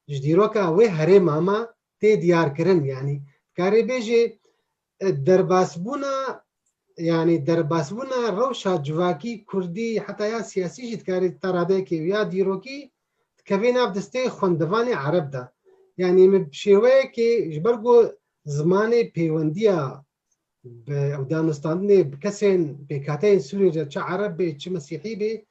ji dîroka wê herêma me tê diyarkirin. Yanî dikarê bêjê, e, derbasbûna, yanî derbasbûna rewşa civakî kurdî, heta ya siyasî jî dikarê te radeyekê ya dîrokî dikeve nav destê xwendevanê Ereb de. Yanî min bi şêweyekê, ji ber ku zimanê pêwendiya bi ew danûstandinê bi kesên pêkhateyên Sûriyê de, çi Ereb bê, çi Mesîhî bê,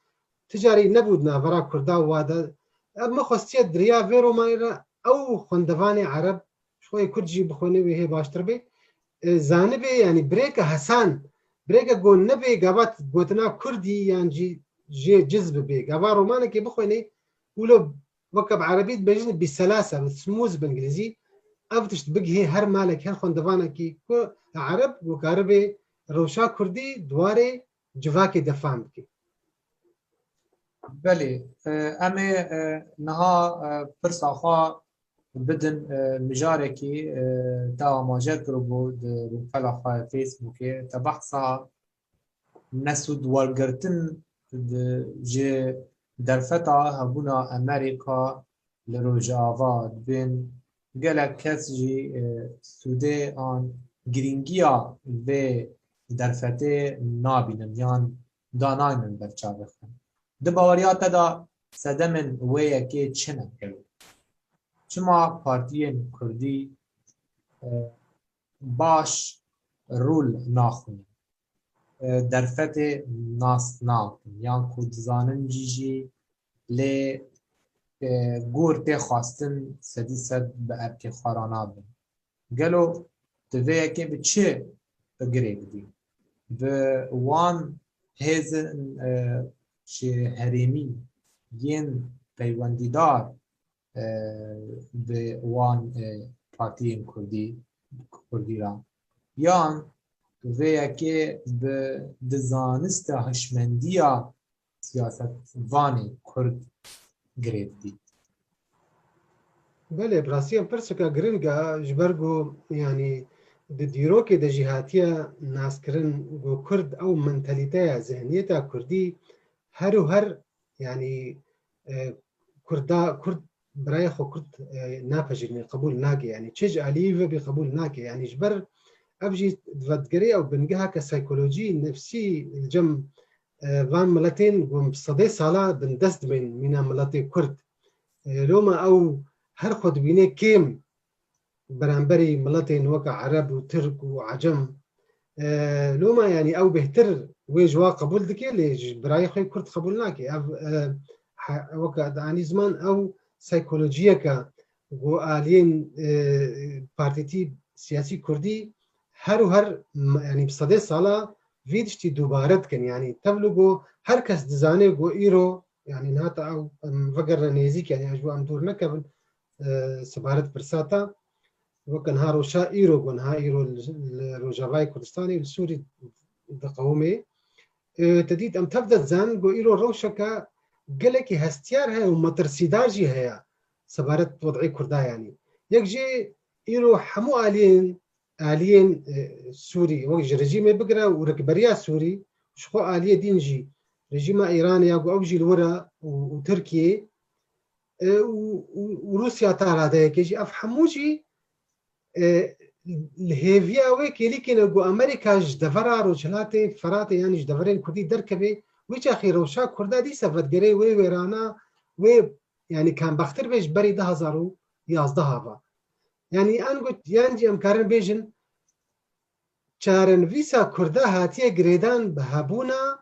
ti carî nebû di navbera Kurda û wa de. Ev min xwestiye di riya vê romanê re ew xwendevanê Ereb, ji xwe yê Kurd jî bixwêne wê hê baştir bê. E, zanibê, yanî birêke hesan, birêke ku nebê gava gotina Kurdî yan jî jê ciz bibê. Gava romanekê bixwênê, wilo weke bi erebî dibêjin biselase, bi smûz bi îngilîzî, ev tişt bigihê her malek, her xwendevanekî ku Ereb, ku karibê rewşa Kurdî di warê civakê de fam bike. Belê, e, em ê, e, niha, e, pirsa xwe bidin, e, mijarekî, e, te amaje kiribû di rûpela xwe Facebookê. Te behsa nesûdwergirtin di, ji derfeta hebûna Amerîka li Rojava dibên gelek kes jî, e, sûdê an girîngiya vê derfetê nabînin yan danaynin ber çavê xwe. Di baweriya te de sedemên wê yekê çi ne? Çima partiyên kurdî, e, baş rol naxwînin, e, derfetê nas nakin, yan ku dizanin jî jî lê, e, gor tê xwestin sedî sed bi erkê xwe re nabin. Gelo tu vê yekê bi çi girêk dî? Bi wan hêzin, e, ji herêmî yên peywendîdar, e, bi wan, e, partiyên Kurdî, Kurdî re. Yan vê yekê bi di zanista hişmendiya siyasetvanê Kurd girê didî. Belê, bi rastî em pirseka giring e, ji ber ku, yanî, di dîrokê de jî hatiye naskirin ku Kurd ew mentalîteya, zihniyeta Kurdî her û her, yanî, e, Kurda, Kurd birayê xwe Kurd, e, napejirîne, qebûl nake, yanî çi ji aliyê ve bî qebûl nake. Yanî ji ber ev jî vedigerê ew bingeheke saykolojî, nefsî li cem, e, van miletên ku sedê sala bindest dibên mîna miletê Kurd. E, loma ew her xwe dibîne kêm beramberî miletên weke Ereb û Tirk û Ecem. E, loma, yanî, ew bêhtir wê ji wa qebûl dike, lê ji birayê xwe Kurd qebûl nake. Ev, e, he-, weke dianî ziman, ew saykolojiyeke ku aliyên, e, partîtî siyasî Kurdî her û her, m-, yanî, bi sedê sala vî tiştî dubare dikin. Yanî, tevlû ku her kes dizane ku îro, yanî, niha ta ew, em vegerine nêzîk, yanî, ji bo em dûr nekevin, e, sebaret pirsa te. Weke niha rewşa îro, ku niha îro li, li Rojavayê Kurdistanê, li Sûrî diqewimê. E, te dît, em tev de dizanin ku îro rewşeke gelekî hestiyar heye û metirsîdar jî heye sebaret wed'ê Kurda, yanî. Yek jî îro hemû aliyên, aliyên, e, Sûrî, wek ji rejîmê bigire û rikberiya Sûrî, ji xwe aliyê din jî, rejîma Îranê ya ku ew jî li wir e û, û Tirkiyê, e, û, û, û Rûsya ta radeyekê jî, ev hemû jî, e, li hêviya wê kêlîkê ne ku Amerîka ji devera Rojhilatê Feratê, yanî ji deverên Kurdî derkeve, wî çaxî rewşa Kurda dîsa vedigerê wê wêrana, wê, yanî, kambextir be ji berî du hazar û yazdeh ve. Yanî, an got, yan jî em karin bêjin, çarenivîsa Kurda hatiye girêdan bi hebûna,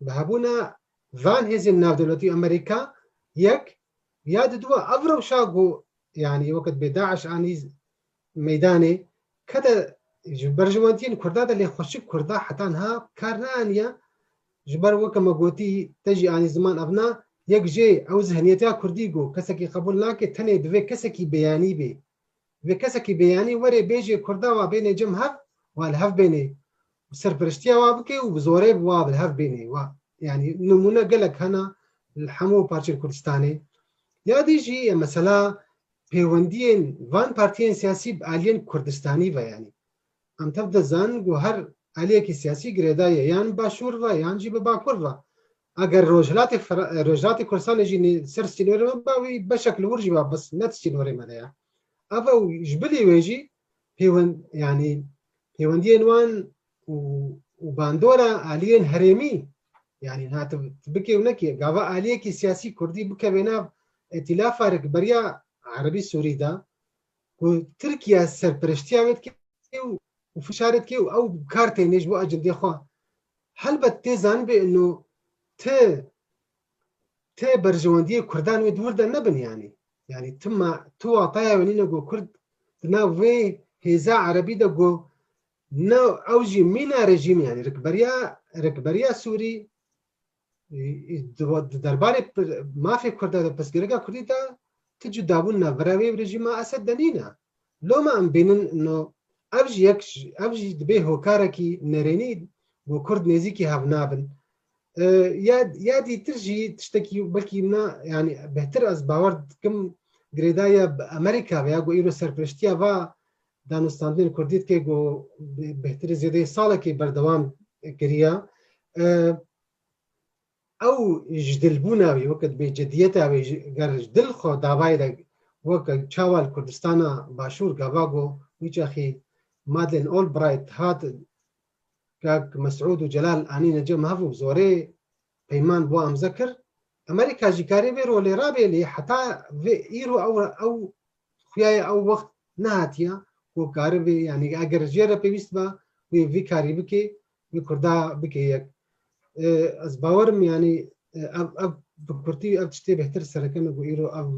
bi hebûna van hêzên navdewletî û Amerîka, yek, ya diduwa ev rewşa ku, yanî, wekî dibê DAIŞ anî meydanê, kete ji berjewendiyên Kurda de, lê xweşik Kurda heta niha kar neaniye, ji ber weke me gotî, te jî anî ziman, ev na, yek jê ew zihniyetiya Kurdî ku kesekî qebûl nake, tenê divê kesekî beyanî bê. Vê kesekî beyanî were bêjê Kurda wa bêne cem hev, wa li hev bêne. Serperiştiya wa bike û bi zorê bi wa bi hev bêne. Wa, yanî nimûne gelek hene li hemû parçeyên Kurdistanê. Ya dî jî, e, mesela pêwendiyên van partiyên siyasî bi aliyên Kurdistanî ve, yanî. Em tev de zanin ku her aliyekî siyasî girêdayî ye, yan Başûr ve, yan jî bi Bakur ve. Eger Rojhilatê Fra-, Rojhilatê Kurdistanê jî nê-, ser sînorê me ba, wî beşek li wir jî ba, bes ne sînorê me de ya. Ev ew ji bilî wê jî pêwen-, yanî pêwendiyên wan û, û bandora aliyên herêmî, yanî niha tu, tu bikê û nekê, gava aliyekî siyasî Kurdî bikeve nav îtîlafa rikberiya Erebî Sûrî de, ku Tirkiye serperiştiya wê dike û, û fişarê dike û ew kar têne ji bo ecendê xwe. Helbet tê zanibê ino ti, ti berjewendiyê Kurdan wê di wir de nebin, yanî. Yanî ti ma, ti wataya wê nîne ku Kurd di nav vê hêza Erebî de ku ne ew jî mîna rejîmê, yanî rikberiya, rikberiya Sûrî, di, di derbarê pir-, mafê Kurda de, pirsgirêka Kurdî de ti cudabûn navbera wê û rejîma Esed de nîne. Loma em bînin no ev jî yek ji, ev jî dibê hokarekî nerênî bo Kurd nêzîkî hev nabin. E, ya, ya dîtir jî tiştekî belkî na, yanî bêhtir ez bawer dikim girêdayî bi Amerîka ve ya ku îro serperiştiya va danûstandinên Kurdî dike ku bê-, bêhtirî zêdeyê salekê berdewam kiriye. E, ew ji dilbûna wî, weke dibê cidiyeta wê, ji, ger ji dil xwe davayê de, weke çawa li Kurdistana Başûr gava ku wî çaxî Madeleine Albright hat, kak Mesûd û Celal anîne cem hev û zorê peyman bo amze kir. Amerîka jî karê vê rolê rabê, lê heta vê îro ew, ew xuya ye ew wext nehatiye ku karibê, yanî eger jê re pêwîst be, wê vî karî bike, wê Kurda bike yek. E, ez bawerim, yanî, e, ev, ev bi kurtî ev tiştê bêhtir sereke me ku îro ev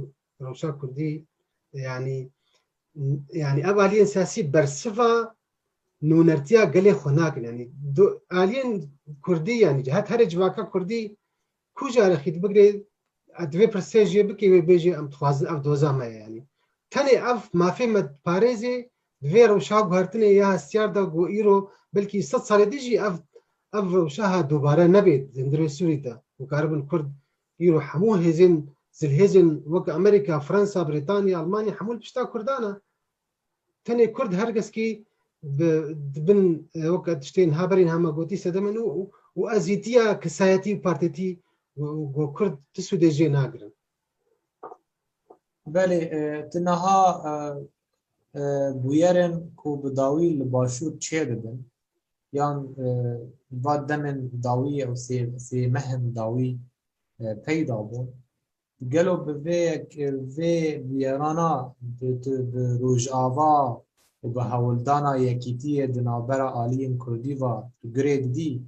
rewşa Kurdî, yanî, yanî ev aliyên siyasî bersiva nûnertiya gelê xwe nakin. Yanî do-, aliyên Kurdî, yanî cihet herê civaka Kurdî ku jare xît bigirê, divê pirsê jê bike, wê bêje, em dixwazin ev doza me ye, yanî. Tenê ev mafê me diparêzê, di vê rewşa guhertinê ya hestiyar de ku îro belkî sed salê dî jî ev, ev rewşa ha dubare nebê di hundirê Sûrî de û karibin Kurd îro hemû hêzên, zilhêzên wek Amerîka, Fransa, Brîtanya, Almanya hemû li pişta Kurdan e. Tenê Kurd her keskî bi, di bin, e, wek tiştên haberên hema gotî sedem in û, û, û ezîtiya kesayetî û partîtî û, û go Kurd ti sûdê jê nagirin. Belê, e, ti niha, e, e, bûyerên ku bi dawî li Başûr çêdibin, yan, e, va demên dawî ew sê, sê mehên dawî, e, peyda bûn. Gelo bi vê yek, vê bûyerana bi, tu bi Rojava û bi hewldana yekîtiyê di navbera aliyên Kurdî ve tu girê didî,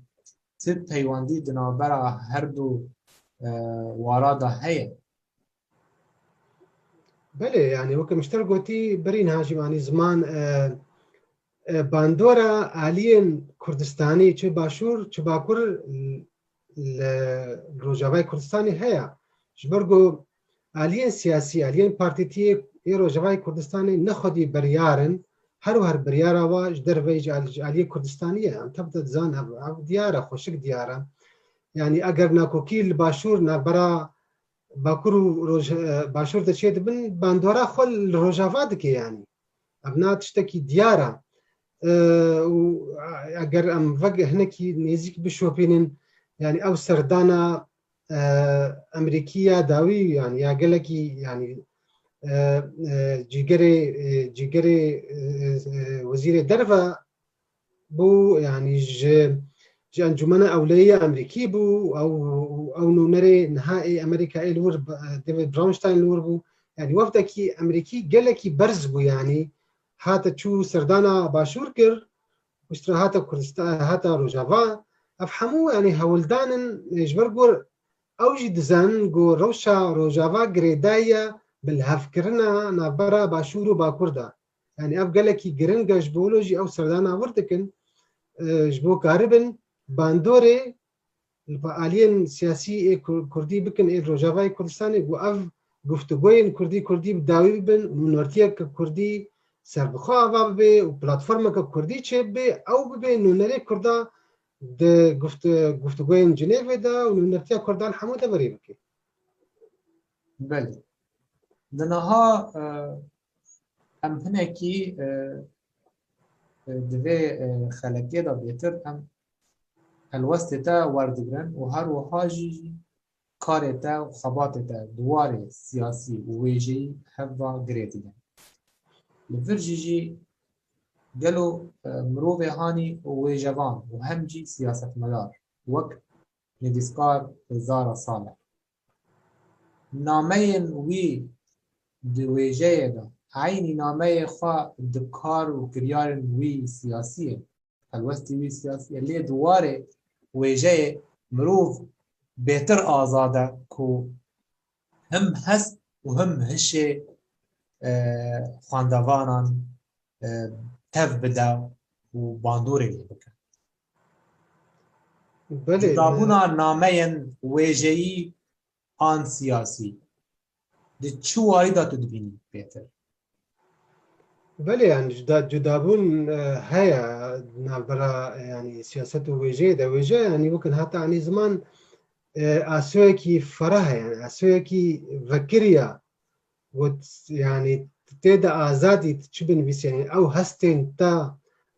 ti peywendî di navbera her du, e, wara de heye? Belê, yani weke min ji te re gotî, berî niha jî, yanî ziman, e, e, bandora aliyên Kurdistanî, çi Başûr, çi Bakur, li Rojavayê Kurdistanê heye. Ji ber ku aliyên siyasî, aliyên partîtiyê yê Rojavayê Kurdistanê ne xwedî biryar in, her û her biryara wa ji derveyî ji al-, ji aliyê Kurdistanî ye. Em tev de dizan ev, ev diyar e, xweşik diyar e. Yanî eger nakokî li Başûr navbera Bakur û Roj-, e, Başûr de çêdibin, bandora xwe li Rojava dike yanî. Ev na tiştekî diyar e. E, û eger em vek hinekî nêzîk bişopînin, yanî ew serdana, e, Amerîkî ya dawî, yanî ya gelekî, yanî, e, e, cîgerê, e, cîgerê, e, e, wezîrê derve bû, yanî ji, ji Encûmena Ewleyî ya Amerîkî bû, ew, ew nûnerê niha ê Amerîka ê li wir, David Brownstein li wir bû. Yanî wefdekî Amerîkî gelekî berz bû, yanî hate çû serdana Başûr kir, piştre hate Kurdistan, hate Rojava. Ev hemû, yanî hewldan in, e, ji ber ku ew jî dizanin ku rewşa Rojava girêdayî ye bi lihevkirina navbera Başûr û Bakur de. Yanî ev gelekî giring e, ji bo wilo jî ew serdana wir dikin, e, ji bo karibin bandorê li aliyên siyasî ê Kur-, Kurdî bikin ê Rojavayê Kurdistanê, ku ev guftûgoyên Kurdî Kurdî bi dawî bibin û nûnertiyeke Kurdî serbixwe ava bibe û platformeke Kurdî çêbibe, ew bibe nûnerê Kurda di guft-, guftûgoyên Cinêvê de û nûnertiya Kurdan hemû deverê bike. Belê. Di niha, e, em hinekî, e, e, di vê, e, xelekê de bêtir em helwestê te werdigrin û her wiha jî karê te û xebatê te di warê siyasî û wêjeyî hev ve girê didin. Li vir jî jî gelo, e, mirovê hanî û wêjevan û hem jî siyasetmedar wek nivîskar Zara Salih. Nameyên wî di wêjeyê de, eynî nameyê xwe di kar û kiryarên wî siyasî ye, helwestî wî siyasî ye. Lê di warê wêjeyê mirov bêtir azad e ku him hest û him hişê, e, xwendevanan, e, tev bide û bandorê lê bike. Belê, cudabûna nameyên wêjeyî an siyasî di çi warî de tu dibînî bêtir? Belê, yani cuda, cudabûn, e, heye navbera, e, yani siyaset û wêjeyê de. Wêje, yani wekî hate anî ziman, e, asoyekî ferah e, yani asoyekî vekirî ye. Got, yani tê de azadî, tu çi binivîsî, yani ew hestên te,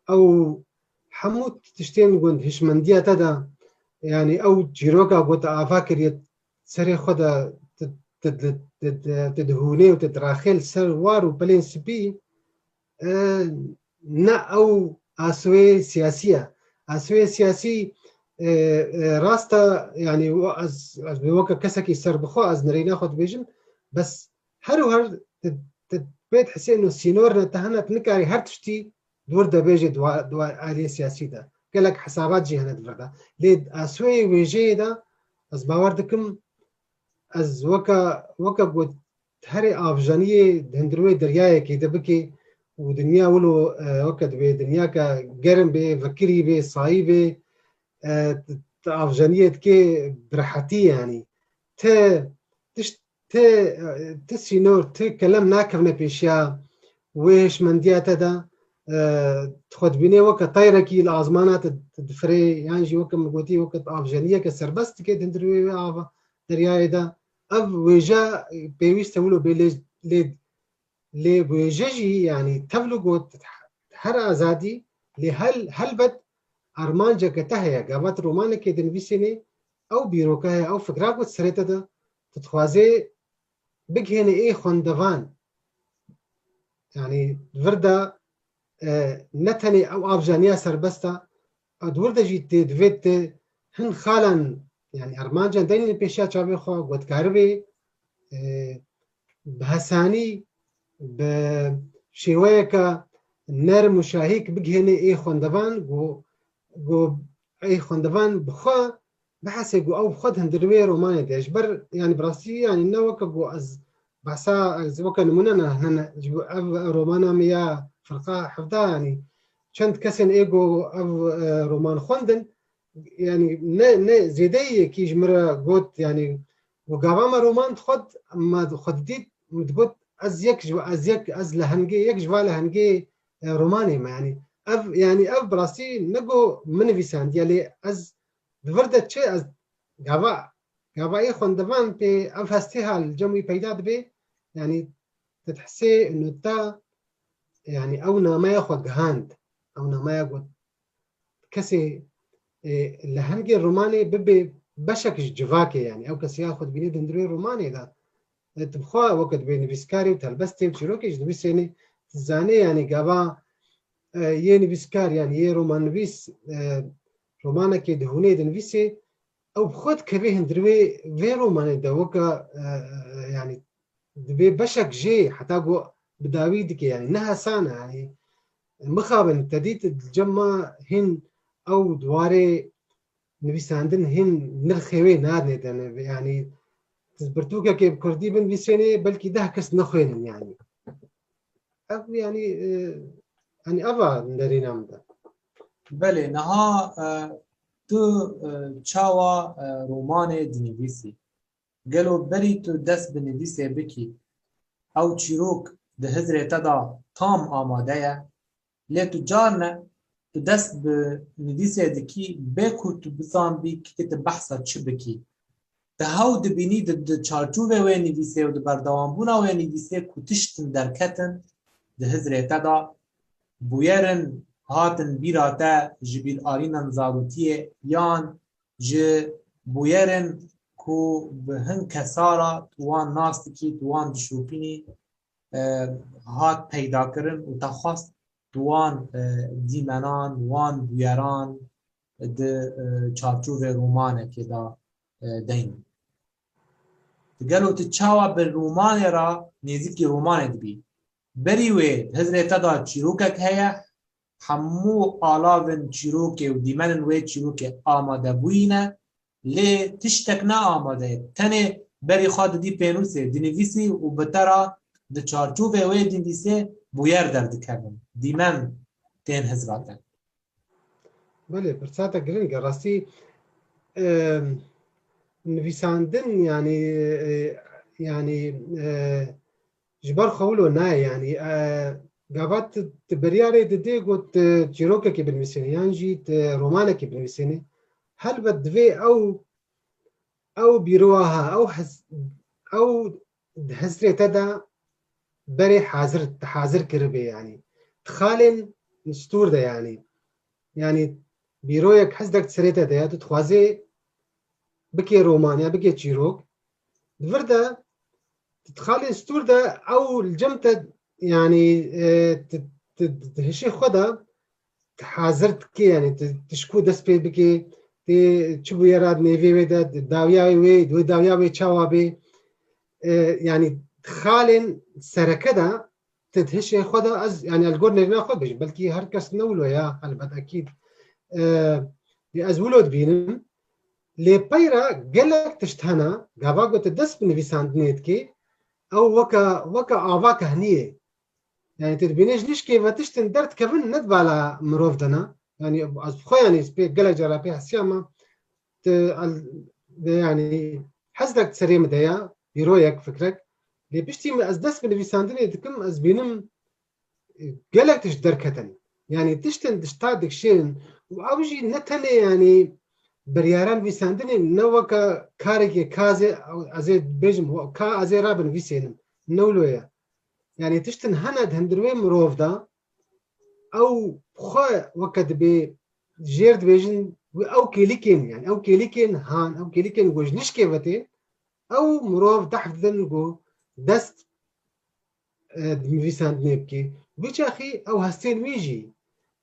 ew hemû tiştên gund hişmendiya te de, yani ew çîroka got ava kiriye, serê xwe de tu, tu, tu, tu, tu dihûnê û tu diraxê li ser war û pelên spî, e, ne ew asoyê siyasî ye. Asoyê siyasî, e, e, rast e, yani ez, ez weke kesekî serbixwe ez nirêna xwe dibêjim, bes her û her tu, tu pê dihesê ino sînor ne, te hene, tu nikarî her tiştî di wir de bêjê di wa, di wa aliyê siyasî de. Gelek hesabat jî hene di vir de. Lê asoyê wêjeyê de ez bawer dikim, ez weke, weke got herê avjaniyê di hundirê deryayekê de bike û dinya wilo, e, weke divê dinyake germ bê, vekirî bê, sayî bê, e, tu, tu avjaniyê dikê bi rehetî, yanî. Ti tişt ti, ti sînor, ti kelem nakevne pêşiya wê hişmendiya te de. E, tu xwe dibînê weke teyrekî li azmana te difirê, yan jî weke min gotî, weke avjeniyeke serbest dike di hundirê wê ava deryayê de. Ev wêje pêwîst e wilo bê lê, lê, lê wêje jî, yanî tevlû got her azadî, lê hel-, helbet armanceke te heye. Gava tu romanekê dinivîsînê, ew bîroka heye, ew fikra ku di serê te de, tu dixwazê bigihênê ê xwendevan. Yanî vir de, e, ne tenê ew avjaniya serbest e, di wir de jî tê, divê tu hin xalan, yanî armancan deynî pêşiya çavê xwe, ku dikaribê, e, bi hesanî, bi şêweyeke nerm û şahîk bigihênê ê xwendevan, ku, ku ê xwendevan bi xwe bihesê ku ew bi xwe di hundirê wê romanê de. Ji ber, yanî bi rastî, yanî ne weke ku ez behsa, ez weke nimûne ne, ne, ne, ji bo ev romana min ya Firqa Hevdeh, yanî çend kesên ê ku ev, e, roman xwendin, yanî ne, ne zêdeyekî ji min re got, yanî û gava me roman xwend, me xwe didît, min digot, ez yek ji, ez yek, ez lehengê, yek ji va lehengê, e, romanê me, yanî ev, yanî ev bi rastî ne ku min nivîsandiye, lê ez di vir de çi, ez gava, gava ê xwendevan pê ev hestê ha li cem wî peyda dibe, yanî tu dihesê nota, yanî ew nameya xwe gihand, ew nameya got, kesê, e, lehengê romanê bibe beşek ji civakê, yanî ew kesê ya xwe dibîne di hundirê romanê de. E, tu bi xwe weke dibê nivîskarê û helbestê û çîrokê ji nivîsênê, tu zanê, yanî gava, e, yê nivîskar, yanî yê romannivîs, e, romanekê di hûnê dinivîsê, ew bi xwe dikeve hundirê wê, vê romanê de weke, e, e, yanî dibê beşek jê heta ku bi dawî dike, yanî ne hesan e, yanî mixabin te dît di cem me hîn ew di warê nivîsandin hîn nirxê wê nadinê te, yanî tu pirtûkekê bi kurdî binivîsênê, belkî deh kes nexwênin, yanî ev, yanî, e, yanî eva nerîna min de. Belê, niha, e, tu, e, çawa, e, romanê dinivîsî? Gelo berî tu dest bi nivîsê bikî, ew çîrok di hizrê te de tam amade ye? Lê tu carne tu dest bi nivîsê dikî, bê ku tu bizanbî ki tu behsa çi bikî. Tu hew dibînî di, di çarçovê wê nivîsê û di berdewambûna wê nivîsê ku tiştin derketin di hizrê te de, bûyerin hatin bîra te ji bîrarînan zarokiyê yan ji bûyerin ku bi hin kesa re tu wan nas dikî, tu wan dişopînî, e, hat peydakirin û te xwest tu wan, e, dîmenan, wan bûyeran di, e, çarçovê romanekê de, e, deynî. Tu gelo tu çawa bi romanê re nêzîkî romanê dibî? Berî wê hizrê te de çîrokek heye, hemû alavên çîrokê û dîmenên wê çîrokê amade bûyîne, lê tiştek ne amade ye. Tenê berî xwe didî pênûsê, dinivîsî û bi te re di çarçovê wê dinivîsê bûyer derdikevin. Dîmen tên hizra te. Belê, pirsa te giring e. Rastî, e, nivîsandin, yanî, e, yanî, e, ji ber xwe wilo nayê, yanî, e, gava tu, tu biryarê didê ku tu çîrokekê binivîsênî, yan jî tu romanekê binivîsênî, helbet divê ew, ew bîrowa ha, ew hes-, ew di hizrê te de berê hazir, hazir kiribê, yanî. Di xalên stûr de, yanî. Yanî bîroyek, hezdek di serê te de ye, tu dixwazê bikê roman ya bikê çîrok. Di vir de, di xalên stûr de ew li cem te, yanî, e, tu, tu, tu, tu hişê xwe de tu hazir dikê, yanî tu, tu ji ku dest pê bikê, tê çi bûyera di nêvê wê de, di dawiya wê, di wê dawiya wê çawa bê. E, yanî xalên sereke de tu di hişê xwe de, ez, yanî, ez li gor nerîna xwe dibêjim, belkî her kes ne wilo ya, helbet, ekîd. E, ez wilo dibînim. Lê peyra gelek tişt hene, gava ku tu dest bi nivîsandinê dikî, ew weke, weke ava kehniyê. Yanî tu dibînî ji nişkê ve tiştên derdikevin ne di bala mirov de ne. Yanî ez bi xwe, yanî ez pê gelek cara pê hesiya me, tu el-, de, yanî hezdek di serê min de ya, hîroyek, fikrek. Lê piştî min ez dest bi nivîsandinê dikim, ez bînim, e, gelek tişt derketin. Yanî tiştin tişta dikişênin û ew jî ne tenê, yanî, biryara nivîsandinê ne weke karekê ka ez ê, ez ê bêjim, ka ez ê rabinivîsênim. Ne wilo ye. Yanî tiştin hene di hundir wê mirov de, ew xwe weke dibê jêr dibêjin, wê ew kêlîkên, yanî ew kêlîkên han, ew kêlîkên ku ji nişkê ve tên, ew mirov dehf didin ku dest, e, di nivîsandinê bike. Vî çaxî ew hestên wî jî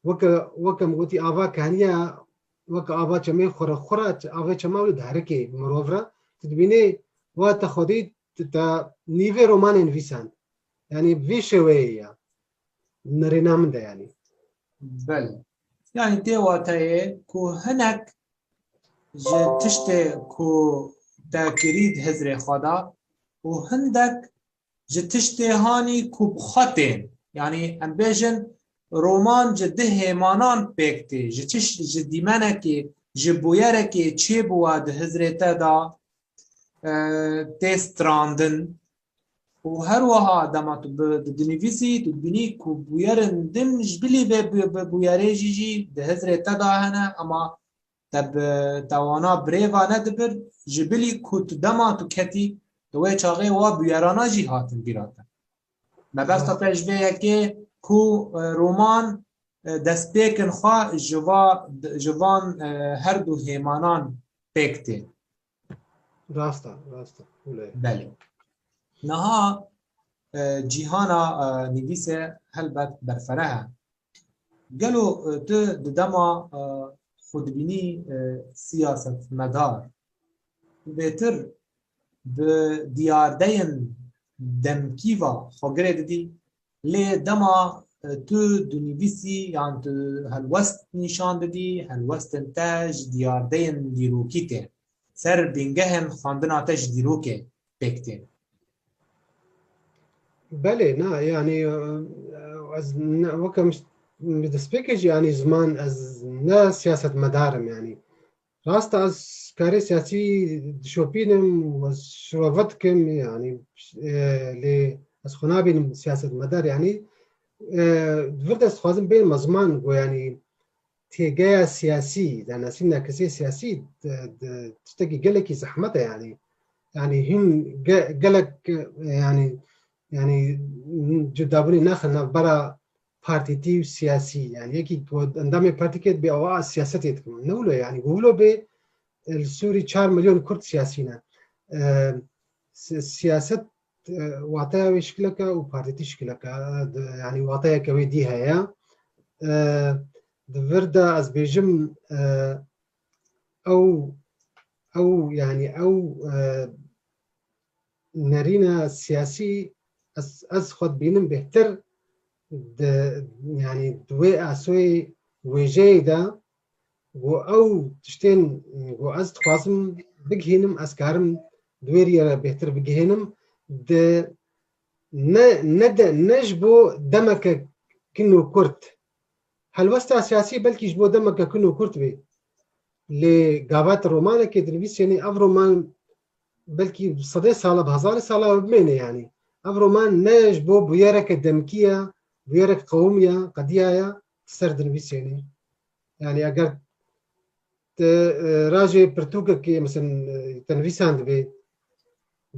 weke, weke min gotî, ava kaniya, weke ava çemê xwe re, xwe re, avê çema wî diherike mirov re. Tu dibînê wa te xwedî, tu te nîvê romanê nivîsand. Yanî vî şêweyê ye. Nerêna min de yanî. Belê. Yanî tê wateyê ku hinek ji tiştê ku te kirî di hizrê xwe de û hindek ji tiştê hanî ku bi xwe tên. Yanî em bêjin roman ji du hêmanan pêk tê. Ji tişt, ji dîmenekê, ji bûyerekê çêbûwa di hizrê te de, e, tê strandin. Û her wiha dema tu bi, di, dinivîsî, tu dibînî ku bûyerên din ji bilî vê bi, bi bûyerê jî jî di hizrê te de hene, ema te bi, te wana birêva nedibir, ji bilî ku tu dema tu ketî, di wê çaxê wa bûyerana jî hatin bîra te. Mebesta te ji vê yekê ku, e, roman, e, destpêkin xwe ji va, ji van, e, her du hêmanan pêk tê. Rast e, rast e. Wilo ye. Belê. Niha, e, cîhana, e, nivîsê helbet berfereh e. Gelo, e, tu di dema, e, xwe dibînî, e, siyasetmedar, bêtir bi diyardeyên demkî ve xwe girê didî? Lê dema, e, tu dinivîsî yan tu helwest nîşan didî, helwestên te ji diyardeyên dîrokî tê. Ser bîngehên xwendina te ji dîrokê pêk tê. Belê, na, yanî, e, ez ne, weke min, min destpêkê jî, yanî, ziman, ez ne siyasetmedar im, yanî. Rast e, ez karê siyasî dişopînim û ez şirove dikim, yanî, e, lê ez xwe nabînim siyasetmedar, yanî, e, di vir de ez dixwazim bênim ziman, ku, yanî, têgeya siyasî, danasîna kesê siyasî, di, di, tiştekî gelekî zehmet e, yanî. Yanî hîn ge-, gelek, e, yanî, yanî cudabûnê naxe navbera partîtî û siyasî. Yanî yekî ku endamê partîkê dibê, ew a siyasetê dikim. Ne wilo, yanî ku wilo bê, e, li Sûrî çar milyon Kurd siyasî ne. E, si-, siyaset, e, wateya wê şikilek e û partîtî şikilek e. E, di, yanî wateyeke wê dî heye. E, di vir de ez bêjim, e, ew, ew, yanî ew, e, nerîna siyasî ez, ez xwe dibînim bêhtir di, yanî di wê asoyê wêjeyê de, ku ew tiştên ku ez dixwazim bigihînim, ez karim di wê riyê re bêhtir bigihînim. Di ne, ne de, ne ji bo demeke kin û kurt. Helwesta siyasî belkî ji bo demeke kin û kurt bê. Lê gavat romanekê dinivîsênê, ev roman belkî sedê sala, bi hezarê sala bimêne yanî. Ev roman ne ji bo bûyereke demkî ye, bûyerek qewimî ye, qediya ye, ser dinivîsênê. Yanî eger te, e, rajê pirtûkekê, mesela, e, te nivîsandibê,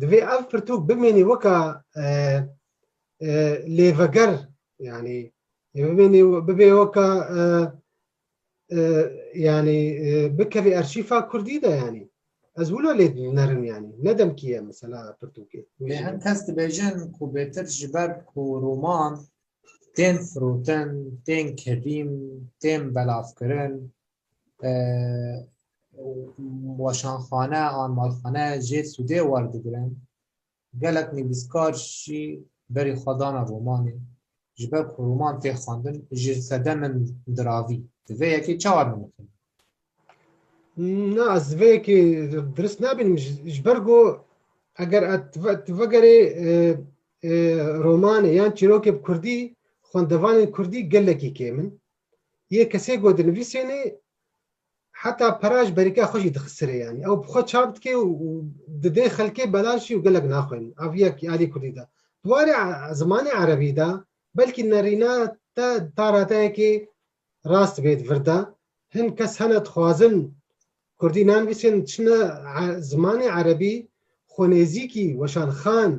divê ev pirtûk bimênî weka, e, e, lêveger, yanî, e, bimênî, bibê weka, e, e, yanî, e, bikevê erşîfa kurdî de, yanî. Ez wilo lê dinerim, yanî. Ne demkî ye, mesela, pirtûkê. Lê hin kes dibêjin ku bêtir ji ber ku roman tên firotin, tên kirîn, tên belavkirin, e, weşanxane an malxane jê sûdê werdigirin. Gelek nivîskar jî berî xwe dana romanê. Ji ber ku roman tê xwendin, ji sedemên diravî. Di vê yekê çawa mimkun? Na, ez vê yekê dirist nabînim. Ji, ji ber ku eger et ve-, tu vegerê, e, e, romanê yan çîrokê bi kurdî, xwendevanên kurdî gelekî kêm in. Yê kesê ku dinivîsênê, heta pera ji berîka xwe jî dixisirê, yanî ew bi xwe çap dike û, û didê xelkê belaş jî û gelek naxwînin. Ev yek alî kurdî de. Di warê e-, zimanê erebî de belkî nerîna te ta radeyekê rast bê di vir de. Hin kes hene dixwazin kurdî nanivîsin, çine e-, zimanê erebî xwenêzîkî weşanxan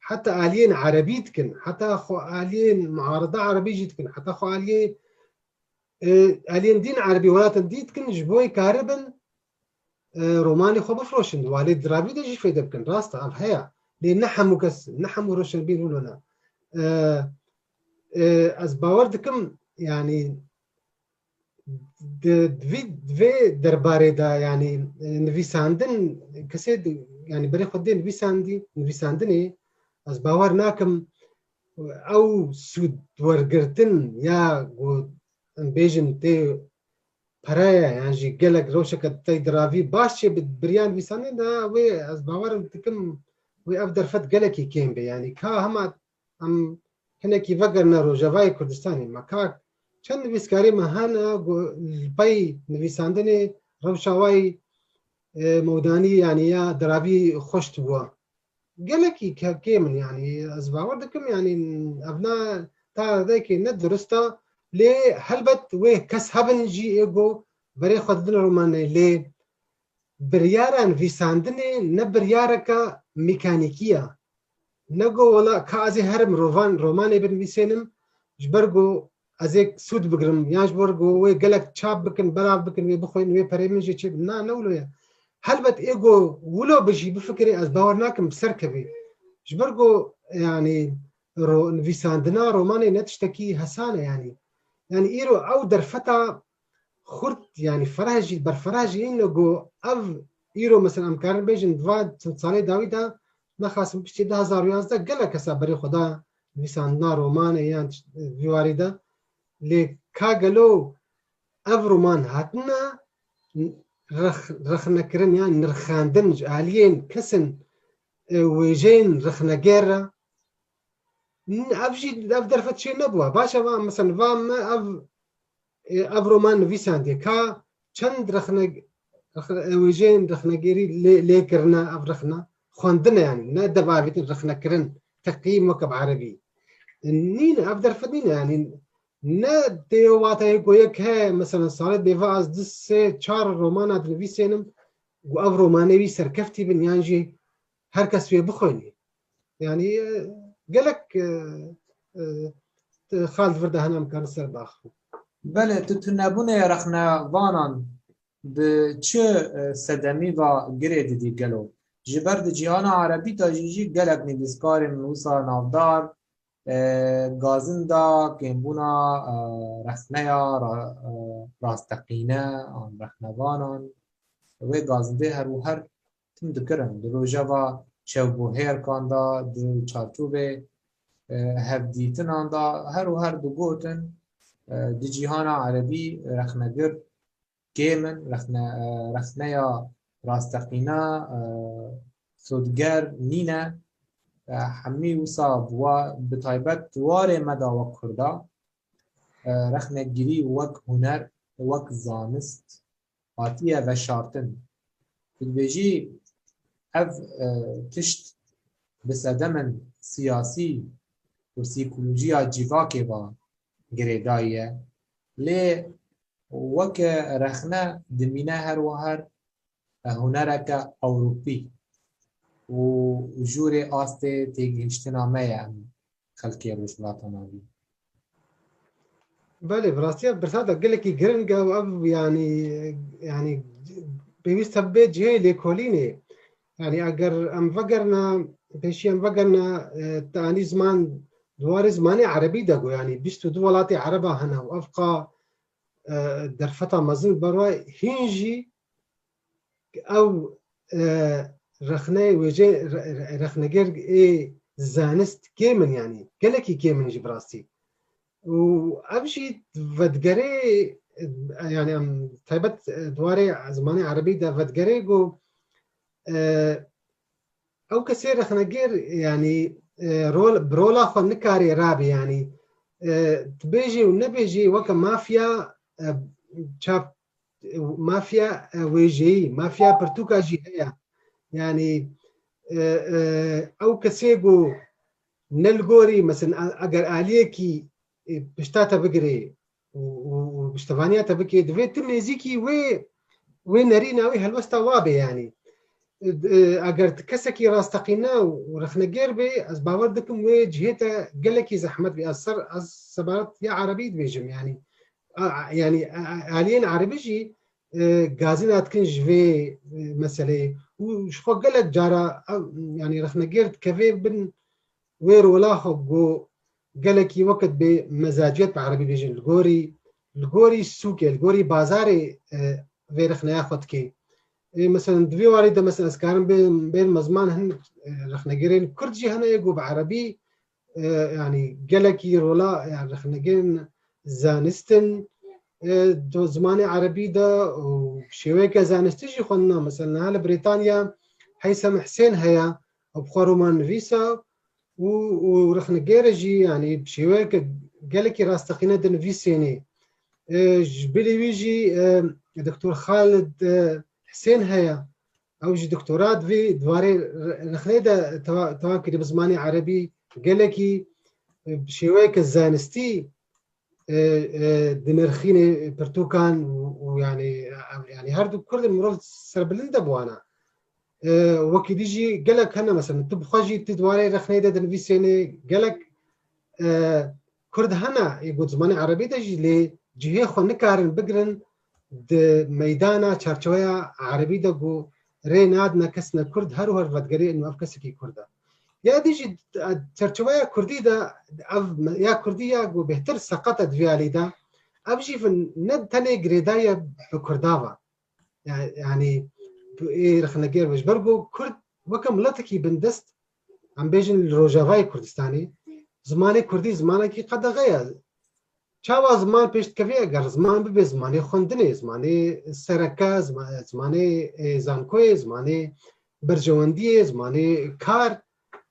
heta aliyên erebî dikin, heta xwe aliyên muarida erebî jî dikin, heta xwe aliyê, e, aliyên dîn erebî, welatên dî dikin, ji bo wê karibin, e, romanê xwe bifroşin, walê diravî de jî fêde bikin. Rast e, ev heye. Lê ne hemû kes, ne hemû roşenbîr wilo ne. E, e, ez bawer dikim, yanî di, di vî, di vê derbarê de, yanî, e, nivîsandin, kesê di, yanî berê xwe dê nivîsandî, nivîsandinê, ez bawer nakim ew sûd wergirtin ya ku em bêjin tê pereye yan jî gelek rewşeke tey diravî baş çê bi biriya nivîsandinê de wê ez bawer dikim wê ev derfet gelekî kêm be. Yanî ka hema em hinekî vegerine Rojavayê Kurdistanê, me ka çend nivîskarê me hene ku li pey nivîsandinê rewşa wayî, e, mewdanî, yanî ya diravî xweş bûye. Gelekî ke-, kêm in, yanî ez bawer dikim, yanî ev ne ta radeyekê ne dirust e, lê helbet wê kes hebin jî ê ku berê xwe didin romanê, lê biryara nivîsandinê ne biryareke mekanîkî ye. Ne got, wela ka ez ê herim rovan, romanê binivîsênim, ji ber ku ez ê sûd bigirim, yan ji ber ku wê gelek çap bikin, belav bikin, wê bixwînin, wê perê min jê çê bin. Na, ne wilo ye. Helbet ê ku wilo bijî, bifikirê, ez bawer nakim bi ser kevî. Ji ber ku, yanî, ro-, nivîsandina romanê ne tiştekî hesan e, yanî. Yanî îro ew derfeta xurt, yanî fereh jî, berfereh jî îne ku ev îro, mesela, em karin bêjin, di va çend salê dawî de, nexasim piştî du hezar û yazdeh gelek kesa berê xwe da nivîsandina romanê yan tişt-, vî warî de. Lê ka gelo ev roman hatine rex-, rexnekirin yan nirxandin ji aliyên kesin, e, wêjeyên rexnegêr re? N-, ev jî, ev derfet çê nebûye. Baş e, va, mesela, va me ev, e, ev roman nivîsandiye. Ka çend rexne-, rexne-, e, wêjeyên rexnegêrî lê, lê kirine ev rexne? Xwendine, yanî, ne devavîtin, rexnekirin, teqyîm weke bi erebî. E, nîne, ev derfet nîne, yanî, ne tê wata yê ku yek heye, mesela, salê bêva ez du, sê, çar romana dinivîsênim, ku ev romanê wî serkeftî bin, yan jî her kes wê bixwînî. Yanî, e, gelek, e, e, xal di vir de hene em karin ser baxin. Belê, tu tunebûnê rexnevanan bi çi, e, sedemî ve girê didî gelo? Ji ber di cîhana erebî de jî, jî gelek nivîskarên wisa navdar, e, gazinda kêmbûna, e, rexneya ra-, e, rasteqîne an rexnevanan wê gazindê her û her tim dikirin. Di rojeva çewbûhêrkan de, di çarçovê, e, hevdîtinan de her û her digotin, e, di cîhana erebî rexnegir kêm in, rexne-, e, rexneya rasteqîne, e, sodger nîne. E, hemî wisa bi wa, bi taybet di warê me de wek Kurda, e, rexnegirî wek huner, wek zanist hatiye veşartin. Tu dibêjî ev, e, tişt bi sedemên siyasî û psîkolojiya civakê ve girêdayî ye. Lê weke rexne dimîne her wiha, e, hunereke ewropî û jûrê astê têgihiştina me ye em xelkê Rojhilata Navîn. Belê, bi rastî ev pirsa de gelekî giring e û ev, yanî, yanî pêwîst e bê cihê lêkolînê. Yanî eger em vegerine, pêşî em vegerine, e, te anî ziman, di warê zimanê erebî de got, yanî bîst û du welatê ereba hene û ev qa, e, derfeta mezin berwa hîn jî ew, e, rexneyê wêjê re-, re-, rexneger ê zanist kêm in, yanî gelekî kêm in jî bi rastî. Û ev jî vedigerê, e, yanî em taybet, e, di warê zimanê erebî de vedigerê ku, e, ew kesê rexneger, yanî, e, rol, bi rola xwe nikarê rabê, yanî, e, tu bêjî û nebêjî weke mafya, e, çap Mafiya, e, wêjeyî, mafiya pirtûka jî heye. Yanî, e, e, ew kesê ku ne li gorî, mesela, a-, eger aliyekî, e, pişta te bigirê û, û, û piştevaniya te bikê, divê tu nêzîkî wê, wê nerîna wî helwesta wa bê, yanî. E, e, eger tu kesekî rasteqîne û rexnegêr bê, ez bawer dikim wê cihê te gelekî zehmet bê. Ez ser, ez sebaret ya erebî dibêjim, yanî. A, a, yanî, a, a, aliyên erebî jî, e, gazîna dikin ji vê, e, meseleyê. Û ji xwe gelek cara ev, yanî rexnegêr dikeve bin wê rola xwe ku gelekî wekit bê mezaciyet bi erebî bêjin. Li gorî, li gorî sûkê, li gorî bazarê, e, vê rexneya xwe dike. E, mesela di vê warî de mesela ez karim bên, bên mezman hin, e, rexnegirên Kurd jî hene yê ku bi erebî, e, yanî gelekî rola, yanî rexnegirên zanist in, e, di zimanê erebî de û şêweyeke zanistî jî xwendina. Mesela niha li Brîtanya Heysem Hisên heye, ew bi xwe roman nivîsa û, û rexnegêr e jî, yanî bi şêweyeke gelekî rasteqîne dinivîsênê. E, ji bilî wî jî, e, Doktor Xalid, e, Hisên heye. Ew jî doktora di vî, di warê re-, rexnê de tewa-, tewa kirî bi zimanê erebî gelekî, e, bi şêweyeke zanistî, e, e, dinirxînê pirtûkan û, û yanî, e, yanî her du Kurd in mirov serbilind e bi wana. E, wekî dî jî gelek hene, mesela tu bi xwe jî tu di warê rexnê de dinivîsênê gelek, e, Kurd hene, ê ku di zimanê erebî de jî lê cihê xwe nikarin bigirin di meydana çarçeweya erebî de ku rê nadine kesine Kurd her û her vedigerê inu ev kesekî Kurd e. Ya dî jî, e, çarçeweya Kurdî de ev me-, ya Kurdî ya ku bêhtir seqet e di vî alî de, ev jî vin ne tenê girêdayî ye bi Kurda ve. Ya-, yanî, ê rexnegêr be. Ji ber ku Kurd weke miletekî bindest, em bêjin li Rojavayê Kurdistanê, zimanê Kurdî zimanekî qedexe ye. Çawa ziman pêş dikevê? Eger ziman bibe zimanê xwendinê, zimanê sereke, zima-, zimanê, e, zankoyê, zimanê berjewendiyê, zimanê kar,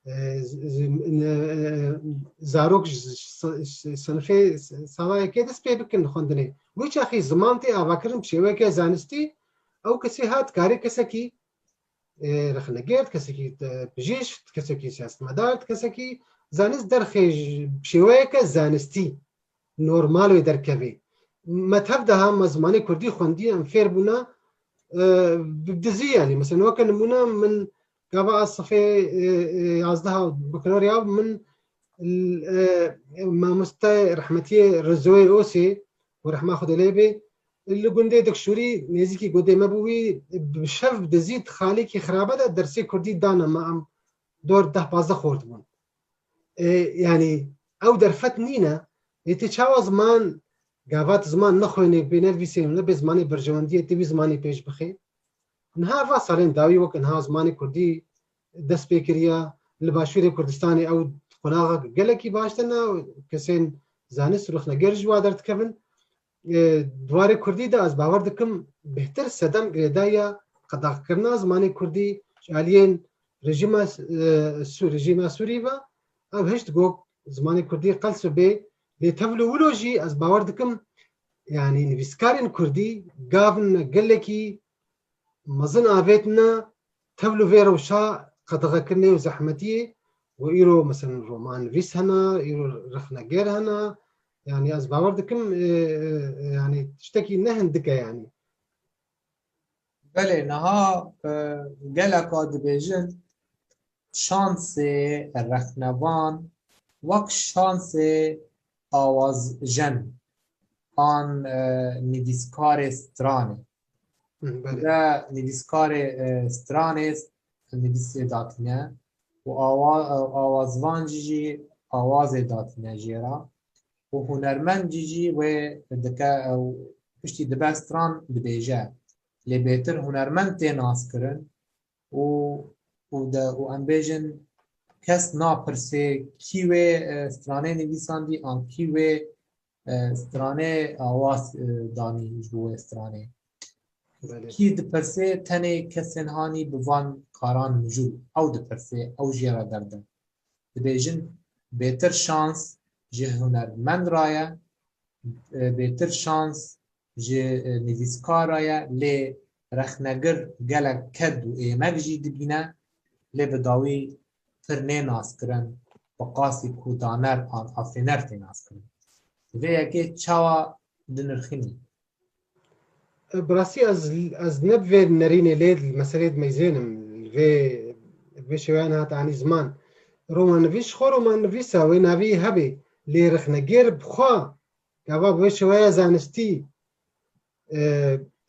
e, z-, z-, e, zarok ji s-, s-, sinifê s-, sala yekê dest pê bikin xwendinê. Wî çaxî ziman tê avakirin bi şêweyeke zanistî, ew kesê hat karê kesekî, e, rexnegêr, kesekî, e, bijîşk, kesekî siyasetmedar, kesekî zanist derxê ji şêweyeke zanistî normal wê derkevê. Me tev de ha me zimanê Kurdî xwendî, em fêr bûna, e, bi dizî, yanî. Mesela weke nimûne min gava ez sifê, e, e, yazdeha bakalorya min, e, mamoste rehmetiyê Rizoyê Osê û rehma Xwedê lê bê, li gundê Dikşûrî nêzîkî gundê me bû wî, bi şev bi dizî di xalekî xirabe de dersê Kurdî dane me, em dor deh pazdeh xort bûn. E, yanî ew derfet nîne. Ê tu çawa ziman, gava tu ziman nexwênê, bê nedivîsê, ne bê zimanê berjewendiyê, tu vî zimanê pêş bixê. Niha va salên dawî wek niha zimanê Kurdî dest pê kiriye. Li Başûrê Kurdistanê ew qonaxek gelekî baş de ne, kesên zanist û rexneger ji wa derdikevin. E, di warê Kurdî de ez bawer dikim bêhtir sedem girêdayî ya qedexkirina zimanê Kurdî ji aliyên rejîma, e, Sû-, rejîma Sûrî ve ew hişt got zimanê Kurdî qels bê. Lê tevlû wilo jî ez bawer dikim, yanî nivîskarên Kurdî gavin gelekî mezin avêtine tevlû vê rewşa qedexekirinê û zehmetiyê û îro, mesela, romannivîs hene, îro rexnegêr hene. Yanî ez bawer dikim, e, e, yanî tiştekî ne hindik e, yanî. Belê, niha, e, geleka dibêjin şansê rexnevan wek şansê awazjen an, e, nivîskarê stranê. Hı, belê. De nivîskarê, e, stranê nivîsê datîne û awa-, e, awazvan jî jî awazê datîne jê re û hunermend jî jî wê dike, e, piştî dibe stran dibêje. Lê bêtir hunermend tê naskirin û, û de, û em bêjin kes napirsê kî wê, e, stranê nivîsandî an kî wê, e, stranê awaz, e, danî ji bo wê stranê. Belê. Kî dipirsê, tenê kesên hanî bi van karan mijûl, ew dipirsê, ew jê re derde. Dibêjin bêtir şans ji hunermend re ye, e, bêtir şans ji, e, nivîskara ye, lê rexnegir gelek ked û êmek jî dibîne, lê bi dawî pir nê naskirin, bi qasî ku daner an afêner tê naskirin. Vê yekê çawa dinirxînî? Bi rastî ez, ez ne bi vê nerînê lê li meselê dimeyzênim, li vê, vê şêweyan hat anî ziman. Romannivîs ji xwe romannivîs e, wê navî hebê, lê rexnegêr bi xwe gava bi wê şêweya zanistî, e,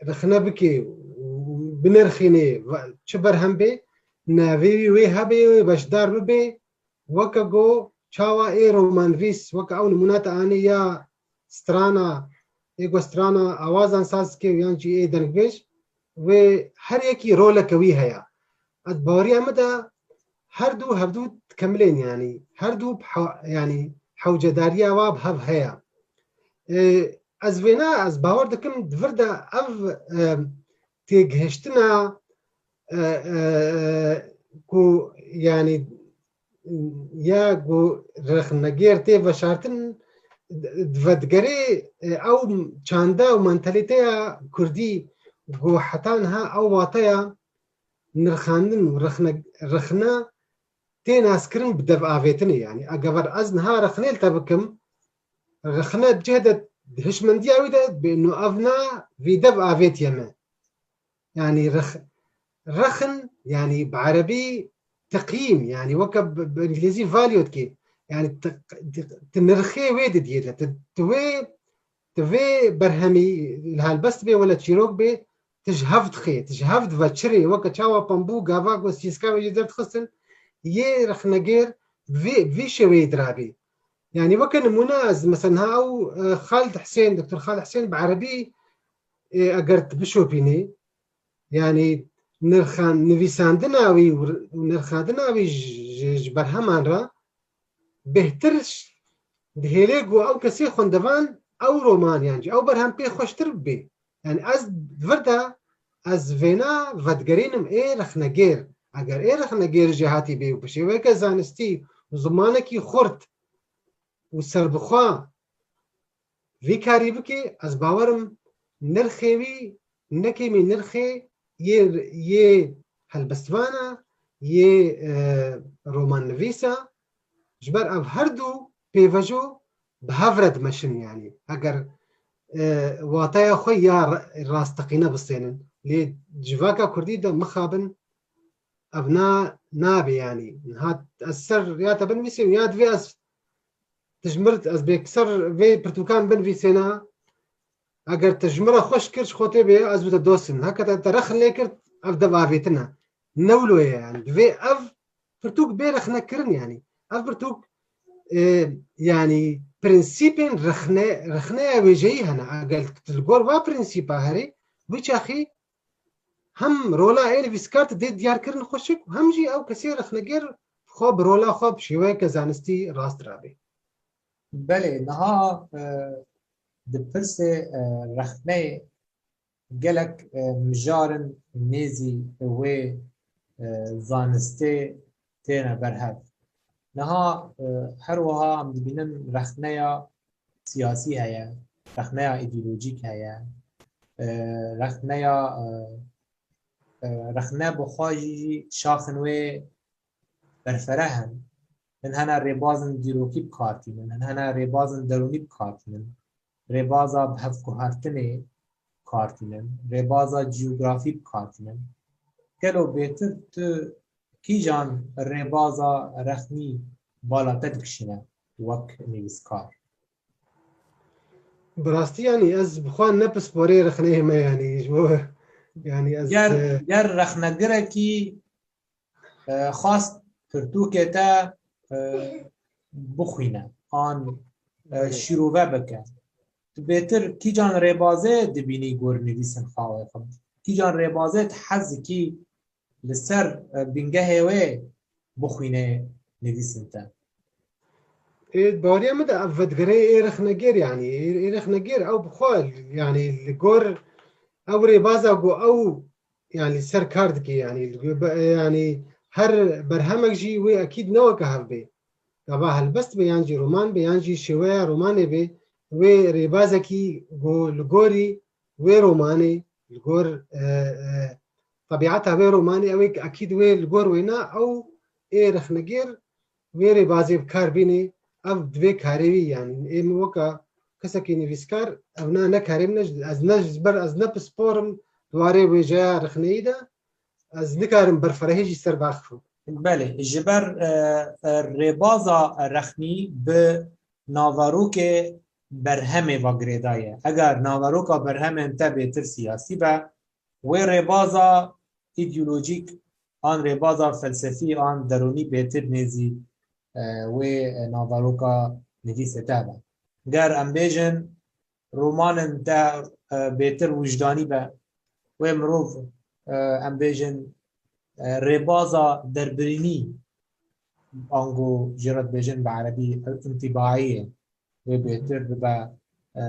rexne bike û binirxînê, va-, çi berhem bê, navê wî wê hebê, wê beşdar bibe, weke go çawa ê romannivîs, weke ew nimûna te anî ya strana, ê go strana awazan saz dike û yan jî ê dengbêj, wê her yekî roleke wî heye. Ez baweriya min de her du hevdu dikemilên, yanî her du bi he-, yanî hewcedariya wa bi hev heye. E, ez vêna, ez bawer dikim di vir de ev, e, têgihiştina, e, e, ku, yanî, ya ku rexnegêr tê veşartin, di vedigerê, e, ew çanda û mentalîteya kurdî ku heta niha ew wateya nirxandin û rexne, rexne tê naskirin bi dev avêtinê. Yanî egever ez niha rexnê li te bikim, rexne cih de di hişmendiya wî de bê, no ev na vî dev avêtiye me. Yanî rex-, rexin, yanî bi erebî teqyîm, yanî weke bi, bi îngilîzî value dikê. Yanî ti, ti, ti nirxê wê didiyê de. Ti, ti wê, ti vê berhemî li helbest bê wele çîrok bê, ti ji hev dixê, ti ji hev diveçirê, weke çawa pembû gava ku stîska wê jê derdixistin, yê rexnegêr vê, vî şêweyê dirabê. Yanî weke nimûne ez, mesela niha ew, e, Xalid Hisên, Doktor Xalid Hisên bi erebî, e, eger tu bişopînî, yanî nirxan-, nivîsandina wî û r-, û nirxandina wî ji, ji, ji berheman re bêhtir ş-, dihêlê ku ew kesê xwendevan ew roman yan jî ew berhem pê xweştir bibe. Yanî ez di vir de ez vêna vedigerînim ê rexnegêr. Eger ê rexnegêr jêhatî bê û bi şêweyeke zanistî û zimanekî xurt û serbixwe vî karî bike, ez bawer im nirxê wî ne kêmî nirxê yê, yê helbestvan e, yê, e, romannivîs e. Ji ber ev her du pêvajo bi hev re dimeşin, yanî eger, e, wateya xwe ya ra-, rasteqîne bistênin. Lê civaka kurdî de mixabin ev na, nabe, yanî. Niha ez ser ya te binivîsîm, ya divê ez, tu ji mir, ez bê ser vê pirtûkan binivîsêna, eger tu ji min re xweş kir, ji xwe tê bê, ez bi te dost im. Heke te, te rexn lê kir, ev dev avêtin e. Ne wilo ye, yanî. Divê ev pirtûk bê rexnekirin, yanî. Ev pirtûk, e, yanî, prensîpên rexne, rexneya wêjeyî hene. Eger tu li gor va prensîpa herî, wî çaxî hem rola ê nivîskar dê diyarkirin xweşik û hem jî ew kesê rexnegêr xwe bi rola xwe bi şêweyeke zanistî rast rabe. Belê, niha, e, di pirsê, e, rexneyê gelek, e, mijar in nêzî wê, e, zanistê têne berhev. Niha, e, her wiha em dibînin rexneya siyasî heye, rexneya îdeolojîk heye, e, rexneya, e, e, rexne bi xwe jî şaxin wê berfereh in. Hin hene rêbazin dîrokî bi kar tînin, hin hene rêbazin derûnî bi kar tînin, rêbaza bi hevguhertinê bi kar tînin, rêbaza cîyografî bi kar tînin. Gelo bêtir tu kîjan rêbaza rexnî bala te dikişîne wek nivîskar? Bi rastî, yanî, ez bi xwe ne pisporê rexneyê me, yanî, ji bo, yanî, ez, Ger, e, ger rexnegirekî, e, xwast pirtûkê te, e, bixwîne, an, e, şîrove bike, tu bêtir kîcan rêbazê dibînî gor nivîsin xawê xwe? Kîcan rêbazê tu hez dikî li ser, e, bingehê wê bixwîne nivîsin te? Ê, baweriya min de ev vedigerê ê rexnegêr, yanî, ê, ê rexnegêr ew bi xwe, yanî, li gor ew rêbaza ku ew, yanî, ser kar dike, yanî, li gor be-, yanî, her berhemek jî wê ekîd ne weke hev bê. Gava helbest be, yan jî roman be, yan jî şêweya romanê be, wê rêbazekî ku li gorî wê romanê, li gor, e, e, tebiata wê romanê, ew ê ekîd wê li gor wêna, ew ê rexnegêr wê rêbazê bi kar bînê, ev divê karê wî, yanî ê min weka kesekî nivîskar, ev ne, ne karê min e, ez ne ji ber, ez ne pispor im di warê wêjeya rexneyî de, ez nikarim berfirehê jî ser baxifim. Belê, ji ber, e, e, rêbaza rexnî bi naverokê berhemê ve girêdaye. Eger naveroka berhemên te bêtir siyasî be, wê rêbaza îdeolojîk an rêbaza felsefî an derûnî bêtir nêzî, e, wê naveroka nivîsê te be. Ger em bêjin romanên te, e, bêtir wijdanî be, wê mirov, e, em bêjin, e, rêbaza derbirînî, ango jê re dibêjin bi erebî, e, întîbaiyê, wê bêtir bibe, e,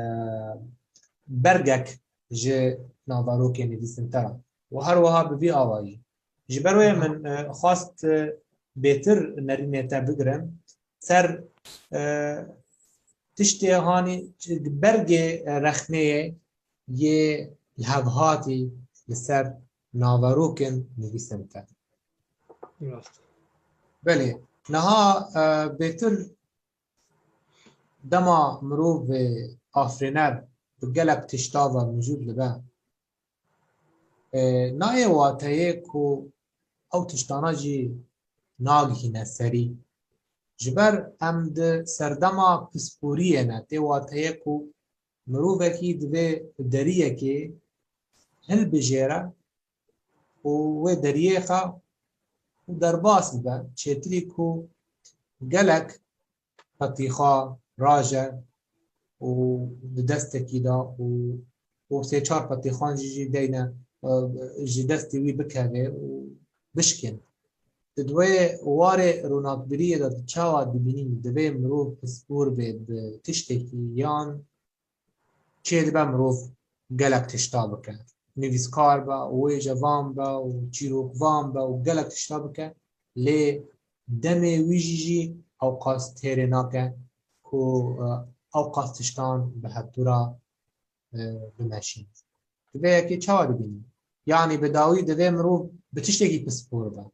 bergek ji naverokê nivîsên te re. Û her wiha bi vî awayî. Ji ber wê min, e, xwest, e, bêtir nerînê te bigirim ser, e, tiştê hanî bergê rexneyê yê lihevhatî li ser naverokên nivîsên te. Rast. Belê, niha, e, bêtir dema mirov, e, afirîner bi gelek tişta ve mijûl dibe, e, nayê wateyê ku ew tiştana jî nagihîne serî. Ji ber em di serdema pisporiyê ne, tê wateyê ku mirovekî divê deriyekê hilbijêre û wê deriyê xwe û derbas bibe. Çêtirî ku gelek petîxa raje û di destekî de û, û sê çar petîxan jî, jî deyne, e, ji destê wî bikeve û bişkin. Di wê warê ronakbiriyê de tu çawa dibînî, divê mirov pispor be bi tiştekî yan çêdibe mirov gelek tişta bike. Nivîskar be û wêjevan be û çîrokvan be û gelek tişta bike. Lê demê wî jî jî ewqas têrê nake ku, e, ewqas tiştan bi hevdû re, e, bimeşîn. Tu vê yekê çawa dibînî? Yanî bi dawî divê mirov bi tiştekî pispor be.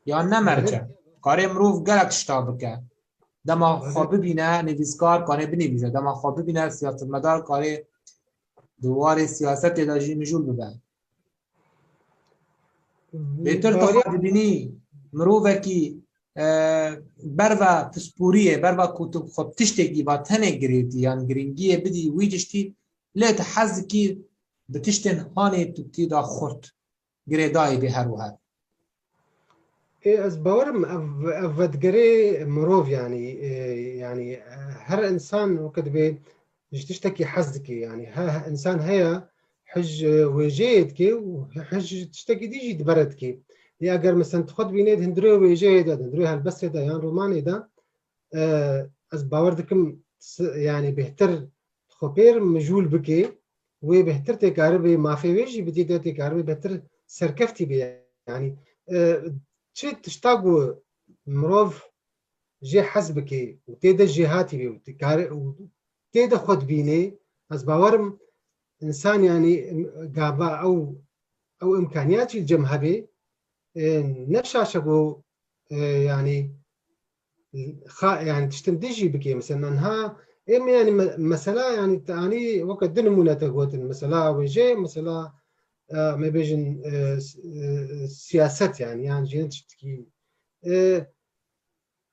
Yan ne merce. Karê mirov gelek tişta bike. Dema xwe bibîne, nivîskar karê binivîse. Dema xwe bibîne, siyasetmedar karê di warê siyasetê de jî mijûl bibe. Bêtir tu xwe dibînî mirovekî, e, berve pisporiyê, berve ku tu xwe tiştekî va tenê girêdî yan giringiyê bidî wî tiştî, lê tu hez dikî bi tiştên hanê tu tî de xurt girêdayî bê her û her. Ê, ez bawerim ev, ev vedigerê mirov, yanî, ê, yanî, e, her insan weke dibê ji tiştekî hez dike, yanî he, he, insan heye hij, e, wêjeyê dike û hij tiştekî dî jî dibere dike. Lê eger mesela tu xwe dibînê di hundirê wêjeyê de, di hundirê helbestê de yan romanê de, e, ez bawer dikim s-, yanî bêhtir xwe pêr mijûl bike, wê bêhtir tê karibe, mafê wê jî bi dî de tê karibe bêhtir serkeftî be. Yanî, e, çi tişta ku mirov jê hez bike û tê de jêhatî be û tê kare-, û tê de xwe dibîne, ez bawerim însan, yanî, gava ew, ew îmkaniyat jî li cem hebe, e, ne şaş e ku, e, yanî, xa-, yanî tiştin din jî bike. Mesela niha ê me, yanî me-, mesela, yanî te anî weke du nimûne te gotin. Mesela wêje, mesela, e, me bêjin, e, s-, e, siyaset, yanî, yan jî ne tiştekî. E,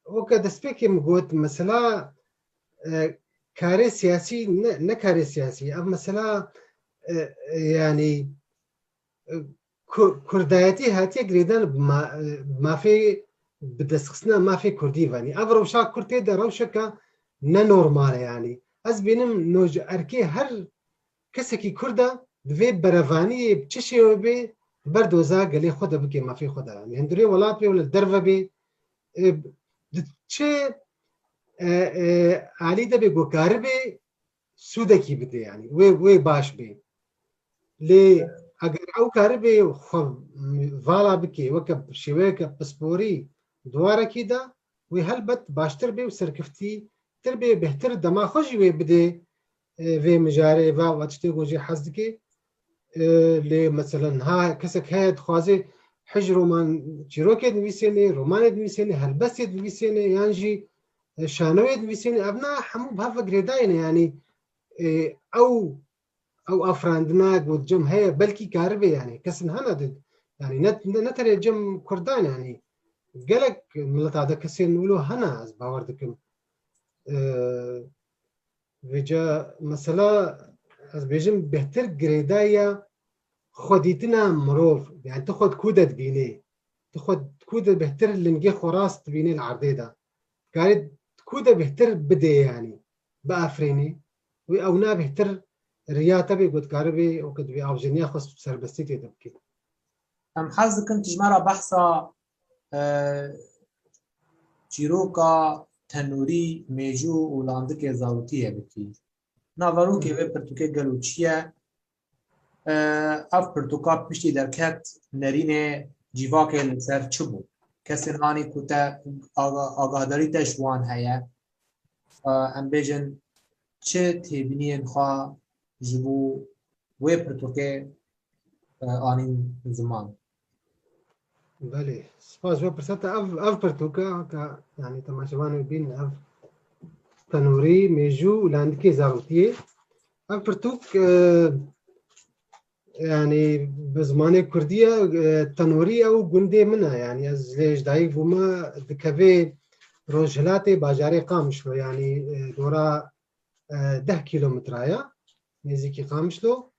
weke destpêkê min got, mesela, e, karê siyasî ne, ne karê siyasî. Ev mesela, e, e, yanî, e, ku-, kurdayetî hatiye girêdan bi ma-, e, mafê, bi destxistina mafê kurdî ve. Yanî ev rewşa kurd tê de rewşeke ne normal e yanî. Ez bînim no ji erkê her kesekî kurd e, divê berevaniyê bi çi şêwe bê, berdoza gelê xwe de bike, mafê xwe de. Yanî hundirê welat bê wele derve bê, e, di çi, e, e, alî de bê ku karibê sûdekî bide, yanî wê, wê baş bê. Lê eger ew karibê xwe vala bike, weke şêweyeke pisporî di warekî de, wê helbet baştir bê û serkeftîtir bê, bêhtir dema xwe jî wê bidê, e, vê mijarê va, va tiştê ku jê hez dike. E, lê meselen ha kesek heye dixwaze hij roman çîrokê dinivîsênê, romanê dinivîsênê, helbestê dinivîsênê yan jî, e, şanoyê dinivîsênê, ev na hemû bi hev ve girêdayî ne, yanî, e, ew, ew afirandina ku di cem heye, belkî karibe, yanî kesin hene di, yanî ne, ne, ne tenê cem Kurdan, yanî gelek mileta de kesên wilo hene, ez bawer dikim. E, Vêca mesela, ez bêjim, bêhtir girêdayî ya xwedîtina mirov. Yani tu xwe di ku de dibînî? Tu xwe di ku de bêhtir lingê xwe rast dibînî li erdê de? Karî di ku de bêhtir bidê, yani biafirînî? Wî ewna bêhtir riya te bê ku dikaribê weke divê avjiniya xwe serbestî tê de bikî. Em hez dikin tu ji me re behsa, e, çîroka tenûrî, mêjû û landikê zarokiyê bikî. Naverokê vê pirtûkê gelo çi ye? E, ev pirtûka piştî derket nerînê cîvakê li ser çi bû? Kesên anî ku te aga-, agahdarî te ji wan heye? E, em bêjin çi têbîniyên xwe ji bo wê pirtûkê, e, anîn ziman? Belê, spas ji bo pirsa te. Ev, ev pirtûka, ka, yani, temaşevanê bîn, ev tenûrî, mêjû û landikê zarokiyê. Ev pirtûk, e, yani, bi zimanê kurdî ye, e, tenûrî ew gundê min e. Yani, ez lê ji dayik bûme, dikeve rojhilatê bajarê Qamişlo, yani, e, dora, e, deh kîlometraya, nêzîkî Qamişlo.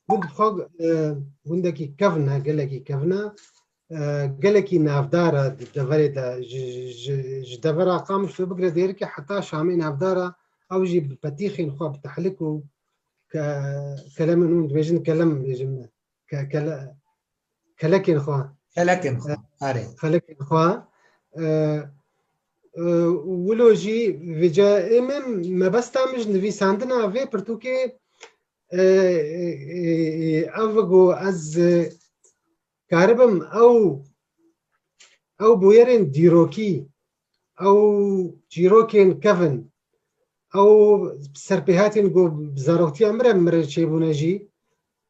Gund xwe, e, gundekî kevn e, gelekî kevn e. E, gelekî navdar e di deverê de. Ji, ji, ji devera Qamişlo bigire dêrikê heta Şamê navdar e. Ew jî bi petîxên xwe, bi tehlik û ke-, kelemên hûn dibêjin, kelem bêjin, ke-, kele-, kelekên xwe. Kelekên xwe, erê. Kelekên xwe. E, e, wilo jî vêca ê min, mebesta min ji nivîsandina vê pirtûkê, e, e, e, ev ku ez, e, karibim ew, ew bûyerên dîrokî, ew çîrokên kevin, ew serpêhatên ku bi zaroktiya min re, min re çêbûne jî,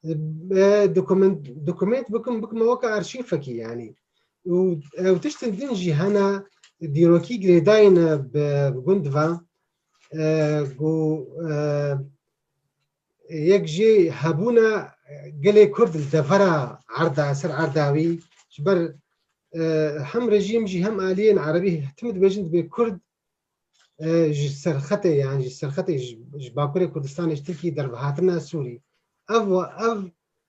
e, dokument, dokument bikim, bikime weke arşîfekî, yanî. Û ew tiştin din jî hene, dîrokî girêdayî ne bi, bi gund ve, e, ku, e, yek jê hebûna gelê Kurd li devera erda, ser erda wî, ji ber, e, hem rejîm jî hem aliyên erebî tim dibêjin dibê Kurd, e, ji serxetê, yan ji serxetê, ji, ji Bakurê Kurdistanê, ji Tirkî derve hatine Sûrî. Ev, ev,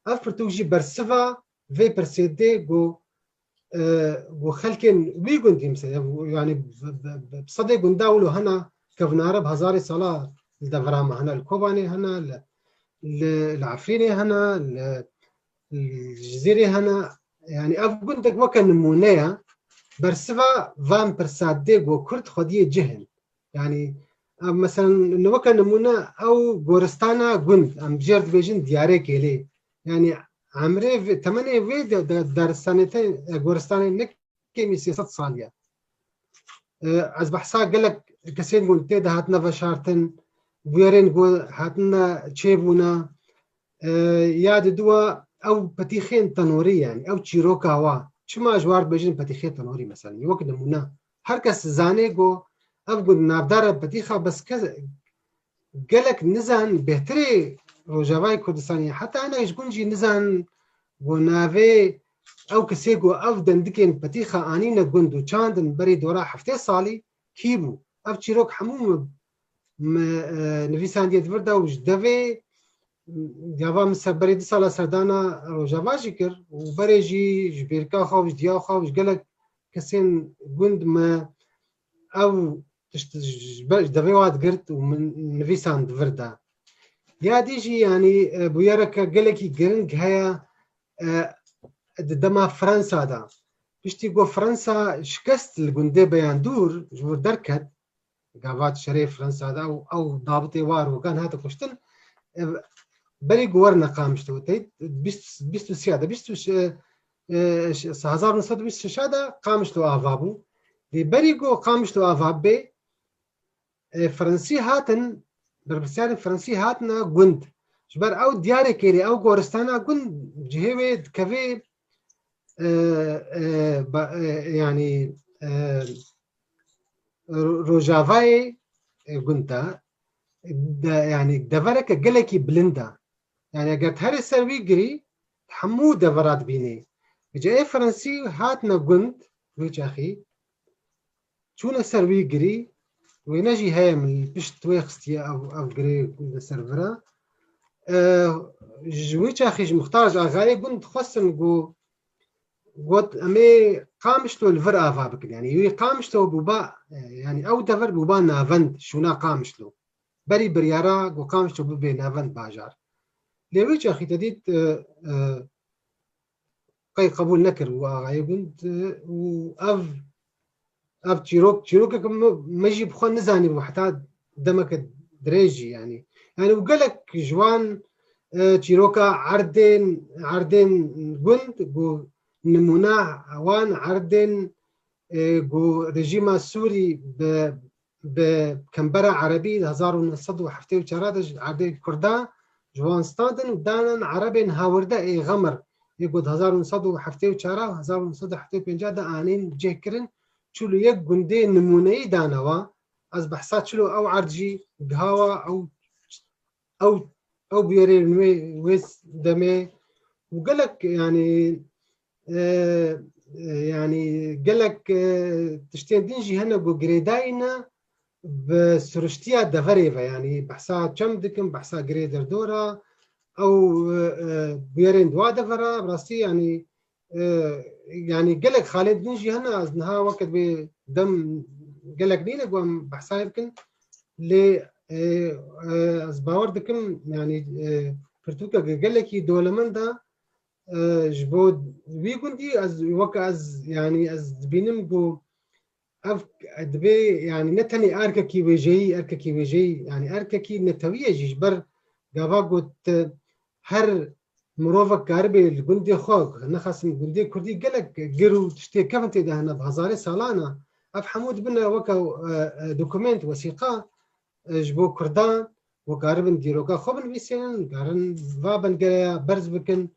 ev pirtûk jî bersiva vê pirsê dê ku, e, ku xelkên wî gundî, mesela, yani bi, bi, bi, bi sedê gunda wilo hene kevnare bi hezarê sala li devera me hene, li Kobanê hene, li, li, li Efrînê hene, li, li Cizîrê hene. Yani ev gundek weke nimûne ye. Bersiva van pirsa dê ku Kurd xwediyê cih in. Yani, ev, meselen, weke nimûne, ew goristana gund, em jêr dibêjin Diyarê Kêlê. Yani, emrê vê, temenê vê de, de, daristanê te, e, goristanê ne kêmî sê sed salî ye. E, ez behsa gelek kesên ku tê de hatine veşartin, bûyerên ku hatine çêbûne, e, ya diduwa ew petîxên tenorî, yani ew çîroka wa. Çima ji war dibêjin petîxê tenorî, mesela? Wek nimûne, her kes dizane ku ev gund navdar e petîxa, bes kes, gelek nizan bêhtirê Rojavayê Kurdistanê, heta hinek ji gund jî nizan ku navê ew kesê ku ev dendikên petîxa anîne gund û çandin berî dora heftê salî kî bû. Ev çîrok hemû min, min, e, nivîsandiye di vir de û ji devê, gava min ser berê du sala serdana Rojava jî kir û berê jî ji bêrka xwe û ji diya xwe û ji gelek kesên gund me ew tişt ji ber, ji devê wa digirt û min nivîsand di vir de. Ya dî jî, yanî, e, bûyereke gelekî giring heye, e, di dema Fransa de. Piştî ku Fransa şikest li gundê Beyandûr ji wir derket, gava şerê Fransa de û ew dabitê wa rokan hate kuştin, e, berî ku werine Qamişlo, tey bîst, bîst û sê de, bîst û şeş, e, hezar neh sed û bîst û şeş de Qamişlo ava bû. Lê berî ku Qamişlo ava bê, e, Fransî hatin berpirsiyarên Fransî hatine gund. Ji ber ew diyarê kêrê, ew goristana gund cihê wê dikeve, e, e, ba- e, yanî, e, ro- rojavayê, e, gund de, de, yanî devereke gelekî bilind e. Yanî eger herê ser wî girî, hemû devera dibînî. Vêca ê Fransî hatine gund, wê çaxî, çûne ser wî girî, wêne jî heye min pişt wê xistiye ev, ev girê li ser vira. E, ji wî çaxî ji Muxtar ji axayê gund dixwestin ku got, em ê Qamişlo li vir ava bikin. Yanî wî Qamişlo bûba, e, yanî ew dever bûba navend, şûna Qamişlo. Berî biryara ku Qamişlo bibe navend bajar. Lê wî çaxî te dît, e, e, qey qebûl nekir û axayê gund, e, û ev, ev çîrok, çîrokeke me, me jî bi xwe nizanîbû heta demeke dirêj jî, yanî. Yanî û gelek ji wan, e, çîroka erdên, erdên gund, ku nimûna wan erdên, e, ku rejîma Sûrî bi bi kembera Erebî di hezar û neh sed û heftê û çar de ji erdê Kurda ji wan standin û danan Erebên hawirde ê Xemir, ê ku di hezar û neh sed û heftê û çar û hezar û neh sed û heftê û pênc de anîn cih kirin, çil û yek gundê nimûneyî dane wa. Ez behsa çilo ew erd jî gihawa ew ew, ew bûyerên wê, wê demê û gelek, yanî, e, e, yanî gelek, e, tiştên din jî hene ku girêdayî ne bi siruştiya deverê ve, yanî behsa çem dikim, behsa girê derdora, ew, e, e, bûyerên di wa devera, bi rastî, yanî, e, yanî gelek xalên din jî hene, ez niha weke dibê dem gelek nîne ku em behsa wê bikin. Lê, e, e, ez bawer dikim, yanî, e, pirtûkeke gelekî dewlemend e, e, ji bo wî gundî ez, weke ez, yanî ez dibînim ku ev dibê, yanî ne tenê erkekî wêjeyî, erkekî wêjeyî, yanî erkekî netewî ye jî, ji ber gava got, e, her mirovek karibe li gundê xwe, nexasim gundê kurdî gelek gir û tiştê kevin tê de hene, bi hezarê salan e. Ev hemû dibine weke, e, e, dokument, wesîqa, e, ji bo kurdan, û karibin dîroka xwe binivîsînin, karin va bengereya berz bikin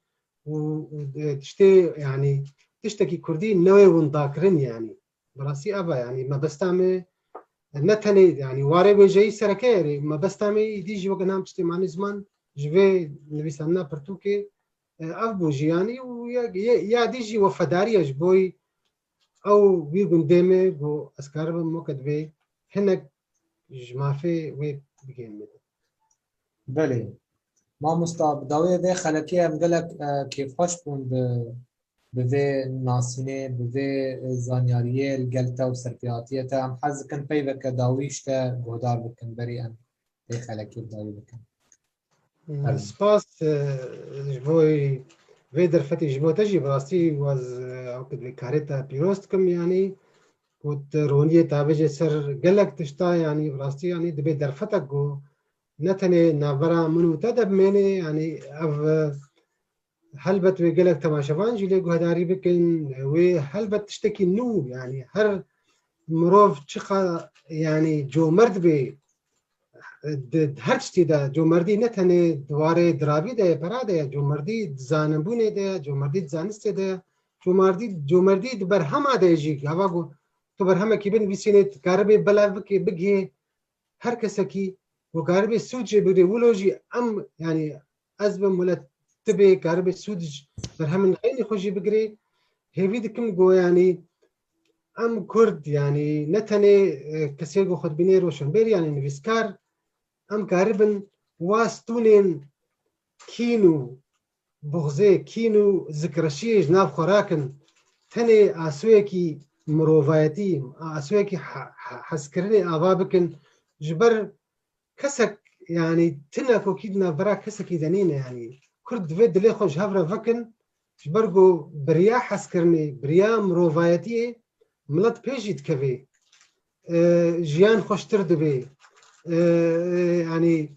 û, û, e, tiştê, yanî tiştekî kurdî newê windakirin, yanî. Bi rastî ev e, yanî mebesta me ne tenê, yanî warê wêjeyî sereke ye, mebesta me îdî jî weke niha tiştê manî ziman ji vê nivîsandina pirtûkê, e, ev bû jî, yanî û ya, ya, ya dî jî wefedarî ye ji bo ew wî gundê me ku ez karibim weke divê hinek ji mafê wê bigihên me. Belê. Mamosta, bi dawiyê vê xelekê em gelek, e, kêfxweş bûn bi, bi vê nasînê, bi vê, e, zanyariyê li gel te û serpêhatiyê te. Em hez dikin peyveke dawî ji te guhdar bikin, berî em vê xelekê bi dawî bikin. Spas, e, ji bo vê derfetê ji bo te jî bi rastî waz, e, ew ki divê karê te pîroz dikim, yanî ku tu roniyê te avêje ser gelek tişta, yanî bi rastî, yanî dibê derfetek ku ne tenê navbera min û te de bimêne, yanî ev, e, helbet wê gelek temaşevan jî lê guhdarî bikin, wê helbet tiştekî nû, yanî her mirov çiqa, yanî comerd bê, di, di her tiştî de comerdî ne tenê di warê dirabî de ye, pera de ye, comerdî di zanebûnê de ye, comerdî di zanistê de ye, comerdî, comerdî di berhema de ye jî. Gava ku tu berhemekî binivîsînê, tu karibê belav bikê, bigihê her kesekî, ku karibê sûd jê bigirê. Wilo jî em, yanî ez bim wile tu bê, karibê sûd ji berhemên xeynî xwe jî bigirê. Hêvî dikim ku, yanî em Kurd, yanî ne tenê, e, kesê ku xwe dibînê roşenbêr, yanî nivîskar, em karibin wa stûnên kîn û buxzê, kîn û zikreşiyê ji nav xwe rakin, tenê asoyekî mirovayetî, asoyekî he-, he-, hezkirinê ava bikin, ji ber kesek, yanî, ti nakokî di navbera kesekî de nîne, yanî, Kurd divê dilê xwe ji hev re vekin, ji ber ku bi riya hezkirinê, bi riya mirovayetiyê milet pê jî dikeve, e, jiyan xweştir dibe. E, e, yanî,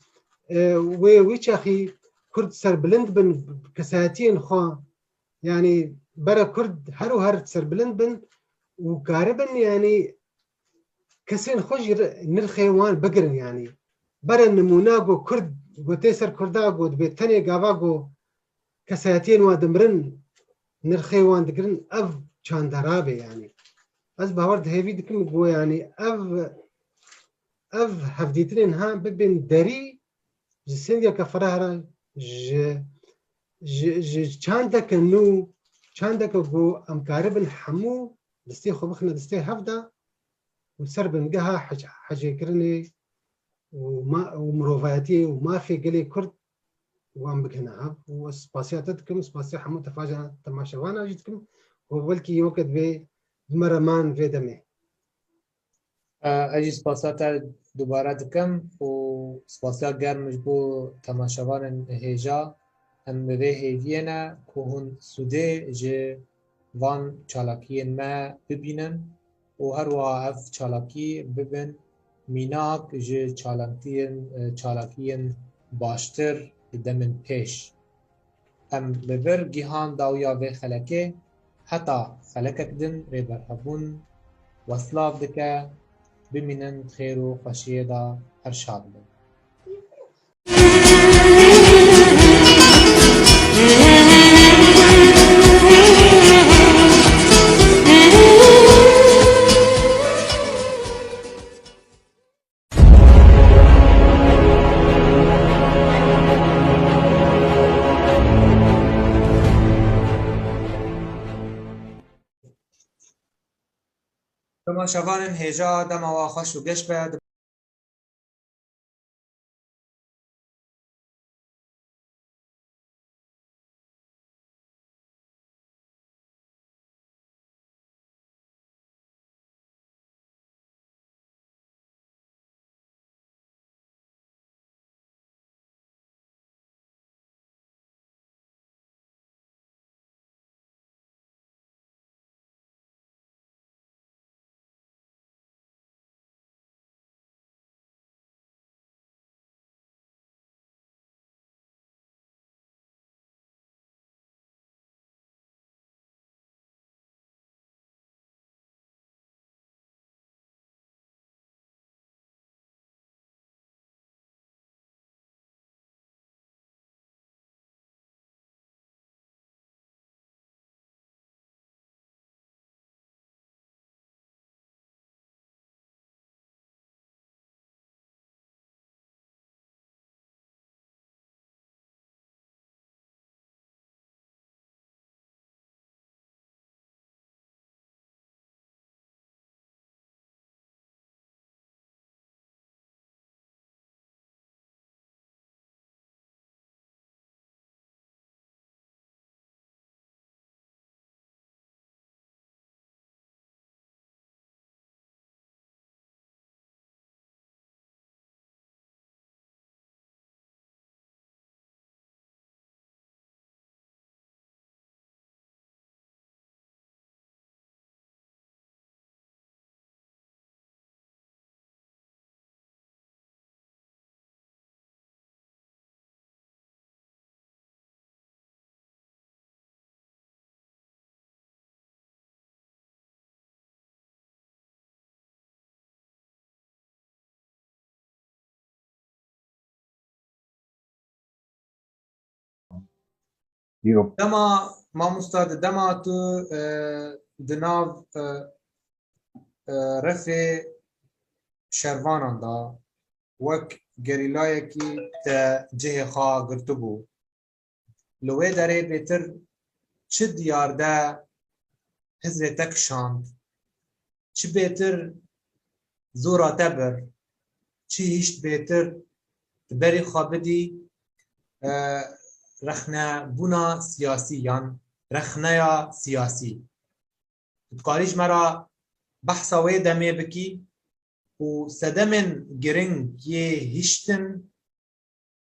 e, wê, wî çaxî Kurd serbilind bin, kesayetiyên xwe, yanî, bere Kurd her û her serbilind bin û karibin, yanî, kesên xwe jî re-, nirxê wan bigirin, yanî. Bere nimûna ku Kurd, ku tê ser Kurda ku dibê tenê gava ku kesayetiyên wan dimirin, nirxê wan digirin, ev çandera be yanî. Ez bawer di hêvî dikim ku yanî ev, ev hevdîtinên ha bibin derî ji sêndiyeke firehre, ji, ji, ji çandeke nû, çandeke ku em karibin hemû destê xwe bixine destê hev de û ser bingeha hec-, hecêkirinê û ma-, û mirovayetiyê û mafê gelê Kurd wan bigihine hev. Û ez spasiya te dikim, spasiya hemû tefaja temaşevana jî dikim. Û belkî weke divê bi me re man vê demê. Ez jî spasiya te dubare dikim û spasiya germ ji bo temaşevanên hêja. Em bi vê hêviyê ne ku hûn sûdê ji van çalakiyên me bibînin û her wiha ev çalakî bibin mînak ji çalakiyên, çalakiyên baştir di demên pêş. Em li vir gihan dawiya vê xelekê, heta xelekek din Rêberhebûn wesilav dike, bimînin di xêr û xweşiyê de, her şad bin. Temaşevanên hêja, dema we xweş û geş be. Dema, mamosta, di dema tu, e, di nav, e, e, refê şervanan de wek gerîlayekî te cihê xwe girtibû, li wê derê bêtir çi diyarde hizrê te kişand, çi bêtir zora te bir, çi hişt bêtir tu berî xwe bidî, e, rexnebûna siyasî yan rexneya siyasî. Tu dikarî ji me re behsa wê demê bikî û sedemên giring yê hiştin,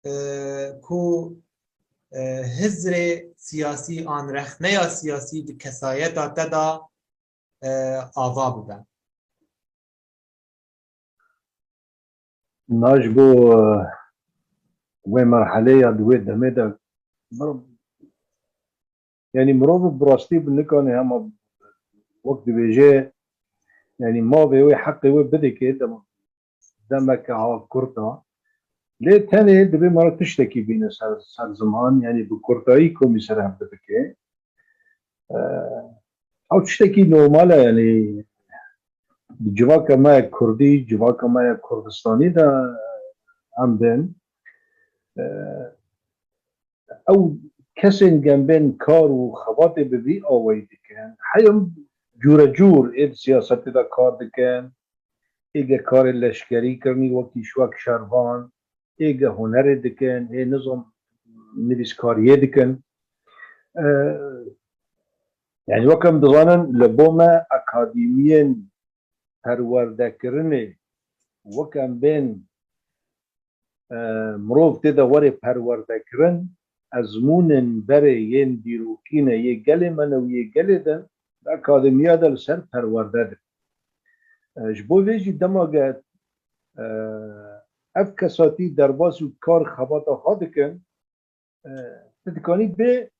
e, ku, e, hizrê siyasî an rexneya siyasî di kesayeta te de, e, ava bibe. Na ji bo, e, wê merhelê ya di wê demê de mirov, yanî mirov bi rastî bi nikane hema wek dibêje, yanî mavê wê heqê wê bidike dem-, demeke ha kurt a. Lê tenê divê mara tiştekî bîne ser, ser ziman, yanî bi kurtayî komî ser hev bibike. Ew tiştekî normal e, yanî civaka me ya Kurdî, civaka me ya Kurdistanî de em bên. Ew kesên gembên kar û xebatê bi vî awayî dikin. Heya cûre cûr ê di siyasetê de kar dikin. Êge karê leşkerî kirinî wekî wek şervan, êge hunerê dikin, ê nizam nivîskariyê dikin. Eee, yanî wek em dizanin li bo me akademiyên perwerdekirinê wek em bên, e, mirov tê de were perwerdekirin, ezmûnên berê yên dîrokî ne yê gelê me ne û yê gelê din, di akademiya de li ser perwerde dikin. E, ji bo vê jî dema ge, e, ev kesatî derbas û kar xebata xwe dikin, e, tu dikanî bê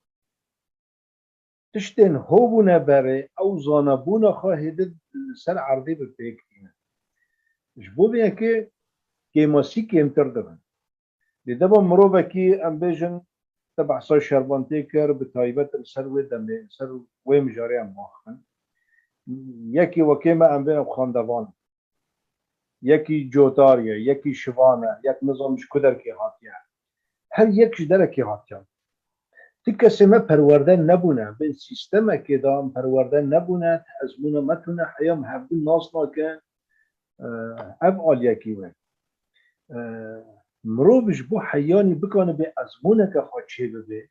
tiştên ho bûne berê, ew zanebûna xwe hêdî li ser erdê bi pêk tîne. Ji bo vê yekê kêmasî kêmtir dibin. Lê dema mirovekî, em bêjin, te behsa şervan tê kir, bi taybet li ser wê demê, li ser wê mijarê em baxin. Yekî wekê me em bên ew xandevan. Yekî cotar ye, yekî şivan e, yek nizam ji ku derkê hatiye. Her yek ji derekê hatiye. Ti kesê me perwerde nebûne, bên sîstemekê de em perwerde nebûne, ti ezmûna me tune, heya em hevdû nas nakin, e, ev aliyekî we. E, mirov ji bo heyanî bikanibe ezmûneke xwe çêbibe,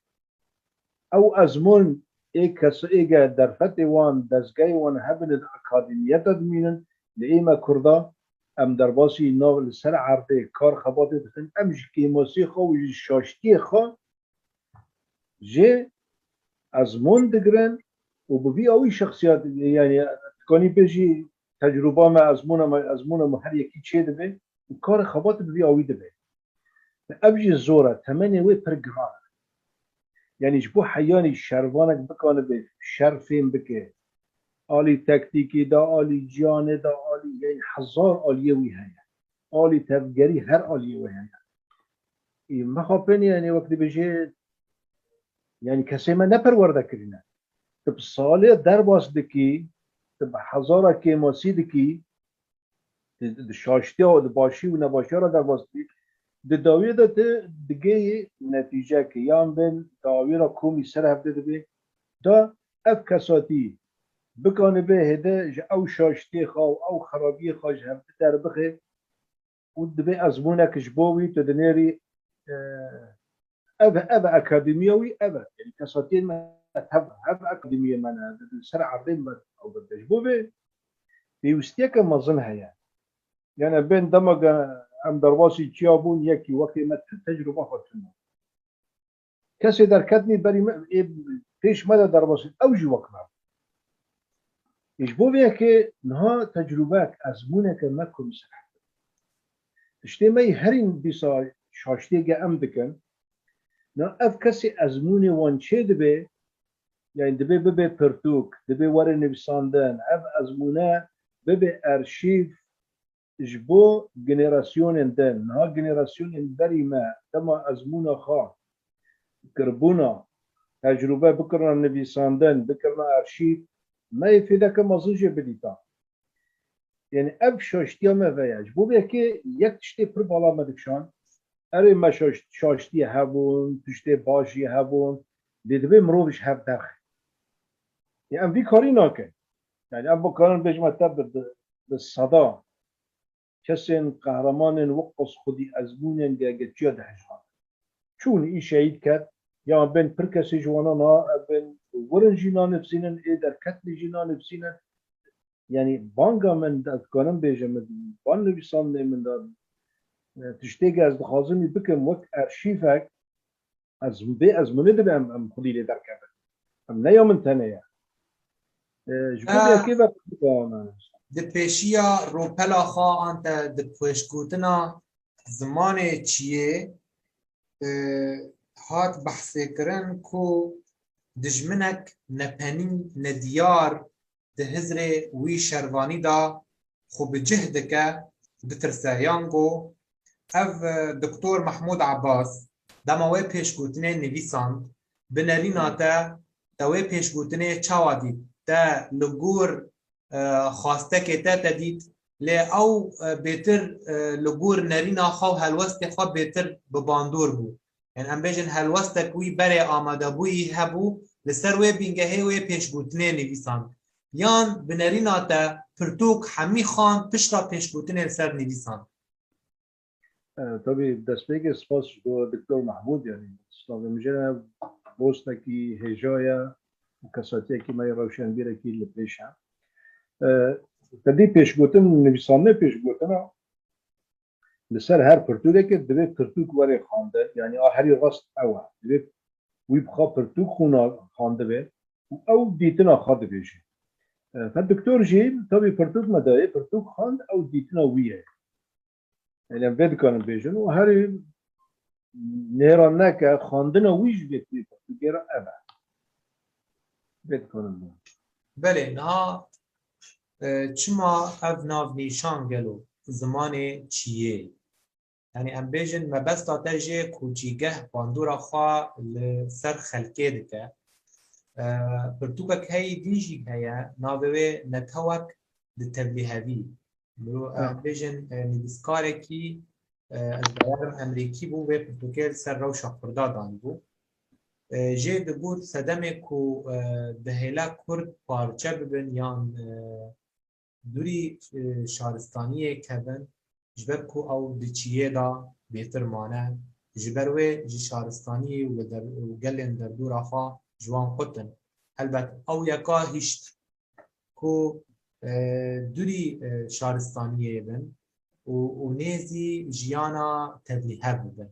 ew ezmûn ê kes êge derfetê wan, dezgehê wan hebin di akademiyeta dimînin, li ê me Kurda em derbasî nav li ser erdê kar xebatê dikin, em ji kêmasî xwe û ji şaştiyê xwe jê ezmûn digirin û bi vî awî şexsiyet, yanî dikanî bê jî tecrûba me, ezmûna me, ezmûna me her yekî çê dibe û karê xebatê bi vî awî dibe. Ev jî zor e, temenê wê pir giran e. Yanî ji bo heyanî şervanek bikanibe şer fêm bike, alî tektîkî de, alî ciyanê de, alî, yanî hezar aliyê wî heye. Alî tevgerî her aliyê wê heye. Ê, mexapên, yanî wek dibêje, yanî kesê me ne perwerde kirîne. Tu bi salê derbas dikî, tu bi hezara kêmasî dikî, di, di şaştiya û di başî û nebaşiya re derbas dibî. Di dawiyê de tu digihî netîcekê, yan bên dawî re komî ser hevdê dibê. Da ev kesatî bikanibe hêde ji ew şaştiyê xwe û ew xerabiyê xwe ji hevdê derbixe û dibe ezmûnek ji bo wî tu dinêrî, e, Ev, ev akademiya wî ev e. Yanî kesatiyên me tev, ev akademiyê me ne, di, di ser erdê me ew berde. Ji bo vê pêwîstiyeke mezin heye. Yanî bên dema ge em derbasî çiya bûn, yekî wekê me te-, tecrûba xwe tune. Kesê derketnî berî me, ê pêş me de derbasî, ew jî wek me. Ji bo vê yekê niha tecrûbek, ezmûneke me komî ser hevdê. Tiştê me yî herî dîsa şaştiyê ge em dikin. Na ev kesê ezmûnê wan çê dibe, yani dibe bibe pirtûk, dibe were nivîsandin, ev ezmûne bibe arşîv ji bo generasyonên din. Niha generasyonên berî me dema ezmûna xwe kiribûna, tecrûbe bikirina nivîsandin, bikirina arşîv, me yê fêdeke mezin jê bidîta. Yani ev şaştiya me ve ye. Ji bo vê yekê yek tiştê pir bala me dikişand. Erê me şaş-, şaştiyê hebûn, tiştê baş jî hebûn. Lê divê mirov ji hev derxe. Ya em vî karî nakin. Yani em bikarin bêjime te bi, bi, bi seda kesên qehremanên wek qas xwedî ezmûnên ge-, geçiya dihejran. Çûn î şehîd ket, ya bên pir kesê ji wana na, ev bên werin jî nanivsînin, ê derketnî jî nanivsînin. Yani banga min de, ez dikarim bêjim, min van nivîsandinê min de, e, tiştê ge ez dixwazim wî bikim wek arşîvek, ez, bê ezmûnê dibe em, em xwedî lê derkevin. Em ne ya min tenê ye. E, ji bo vê yekê ve Di pêşiya rûpela xwe an te di pêşgotina zimanê çiyê, e, hat behsê kirin ku dijminek nepenî, nediyar di hizrê wî şervanî de xwe bi cih dike, ditirse, yan ku Ev, e, Doktor Mahmûd Abbas, dema wê pêşgotinê nivîsand, bi nerîna te, te wê pêşgotinê çawa dît? Te li gor, e, xwastekê te, te dît, lê ew, e, bêtir, e, li gor nerîna xwe û helwestê xwe bêtir bi bandor bû. Yani em bêjin helwestek wî berê amadebûyî hebû, li ser wê bîngehê wê pêşgotinê nivîsand. Yan bi nerîna te pirtûk hemî xan pişta pêşgotinê li ser nivîsand. E, tabii destpêkê spas ji bo Doktor Mahmûd, yani slavê min jê re, dostekî hêja ye û kesatiyekî me yê rewşenbîrekî li pêş e. E, te dî pêşgotin, nivîsandinê pêşgotina li ser her pirtûkekê divê pirtûk were xwendin, yani a herî rast ew e. Divê wî bi xwe pirtûk xwîna xwendibe û ew dîtina xwe dibêje. E, fe doktor jî tabii pirtûk me dayê, pirtûk xwend, ew dîtina wî ye. Yani em vê dikarin bêjin û herî nêra neke xwendina wî ji vê pirtûkê re ev e. Vê dikarin bêjin. Belê, niha, e, çima ev navnîşan gelo zimanê çiyê? Yani em bêjin mebesta te jê ku cîgeh bandora xwe li ser xelkê dike. E, pirtûkek heyî din jî heye, navê wê Netewek di Tevlîhevî. Mirov, em Ha. bêjin, e, nivîskarekî, e, ez bawerim Emerîkî bû, vê pirtûkê li ser rewşa Kurda danîbû. E, jê digot sedemê ku, e, dihêle Kurd parçe bibin yan, e, dûrî, e, şaristaniyê kevin, ji ber ku ew di çiyê de bêtir mane, ji ber wê ji şaristaniyê û li der-, û gelên derdora xwe ji wan qutin. Helbet ew yeka hişt ku, e, dûrî, e, şaristaniyê bin û, û nêzî jiyana tevlîhev bibin.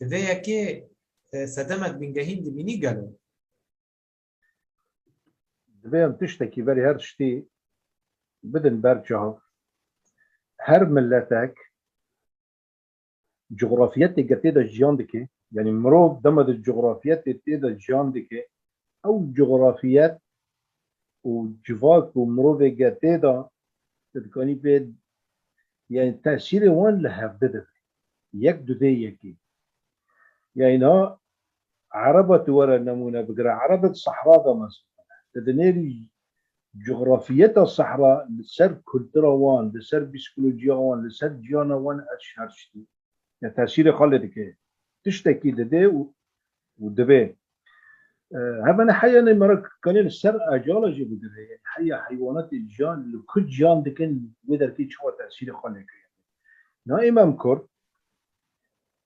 Di vê yekê, e, sedemek bingehîn dibînî gelo? Divê em tiştekî berî her tiştî bidin ber çav. Her miletek cografiyetê ge tê de jiyan dike, yanî mirov dema di cografiyetê tê de jiyan dike, ew cografiyet û civak û mirovê ge tê de, tu dikanî pê, yanî tesîrê wan li hevdi dibe. Yek dudê yekê. Yanî niha Ereba tu were nemûne bigire, Ereba di sehra de mezin bûne. Tu dinêrî cografiyeta sehra li ser kultura wan, li ser psîkolojiya wan, li ser jiyana wan her, her tiştî. Ya tesîrê xwe lê dike. Tiştekî didê û, û dibê. E, hevene heya nê me re kanê li ser ecala jî bigire. Yanî heya heywanatê jiyan, li ku jiyan dikin, wê derkê çawa tesîrê xwe lê kiriye. Na ê me em Kurd,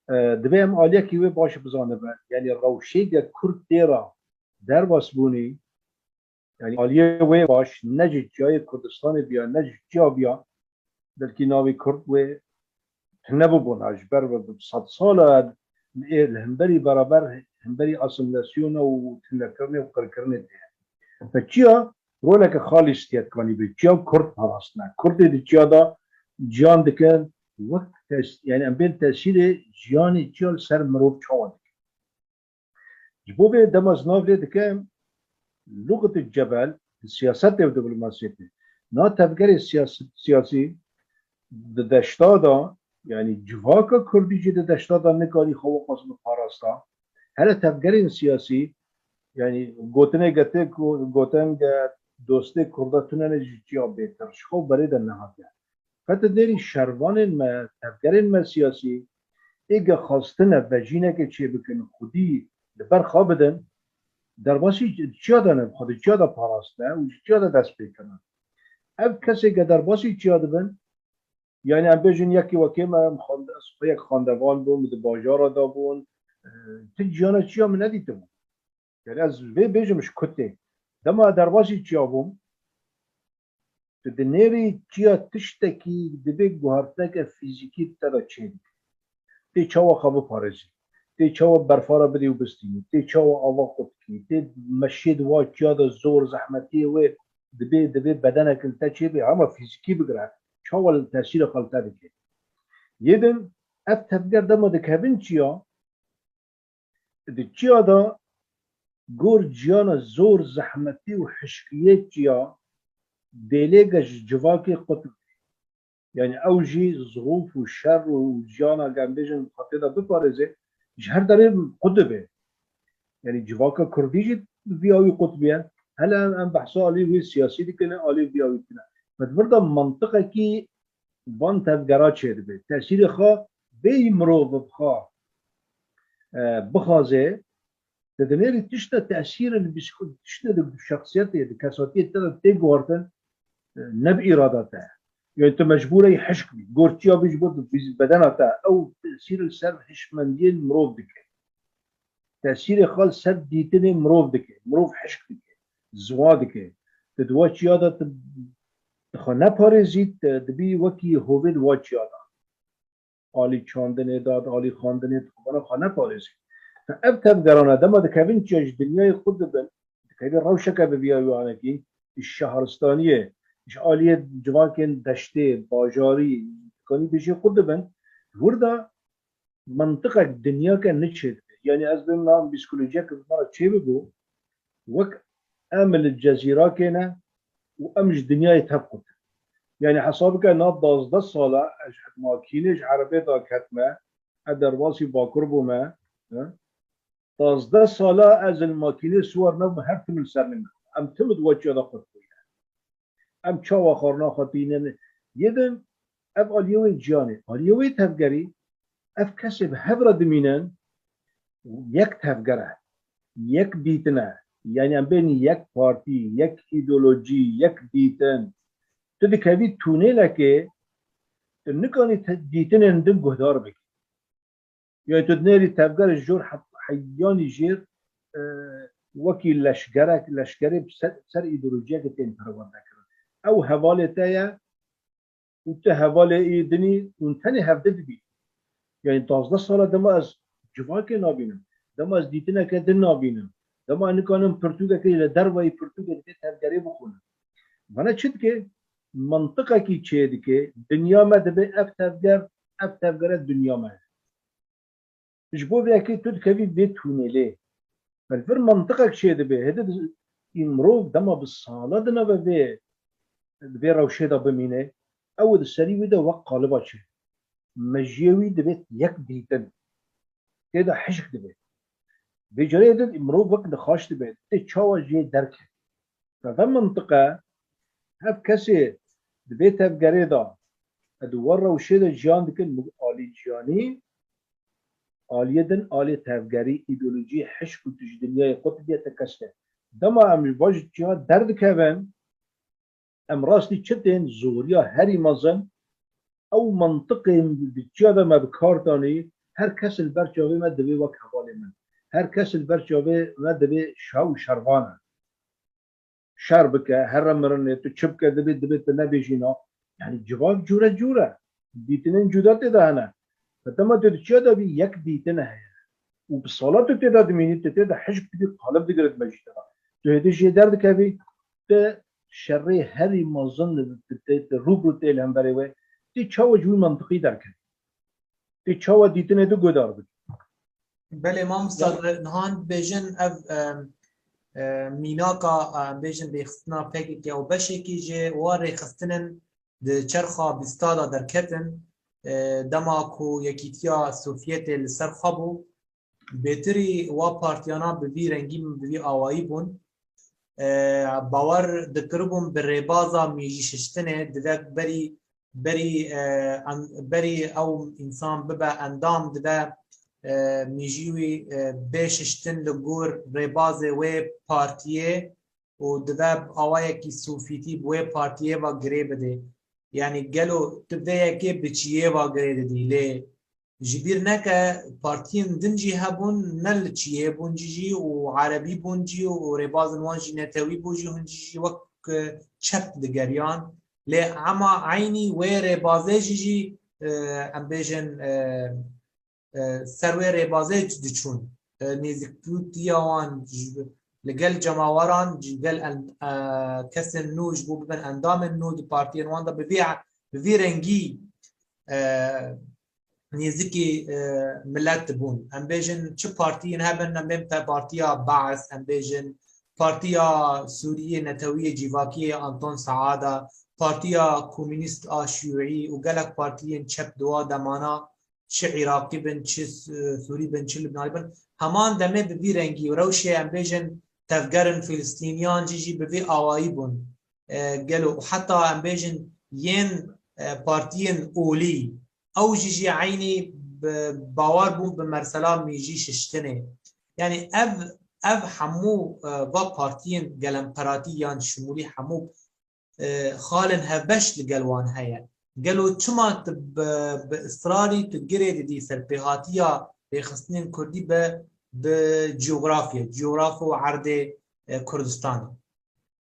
e, divê em aliyekî wê baş bizanibe. Yanî rewşê ge Kurd tê re derbas bûnî, yanî aliyê wê baş ne ji çiyayê Kurdistanê biya, ne ji çiya biya, belkî navê Kurd wê tune bibûna. Ji ber bi sed sala ê li hemberî beraber, hemberî asîmîlasyona û tunekirinê û qirkirinê tê. Ve çiya roleke xalîs tê dikanî bê. Çiya Kurd parastine. Kurdê di çiya de ciyan dikin, wek tes-, yanî em bên tesîrê jiyanê çiya li ser mirov çawa dikin. Ji bo vê dema ez nav lê dikim, luxetu cebel, di siyasetê û diplomasiyetê. Na tevgerê siyas-, siyasî di deşta de, yanî civaka kurdî jî di deşta de nikarî xwe wexwaz biparasta. Hele tevgerên siyasî, yanî gotinê ge tê ku, gotin ge dostê kurda tune ne ji çiya bêtir, ji xwe berê de nehatiye. Qet nêrî şervanên me, tevgerên me siyasî, ê ge xwestine vejîneke çêbikin, xwedî li ber xwe bidin, derbasî çiya de ne, xwe di çiya de parastine û ji çiya de dest pê kirine. Ev kesê ge derbasî çiya dibin, yanî em bêjin yekî wekê me, em xwend-, ez xwe yek xwendevan bûm, di bajara de bûn, e, ti ciyana çiya min nedîtibû. Yanî ez vê bêjim ji ku tê. Dema derbasî çiya bûm, tu dinêrî çiya tiştekî divê guhertineke fîzîkî te de çêbike. Tê çawa xwe biparêzî? Tê çawa berfa re bidî û bistînî? Tê çawa ava qutikî? Tê meşiyê di wa çiya de zor, zehmetiyê wê dibê, divê bedenek li te çêbê, hema fîzîkî bigire, çawa li tesîrê xwe li te dike? Yê din, ev tevger dema dikevin çiya, di çiya de gor ciyana zor, zehmetî û hişkiyê çiya dêlê ge ji civakê qut bike. Yani ew jî zirûf û şer û jiyana, em bêjin, xetê de biparêze, ji her derê qut dibe. Yani civaka kurdî jî vî awî qut bûye. Hele em, em behsa alî wê siyasî dikine, alî vî awî dikine. Me di vir de mantiqekî van tevgera çêdibe. Tesîrê xwe bêyî mirov bixwe, e, bixwaze, te dinêrî tişta tesîrin, tiştê di şexsiyetê, di kesatiyê te de tê guhartin, e, ne bi îrada te. Yani tu mecbûr î hişk bî. Gortiya bî ji bo bedena te. Ew tesîr li ser hişmendiyên mirov dike. Tesîrê xwe li ser dîtinê mirov dike. Mirov hişk dike. Ziwa dike. Tu di wa çiya de tu, tu xwe neparêzî, tu dibî wekî hovê di wa çiya de. Alî çandinê de, alî xwendinê de, tu xwe xwe neparêzî. Ev tevgerane dema dikevin çiya ji dinyayê xwe dibin, dikevî rewşeke bi vîya wanekî, ji şehristaniyê, ji aliyê civakên deştê, bajarî, dikanî bi jê xwe dibin, wir de mantiqek dinyake niçêdibe. Yani ez bêm na psîkolojiyek bi me re çêbibû, wek em li cezîrakê ne û em ji dinyayê tevqut. Yani hesab bike na duwazdeh sala ez ji makînê, ji erebê daketime, ez derbasî Bakur bûme, he? Duwazdeh sala ez li makînê siwar nebûme, her tim li ser min. Em tim di we çiya de qut bûye. Em çawa xwarina xwe tînin? Yê din ev aliyê wê ciyanê, aliyê wê tevgerî, ev kesê bi hev re dimînin, yek tevger e, yek dîtin e. Yani em bên yek partî, yek îdeolojî, yek dîtin. Tu dikevî tûnêlekê, tu nikanî te-, dîtinên din guhdar bikî. Yani tu dinêrî tevger ji jor he-, heyanî jêr, e, wekî leşgerek, leşgerê ser, ser îdeolojiyeke tên perwerde kirin. Ew hevalê te ye û tu hevalê ê dinî û tenê hevde dibî. Yani duwazdeh sala dema ez civakê nabînim, dema ez dîtineke din nabînim, dema ez nikanim pirtûkekê li derveyî pirtûkê dibê tevgerê bixwînim. Vana çi dike? Mantiqekî çê dike, dinya me dibe ev tevger, ev tevgere dinya me. Ji bo vê yekê tu dikevî vê tûnelê. Belê vir mantiqek çê dibe. Hêdî di-, î mirov dema bi sala di nava vê, di vê rewşê de bimîne, ew di serî wî de wek qaliba çê. Mejiyê wî dibe yek dîtin. Tê de hişk dibe. Vê carê de mirov wek nexaş dibe. Tê çawa jê derkeve. Bi vê mintiqe, ev kesê di vê tevgerê de, di we rewşê de jiyan dikin, bi alî jiyanî, aliyê din, aliyê tevgerî, îdeolojî, hişk û tu ji dinyayê qut diye te kes ne. Dema em ji va ji çiya derdikevin, em rastî çi tên, zoriya herî mezin, ew mintiqên di çiya de me bi kar danî, her kes li ber çavê me divê wek hevalê min. Her kes li ber çavê me divê şah û şervan e. Şer bike, here mirinê, tu çi bike, dibê, dibê tu nebêjî na. Yani civak cûre cûre. Dîtinên cuda tê de hene. Bi dema tu di çiya de bî, yek dîtin heye. Û bi sala tu tê de dimînî, tu tê de hişk dibî, qalib digire di mejî de. Tu hêdî jê derdikevî, tu şerê herî mezin li, tu tê, tu rû bi rû tê li hemberê wê. Tu çawa ji wî mintiqî derkevî? Tê çawa dîtinê tu guhdar bikî? Belê mamosta, niha em dibêjin ev, e, e, mînaka, e, em bêjin rêxistina P K K û beşekî ji wa rêxistinin di çerxa bîsta de derketin, e, dema ku Yekîtiya Sovyetê li ser xwe bû, bêtirî wa partiyana bi vî rengî, bi vî awayî bûn. E, bawer dikiribûn bi rêbaza mîjî şiştinê, divek berî berî, e, em, berî ew însan bibe endam, dibe, e, mîjî wî, e, bê şiştin li gor rêbazê wê partiyê û dibe bi awayekî sofîtî bi wê partiyê ve girê bidê. Yani gelo tu vê yekê bi çiyê ve girê didî? Lê ji bîr neke, partiyên din jî hebûn, ne li çiyê bûn jî û erebî bûn jî û rêbazên wan jî netewî bû jî, hûn jî jî wek, e, çep digeriyan. Lê ema eynî wê rêbazê jî, jî, e, em bêjin, e, e, ser wê rêbazê diçûn. E, nêzîkbûtiya wan ji, li gel cemaweran, ji gel en-, e, kesên nû ji bo bibin endamên nû di partiyên wan de bi vî, bi vî rengî, e, nêzîkî, e, milet dibûn. Em bêjin çi partiyên hebin, em bên te partiya Baas, em bêjin Partiya Sûriyê Netewiyê Cîvakiyê Anton Saada, Partiya Komûnîst a Şîûî û gelek partiyên çep di wa demana, çi Iraqî bin, çi Sûrî bin, çi Libnanî bin, heman demê bi vî rengî û rewşê, em bêjin, tevgerin Filistîniyan jî jî bi vî awayî bûn. E, gelo û heta em bêjin yên, e, partiyên olî, ew jî jî eynî bi, bawer bûn bi mersela mîjî şiştinê. Yanî ev, ev hemû, e, va partiyên gelemperatî yan şimûlî hemû, e, xalên hevbeş li gel wan heye. Gelo çima tu bi, bi israrî tu girê didî serpêhatiya rêxistinên kurdî bi, bi cîografya, cîografo erdê, e, Kurdistanê?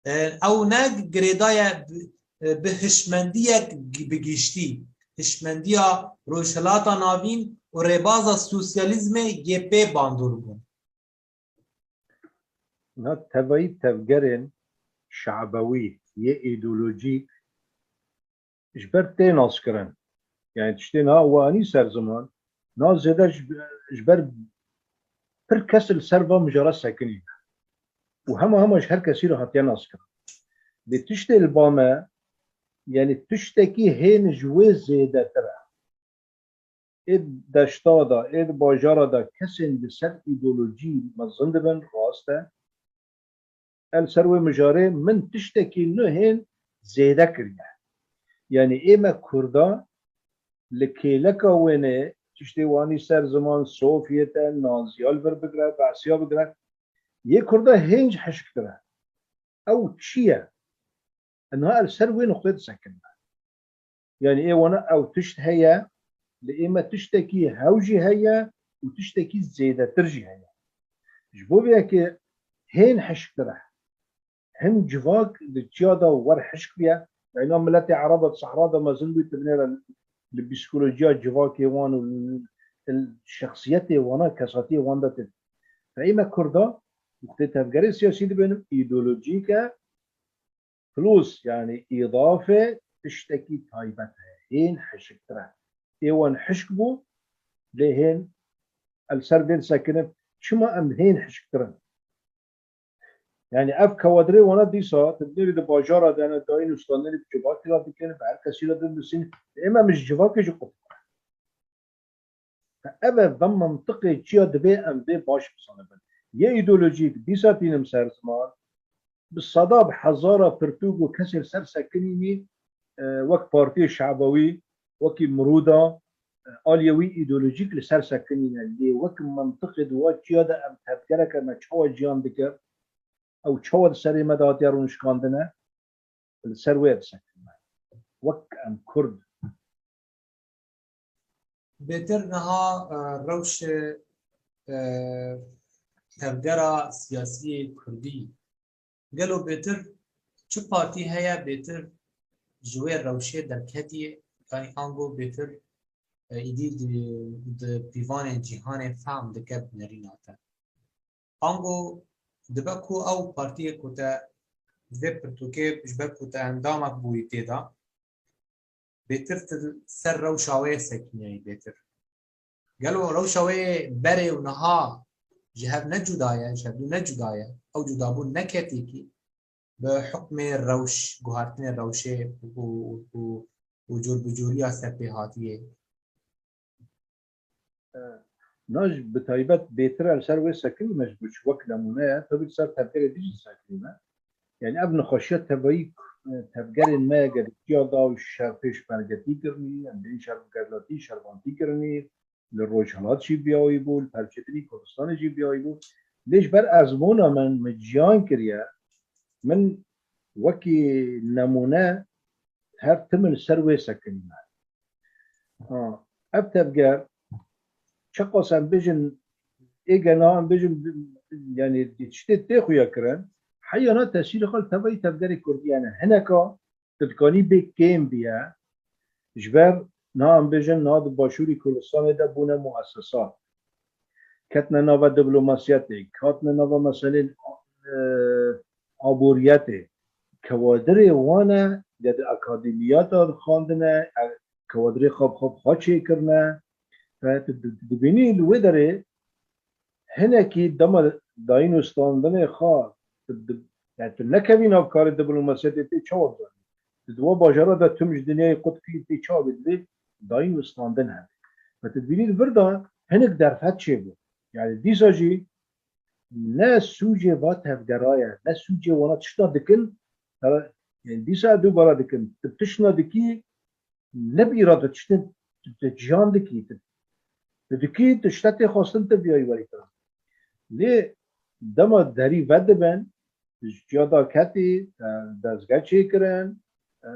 E, ew ne girêdaye bi, bi hişmendiyek gi-, bi giştî, hişmendiya Rojhilata Navîn û rêbaza sosyalîzmê yê pê bandor bûn. Na tevayî tevgerên şabewî yê îdeolojîk ji ber tê naskirin. Yani tiştê niha we anî ser ziman, na zêde ji, ji ber pir kes li ser va mijara sekinî û hema hema ji her kesî re hatiye naskirin. Lê tiştê li ba me, yani tiştekî hên ji wê zêdetir e. Ê deşta de, ê di bajara de kesên li ser îdeolojî mezin dibin, rast e. Em ser wê mijarê min tiştekî nû hên zêde kiriye. Yanî ê me Kurda li kêleka wênê tiştê wanî ser ziman Sovyet e, Naziya li vir bigire, Behsiya bigire. Yê Kurda hên ji hişktir e. Ew çi ye? Niha li ser wê nuqtê disekine. Yani ê wana ew tişt heye, li ê me tiştekî hew jî heye û tiştekî zêdetir jî heye. Ji bo vê yekê hên hişktir e. Hin civak di çiya de wer hişk bûye. Eyna miletê Ereba di sehra de mezin bû, tu binêre li psîkolojiya civakê wan û li, li şexsiyetê wana, kesatiyê wan de tê. Fe ê me Kurda, wextê tevgerê siyasî dibênim, îdeolojîk e, plus, yani îdafe tiştekî taybet e, hên hişktir e. Ê wan hişk bû, lê hên em ser vê disekinin. Çima em hên hişktir in? Yani ev kewadrê wana dîsa, tu dinêrî di bajara de ne, dayîn û standinê bi civakî re dikin, bi her kesî re dinusîn. Ê me ji civakê jî qut. Ev e, vem mintiqê çiya divê em vê baş bizanibin. Yê îdeolojîk dîsa tînim ser ziman, bi seda, bi hezara pirtûk û kesê li ser sekinînî, e, wek Partiyê Şebawî, wekî Mirûda, e, aliyê wî îdeolojîk li ser sekinîne. Lê wek mintiqê di wa çiya de em tevgereke me çawa ciyan dike, ew çawa di serê me de hatiye rûnişkandine, li ser wê disekine. Wek em Kurd. Bêtir niha, e, rewşe, e, tevgera siyasiyê Kurdî. Gelo bêtir çi partî heye bêtir ji wê rewşê derketiye? Yanî ango bêtir, e, îdî di, di pîvanên cîhanê fehm dike bi nerîna te. Ango dibe ku ew partiyê ku te di vê pirtûkê ji ber ku te endamek bûyî tê de, bêtir tu ser rewşa wê sekîneyî bêtir. Gelo rewşa wê berê û niha ji hev ne cuda ye, ji hevdû ne cuda ye, ew cudabûn ne ketîkî, bi hukmê rewş, guhertinê rewşê û, û, û, û curbicûriya serpêhatiyê. E, na ji bi taybet bêtir li ser wê sekinî me ji bo wek nemûne ye, tabii ser tevgerê dî jî sekinî me. Yani ev nexweşiya tevayî, e, tevgerên me gerikiya da û şer pêşmergetî kirinî, em bên şergerlatî, şervantî kirinî, li Rojhilat jî biyawî bû, li perçetinî Kurdistanê jî biyawî bû. Lê ji ber ezmûna min, min ciyan kiriye, min wekî nemûne her tim li ser wê sekinîme. Ha, ev tevger, çeqas em bêjin, êgena em bêjin, yani tiştê tê xuya kirin, heyana tesîrê xwe li tevayî tevgerê Kurdî, yani hineka tu dikanî bê kêm biye, ji ber niha em bêjin niha di Başûrî Kurdistanê de bûne muessesat. Ketine nava diplomasiyetê, ketine nava meselên, e, aboriyetê. Kewadirê wan e, ya di akademiyata dixwandine, e, kewadirê xwe bi xwe bi xwe çêkirine. Fe tu di-, dibînî li wê derê hinekî dema dayîn û standinê xwe tu di-, yani tu nekevî nav karê diplomasiyetê tê çawa bizanî? Di diwa bajara de tim ji dinyayê qut kirî tê çavê dibê dayîn û standin hebe. Ve tu dibînî di vir de hinek derfet çêbû. Yani dîsa jî ne sûcê va tevgera ye, ne sûcê wana tişta dikin, yani dîsa dubara dikin. Tu tişna dikî, ne bi îrada tiştin, tu, tu ciyan dikî, tu, tu dikî, tu ştetê xwestin te biyayî werî kirin. Lê dema derî vedibin, ji ciya daketî, e, dezge çêkirin, e,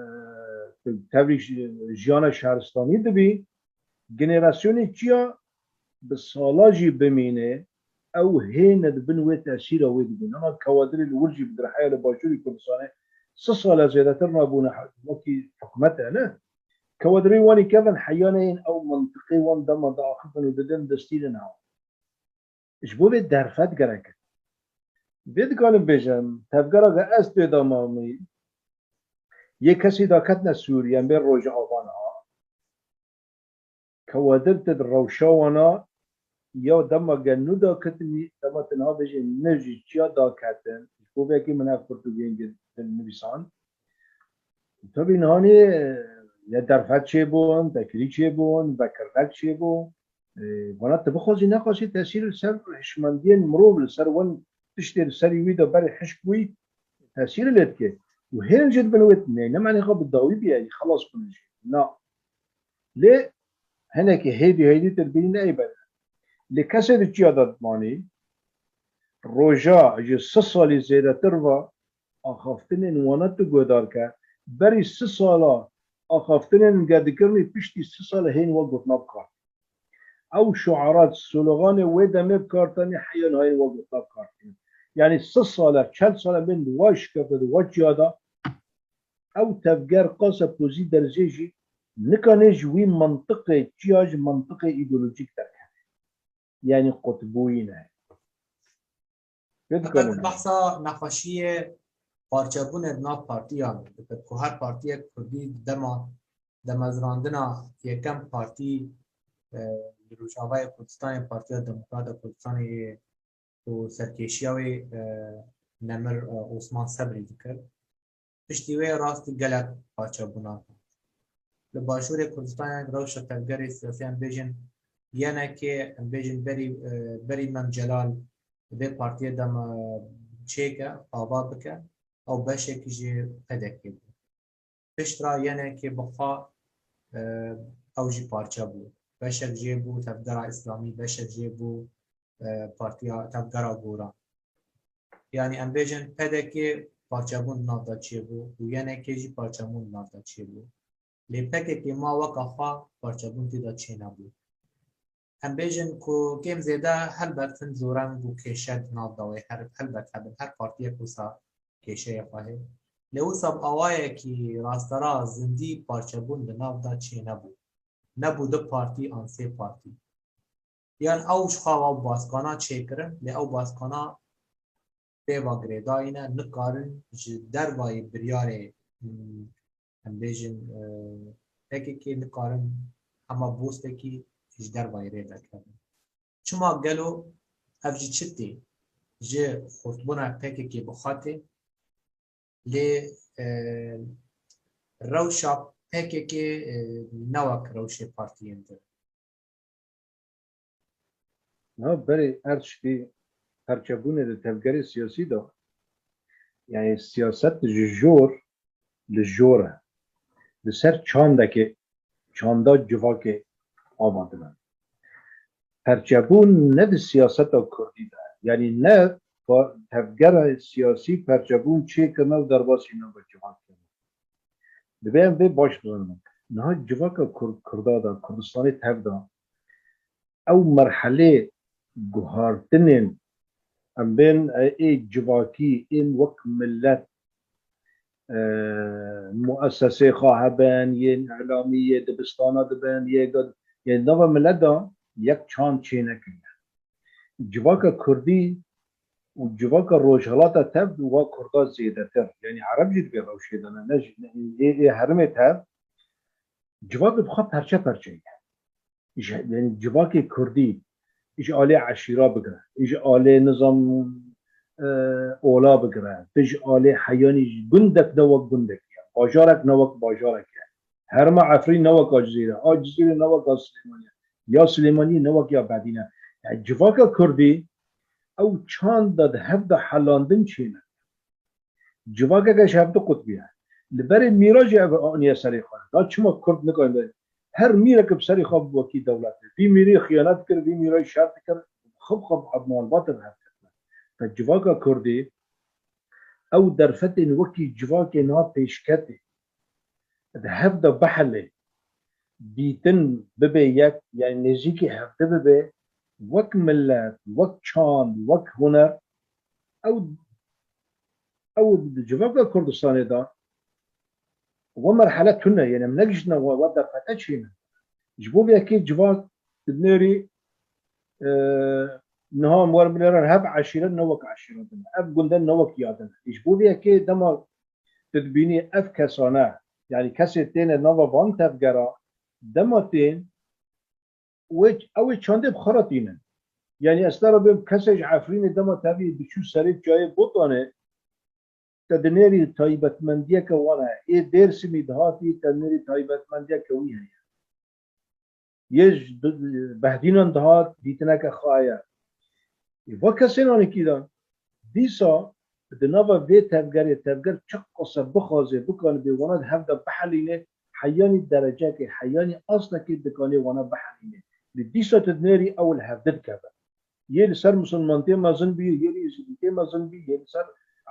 tu tevlî ji-, jiyana şaristanî dibî, generasyonê çiya bi sala jî bimîne, ew hêne di bin wê tesîra wê dibîn. Hema kewadirê li wir jî bigire heya li Başûrê Kurdistanê sih sal e zêdetir nabûne he-, wekî hikûmet e, ne? Kewadirê wanî kevin heya neyên ew mintiqê wan dema diaxifin û didin destînin hewa. Ji bo vê derfet gerek e. Vê dikarim bêjim, tevgera ge ez tê de mamî, yê kesî daketine Sûriye, em bê Rojava niha. Kewadir tu di rewşa wana ya dema ge nû daketinî, dema tu niha bêjî ne ji çiya daketin, ji bo vekî min ev pirtûkên din nivîsan. Tabii nihanî ya derfet çêbûn, vekirî çêbûn, vekirnek çêbû. E, vana tu bixwazî nexwazî tesîr li ser hişmendiyên mirov, li ser wan tiştê li serî wî de berê hişk wî tesîr lê dike. Û hên jî dibin wê ne, ne manê xwe bi dawî bîye, xelas bûne jî. Na. Lê hinekî hêdî hêdî tu dibînî ne ey ber. Lê kesê di çiya de dimanî, roja ji sih salî zêdetir va axaftinên wana tu guhdar ke, berî sih sala axaftinên ge dikirinî piştî sih sala hên wa gotina bi kar. Ew şuarat, sloganê wê demê bi kar tenê heya nihayê wa gotina bi kar tînin. Yanî sih sale, çel sale bên di wa şikefte, di wa çiya de ew tevger qase pozî derzê jî nikane ji wî mintiqê çiya ji mintiqê îdeolojîk derkeve. Yanî qutbûyî ne. Vê Heqet dikarin. Behsa nexweşiyê parçebûnê di nav partiyan dike ku her partiyek kurdî di dema demezrandina yekem partî, e, li Rojavayê Kurdistanê Partiya Demokrat a Kurdistanê yê ku serkêşiya wê, e, nemir, e, Osman Sebrî dikir. Piştî wê rastî gelek parçebûnan hat. Li Başûrê Kurdistanê rewşa tevgerê siyasî em bêjin yenekê, em bêjin berî, e, berî Mem Celal vê partiyê de me çêke, ava bike, ew beşekî ji P D K'ê bû. Piştre yenekê bi xwe, e, ew jî parçe bû. Beşek jê bû Tevgera Îslamî, beşek jê bû, e, Partiya Tevgera Goran. Yanî em bêjin P D K parçebûn di nav de çêbû û yenekê jî parçebûn di nav de çêbû. Lê P K K ma weka xwe parçebûn tê de çênebû. Em bêjin ku kêm zêde helbet hin zoreng û kêşe di nav de wê her, helbet hebin. Her partiyek wisa kêşeyê xwe heye. Lê wisa bi awayekî rasterast zindî parçebûn di nav de çênebû. Nebû du partî an sê partî. Yan ew ji xwe ew baskana çêkirin, lê ew baskana pê ve girêdayî ne, nikarin ji dervayê biryarê, hmm, em bêjin, e, P K K nikarin hema bostekî ji dervayê rê vekevin. Çima gelo ev ji çi tê? Ji xurtbûna P K K bi xwe tê. Lê, e, rewşa P K K, e, ne wek rewşê partiyên din. Niha berê her tiştî perçebûnê di tevgerê siyasî de, yani siyaset ji jor li jor e. Li ser çandekê, çanda civakê ava dibe. Perçebûn ne di siyaseta kurdî de, yani ne pa-, tevgera siyasî perçebûn çêkirine û derbasî nava civakê. Divê em vê baş bizanibin. Niha civaka Kur-, Kurda de, Kurdistanê tev de, ew merhelê guhartinên em bên, e, ê civakî, ên wek millet, e, muessesê xwe hebin, yên îlamî, yê dibistana dibin, yê ga-, yê nava millet de yek çand çênekiriye. Civaka Kurdî û civaka Rojhilata tev û wa Kurda zêdetir. Yanî Ereb jî di vê rewşê de ne, ne jî, ne, ê, ê herêmê tev, civak bi xwe perçe perçe ye. Ji, yanî civakê Kurdî ji alê eşîra bigire, ji alê nizam, e, ola bigire, tu ji alê heyanî ji gundek ne wek gundekî ye. Bajarek ne wek bajarek e. Herêma Efrîn ne wek a Cizîrê, a Cizîrê ne wek a Silêmaniyê, ya Silêmaniyê ne wek ya Bedînê. Yani civaka Kurdî ew çanda di hev de helandin çêne. Civakeke ji hev du qutbî ye. Li berê mîra jî ev aniye serê xwe. Da çima Kurd nikane her mîrek bi serê xwe bi wekî dewlet be. Vî mîrê xiyanet kir, vî mîra şer dikir, xwe bi xwe bi malbat bi hev ketine. Te civaka Kurdî ew derfetên wekî civakê niha pêşketê di hev de bihelê, dîtin bibe yek, yani nêzîkî hevdî bibe, wek milet, wek çand, wek huner, ew, ew di civaka Kurdistanê de we merhele tune, yani em negihiştine we, we derfete çêne. Ji bo vê yekê civak di nêrî, e, niha em werin binêrin hev eşîret ne wek eşîret in, ev gund ne wek ya din. Ji bo vê yekê dema tu dibînî ev kesane, yani kesê têne nava van tevgera, dema tên, wê, ew ê çandê bi xwe re tînin. Yani ez te re bêm, kesê ji Efrînê dema tevî diçû serê çiyayê Botanê, te dinêrî taybetmendiyeke wan heye. Ê Dêrsimî dihatî, te dinêrî taybetmendiyeke wî heye. Yê ji di-, Behdînan dihat dîtineke xwe heye. Ê va kesên anîkî de dîsa di nava vê tevgerê, tevger çiqas e bixwaze, bikanibe wana di hev de bihelîne, heyanî derecekê, heyanî astekê dikane wana bihelîne. Lê dîsa tu dinêrî ew li hevdî dikeve. Yê li ser misilmantiyê mezin bî, yê li îzîdîtê mezin bî, yê li ser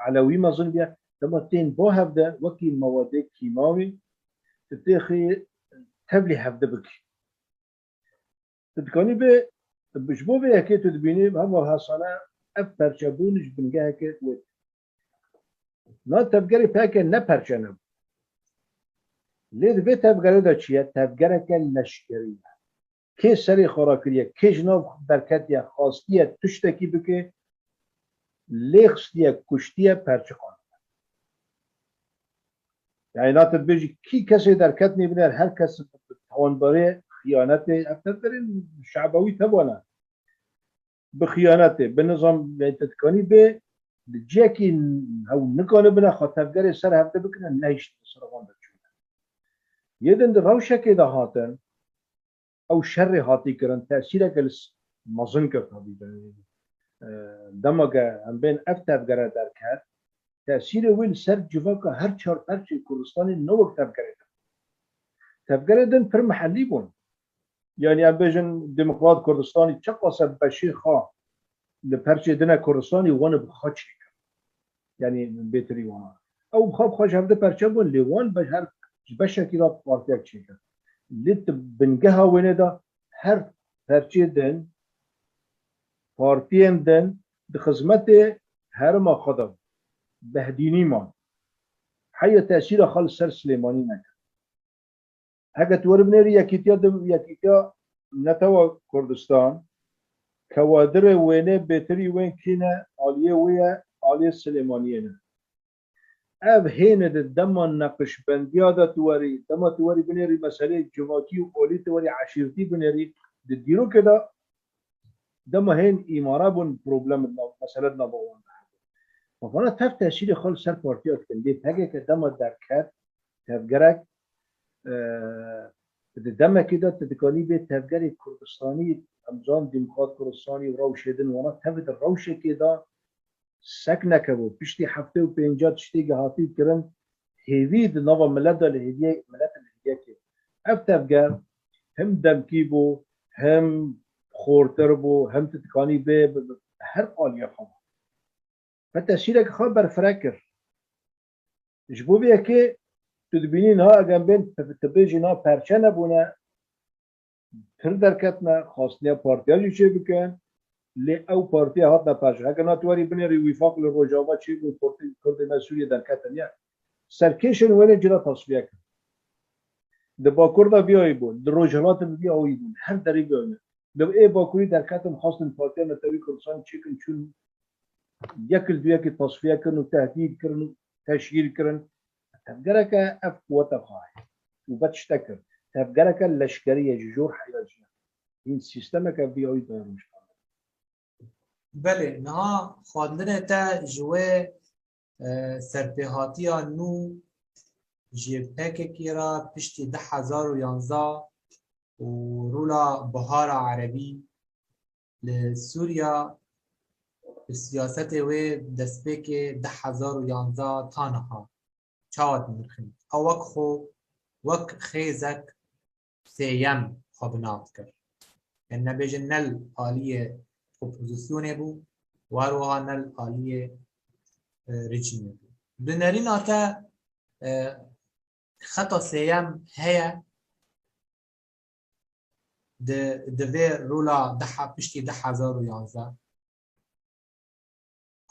elewî mezin bî. Dema tên ba hev de wekî mewadê kîmawî, tu têxî tevlî hevdî bikî. Tu dikanî bê, ji bo vê yekê tu dibînî hema hesane ev perçebûn ji bingeheke wê. Na tevgerê peke ne perçe nebû. Lê di vê tevgerê de çi ye? Tevgereke leşkerî ye. Kê serê xwe rakiriye, kê ji nav derketiye, xwastiye tiştekî bike, lê xistiye, kuştiye, perçiqandiye. Yani na tu dibêjî kî kesê derket nêbine, her kes tawanbarê xiyanetê, ev tevgerên şebewî tevana. Bi xiyanetê, bi nizam, yani te dikanî bê, di cihekî hew nikanibine xwe tevgerê ser hevde bikine, nehiştin ser wan de çûne. Yê din di rewşekê de hatin, ew şerê hatî kirin, tesîreke li s-, mezin kir tabî. E, dema ke em bên ev tevgere derket, tesîrê wê li ser civaka her çar perçê Kurdistanê ne wek tevgerê din. Tevgerê din pir mihellî bûn. Yani em bêjin Demokrat Kurdistanî çiqas e beşê xwe li perçê din e Kurdistanî wan bi xwe çêkir. Yani bêtirî wana. Ew bi xwe bi xwe ji hevdî perçe bûn, lê wan be-, her ji beşekî re partiyek çêkir. Lê di bingeha wênê de her perçê din, partiyên din di xizmetê herêma xwe de behdînî man. Heya tesîra xwe li ser Silêmanî nekir. Heke tu weri binêrî yekîtiya di-, yekîtiya Netewa Kurdistan, kewadirê wênê bêtirî wên kî ne, aliyê wê ye, aliyê Silêmaniyê ne. Ev hêne di dema neqişbendiya de tu werî, dema tu werî binêrî meseleyê civakî û olî tu werî eşîrtî binêrî, di dîrokê de dema hên îmare bûn problem di nav, mesele di nava wan de hebû. Mafana tev tesîrê xwe li ser partiya dikin. Lê P K K dema derket, tevgerek, e, di demekê de tu dikanî bê tevgerê Kurdistanî, em zan Demokrat Kurdistanî û rewşê din wana tevê di rewşekê de sek nekebû. Piştî heftê û pênca tiştê ge hatî kirin, hêvî di nava milet de li hêviyê, milet li hêviyekê. Ev tevger him demkî bû, him xortir bû, him tu dikanî bê bi, bi her aliyê xwe. Ve tesîreke xwe berfireh kir. Ji bo vê yekê tu dibînî niha eger bên tu, tu bêjî niha perçe nebûne, pir derketine, xwestine partiya jî çêbikin, lê ew partiya hatine perçe. Heke na tu werî binêrî wîfaq li Rojava çêbû, Kurdê, Kurdê me Sûriyê derketin ya. Serkêşên wênê cila tasfiye kirin. Di Bakur de vî awî bûn, di Rojhilat de vî awî bûn, her derê vî awî bûn. Li ê Bakurî derketin, xwestin Partiya Netewî Kurdistanê çêkin, çûn yek li duyekê tasfiye kirin û tehdîd kirin û teşhîr kirin. Tevgereke ev quweta xwe heye û ve tiştek kir. Tevgereke leşkerî ye, ji jor heya jî ye. Hîn sîstemeke vî awî daye Rojhilat. Belê, niha xwendinê te ji wê, e, serpêhatiya nû ji P K K re piştî du hezar û yanzdeh û rûla Bihara Erebî li Sûriya, bi siyasetê wê destpêkê du hezar û yanzdeh ta niha çawa dinirxîn? Ew wek xwe, wek xêzek sêyem xwe bi nav dikir. Yani nebêjin ne li aliyê opozisyonê bû, wer wiha ne li aliyê, e, rejîmê bû. Di nerîna te, e, xeta sêyem heye di, di vê rola du he-, piştî du hezar û yanzdeh.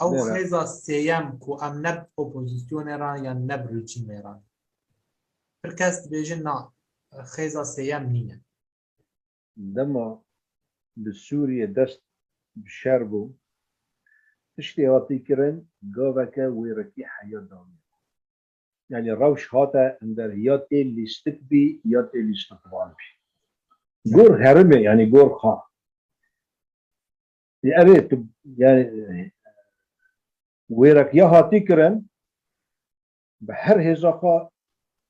Ew Lê re- xêza sêyem ku em ne bi opozisyonê re yan ne bi rejîmê re. Pir kes dibêjin na, xêza sêyem nîne. Dema li Sûriyê dest bi şer bû, tiştê hatî kirin, gaveke wêrekî heya dawî. Yani rewş hate ender ya tê lîstik bî ya tê lîstikvan bî. Gor herimê, yani gor xwe. Erê tu, yani wêrekiya hatî kirin, bi her hêza xwe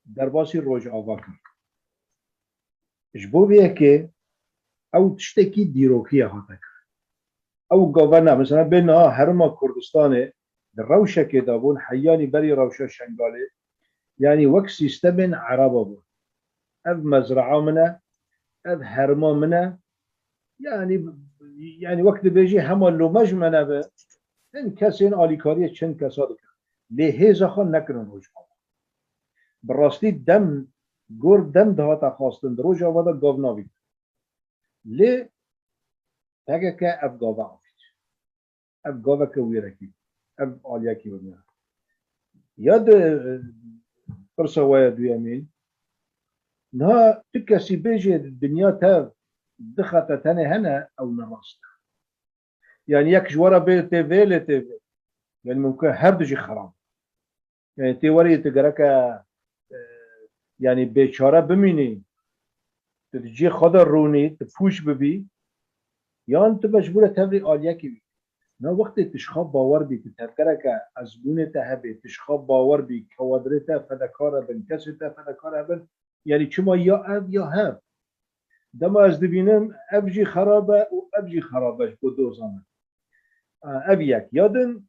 derbasî Rojava kir. Ji bo vê yekê ew tiştekî dîrokî ye hate kirin. Ew gave ne. Mesela bê niha herima Kurdistanê di rewşekê de bûn, heyanî berî rewşa Şengalê, yanî wek sîstemên Ereba bûn. Ev mezraa min e, ev herma min e. Yanî, yanî wek dibêjî hema lome ji me nebe, hin kesên alîkariyê çend kesa dikin. Lê hêza xwe nekirin Rojava. Bi rastî dem, gor dem dihate xwestin di Rojava de gav navît. Lê P K K ev gava avît. Ev gaveke wêrekî, ev aliyekî wêne. Ya di, e, pirsa we ya duyemîn, niha tu kesî bêjê dinya tev du xete tenê hene, ew ne rast e. Yani yek ji we re bê tê vê lê tê vê. Yani mumkin her du jî xerab. Yani tê werî tu gereke, e, yani bêçare bimînî, tu di cihê xwe de rûnî, tu pûç bibî, yan tu mecbûr e tev rê aliyekî bî. Na wextê tu ji xwe bawer bî, tu tevgereke ezmûnê te hebê, tu ji xwe bawer bî, kewadrê te fedekar hebin, kesê te fedekar hebin, yani çima ya ev ya hev. Dema ez dibînim, ev jî xerab e û ev jî xerab e ji bo doza min. E, ev yek. Ya din,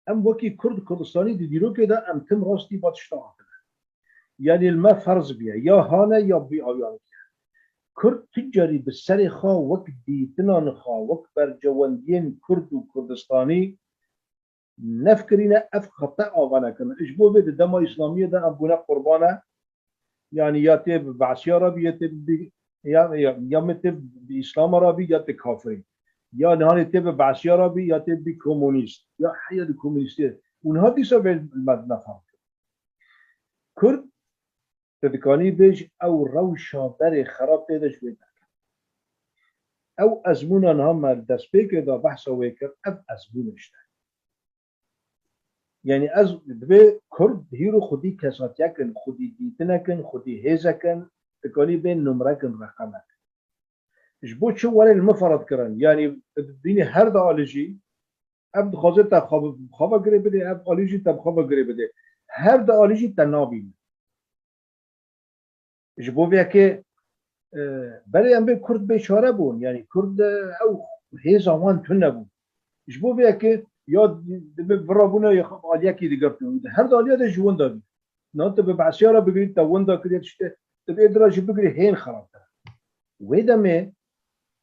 em wekî Kurd, Kurdistanî di dîrokê de em tim rastî ba tişta hatine. Yanî li me ferz biye, ya hane ya bî awiyan biye. Kurd tu carî bi serê xwe wek dîtinan xwe, wek bercewendiyên Kurd û Kurdistanî nefkirîne, ev xete ava nekirine. Ji bo vê di dema Îslamiyê de em bûne qurbane, yanî ya tê bi Be'siya re bî, ya tê bi, ya, ya, ya min tê bi Îslama re bî, ya tê kafirî. Ya nihanê tê bi Be'siya re bî, ya tê bi komûnîst. Ya heya di komûnîstê. Û niha dîsa vê me nefam. Kurd, tu dikanî bêj, ew rewşa berê xerab tê de ji wê derket. Ew ezmûna niha me li destpêkê de behsa wê kir, ev ezmûn işte. Yani ez dibê Kurd hîro xwedî kesatiyekin, xwedî dîtinekin, xwedî hêzekin, dikanî bên numrekin, reqemek. Ji bo çi were li min ferhat kirin? Yani bînî her du alî jî, ev dixwaze te xwe bi xwe ve girê bidê, ev alî jî te bi xwe ve girê bidê. Her du alî jî te nabînin. Ji bo vê yekê, e, berê em bê Kurd bê çare bûn. Yanî Kurd, e, ew hêza wan tune bû. Ji bo vê yekê ya dibe virabûna ya aliyekî digirtin. Her du aliya de ji winda bî. Niha tu bi Be'siya re bigirî, te winda kiriye tiştê, tu bi êdira jî bigirî hên xerabtir e. Wê demê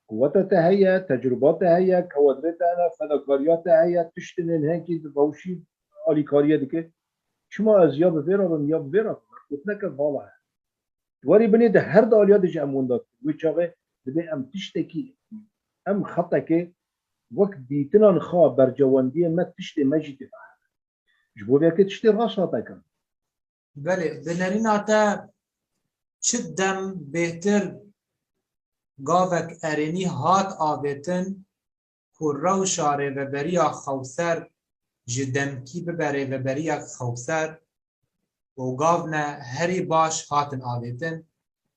quweta te heye, tecrûba te heye, kewadrê te hene, fedakariya te heye, tiştên hênkî di rewşî alîkariyê dike. Çima ez ya bi vê re bim, ya bi vê re bim? Gotineke vala ye. Di warê binê de her du aliya de jî em winda dikin. Wê çaxê dibê em tiştekî, em xetekê wek dîtinan xwe bercewendiyê me tiştê me jî tê. Ji bo vê yekê tiştê rast hate kirin. Belê, bi nerîna te çi dem bêhtir gavek erênî hat avêtin ku rewşa rêveberiya xewser ji demkî bibe rêveberiyek xewser û gavne herî baş hatin avêtin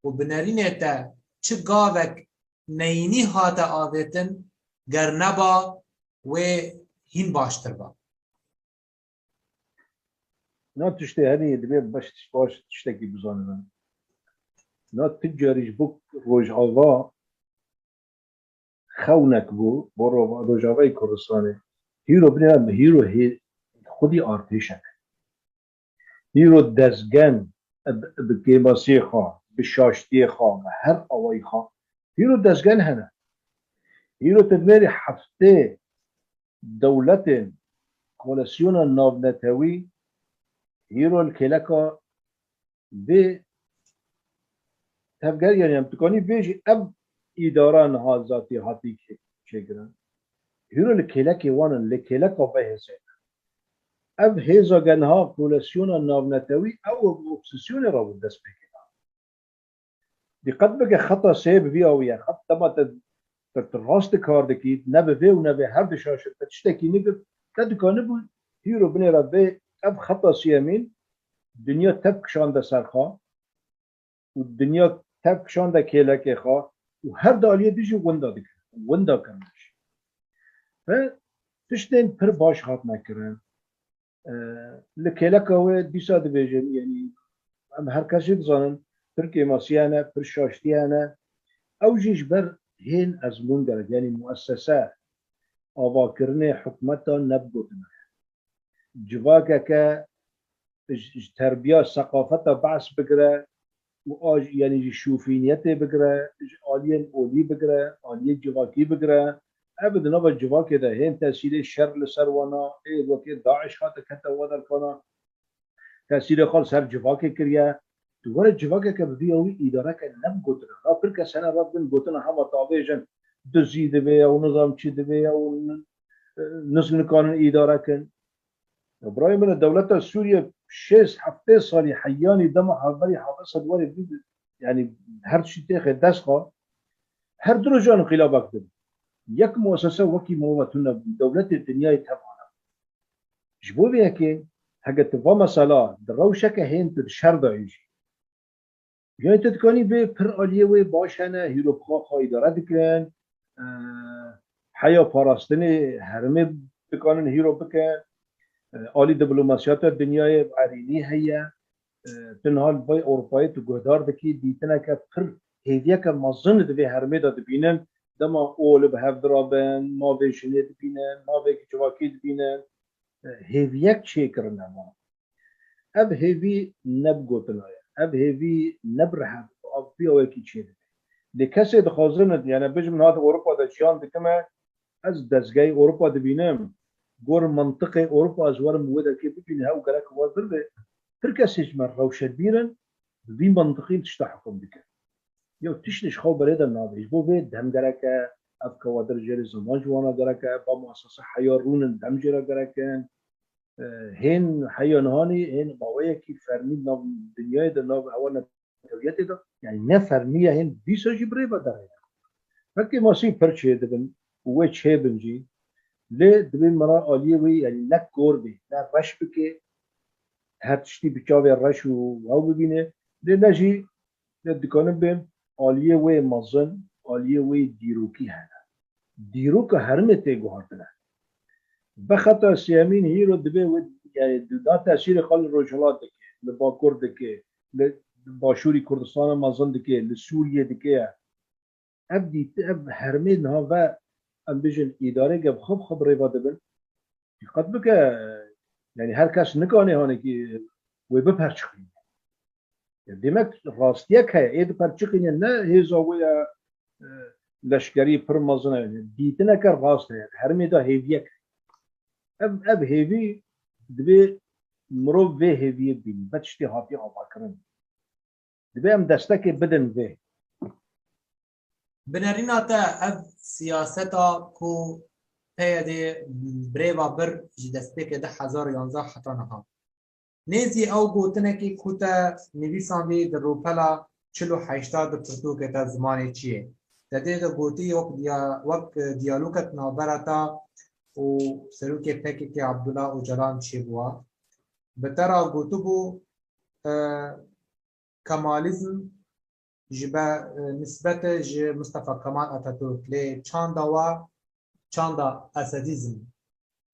û bi nerînê te çi gavek neyînî hate avêtin, ger neba wê hîn baştir ba? Na tiştê henî divê baş, baş tiştekî bizanin. Na tu carî ji bo Rojava xewnek bû, bo Ro-, Rojavayê Kurdistanê. Hîro binêre, hîro hê-, xwedî artêşek. Hîro dezgen bi, bi kêmasiyê xwe, bi şaştiyê xwe, bi her awayî xwe. Hîro dezgen hene. Hîro tu binêrî heftê dewletên koalisyona navnetewî hîro li kêleka vê tevger, yanî em dikanî vê jî ev îdara niha zatî hatî çê-, çêkirin. Hîro li kêlekê wan in, li kêleka vê hêzê ne. Ev hêza ge niha koalisyona navnetewî ew bi obsesyonê re bû dest pê kir. Dîqet bike, xeta sê bi vî awî ye. Xet dema te, te, te rast kar dikî, ne bi vê û ne vê her du şaşin te tiştekî nigirt, te dikanibû hîro binêre vê ev xeta sêyemîn dinya tev kişande ser xwe û dinya tev kişande kêlekê xwe û her du aliyê dijî winda dikirin. Winda kirine jî. Ve tiştên pir baş hatine kirin. E, li kêleka wê dîsa dibêjin, yanî em her kes jî dizanin, pir kêmasiye ne, pir şaştiye ne. Ew jî ji ber hên ezmûn gerek, yanî muessese, avakirinê hikûmeta ne bi gotina ye. Civakeke ji, ji terbiya, seqafeta behs bigire û a, yanî ji şûfîniyetê bigire, ji aliyên olî bigire, aliyê civakî bigire, ev di nava civakê de hên tesîrê şer li ser wana, ê wekê DAIŞ hate kete we derkana, tesîrê xwe li ser civakê kiriye. Tu were civakeke bi vî awî îdareke ne bi gotina. Ha, pir kes hene re bin gotina hema tavêjin, dizî divê ew, nizam çi divê ew, n-, niz nikanin îdare kin. Ya birayê min, dewleta Sûriye şêst heftê salî heyanî dema hevberî hevdeh sed werê bû, yanî her tiştî têxê dest xwe, her du rojan înqilabek dibin. Yek muessese wekî mirova tune bû, dewletê dinyayê tevana. Ji bo vê yekê, heke tu va mesela di rewşeke hên tu di şer de yî jî, yanî tu dikanî vê pir aliyê wê baş hene, hîro bi xwe xwe îdare dikin, e, heya parastinê herêmê dikanin hîro bikin, e, alî diplomasiyata dinyayê bi erênî heye, e, tu niha li vay Ewropayê tu guhdar dikî, dîtineke pir hêviyeke mezin di vê herêmê de dibînin, dema ol bi hev dirabin, mavê jinê dibînin, mavê civakî dibînin, e, hêviyek çêkirine wan. Ev hêvî ne bi gotina ye. Ev hêvî ne bi rehet, bi awayekî çêdibe. Lê kesê dixwazin, yani bêjim niha di Ewropa de jiyan dikime, ez dezgehê Ewropa dibînim. Gor mentiqê Ewropa ez werim wê derkê bibînim, hew gerek we vir be. Pir kesê ji me rewşenbîr in, bi vî mentiqî tişta hukm dikin. Yew tişt ji xew berê de nabe. Ji bo vê dem gerek e, ev kewadir jêrê ziman ji wana gerek e, ba muessese heya rûnin dem jê re gerek in. E, hên heya nihanî, hên maweyekî fermî di nav dinyayê de, nav hewa netewiyetê de, yani ne fermî ye, hên dîsa jî bi rê ve derê. Belkî masî pir çêdibin û wê çêbin jî, lê dibê mera aliyê wê, yani ne kor bê, ne reş bike, her tiştî bi çavê reş û hew bibîne, lê ne jî, ne dikanin bên aliyê wê mezin, aliyê wê dîrokî hene. Dîroka herêmê tê guhartine. Bi xeta sêyemîn hîro dibê wê, yani, da tesîrê xwe li Rojhilat dike, li Bakur dike, li Başûrî Kurdistana mezin dike, li Sûriyê dike. Ev dît-, ev herêmê niha ve, em bêjin, îdareyeke bi xwe bi xwe bi rê ve dibin. Dîqet bike, yani, her kes nikane hanekî wê biperçiqîne. Ya, demek rastiyek heye, ê diperçiqîne, ne hêza wê ya, e, leşkerî pir mezin e. Dîtineke rast heye, herêmê de hêviyek heye. Ev, ev hêvî divê mirov vê hêviyê bibîne, be tiştê hatiye avakirin. Divê em destekê bidin vê. Binerîna te ev siyaseta ku P Y D bi rê ve bir ji destpêkê du hezar û yanzdeh heta niha. Nêzî ew gotinekî ku te nivîsandî di rûpela çil û heşta di pirtûkê te Zimanê Çi Ye? Te dê de gotî wek diya-, wek diyalogek navbera te û serokê P K K Abdullah Ocalan çêbûwa. Bi te re gotibû, e, Kemalîzm ji be, e, nisbete ji Mustafa Kemal Atatürk, lê çanda wa çanda Esedîzm,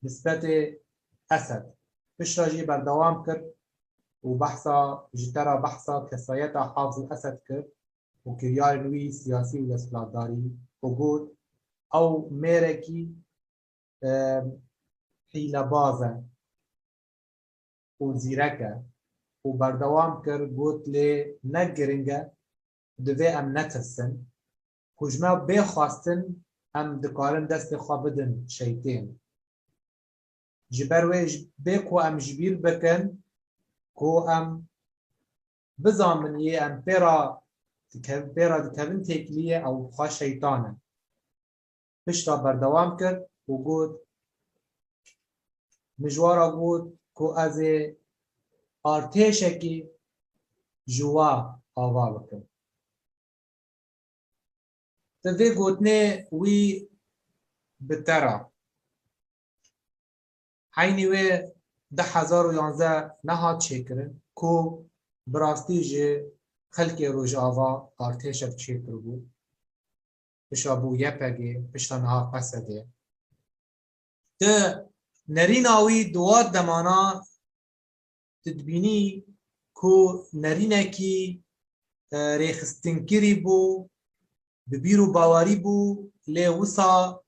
nisbetê Esed. Piştre jî berdewam kir, û behsa, ji te re behsa kesayeta Hafiz Esed kir û kiryarên wî siyasî û desthilatdarî û got, ew mêrekî, e, hîlebaz e û zîrek e û berdewam kir, got, lê ne giring e, divê em netirsin, ku ji me bê xwestin em dikarin destê xwe bidin şeytên. Ji ber wê ji, bê ku em ji bîr bikin ku em bizanin yê em pê re dike-, pê re dikevin têkiliyê ew xwe şeytan in. Pişta berdewam kir û got, min ji we re got ku ez ê artêşekî ji we ava bikim. Di vê gotinê wî bi te re. Heynî wê du hezar û yanzdeh nehat çêkirin ku bi rastî ji xelkê Rojava artêşek çêkiribû. Pişa bû Y P G, pişta niha P S D. Di nerîna wî di wa demana tu dibînî ku nerînekî, e, rêxistinkirî bû, bi bîr û bawerî bû, lê wisa,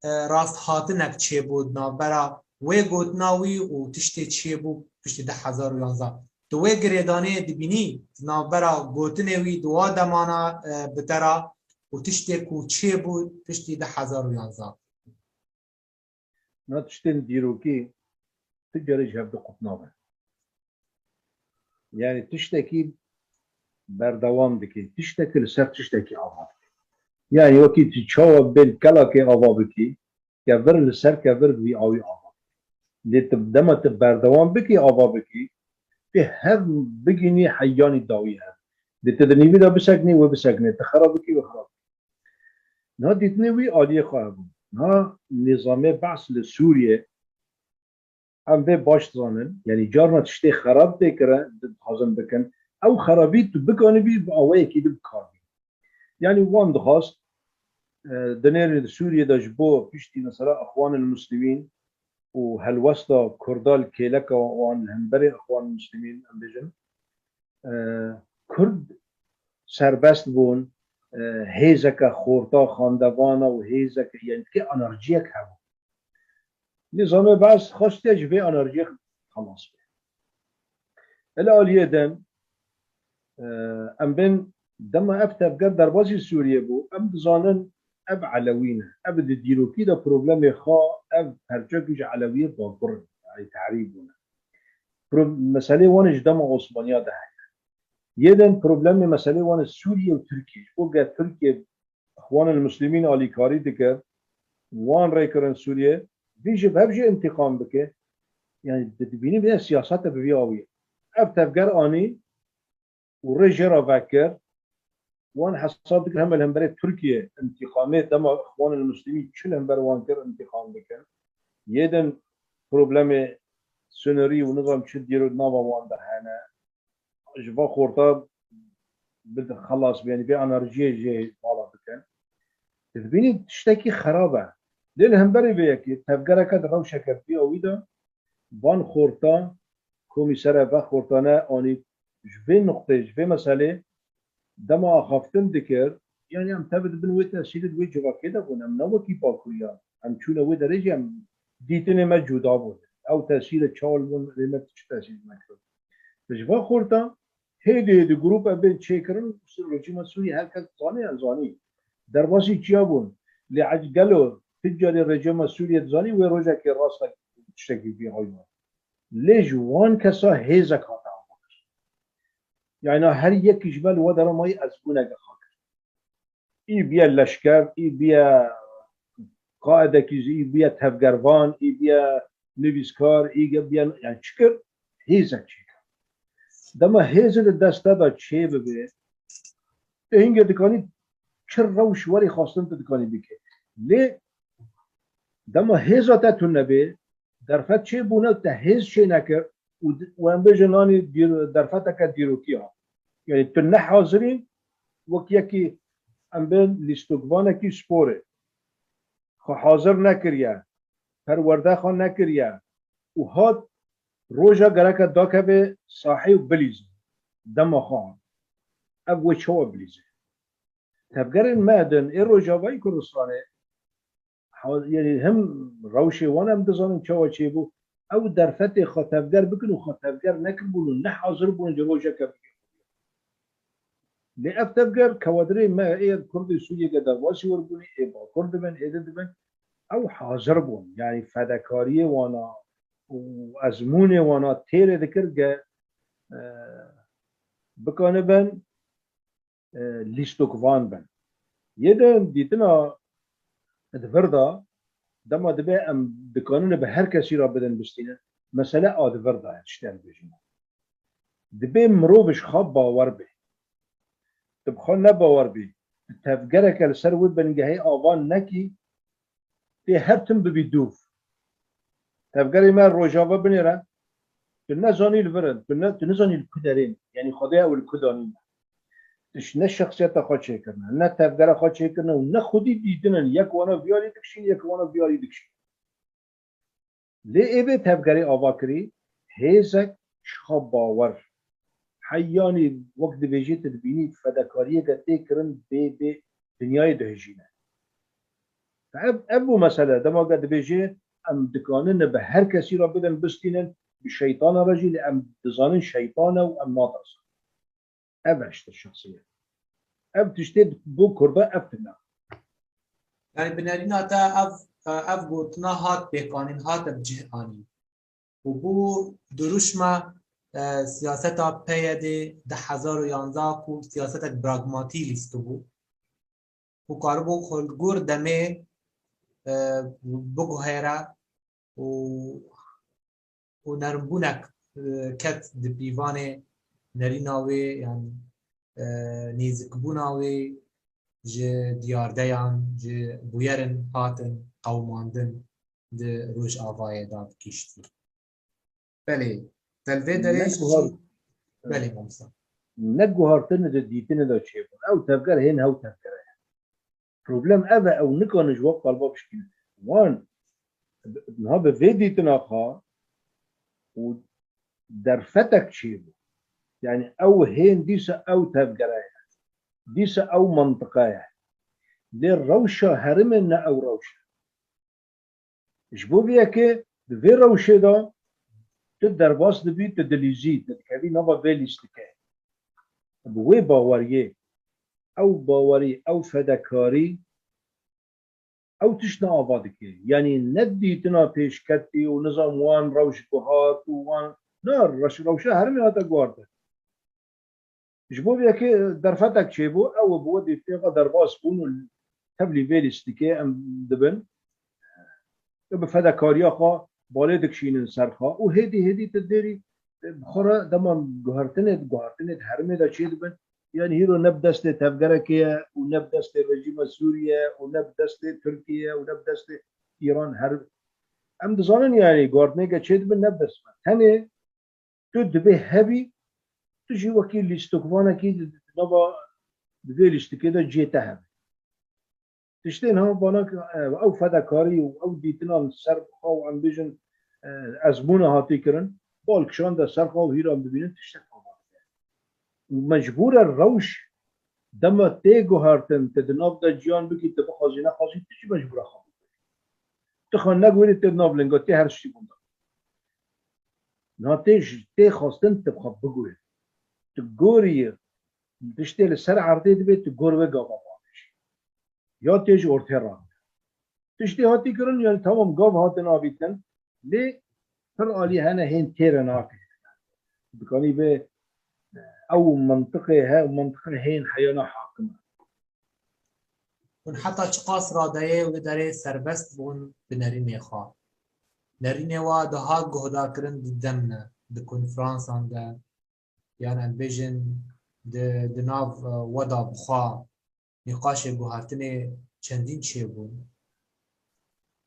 e, rasthatinek çêbû di navbera wê gotina wî û tiştê çêbû piştî du hezar û yanzdeh. Tu wê girêdanê dibînî di navbera gotinê wî di wa demana, e, bi te re û tiştê ku çêbû piştî du hezar û yanzdeh. Na tiştên dîrokî tu carê ji hev diqutnabe. Yani tiştekî berdewam dike, tiştekî li ser tiştekî ava dike. Yani wekî tu çawa bên kelakê ava bikî, kevir li ser kevir bi vî awî ava bike. Lê tu dema tu berdewam bikî, ava bikî, tu hev bigînî heyanî dawî hev. Lê tu di nîvî de biseknî, wê biseknê, tu xera bikî, wê xera bikî. Niha dîtinê wî aliyê xwe hebû. Niha nîzamê Be's li Sûriyê, em vê baş dizanin, yanî carna tiştê xerab tê kirin, dixwazin bikin. Ew xerabî tu bikanibî bi awayekî din bikarbî. Yanî wan dixwast, e, dinêrê li Sûriyê de ji bo piştî mesela Ixwanil Muslimîn û helwesta Kurda li kêleka wan li hemberê Ixwanil Muslimîn, em bêjin, e, Kurd serbest bûn, e, hêzeke xorta xandevana û hêzeke, yanî tikê anarciyek hebû. Nîzamê Be's xwestiye ji vê anarciyê xelas be. Li aliyê din, e, em bên dema ev tevger derbasî Sûriyê bû, em dizanin ev Elewî ne. Ev di dîrokî de problemê xwe, ev perçekî ji Elewiyê Bakur in, yanî tehrîb bûne. Pro-, meselê wan ji dema Osmaniya de heye. Yê din problemê meselê wan Sûriye û Tirkiye. Ji bo ger Tirkiye Ixwanil Muslimîn alîkarî dike, wan rê kirin Sûriye, vî ji hev jî întîqam bike. Yani di-, dibînî vê siyasete bi vî awî ye. Ev tevger anî û rê jê re vekir, wan hesab dikir heme li hemberê Tirkiye întîqamê dema Ixwanil Muslimîn çi li hember wan kir întîqam dikin. Yê din problemê sinirî û nizam çi dîro nava wan de hene. Ji va xorta bid-, xelas bê, yanî vê enerjiyê jê vala bikin. Tu dibînî tiştekî xerab e. Lê li hemberî vê yekê tevgereke di rewşeke vî awî de van xorta, komîsere ve xortane anî ji vê nuqteyê, ji vê meselê dema axaftin dikir, yanî em tevî di bin wê tesîrê di wê civakê de bûn, em ne wekî Bakuriya, em çûne wê derê jî em dîtinê me cuda bûn. Ew tesîrê çawa li bin rê me çi tesîr nekir. Ji va xorta hêdî hêdî grûp em bên çêkirin, rejîma Sûriyê her kes dizanî, em zanî. Derbasî çiya bûn. Lê ec-, gelo tu carê rejîma Sûriyê dizanî, wê rojekê rastek tiştekî vî hayvan. Lê ji wan kesa hêzek hate avakir. Yani her yekî ji me li we dera mayî ezbûneke xwe kir. Î biye leşker, î biye qaedekî, î biye tevgervan, î biye nivîskar, î ge-, biye, yani çi kir? Hêzek çêkir. Dema hêzê di dest te de çê bibe, tu hingê dikanî çi rewş werî xwestin tu dikanî bikî. Lê dema hêza te tune bê, derfet çêbûne, te hêz çênekir û di-, û em bêjin nanî dîr-, derfeteke dîrokî hat. Yani tu ne hazirî, wek yekî em bên lîstokvanekî sporê xwe hazir nekiriye, perwerde xwe nekiriye û hat Roja gereke dakeve sahê û bilîze. Dema xwe hat. Ev wê çawa bilîze? Tevgerên me din ê Rojavayê Kurdistanê, ha-, yanî him rewşê wan em dizanin çawa çêbû, ew derfetê xwe tevger bikin û xwe tevger nekiribûn û ne hazir bûn ji rojeke bigihîn. Lê ev tevger kewadirê me ê Kurdê Sûriyê ke derbasî wir bûnê, ê Bakur dibin, êdî dibin, ew hazir bûn. Yanî fedekariyê wana û ezmûnê wana têrê dikir ke, e, bikanibin, e, lîstikvan bin. Yê din dîtina di vir de, dema dibe em dikanine bi her kesî re bidin bistînin, mesele a di vir de ye, tiştê em dibêjin. Dibê mirov ji xwe bawer be. Tu bi xwe nebawer bî, tu tevgereke li ser wê bingehê ava nekî, tê her tim bibî dûv. Tevgerê me Rojava binêre, tu nezanî li vir in, tu ne, tu nizanî li ku derê ne. Yanî Xwedê ew li ku danîne. Tu ji ne şexsiyeta xwe çêkirine, ne tevgera xwe çêkirine û ne xwedî dîtin in, yek wana viyarî dikişîn, yek wana viyarî dikişîn. Lê ê vê tevgerê ava kirî, hêzek ji xwe bawer. Heyanî wek dibêjî tu dibînî fedekariyeke tê kirin bê, bê dinyayê dihejîne. Ev, ev bû mesele. Dema ke dibêjê em dikanin bi her kesî re bidin bistînin, bi şeytana re jî, lê em dizanin şeytan e û em natirsin. Ev e ji te şexsî ye. Ev tiştê bo Kurda ev tune. Yani bi nerîna te ev, ev gotina hat pêkanîn, hate bi cih anîn. Û bû duruşma, e, siyaseta P Y D'ê di hezar û yanzdeh ku siyasetek pragmatî lîstibû. Û karibû xwe li gor demê, e, biguhere û, û nermbûnek, e, ket di pîvanê nerîna wê, yanî, e, nêzikbûna wê ji diyardeyan, ji bûyerin hatin qewimandin di Rojavayê de dikiştî. Belê, te li vê derê jî, belê, mamosta. Ne guhartin di dîtinê de çêbûn. Ew tevger hên hew tevgere ye. Problem ev e, ew nikarin ji we qaliba bişkînin. Wan niha bi vê dîtina xwe û derfetek çêbû. Yanî ew hên dîsa ew tevgere ye. Dîsa ew mintiqe ye. Lê rewşa herimê ne ew rewş e. Ji bo vê yekê di vê rewşê de tu derbas dibî, tu dilîzî, tu dikevî nava vê lîstikê. Bi wê baweriyê, ew bawerî, ew fedekarî, ew tiştine ava dike. Yanî ne dîtina pêşketî û nizam wan rewş guhart û wan, na, reş-, rewşa hermê hate guhartin. Ji bo vê yekê derfetek çêbû, ew bi we dîtê ve derbas bûn û tevlî vê lîstikê em dibin. Bi fedakariya xwe balê dikişînin ser xwe û hêdî hêdî tu dêrî, e, bi xwe re dema guhertinê, guhertinê di hermê de çêdibin. Yanî hîro ne bi destê tevgerekê ye û ne bi destê rejîma Sûriye û ne bi destê Tirkiye û ne bi destê Îran. Her, em dizanin yanî guhertinê ke çêdibin ne bi dest me. Tenê tu dibê hebî, tu jî wekî lîstikvanekî di nava, di vê lîstikê de cihê te hebe. Tiştên ha bana, e, ew fedekarî û ew dîtina li ser xwe û em bêjin, e, ezmûna hatî kirin, bal kişande ser xwe û hîra em dibînin tiştek ava dike. Û mecbûr e rewş dema tê guhertin, tu di nav de ciyan bikî, tu bixwazî nexwazî, tu jî mecbûr e xwe biguherî. Tu xwe neguherî, tê di nav linga, tê her tiştî bûn de. Niha tê ji, tê xwestin tu bi xwe biguherî. Tu gorî tiştê li ser erdê dibe, tu gor wê gava bavêjî. Ya tê ji ortê re. Tiştê hatî kirin, yani tamam gav hatin avîtin, lê pir alî hene hên têre nake. Dikanî vê ew mintiqê he, mintiqê hên heyana hakim e. Hûn heta çiqas radeyê wê derê serbest bûn bi nerînê xwe? Nerînê wa dihat guhdarkirin di dem de, di konferansan de, yan em bêjin di, di nav, e, we de bi xwe nîqaşê guhertinê çendîn çêbûn.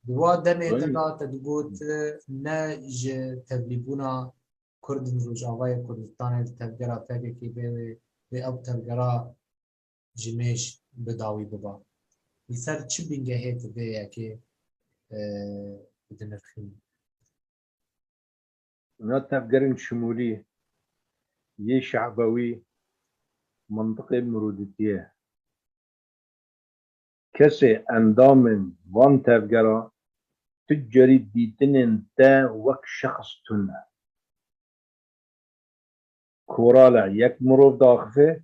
Di wa demê de Belê. de te digot, e, ne ji tevlîbûna Kurd in Rojavayê Kurdistanê li tevgera P K K bê wê, wê ew tevgera ji mêj bi dawî biba. Li ser çi bingehê tu vê yekê, e, dinirxînî? Na tevgerên şimûlî yê Şehbewî mintiqê mirûdîtiyê. Kesê endamên van tevgera tu carî dîtinên te wek şexs tune. Koral e yek mirov daxivê,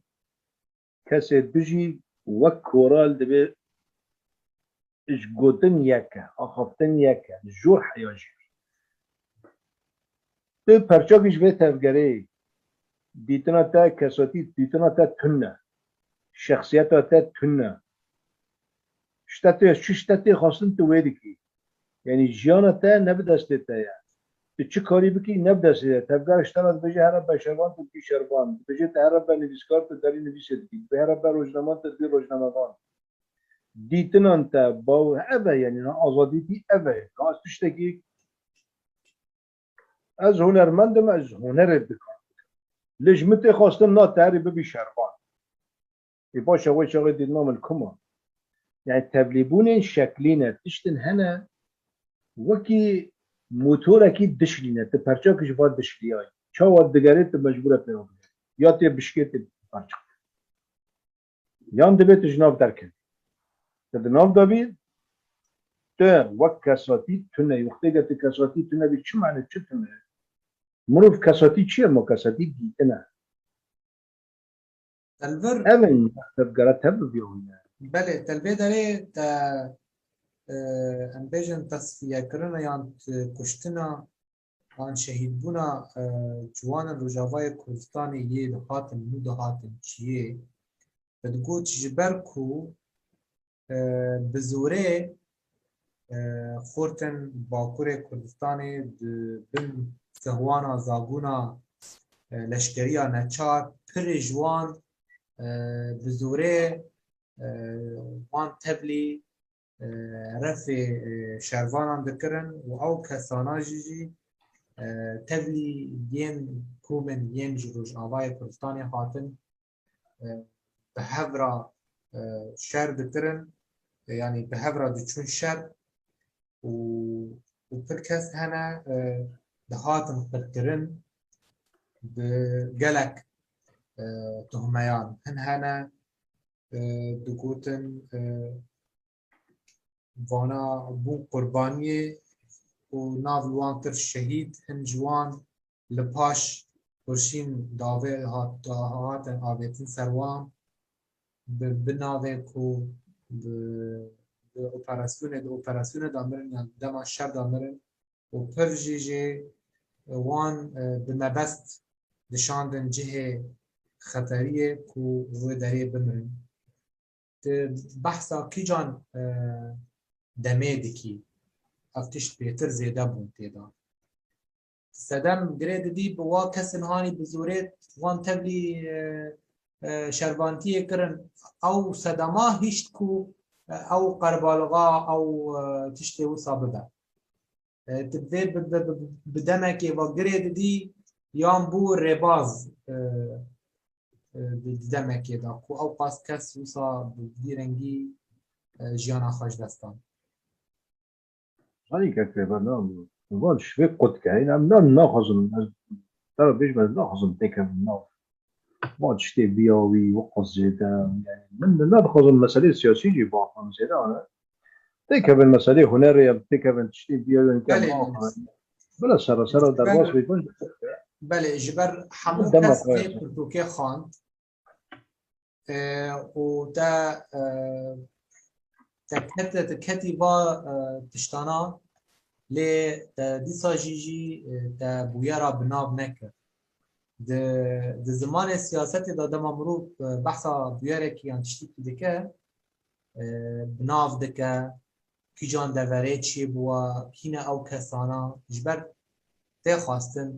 kesê du jî wek koral dibê ji gotin yek e, axaftin yek e, jor heya jî. Tu perçakî ji vê tevgerê dîtina te kesatî, dîtina te tune, şexsiyeta te tune. Ji te tê, çi ji te tê xwestin tu wê dikî. Yanî jiyana te ne bi destê te ye. Tu çi karî bikî ne bi destê te. Tevger ji te re dibêje here be şervan tu dibî şervan. Dibêje te here be nivîskar tu derî nivîsê dikî. Dibê here be rojnaman tu dibî rojnamevan. Dîtinan te, baw-, ev e, yanî, na azadîtî ev e. Na ez tiştekî, ez hunermend im, ez hunerê dikarim. Lê ji min tê xwestin na te herî bibî şervan. Ê baş e, wê çaxê dîtina min kum e. Yanî tevlîbûnên şeklî ne, tiştin hene, wekî motorekî dişlî ne, tu perçakî ji van dişliyayî. Çawa digerê tu mecbûr e pêro bigerî. Ya tê bişkê tê perçik. Yan divê tu ji nav derkevî. Tu di nav de bî, tu wek kesatî tune. Wextê ke tu kesatî tune bî, çi mane, çi tune? Mirov kesatî çi ye? Ma kesatî dîtin e. Telvir. Ev in tevgera te bi vî hûn e. Belê, telvê derê te, e, em bêjin tesfiyekirina yan t-, kuştina an şehîdbûna, e, ciwanên Rojavayê Kurdistanê yê dihatin nû dihatin çiyê, te digot ji ber ku, e, bi zorê, e, xortên Bakurê Kurdistanê di bin sehwana zagûna, e, leşkeriya neçar, pirê ji wan, e, bi zorê, e, wan tevlî e, refê, e, şervanan dikirin û ew kesana jî jî, e, tevlî yên komên yên ji Rojavayê Kurdistanê hatin, e, bi hev re, e, şer dikirin, e, yanî bi hev re diçûn şer û, û pir kes hene, e, dihatin qirkirin bi gelek, e, tuhmeyan. Hin hene, e, digotin, e, vana bûn qurbaniyê û nav li wan kir şehîd, hin ji wan li paş kurşîn davê hat-, hatin avêtin ser wan, bi, bi navê ku bi, bi operasyonê, di operasyonê de mirin, yan dema şer de mirin û pir jî jê wan, e, bi mebest dişandin cihê xeteriyê ku wê derê bimirin. Tu behsa kîjan, e, demê dikî? Ev tişt pêtir zêde bûn tê de. Sedem girê didî bi wa kesên hanî bi zorê wan tevlî, e, e, şervantiyê kirin. Ew sedema hişt ku, e, ew qerbalixa, ew, e, tiştê wisa bibe. E, tu vê bi, bi, bi, bi demekê ve girê didî yan bû rêbaz, e, e, di, di demekê de ku ew qas kes wisa bi vî rengî, e, jiyana xwe ji dest dan. Zanî kek rêber, na, van ji vê qut ke, em na, naxwazim, ez te re bêjim, ez naxwazim têkevim nav. Van tiştê viya wî, wek qut zêde, yani, min, min nadixwazim meselê siyasî jî biaxivim zêde, ana. Têkevin meselê hunerê ye, têkevin tiştê bîya wê Belê, nike biaxivin. Bila sera sera Ji ber derbas bê, baş. Belê, ji ber hemû Dema kes xwe tê ye. Pirtûkê xwend. E, û te, e, te ket-, te ketî va, e, tiştana, lê te dîsa jî jî, e, te bûyera bi nav nekir. Di, di zimanê siyasetê de dema mirov, e, behsa bûyerekî yan tiştekî dike, e, bi nav dike, kîjan deverê çêbûwa, kî ne ew kesana, ji ber tê xwestin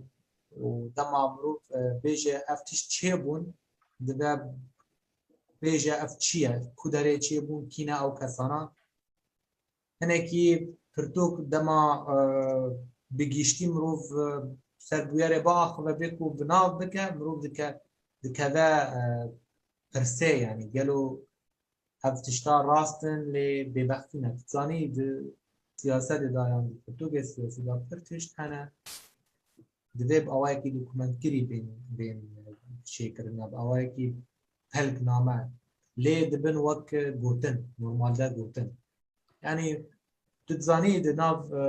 û dema mirov, e, bêje ev tişt çêbûn, dibe bêje ev çi ye, ku derê çêbûn, kî ne ew kesana. Hinekî pirtûk dema, e, bi giştî mirov, e, ser bûyerê biaxive bê ku bi nav bike, mirov dike, dikeve, e, pirsê, yanî gelo ev tişta rast in lê bêbextî ne. Tu zanî di siyasetê de yan di pirtûkê siyasî de pir tişt hene. divê bi awayekî dokumentkirî bên, bên çêkirin, ya bi awayekî pelkname. Lê dibin wek gotin, normalde gotin. Yanî tu dizanî di nav, e,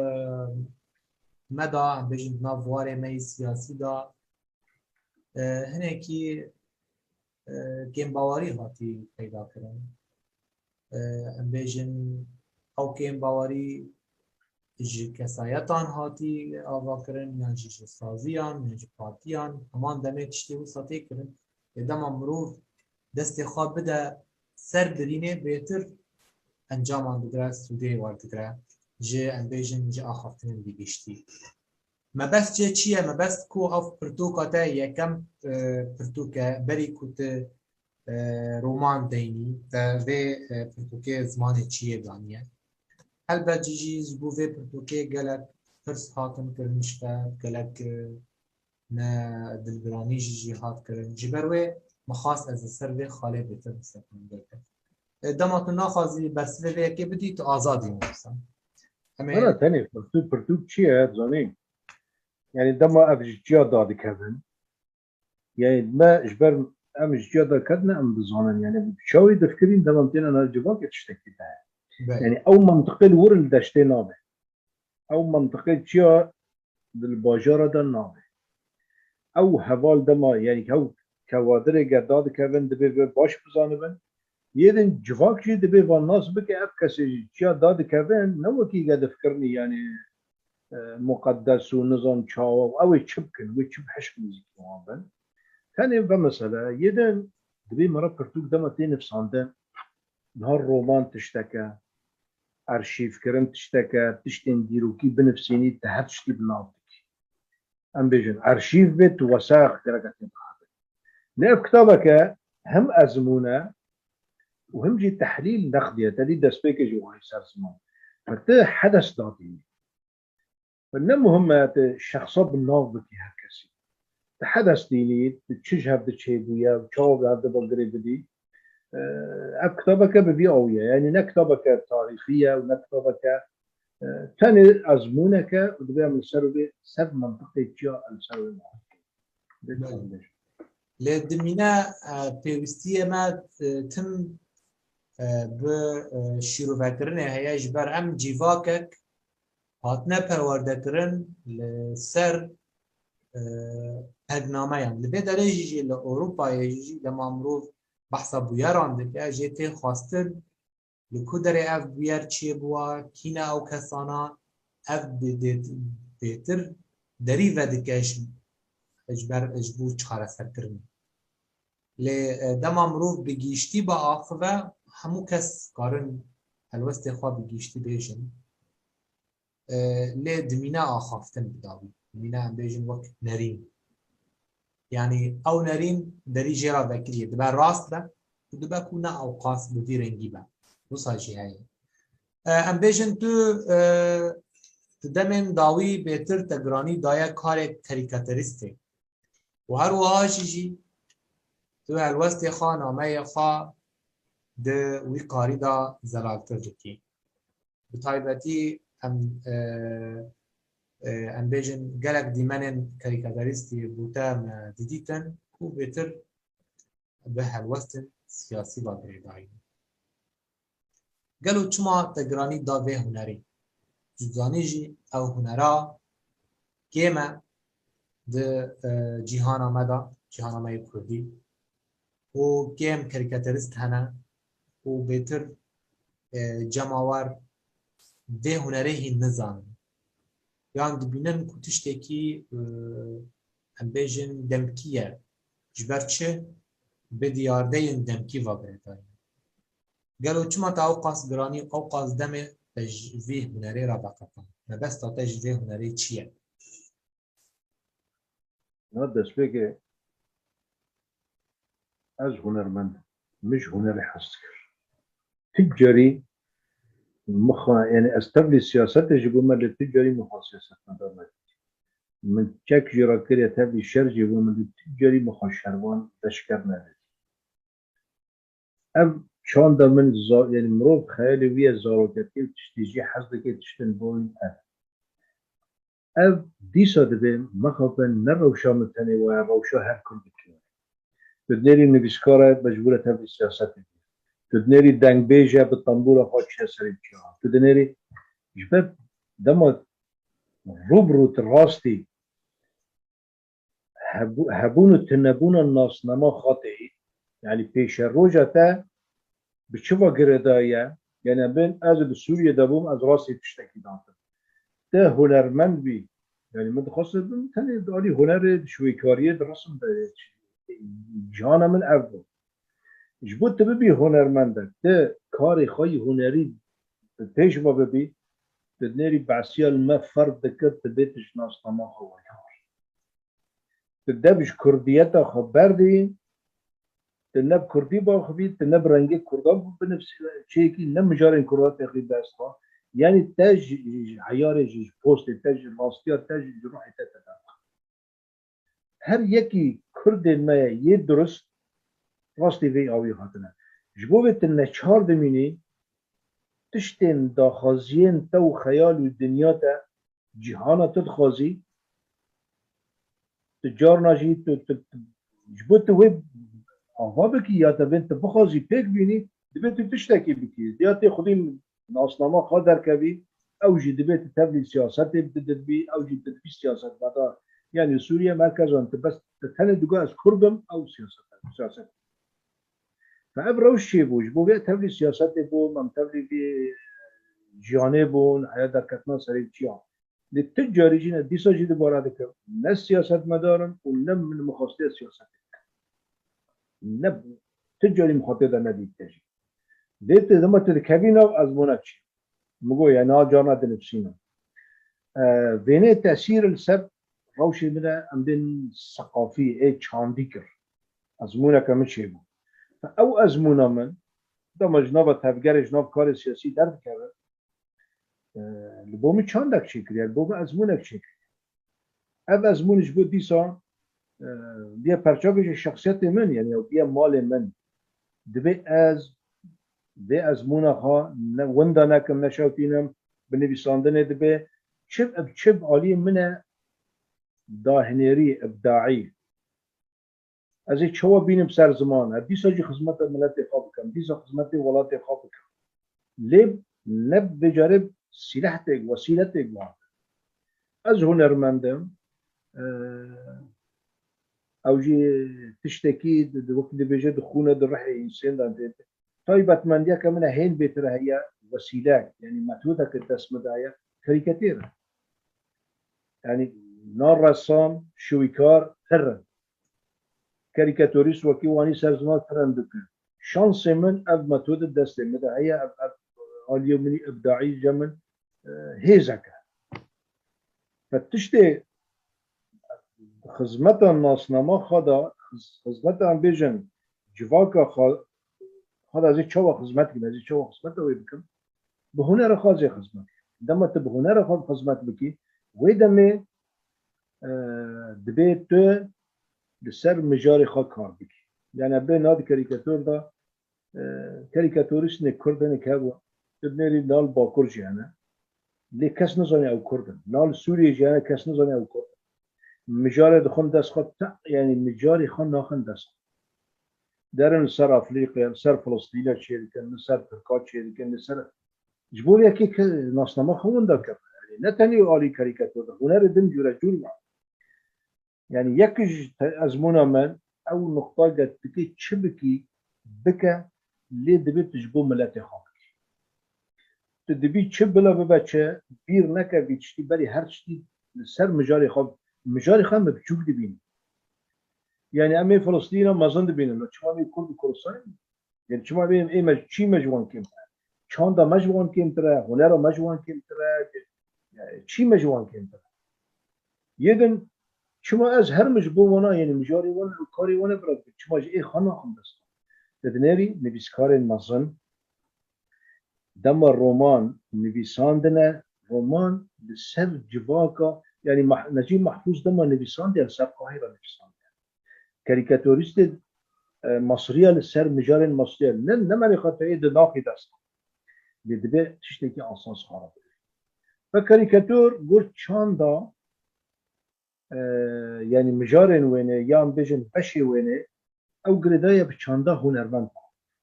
me de, em bêjin di nav warê me yî siyasî de, e, hinekî, e, kêmbawerî hatî peyda kirin. E, em bêjin ew kêmbawerî ji kesayetan hatî avakirin, yan jî ji saziyan, yan ji partiyan, heman demê tiştê wisa tê kirin. Lê dema mirov destê xwe bide ser birînê, bêtir encaman digire, sûdê werdigire ji, em bêjin, ji axaftinên bi giştî. Mebest jê çi ye? Mebest ku ev pirtûka te yekem, e, pirtûk e, berî ku tu, e, roman deynî, te vê, e, pirtûkê zimanê çiyê daniye. Helbet jî, jî ji bo vê pirtûkê gelek pirs hatin kirin ji te, gelek, e, ne dilgiranî jî, jî hat kirin. Ji ber wê min xwest ez li ser vê xalê bêtir bisekim, bêtir. E, dema tu naxwazî bersivê vê yekê bidî, tu azad î, wisa. Em ê Nana, tenê pirtûk, pirtûk çi ye, zanî? Yani dema ev ji çiya dadikevin, yani me ji ber em ji çiya derketin, em dizanin, yani bi çawê difkirîn, dema em têne nav civakê tiştekî de. Belê. Yani ew mentiqê li wir li deştê nabe. Ew mentiqê çiya di li bajara de nabe. Ew heval dema, yani ew kewadirê ge dadikevin, divê vê baş bizanibin. Yê din civak jî divê van nas bike, ev kesê ji çiya dadikevin, ne wekî ge difikirinî, yani, e, muqeddes û nizam çawa û ew ê çi bikin, wê çi bi hişk nêzîkî wan bin. Tenê ve mesele, yê din divê me re pirtûk dema tê nivsandin, niha roman tişteke, arşîvkirin tişteke, tiştên dîrokî binivsînî, te her tiştî bi nav dikî. Em bêjin, arşîv bê, tu wesax gereke tê bihabin. Lê ev kitabeke hem ezmûn e û hem jî tehlîl, nexdî ye, te dî destpêkê jî wayî ser ziman. Te hedes dadînî. Ne muhim e tu şexsa bi nav bikî her kesî. Ti hedes dînî, tu çi ji hev di çêbûye û çawa bi hev di bagirê bidî. E, ev kitabeke bi vî awî ye. Yanî ne kitabeke tarîxî ye û ne kitabeke, e, tenê ezmûneke û divê em li ser û vê ser mentiqê çiya em li ser wê Belê. Lê dimîne, e, pêwîstiyê me, e, tim, e, bi, e, şîrovekirinê heye, ji ber em cîvakek hatine perwerdekirin li ser, e, pelknameyan. Li vê derê jî, jî li Ewropayê jî, jî dema mirov behsa bûyeran dike, jê tê xwestin li ku derê ev bûyer çêbûwa, kî ne ew kesana, ev bê-, bê-, bêtir derî vedike ji, ji ber, ji bo çareserkirinê. Lê, e, dema mirov bi giştî biaxive, hemû kes karin helwestê xwe bi giştî bêjin. E, lê dimîne axaftin bi dawî. Dimîne em bêjin wek nerîn. Yanî ew nerîn derî jê re vekirî ye. Dibe rast be û dibe ku ne ewqas bi vî rengî be. Wisa jî heye. E, em bêjin tu, e, tu demên dawî bêtir te giranî daye karê karîkaterîstê. Û her wiha jî jî tu helwestê xwe, nameyê xwe di wî karî de zelaltir dikî. Bi taybetî em, e, e, em bêjin gelek dîmenên karîkaterîstî bûte me didîtin ku bêtir bi helwestin siyasî ve girêdayî. Gelo çima te giranî da vê hunerî? Tu dizanî jî ev hunera kêm e di, e, cîhana me de, cîhana me yê kurdî. Û kêm karîkaterîst hene û bêtir, e, cemawer vê hunerê hîn nizanin. Yan dibînin ku tiştekî, e, em bêjin demkî ye. Ji ber çi? Bi diyardeyên demkî ve girêdayî. Gelo çima te ewqas giranî, ewqas demê te ji vî hunerê re veqetand? Mebesta te ji vê hunerê çi ye? Na destpêkê ez hunermend im. Min ji hunerê hez dikir. Ti carî min xwe, yani ez tevlî siyasetê jî bûme, lê ti carî min xwe siyasetmedar nedît. Min çek jî re kiriye, tevlî şer jî bûme, lê ti carî min xwe şervan, leşker nedît. Ev çanda min za-, yani mirov xeyalê wî ye, zaroketiyê û tiştê jî hez dike, tiştên bo wî ev. Ev dîsa divê mexabin ne rewşa min tenê waya, rewşa her Kurdekî waya. Tu dinêrî nivîskar e, mecbûr e tevlî siyasetê bî. Tu dinêrî dengbêj e, bi tembûra xwe çiye serê çiya. Tu dinêrî ji ber dema rû bi rû tu rastî hebû-, hebûn û tunebûna nasnama xwe tê, yanî pêşeroja te bi çi va girêdayî ye? Yanî bin ez li Sûriyê de bûm, ez rastî tiştekî datim. Te hunermend bî. Yanî min dixwest bim tenê di alî hunerê, di şwêkariyê, di resim de cihana min ev bû. Ji bo tu bibî hunermendek, tu karê xwe yî hunerî bi pêş ve bibî, tu dinêrî behsiya li me ferq dikir, tu bê tu ji nasnama xwe wayar. Tu dev ji kurdiyeta xwe berdî, tu ne bi kurdî baxivî, tu ne bi rengê kurda binivîsî, çêkî ne mijarên kurda têxî dest xwe. Yanî te ji, ji heyarê jî, ji postê te ji rastiya te jî, ji ruhê te te derxe. Her yekî kurdên me ye yê durist rastî vê awî hatine. Ji bo vê tu neçar dimînî, tiştên daxwaziyên te û xeyal û dinya te cîhana tu dixwazî, tu carna jî tu, tu, tu, ji bo tu wê ava bikî ya te bên tu bixwazî pêk bînî, divê tu tiştekî bikî. Ya tê xwedî nasnama xwe derkevî, ew jî divê tu tevlî siyasetê bidibî, ew jî tu dibî siyasetmedar. Yanî Sûriye merkezan tu bes tu tenê digo ez Kurd im, ew siyaset e, siyaset. Fe ev rewş çêbû, ji bo vê tevlî siyasetê bû, em tevlî vê ciyanê bûn, heya derketina serê çiya. Lê tu carî jî ne, dîsa jî dubare dikim, ne siyasetmedar im û ne min mixwastiye siyasetê bikim. Ne, tu carî mixwastiye de nedît te jî. Lê tu dema tu dikevî nav ezmûna çi? Min got, yani, niha carna dinivîsînim. E, vênê tesîr li ser rewşê min e, em bên seqafî, ê çandî kir. Ezmûneke min çêbû. Ew ezmûna min, dema ji nava tevgerê, ji nav karê siyasî derdikeve, e, li bo min çandek çêkiriye, li bo min ezmûnek çêkiriye. Ev ezmûn ji bo dîsa, e, bûye perçavê ji şexsiyetê min, yani ew bûye malê min. Divê ez vê ezmûna xwe ne winda nekim, neşewtînim, bi nivîsandinê dibe. Çi bi, çi bi aliyê min e, dahinêrî, îbdaî. Ez ê çawa bînim ser ziman? Ez dîsa jî xizmeta miletê xwe bikim, dîsa xizmetê welatê xwe bikim. Lê ne vê carê sîlehtêk, wesîletêk wan. Ez hunermend im, e, ew jî tiştekî di, di, wekî dibêje di xûne, di rihê însên de tê. Taybetmendiyeke min e hên bêtir heye, wesîlek, yanî metodeke dest min daye, karîkatûr e. Yanî na ressam, şiwîkar pir in. Karîkatorîst wekî wanî ser ziman pir in dikin. Şansê min ev metode destê min de heye, ev, ev aliyê min îbdaî ji min, e, hêzek e. Fe tiştê xizmeta nasnama xwe de, xiz-, xizmeta em bêjin civaka xwe, xwe de ez ê çawa xizmet bikim, ez ê çawa xizmeta wê bikim, bi hunera xwe ez ê xizmet bikim. Dema tu bi hunera xwe xizmet bikî, wê demê, e, dibê tu li ser mijarê xwe kar bikî. Yani bê na di karîkator de, e, karîkatorîstnê Kurd hinek hebû, tu dinêrî na li Bakur jî hene. Lê kes nizane ew Kurd in. Na li Sûriyê jî hene, kes nizane ew Kurd in. Mijarê dixin dest xwe, te, yanî mijarê xwe naxin dest xwe. Derin li ser Afrîqê, li ser Filistîne çêdikin, li ser Tirka çêdikin, li ser, ji bo yekê ke nasnama xwe winda kir. Yanî ne tenê alî karîkator de, hunerê din cûre cûr var. Yani yek ji te-, ezmûna min ew nuqta ge tu dikî çi bikî, bike, lê divê tu ji bo miletê xwe bikî. Tu dibî çi bila bibe çi, bîr neke vî tiştî, berî her tiştî li ser mijarê xwe, mijarê xwe me biçûk dibînî. Yani em ê Filistîna mezin dibînin, çima em ê Kurd û Kurdistan? Yani çima ê, ê me, çî me ji wan kêmtir e? Çanda me ji wan kêmtir e, hunera me ji wan kêmtir e, yani çî me ji wan kêmtir e? Yê din, çima ez her min ji bo wana, yani mijarê wan û karê wan e bira dikim? Çima ji ê xwe naxim dest? Te dinêrî nivîskarên mezin, dema roman nivîsandine, roman li ser civaka, yani Mah-, Necîb Mehfûz dema nivîsandiye, li ser Qahîra nivîsandiye. Karîkatorîstê, e, Misriya li ser mijarên Misriya, ne, ne merê xwe te ê di naxî dest. Lê dibe tiştekî esas xwe re bigre. Ve karîkator got, çanda e, yanî mijarên wênê, yan bêjin beşê wênê, ew girêdaye bi çanda hunermend.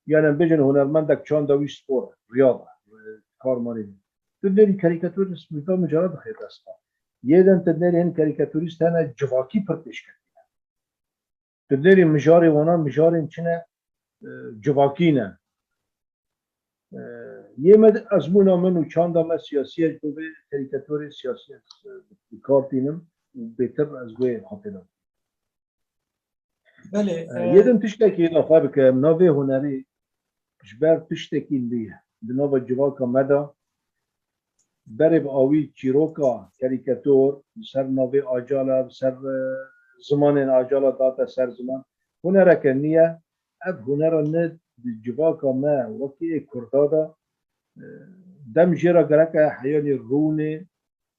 Yan em bêjin hunermendek çanda wî spor e, riyad e, e, karmanî. Tu nerî karîkaturîst mijara dixe dest xwe. Yê din tu nerî hin karîkaturîst hene civakî pir pêşketî ne. Tu nerî mijarê wana mijarên çi ne, e, civakî ne. E, yê me ezmûna min û çanda me siyasî ye, ji bo vê karîkaturê siyasî ez, e, bi kar tînim û bêtir ez wê hatê de. Belê, E, e, yê din tiştekî da xwe bike, em navê hunerî ji ber tiştekî li di nava civaka me de berê bi awî çîroka karîkator li ser navê Acala, li ser, e, zimanên Acala date ser ziman. Hunereke nî ye. Ev hunera ne di civaka me wekî ê Kurda de, e, dem jê re gerek e heyanî rûnê,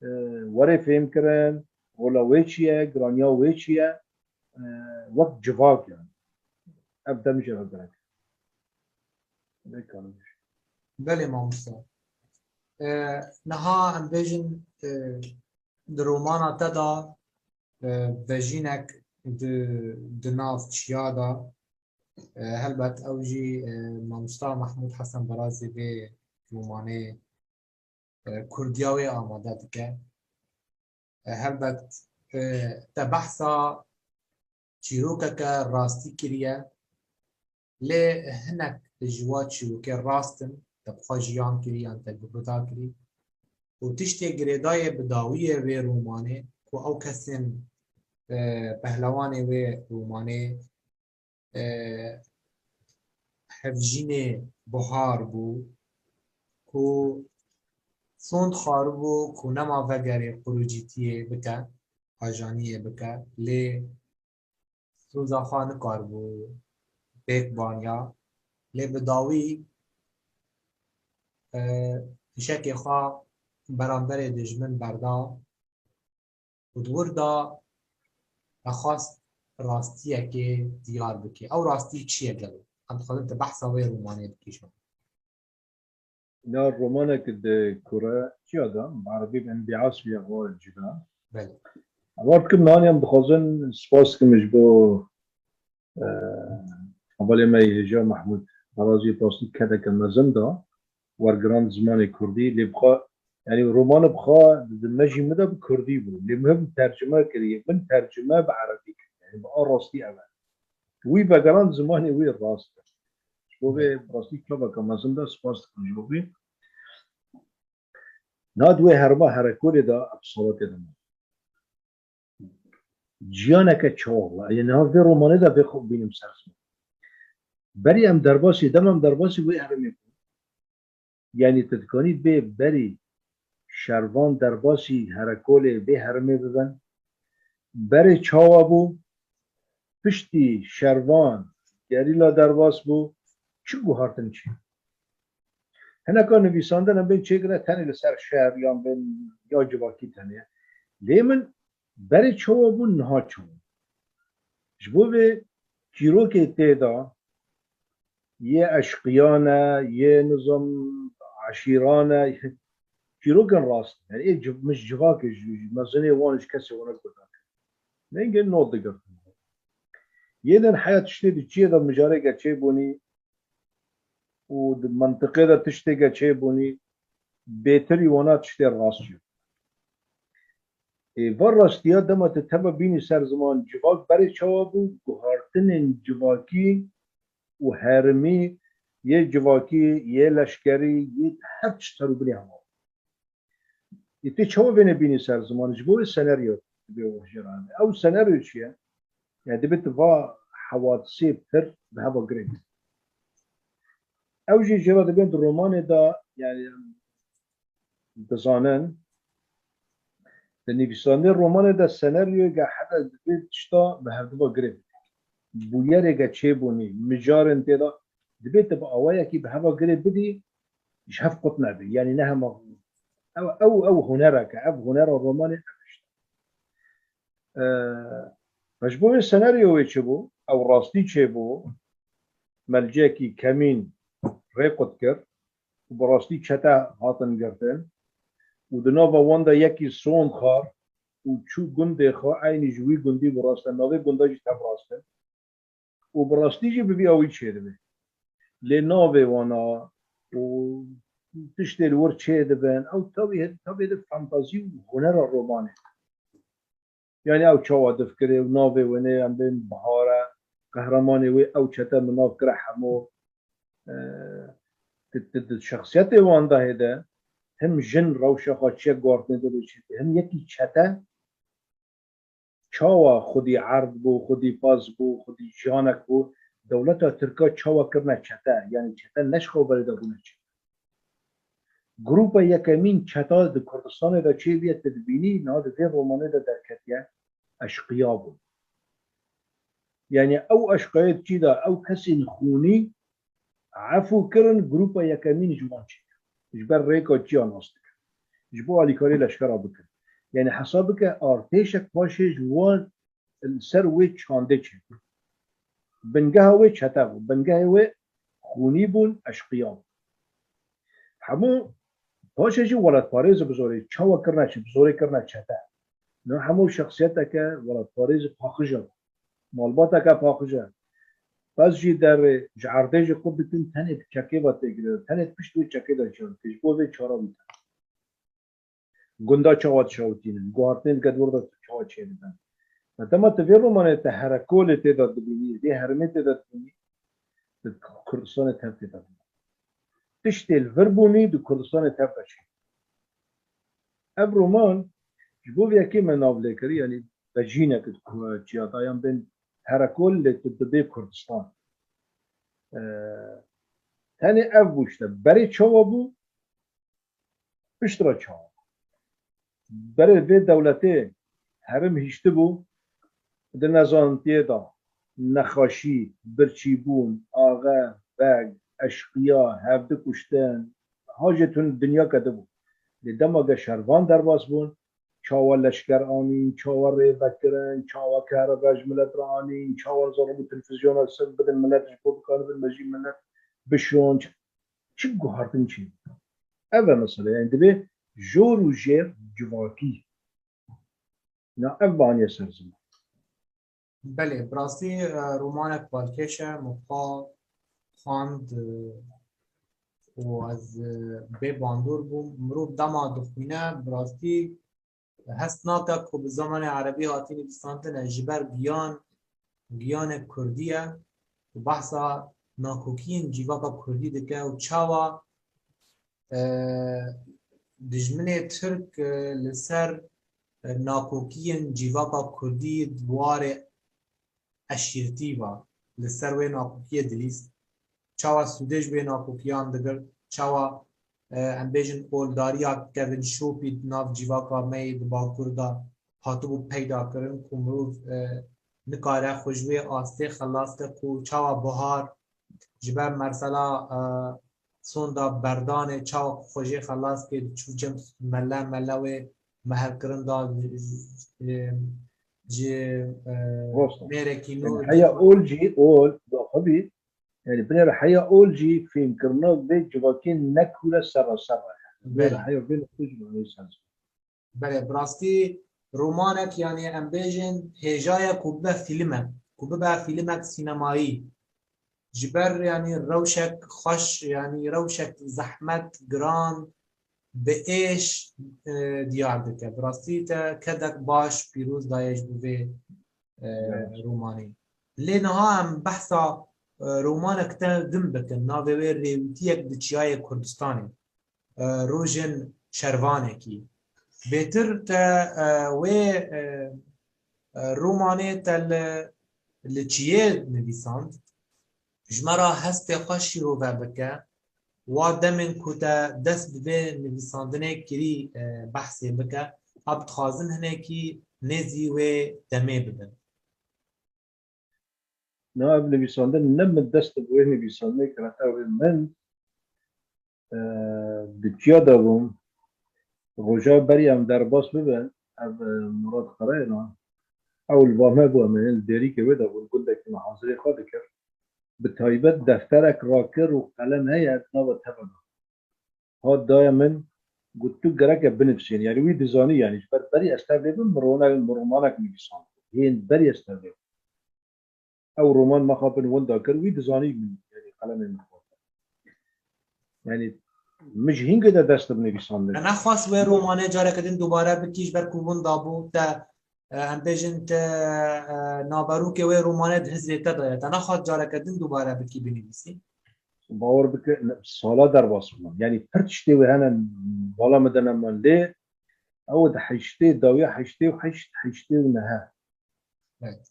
e, were fêhmkirin, rola wê çi ye, giraniya wê çi ye, e, wek civak yani. Ev dem jê re gerek e. Belê mamoste. E, niha em bêjin, e, di romana te de, e, vejînek di, di nav çiya de, e, helbet ew jî, e, mamosta Mehmûd Hesen Berazî vê romanê, e, kurdiya wê amade dike. E, helbet, e, te behsa çîrokeke rastî kiriye, lê hinek ji wa çîrokê rast in, te bi xwe jiyan kirî yan te guhda kirî. Û tiştê girêdayê bi dawiyê wê romanê, ku ew kesên, e, pehlewanê wê romanê, e, hevjînê Buhar bû, ku sond xwaribû ku nema vegerê qurûcîtiyê bike, ajaniyê bike, lê soza xwe nikaribû pêk baniya, lê bi dawî, e, fişekê xwe beramberê dijmin berda û di wir de xwest rastiyekê diyar bike. Ew rastî çi ye gelo? Em dixwazin tu behsa wê romanê bikî ji. Na romanek di kure çiya de, bi erebî bi enbias wî ya xwe cida. Belê. Ewar dikim, niha em dixwazin spas dikim ji bo, e, hevalê me yê hêja Mehmûd Berazî, rastî kedeke mezin da wergiran zimanê kurdî, lê bi xwe, yanî romana bi xwe di mejî min de bi kurdî bû. Lê min tercime kiriye, min tercime bi erebî kiriye. Yanî bi a rastî ev e. Wî vegerand zimanê wî rast e. Ji bo vê bi rastî çaveka mezin de spas dikim ji bo vê. Niha di wê herma herekolê de ev saletê de me. Ciyaneke çawa, yanî niha vê romanê de vê xwe bînim ser ziman. Berî em derbasî, dema em derbasî wê herêmê bûn. Yanî tu dikanî bê berî şervan derbasî herekolê vê herêmê bibin. Berê çawa bû? Piştî şervan, gerîla derbas bû, çi guhartin çi? Hineka nivîsandin em bên çêkirine tenê li ser şer yan bên ya civakî tenê. Lê min berê çawa bû, niha çawa? Ji bo vê çîrokê tê de yê eşqiyan e, yê nizam eşîran e, çîrokin rast. Yani ê civ-, min ji civakê ji, ji mezinê wan ji kesê wan guhdan. Nengê not digirtin. Yê din heya tiştê di çiyê de mijareke çêbûnî û di mentiqê de tiştêke çêbûnî bêtirî wana tiştê rast jî. Ê, va rastiya dema tu teva bînî ser ziman civak berê çawa bû, guhartinên civakî û herêmî yê civakî, yê leşkerî, yê her tişt ser û binê hewa. Ê, tê çawa vêne bînî ser ziman? Ji bo wê senaryo divê wajêran. Ew senaryo çi ye? Yani divê tu va hewadisê pir bi heva girê bî. Ew jî jê re dibên di romanê de, yani dizanin, di nivîsandinê romanê de senaryoyeke hede divê tişta bi hevdiva girê bidî. Bûyereke çêbûnî, mijarên tê de divê tu bi awayekî bi heva girê bidî, ji hev qut nebe. Yani ne hema ew, ew, ew hunereke, ev hunera romanê ev işte. Ee, ji bo wê senaryo wê çi bû? Ew rastî çêbû, melcekî kemîn rê qut kir û bi rastî çete hatin girtin û di nava wan de yekî sond xwar, û çû gundê xwe eynî ji wî gundî bi rast e, navê gunda jî tev rast e. Û bi rastî jî bi vî awî çêdibe. Lê navê wana û tiştê li wir çêdibin, ew tevî, tevî di fantazî û hunera romanê. Yani ew çawa difikire û navê wê ne, em bên Bihar e, qehremanê wê ew çete min nav kire Hemo. E, di, di, di şexsiyetê wan de hêde, him jin rewşa xwe çiye guhartinê de çêdibe, him yekî çete çawa xwedî erd bû, xwedî pez bû, xwedî jiyanek bû, dewleta Tirka çawa kirine çete, yani çete ne ji xwe berê de bûne çete. Grupa yekemîn çeta di Kurdistanê de çêbûye, tu dibînî, niha di vê romanê de derketiye, eşqiya bûn. Yani ew eşqayê çî de, ew kesên xûnî efû kirin, grupa yekemîn ji wan çêkir. Ji ber rêka çiya nas dikin. Ji bo alîkariyê leşkera bikin. Yani hesab bike, artêşek paşê ji wan li ser wê çandê çêbû. Bingeha wê çete bû. Bingehê wê xûnî bûn, eşqiya bûn. Hemû paşê jî welatparêz bi zorê çawa kirine çi, bi zorê kirine çete. Ne hemû şexsiyeteke welatparêz paqij e. Malbateke paqij e. Pez jî derê ji erdê jî qut dikin, tenê bi çekê ve tê girê, tenê pişt wê çekê de çar, ji bo vê çara bîte. Gunda çawa dişewitînin, guhartinên di wir de çawa çêdibin. Dema tu vê romanê te herekolê tê de dibînî, vê herêmê tê de dibînî, di Kurdistanê tev tê de dibînî. Tiştê li vir bûnî di Kurdistanê tev de çê. Ev roman ji bo vê yekê me nav lê kirî, yanî vejînek di ku-, çiya da yan bên herekol lê tu dibê Kurdistan. Ee, tenê ev bû işte. Berê çawa bû? Piştre çawa? Berê vê dewletê herim hiştibû, di nezanintiyê de nexaşî, birçîbûn, axe, beg, eşqiya, hevdi kuştin, hajê tun dinya kedibû. Lê dema ge şervan derbas bûn, çawa leşker anîn, çawa rê vekirin, çawa kehreber ji milet re anîn, çawa zarok û televîzyona ser bidin milet ji bo bikaribin mejî milet bişon. Çi guhartin çi? Ev e mesele. Yani divê jor û jêr civakî. Na ev baniye ser ziman. Belê, bi rastî, e, romanek balkêş e, min xwe xwend, e, û ez, e, bê bandor bûm. Mirov dema dixwîne, bi rastî hest nake ku bi zimanê erebî hatî nivîsandine, ji ber giyan, giyanek kurdî ye û behsa nakokiyên cîvaka kurdî dike û çawa, e, dijminê tirk, e, li ser, e, nakokiyên cîvaka kurdî di warê eşîrtî ve li ser wê nakokiyê dilîst, çawa sûdê ji wê nakokiyan digirt, çawa, e, em bêjin oldariya kevin şopî di nav cîvaka me yê di Bakur de hatibû peyda kirin ku mirov, e, nikare xwe ji wê astê xelas ke ku çawa buhar ji ber mesela, e, sonda berdanê çawa ku xwe jê xelas kê diçû cem mele mele wê meherkirin da, e, ji, e, Rast e. Mêrekî nû. Yani heya ol jî, ol, bi xwe bî, yani binêre heya ol jî fêmkirina vê civakê ne kûr e, serra serra ye. Binêre Belê. Heya vê nokte jî manayê ser. Belê, bi rastî romanek, yani em bêjin hêja ye ku bibe fîlmek, ku bibe fîlmek sînemayî. Ji ber, yani rewşek xweş, yani rewşek zehmet, giran, bi êş, e, diyar dike. Bi rastî te kedek baş pîroz daye ji bo vê, e, Evet. romanê. Lê niha em behsa, e, romanek te din bikin, navê wê Rêwîtiyek di Çiyayê Kurdistanê, e, rojên şervanekî. Bêtir te, e, wê, e, e, romanê te li, li çiyê nivîsand. Ji me re hestê xwe şîrove bike. Wa demên ku te dest bi vê nivîsandinê kirî, e, behsê bike. Em dixwazin hinekî nêzî wê demê bibin. Na ev nivîsandin ne min dest bi wê nivîsandinê kire, ew ê min, e, di çiya de bûm. Roja berî em derbas bibin, ev, e, Murat Karayê na. Ew li va me bû, em ê li Dêrîkê wê de bûn, gundekî me hazirê xwe dikir. Bi taybet defterek rakir û qelem heye, nava teve da. Hat daye min, Got, tu gereke binivîsîn. Yani wî dizanî, yani ji ber berî ez tevlê bim, min rona-, min romanek nivîsand. Hên berî ez tevlê bim. Ew roman mexabin winda kir, wî dizanî min, yani, qelemê min xwar. Yani, min ji hingê de dest bi nivîsandin. Te nexwast wê romanê careke din dubare bikî, ji ber ku winda bû, te, e, em bêjin, te, e, naverokê wê romanê di hizrê te de ye. Te nexwast careke din dubare bikî, binivîsî? Bawer bike, ne, sala derbas bûm. Yani, pir tiştê wê hene bala min de nema lê, ew di heştê, dawiya heştê û heşt, heştê û neh. Evet.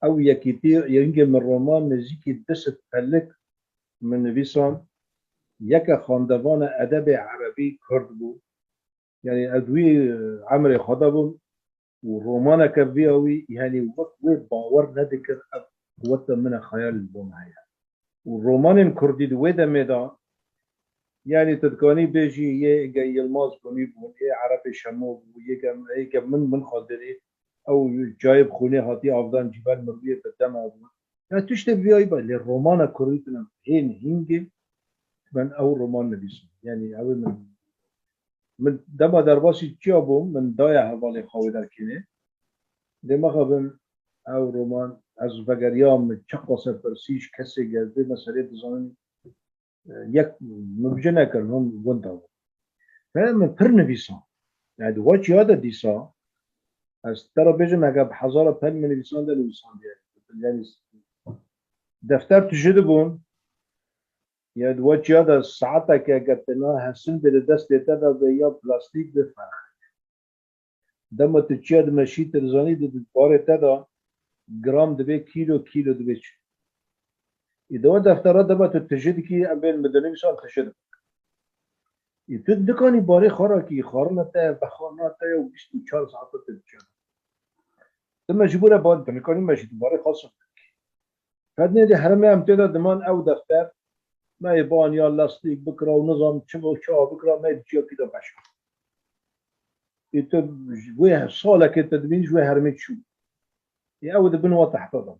Ew yekîtî, yengê min roman nêzîkî du sed pelik min nivîsan. Yeke xandevana edebê erebî kurd bû. Yani ez wî, e, emrê xwe de bûm û romaneke vîya wî, yani wek wê bawer nedikir ev quweta min e, xeyalê li bo min heye. Û romanên kurdî di wê demê de, yani tu dikanî bêjî yê Ege Yilmaz Gunî bûn, yê Erebê Şemo bû, yê Ge-, yê Ge-, min, min xwendinî, ew cayê bi xûnê hatî avdan Cîbel Mirwiyê bi dema bûn. Ya tiştê viyayî be, lê romana kurdî tune hên hingê ben ew roman nivîsim. Yani ew ê min, min dema derbasî çiya bûm, min daye hevalê xwe wê derkênê. Lê mexabin ew roman ez vegeriyam, min çiqas pirsî ji kesê gelê meselê dizanin, e, yek min bi cih nekirin, hûn winda bû. Fe min pir nivîsan. Yani di wa çiya de dîsa, ez te re bêjim, heke bi hezara pel min nivîsan de nivîsandiye. Yani defter tu ji dibûn, ya di wa çiya de saeteke heke te na hesin bê di destê te de be ya plastîk be ferq. Dema tu çiya dimeşî, tu dizanî di, di barê te de gram dibe kîlo, kîlo dibe çi. Î dewa deftera dema tu tije dikî, em bên min dinivîsan tije dibin. Î tu dikanî barê xwe rakî, xwarina te, vexwarina te ya û bîst û çar saeta tu diçe. Tu me ji bo re ba, tu nikanî me jî tu barê xwe sif bikî. Fednê de heremê em tê de diman ew defter, me yê baniya lastîk bikira û nizam çi bo çawa bikira, me yê di çiyakî de veşart. Ê tu ji wê salekê te dibînî ji wê hermê çû. Ê ew di bin wa tehta de ma.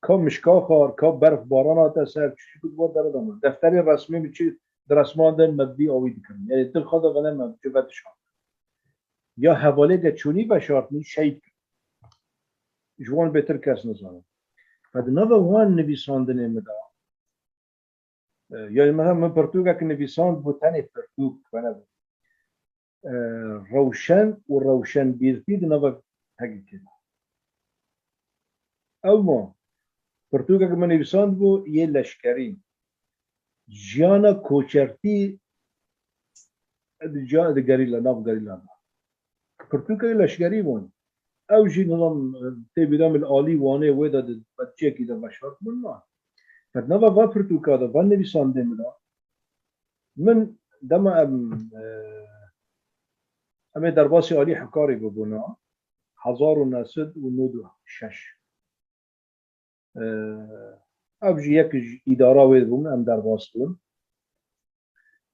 Ka mişka xar, ka berf baran hate ser, çi ku di wa dere de ma. Defterê resmî min çi di resman de me bi vî awî dikirin. Yani tu xwe de vene me bi ve dişart. Ya hevalê de çûnî veşartnî şehîd kir. Ji wan bêtir kes nizane. Fe di nava wan nivîsandinê min de, e, yani min, min pirtûkek nivîsand bû, tenê pirtûk, wene bû. E, rewşen û rewşenbîrtî di nava hegîkê de. Ew ma pirtûkek min nivîsand bû yê leşkerî. Jiyana koçertî di ca-, di gerîla, nav gerîla de. Pirtûkek leşkerî bûn. Ew jî nizam tê bîra min li alî Wanê wê de di betçeyekî de veşartibûn ma. Di nava va pirtûka de, va nivîsandê min de, min dema em, e, em ê derbasî alî Hikarî bibûna, hezar û neh sed û nod û şeş. Ev jî yek ji îdara wê bûn, em derbas bûn.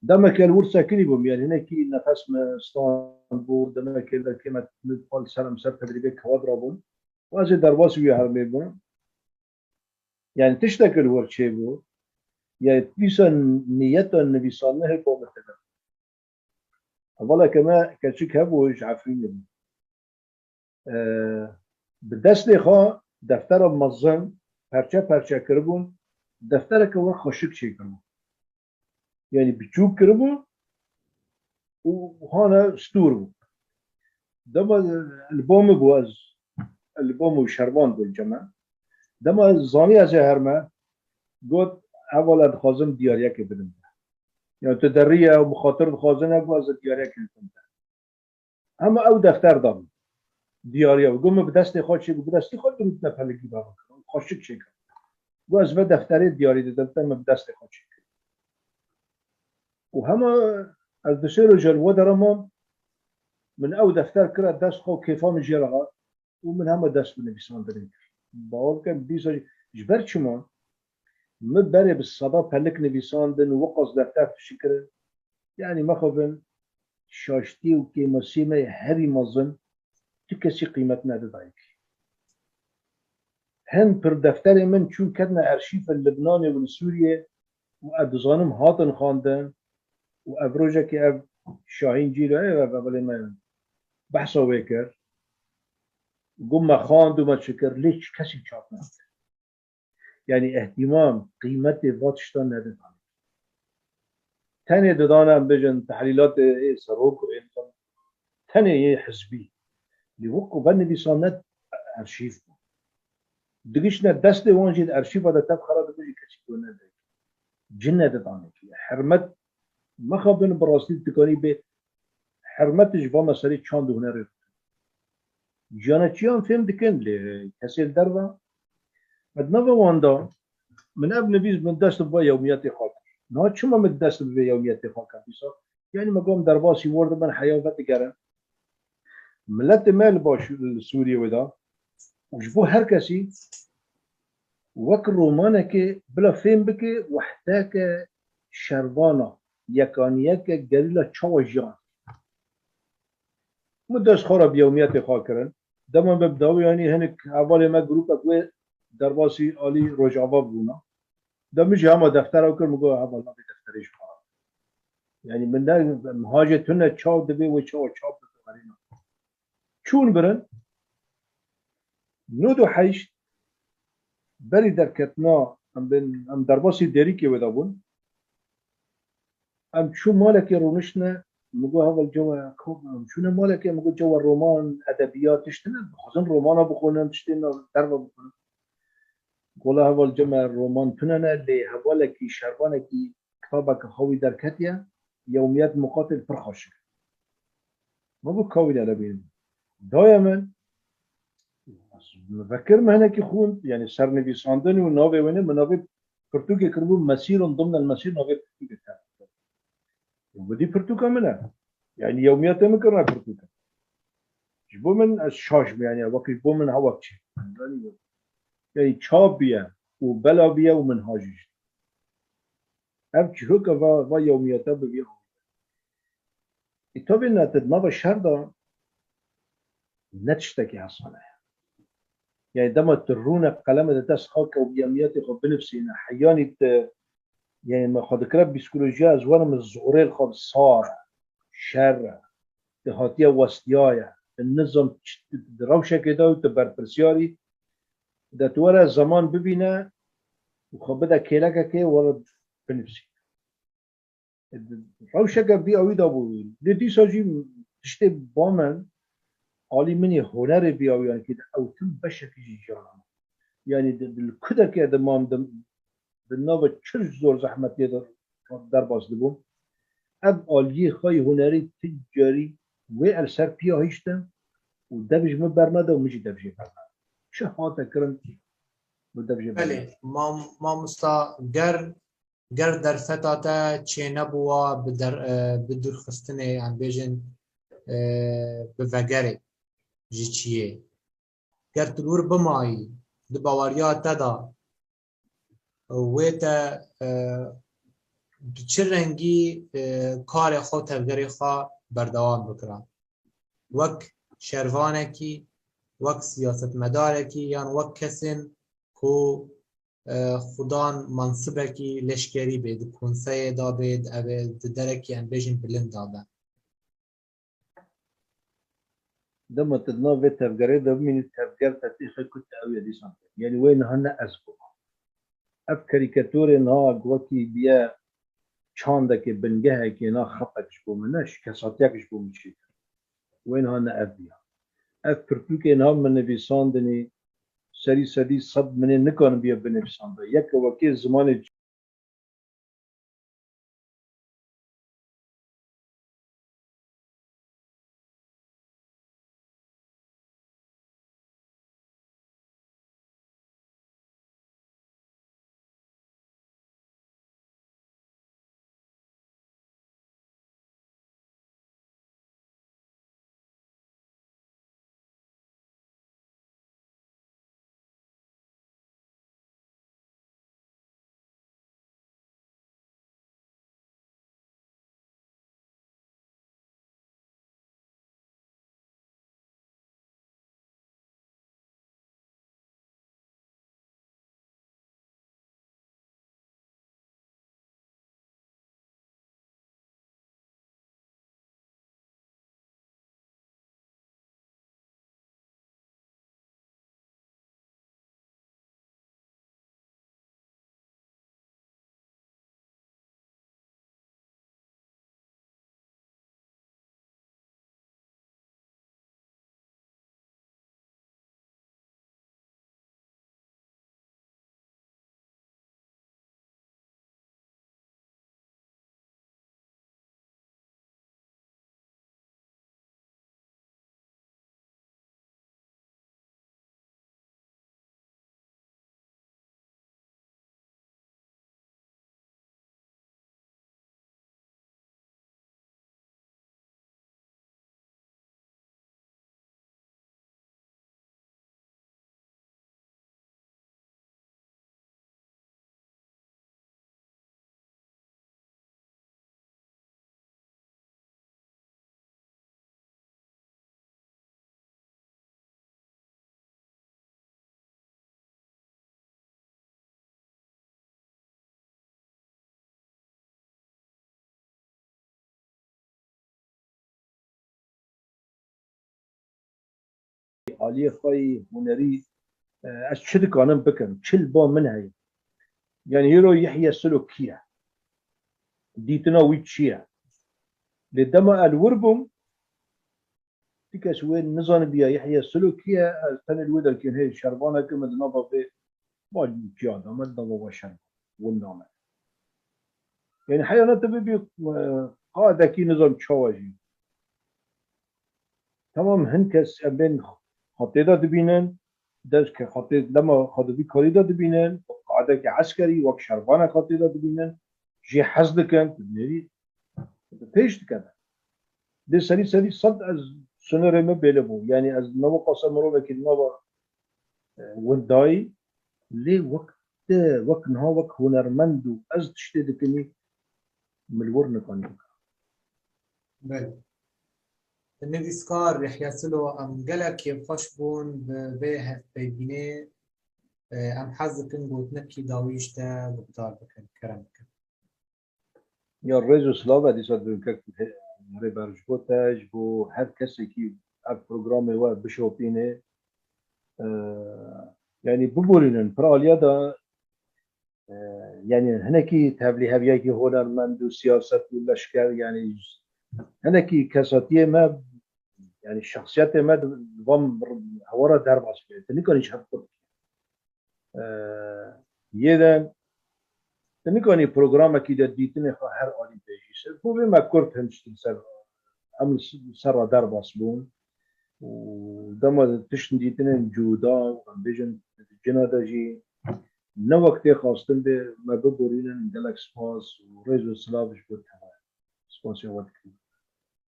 Demeke li wir sekinî bûm, yani hinekî nefes me stand bû, demeke li kême li pal ser em ser tedrîbê kewa dirabûn. Û ez ê derbas wî hermê bûm. Yani tiştek li wir çêbû. Yani dîsa niyeta nivîsandinê hê bo min têne. Hevaleke me keçik hebû ji Efrînê bû. E, bi destê xwe deftera mezin perçe perçe kiribûn, deftereke wek xweşik çêkiribû. Yani biçûk kiribû û hane stûr bû. Dema li bo min bû, ez li bo min û şervan bû li cem me. Dema zanî ez ê herme, got, hevala dixwazim diyariyekê bidim te. Yani tu derî ye û bi xatir dixwazin e, got ez ê diyariyekê bidim te. Hema ew defter da min. Diyariya wî. Got min bi destê xwe çêkir, bi destê xwe dirûtine pelikî bavakir. Xweşik çêkir. Got ez ve defterê diyarî didim te, min bi destê xwe çêkir. Û hema ez di sê roja li we dera mam, min ew defter kira dest xwe û kêfa min jê re hat û min hema dest bi nivîsandinê kir. Bawer bikin, dîsa jî, ji ber çima? Min berê bi seda pelik nivîsandin û wiqas defter tişî kirin. Yani mexabin şaştî û kêmasiyê me yê herî mezin tu kesî qîmet nedidayî. Hin pir defterê min çûn ketine arşîfa Libnanê û li Sûriyê û ez dizanim hatin xwendin û ev rojekê ev Şahîn Cîlo, ê, ve, ve, belê me behsa wê kir. Got me xwend û me çi kir, lê çi kesî çap nekir. Yanî îhtimam qîmetê va tiştan nedidane. Tenê didane, em bêjin, tehlîlatê ê serok û ê nizam, tenê yê hizbî. Lê wek ku venivîsan ne arşîv bû. Digiştine destê wan jî di arşîva de tev xera dibû jî kesî ku nedayê. Cin nedidane kê. Hermet mexabin bi rastî dikanî bê. Hermet ji va meselê çand û hunerê re. Ciyana çiyan fêm dikin lê kesê li derve. Di nava wan de min ev nivîs min dest bi yewmiyetê xwe kir. Niha çima min dest bi vê yewmiyetê xwe kir dîsa? Yanî me got em derbasî wir dibin heya vedigerin. Miletê me li baş li Sûriyê wê de û ji bo her kesî wek romanekê bila fêm bike wehdeke şervana, yekaniyeke gerîla çawa jiyan. Min dest xwe re bi yewmiyetê xwe kirin. Dema me bi dawî anî hinek hevalê me grûpek wê derbasî alî Rojava bûna. De min jî hema deftera kir, min got heval navê defterê ji xwe re. Yanî min ne, hacê tune çaw dibe wê çawa çap bibe erêna. Çûn birin. Nod û heşt berî derketina em bên, em derbasî Dêrikê wê de bûn. Em çû malekê rûniştine, min got heval cewe, em çûne malekê, min got cewe roman, edebiyat tiştine, dixwazin romana bixwînin, tiştê me derve bixwînin. Gola heval ceme roman tune ne, lê hevalekî şervanekî kitabeke xwe wî derketiye, yewmiyet muqatil pir xweş e. Ma bu kawî ne bînim. Daye min, vekir min hinekî xwîn, yani sernivîsandin û navê wê ne, min navê pirtûkê kiribû Mesîrun dimnel Mesîr, navê pirtûkê te. Û bi dî pirtûka min e. Yani yewmiyetê min kirine pirtûke. Ji bo min ez şaş bû, yani wekî ji bo min hewa çi. Yani çap biye û bela biye û min hacî jî. Ev çîroka va, va yewmiyeta bi vî awî. Î tabî ne, tu di nava şer de ne tiştekî hesane ye. Yani dema tu rûne qeleme de dest xwe ke û yewmiyetê xwe binivîsîne, heyanî tu, yani me xwe dikire psîkolojiya ez werim zorê li xwe bi sar e, şer e, tu hatiye westiyaye, tu nizam ç-, di rewşekê de û tu berpirsiyarî, de tu were zeman bibîne û xwe bide kêlekekê were binivîsî. Rewşeke vî awî de bû. Lê dîsa jî tiştê ba min, alî min ê hunerê vî awî, yani kê ew tim beşekî jî jiyana min. Yani di, di, li kudekê de mam di, di nava çir zor zehmetiyê de derbas dibûm. Ev aliyê xwe yê hunerî ti carî wê el ser piya hiştin û dev ji min bernede û min jî dev jê bernede. Çi hate kirin, min dev jê Belê, bernede. Mam-, mamosta ger, ger derfeta te çênebûwa bi der-, e, bi dûrxistinê, em bêjin, e, bi vegerê ji çiyê. Ger tu li wir bimayî, di baweriya te de, wê te, e, bi çi rengî, e, karê xwe, tevgerê xwe berdewam bikira? Wek şervanekî, wek siyasetmedarekî yan wek kesên ku, e, xudan mansibekî leşkerî bê, di konseyê de bê, di, ev ê di derekî em bêjin bilind de be. Dema tu di nav vê tevgerê de bimînî, tevger te têxe ku tu ew ye dîsan. Yanî wê niha ne ez bûma. Ev karîkatorê niha wekî biye çandekê, bingehekê, na xetek ji bo min ne, şikesatiyek ji bo min çêkir. Wê niha ne ev biya. Ev pirtûkê niha min nivîsandinî, serî sedî sed min ê nikanibiye binivîsanda. Yeke wekê zimanê aliyê xwe yî hunerî, e, ez çi dikanim bikim, çi li ba min heye. Yani hîro Yehya Silo kî ye? Dîtina wî çi ye? Lê dema ez li wir bûm, ti kes wê nizanibiya Yehya Silo kî ye, ez tenê li wê derkên heye şervanek min di nava vê bal çiya de me di nava şervan winda me. Yani heyana te bibî, e, qadekî nizam çawa jî. Tamam, hin kes em bên xwe tê de dibînin, dest ke xwe tê, lema xwe di vî karî de dibînin, qadeke eskerî wek şervanek xwe tê de dibînin, jê hez dikin, tu dinêrî, tu pêş dikeve. Lê serî serî sed ez sunerê me bêle bû. Yani ez ne wek qasa mirovekî li nava, e, windayî, lê wek te, wek niha wek hunermend û ez tiştê dikimî, min li wir nikanî bike. Belê. Nivîskar Yehya Silo, em gelek kêfxweş bûn bi vê hevpeyvînê. Em hez dikin gotinekî dawî ji te guhdar bikin. Kerem bikin. Ya rêz û silav e dîsa dûnkek Rêber ji bo te, ji bo her kesekî ev programê we bişopîne. Ee, yani biborînin, pir aliya de, e, yani hinekî tevlîheviyekî hunermend û siyaset û leşker, yani hinekî kesatiyê me, yani şexsiyetê me di van hewara derbas bê. Tu nikarî ji hev kurt. E, yê de tu nikanî programekî de dîtinê xwe her alî bêjî ser. Bo vê me kurt hemştin ser, em li s-, ser re derbas bûn. Û dema tiştin dîtinên cuda, em bêjin, di cina de jî ne wek tê xwestin bê, me biborînin, gelek spas û rêz û silav ji bo te. Spasiya we dikim.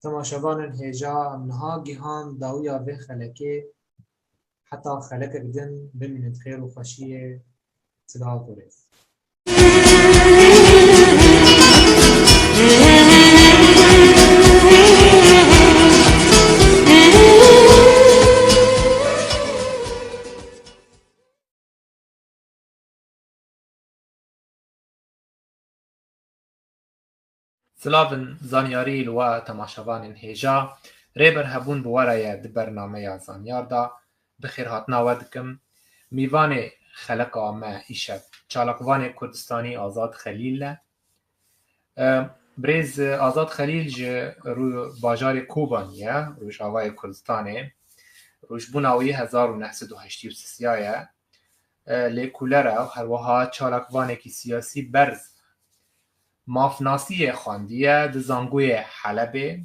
Temaşevanên hêja, em niha gihan dawiya vê xelekê. Heta xelekek din bimînin di xêr û xweşiyê. Silav û rêz. Silavin zanyarî li we temaşevanên hêja. Rêber Hebûn bi we re ye di bernameya Zanyar de. Bi xêrhatina we dikim. Mîvanê xeleka me îşev çalakvanê Kurdistanî Azad Xelîl e. E, birêz Azad Xelîl ji rû-, bajarê Kobanî ye, Rojavayê Kurdistanê. Rojbûna wî hezar û neh sed û heştê û sê ye. E, lêkolera û herweha çalakvanekî siyasî berz. Mafnasiyê xwendiye di zangoyê Helebê.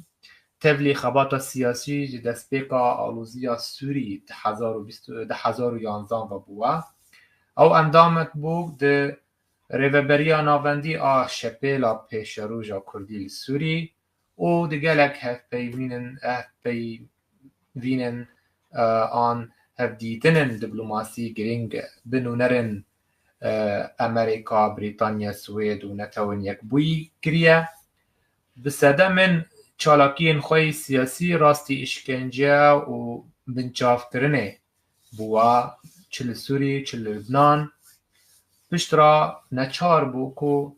Tevlî xebata siyasî ji destpêka aloziya Sûrî di hezar û bîst, di hezar û yanzan ve bûye. Ew endamek bû di Rêveberiya Navendî a Şepêla Pêşeroja Kurdî li Sûrî û di gelek hevpeyvînin, hevpeyvînin, e, an hevdîtinin diplomasî girîng bi nûnerên, e, Amerîka, Brîtanya, Swêd û Netewên Yekbûyî kiriye. Bi sedemên çalakiyên xwe yê siyasî rastî îşkence û binçavkirinê bûye, çi li Sûrî, çi li Libnan. Piştre neçar bû ku,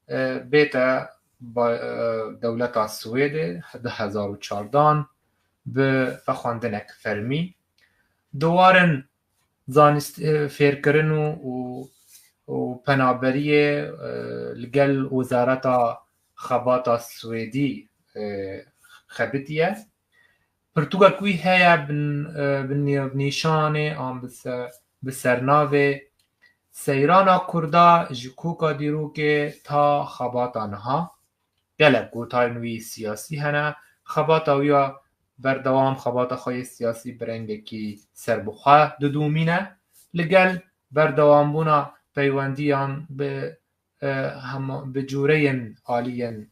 e, bête ba-, e, dewleta Swêdê di hezar û çardan bi vexwendinek fermî. Di warên zanist-, e, fêrkirin û, û, û penaberiyê, e, li gel Wezareta Xebata Swêdî, e, xebitiye. Pirtûkek wî heye bin, e, bin nî-, nîşanê an bi se-, bi sernavê Seyrana Kurda ji koka dîrokê ta xebata niha. Gelek gotarên wî siyasî hene. Xebata wî ya berdewam, xebata xwe yê siyasî bi rengekî serbixwe didomîne. Li gel berdewambûna peywendiyan bi, e, hema, bi cûreyên aliyên,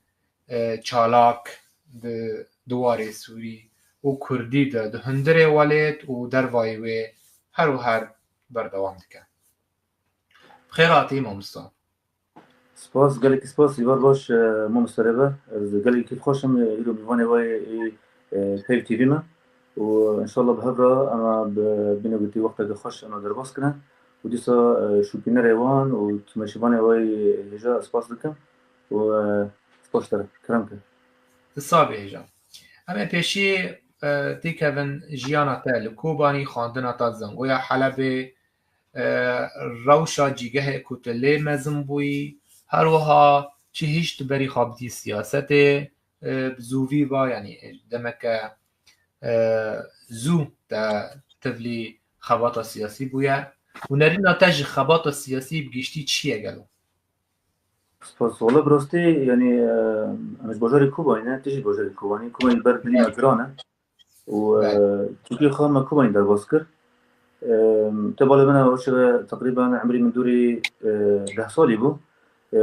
e, çalak di, di warê Sûrî û Kurdî de, di hundirê welêt û dervayî wê her û her berdewam dike. Bi xêr hatî, mamosta. Spas, gelekî spas, îvar baş, e, mamoste Rêber. Ez gelekî kêfxweş im, e, îro mîvanê we yê, e, Peyv T V me. Û înşallah bi hev re em ê bi bînegotî wexteke xweş em ê derbas kirin. Û dîsa, e, şopînerê wan û temaşevanê we yê hêja spas dikim. Û, e, spas te re. Kerem ke. Ti sabê hêja. Em ê pêşî têkevin jiyana te li Kobanî, xwendina te di Zangoya Helebê, e, rewşa cîgehê ku tu lê mezin bûyî, her wiha çi hişt berî xwe bidî siyasetê, e, bi zûvî va, yanî demeke, e, zû te tevlî xebata siyasî bûye û nerîna te ji xebata siyasî bi giştî çi ye gelo? Spas. Wala bi rastî, yanî, e, em ji bajarê Kobanî ne, tu jî bajarê Kobanî. Kobanî li ber dilî me giran e. Û, e, Belê. Çûkê xwe me Kobanî derbas kir. E, te bala min e, o çaxê teqrîben emrî min dûrî, e, deh salî bû. E,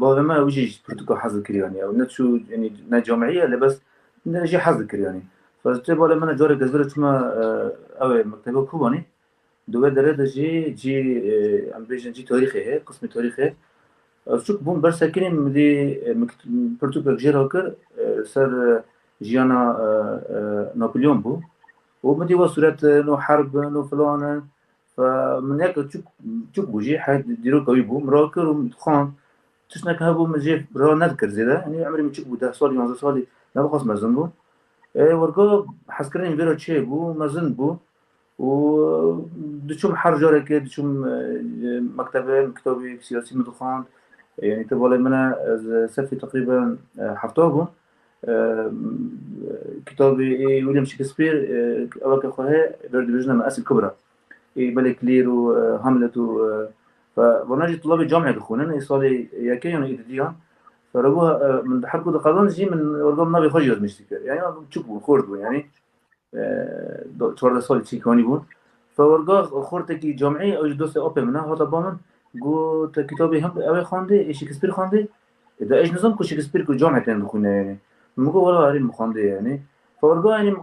bavê me wî jî ji pirtûka hez dikir, yanî ew ne çû, yanî ne camî ye, lê bes ne jî hez dikir, yanî. Fa te bala min e, carek ez vira çûme, e, ew ê mekteba Kobanî. Di wê derê de jî cî, e, em bêjin cî tarîxê heye, qismê tarîxê. Ez çûk bûm ber sekinî min dî, e, min pirtûkek jê re kir, e, ser, e, jiyana, e, e, Napolyon bû. Û min dî wa sûret in û herb in û filan in. Fe min yek çûk, çûk bû jî, he, dîroka wî bû. Min rakir û min dixwand. Tiştek hebû min jê ra nedikir zêde. Yanî emrê min çûk bû, deh salî, yanzdeh salî, nedixwast mezin bû. E, werga hezkirinê min vê re çêbû, mezin bû. Û diçûm her carekê, diçûm, e, mektebe, kitabê siyasî min dixwand. E, yanî te balê min e, ez sefê teqrîben, e, hefta bûm. E, kitabê ê William Shakespeare, e, eweke xwe heye, ber dibêjin me Esil Kubra. Ê Belek Lear û, e, Hamlet û, e, fe, vana jî tulabê camê dixwînin, ê salê yekê yan ê didiyan. Fe re bû, e, min her ku diqedand jî min organ navê xwe jî yazmîş dikir. Yanî çûk bûn, xort bûn, yanî. E, do-, çardeh salî çîkanî bûn. Fe werga xortekî camî, ew jî dostê apê min e, hate ba min, got, "Te kitabê him ew ê xwendê, ê Shakespeare xwendê?" E, de ez nizam ku Shakespeare ku camê tên dixwîne, yanî. Min got, "Wela erê min xwendê, yanî." Fe werga, yanî,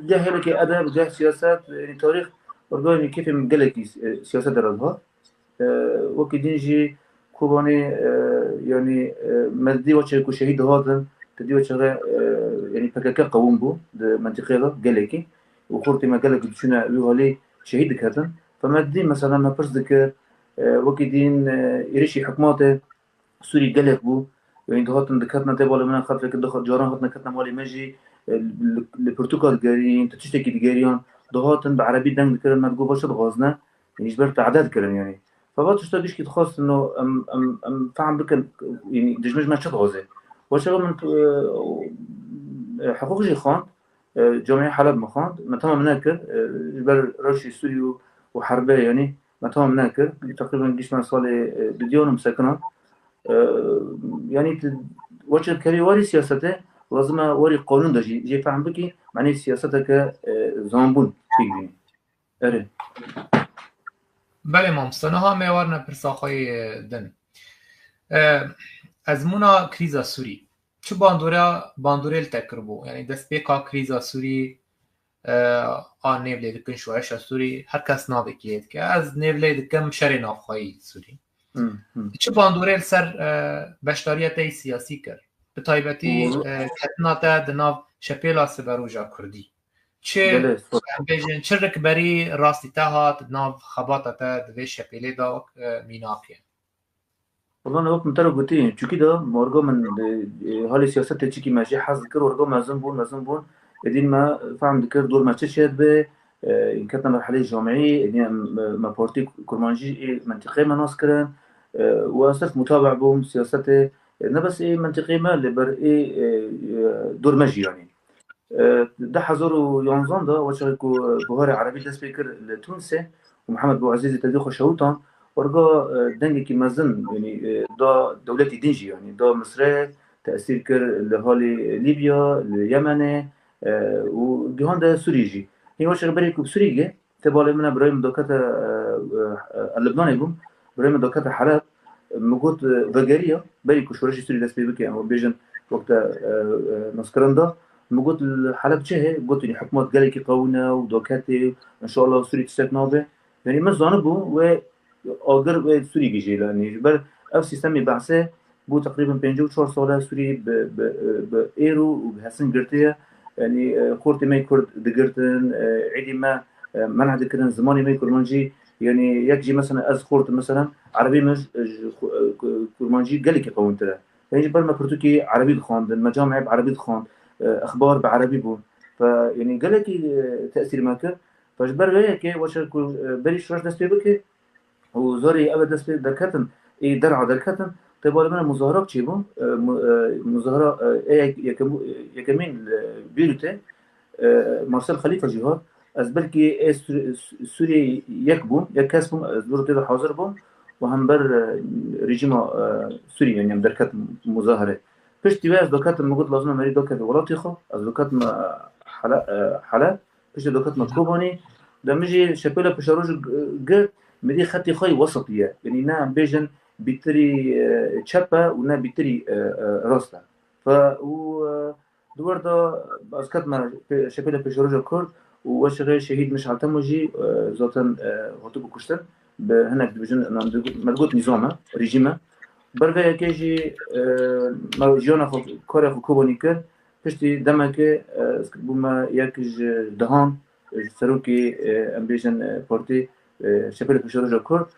geh gelekî edeb, geh siyaset, yanî tarîx, werga, yanî kêfê min gelekî, e, siyaset de re dihat. E, wekî din jî Kobanê, e, yanî, e, me dî weçê ku şehîd dihatin, te dî weçê re, e, yanî P K K qewim bû di mentiqê de gelekî. Û xortê me gelek diçûne wî halî şehîd diketin. Fe me dî mesela me pirs dikir, e, wekî din, e, êrişî hikmatê Sûrî gelek bû. Yanî dihatin diketin tê balê min, xelfek di caran hatine ketine malê me jî, e, li, li pirtûka digerîn, tu tiştekî digeriyan, dihatin bi erebî deng dikirin, me digot, "Baş e, dixwazine." Yanî ji ber tehdê dikirin, yanî. Fe va tişta gişkî dixwastin û em, em, em fehm bikin, yanî dijmin ji me çi dixwaze. Weşa min, e, e, hiqûq jî xwend, e, Camîa Heleb min xwend, me temam nekir, e, ji ber rewşê Sûrî û, û herbê, yanî me temam nekir. Teqrîben gişt me salê, e, dudiyan û sekinan. E, yanî tu weçe kerî warî siyasetê, lazim e warî qanûn de jî, jê fehm bikî, manê siyaseteke, e, zanbûn pêk bînî. Erê. Belê mamoste, niha me warine pirsa xwe yê din. E, ezmûna krîza Sûrî. Çi bandora, bandorê li te kiribû? Yanî destpêka krîza Sûrî, e, a nêv lê dikin şoreşa Sûrî, her kes navekî lê dike. Ez nêv lê dikim şerê navxweyî Sûrî. Hı, hı. Çi bandorê li ser, e, beşdariya te yê siyasî kir? Bi taybetî, Wala- e, ketina te di nav şepêla siberoja Kurdî. Çi, Belê, sor. em bêjin, çi rikberî rastî te hat di nav xebata te di vê şepêlê de, e, mînak e? Wala ne wek min te re gotî, çûkî de orga min, e, e, halê siyasetê çikî me jê hez dikir, orga mezin bûn, mezin bûn. Êdî me fehm dikir, dor me çi çê dibe, e, ketine merhelê camî, êdî em, e, me partî kurmancî ê mentiqê me nas kirin, e, û ez sirf mutabe bûm siyasetê, e, ne bes ê mentiqê me, lê ber ê, e, e, dor me jî, yanî. E, di hezar û yanzan de, weçaxê ku, e, Buharê Erebî dest pê kir li Tunisê û Mihemed Bouezîzî tevî xwe şewitand, orga, e, dengekî mezin, yanî, e, da dewletî din jî, yanî da Misrê, tesîr kir li halê Lîbya, li Yemenê, e, û gihande Sûrî jî. Hîn weçaxê berê ku bi Sûrî gê, Tê balê min e, birayê min dokete, e, e, e, Libnanê bûm. Birayê min dokete Heleb. Min got, e, vegeriya, berî ku şoreşê Sûrî dest pê bike, em bêjin wek te, e, e, naskirin da. Min got, li Heleb çi heye? Got, yanî hikûmet gelekî qewîn e û doketê, înşallah Sûrî tiştek nabe. Yanî min zanibû wê agir wê Sûrî gijê, yanî ji ber ev sîstemê behsê bû teqrîben pêncî û çar sal e Sûrî bi, bi, bi êro û bi hesin girtiye. Yanî, e, xortê me Kurd digirtin, e, êdî me, e, meneh dikirin, zimanê me Kurmancî, yanî yek jî mesela ez xort, mesela Erebî min ji, ji xu-, e, ku-, Kurmancî gelekî qewîntir e. Yanî ji ber me pirtûkî Erebî dixwandin, me camê bi Erebî dixwand, e, exbar bi Erebî bûn. Fe, yanî gelekî, e, tesîr me kir. Fe ji ber vê yekê weşe ku, e, berî şoreş dest pê bike û zarê ev dest pê derketin, ê derha derketin, tê balê min e muzahara çêbû, e, mu-, e, muzahara, e, ê yek-, yekemî-, yekemîn, e, Bêrûtê, e, Marcel Xelîfa jî hat. Ez belkî ê Sû-, Sûriyê yek bûm, yek kes bûm, ez dûr tê de hazir bûm û hember, e, rejîma, e, Sûriyê, yanî em derketin muzahare. Piştî wê ez doketim, min got, lazim e merî dokeve welatê xwe. Ez doketim, e, Hele-, e, Heleb. Piştî doketim Kobanî. De min jî şepêla pişeroja g-, girt, min dî xetê xwe yê wesitî ye. Yanî ne em bêjin bîtirî, e, çep e û ne bîtirî, e, e, rast e. Fe û, e, di wir de ez ketime pê-, şepêla pêşeroja Kurd û weşixê şehîd Mişal Temo jî, e, zaten, e, hatibû kuştin. Bi hinek dibêjin, nan digo-, me digot nîzam e, rejîm e. Ber vê yekê jî, e, me jiyana xwe, karê xwe Kobanî kir. Piştî demekê, e, ez bûme yek ji dehan, e, ji serokê, e, em bêjin, e, partî, e, şepêla pêşeroja Kurd.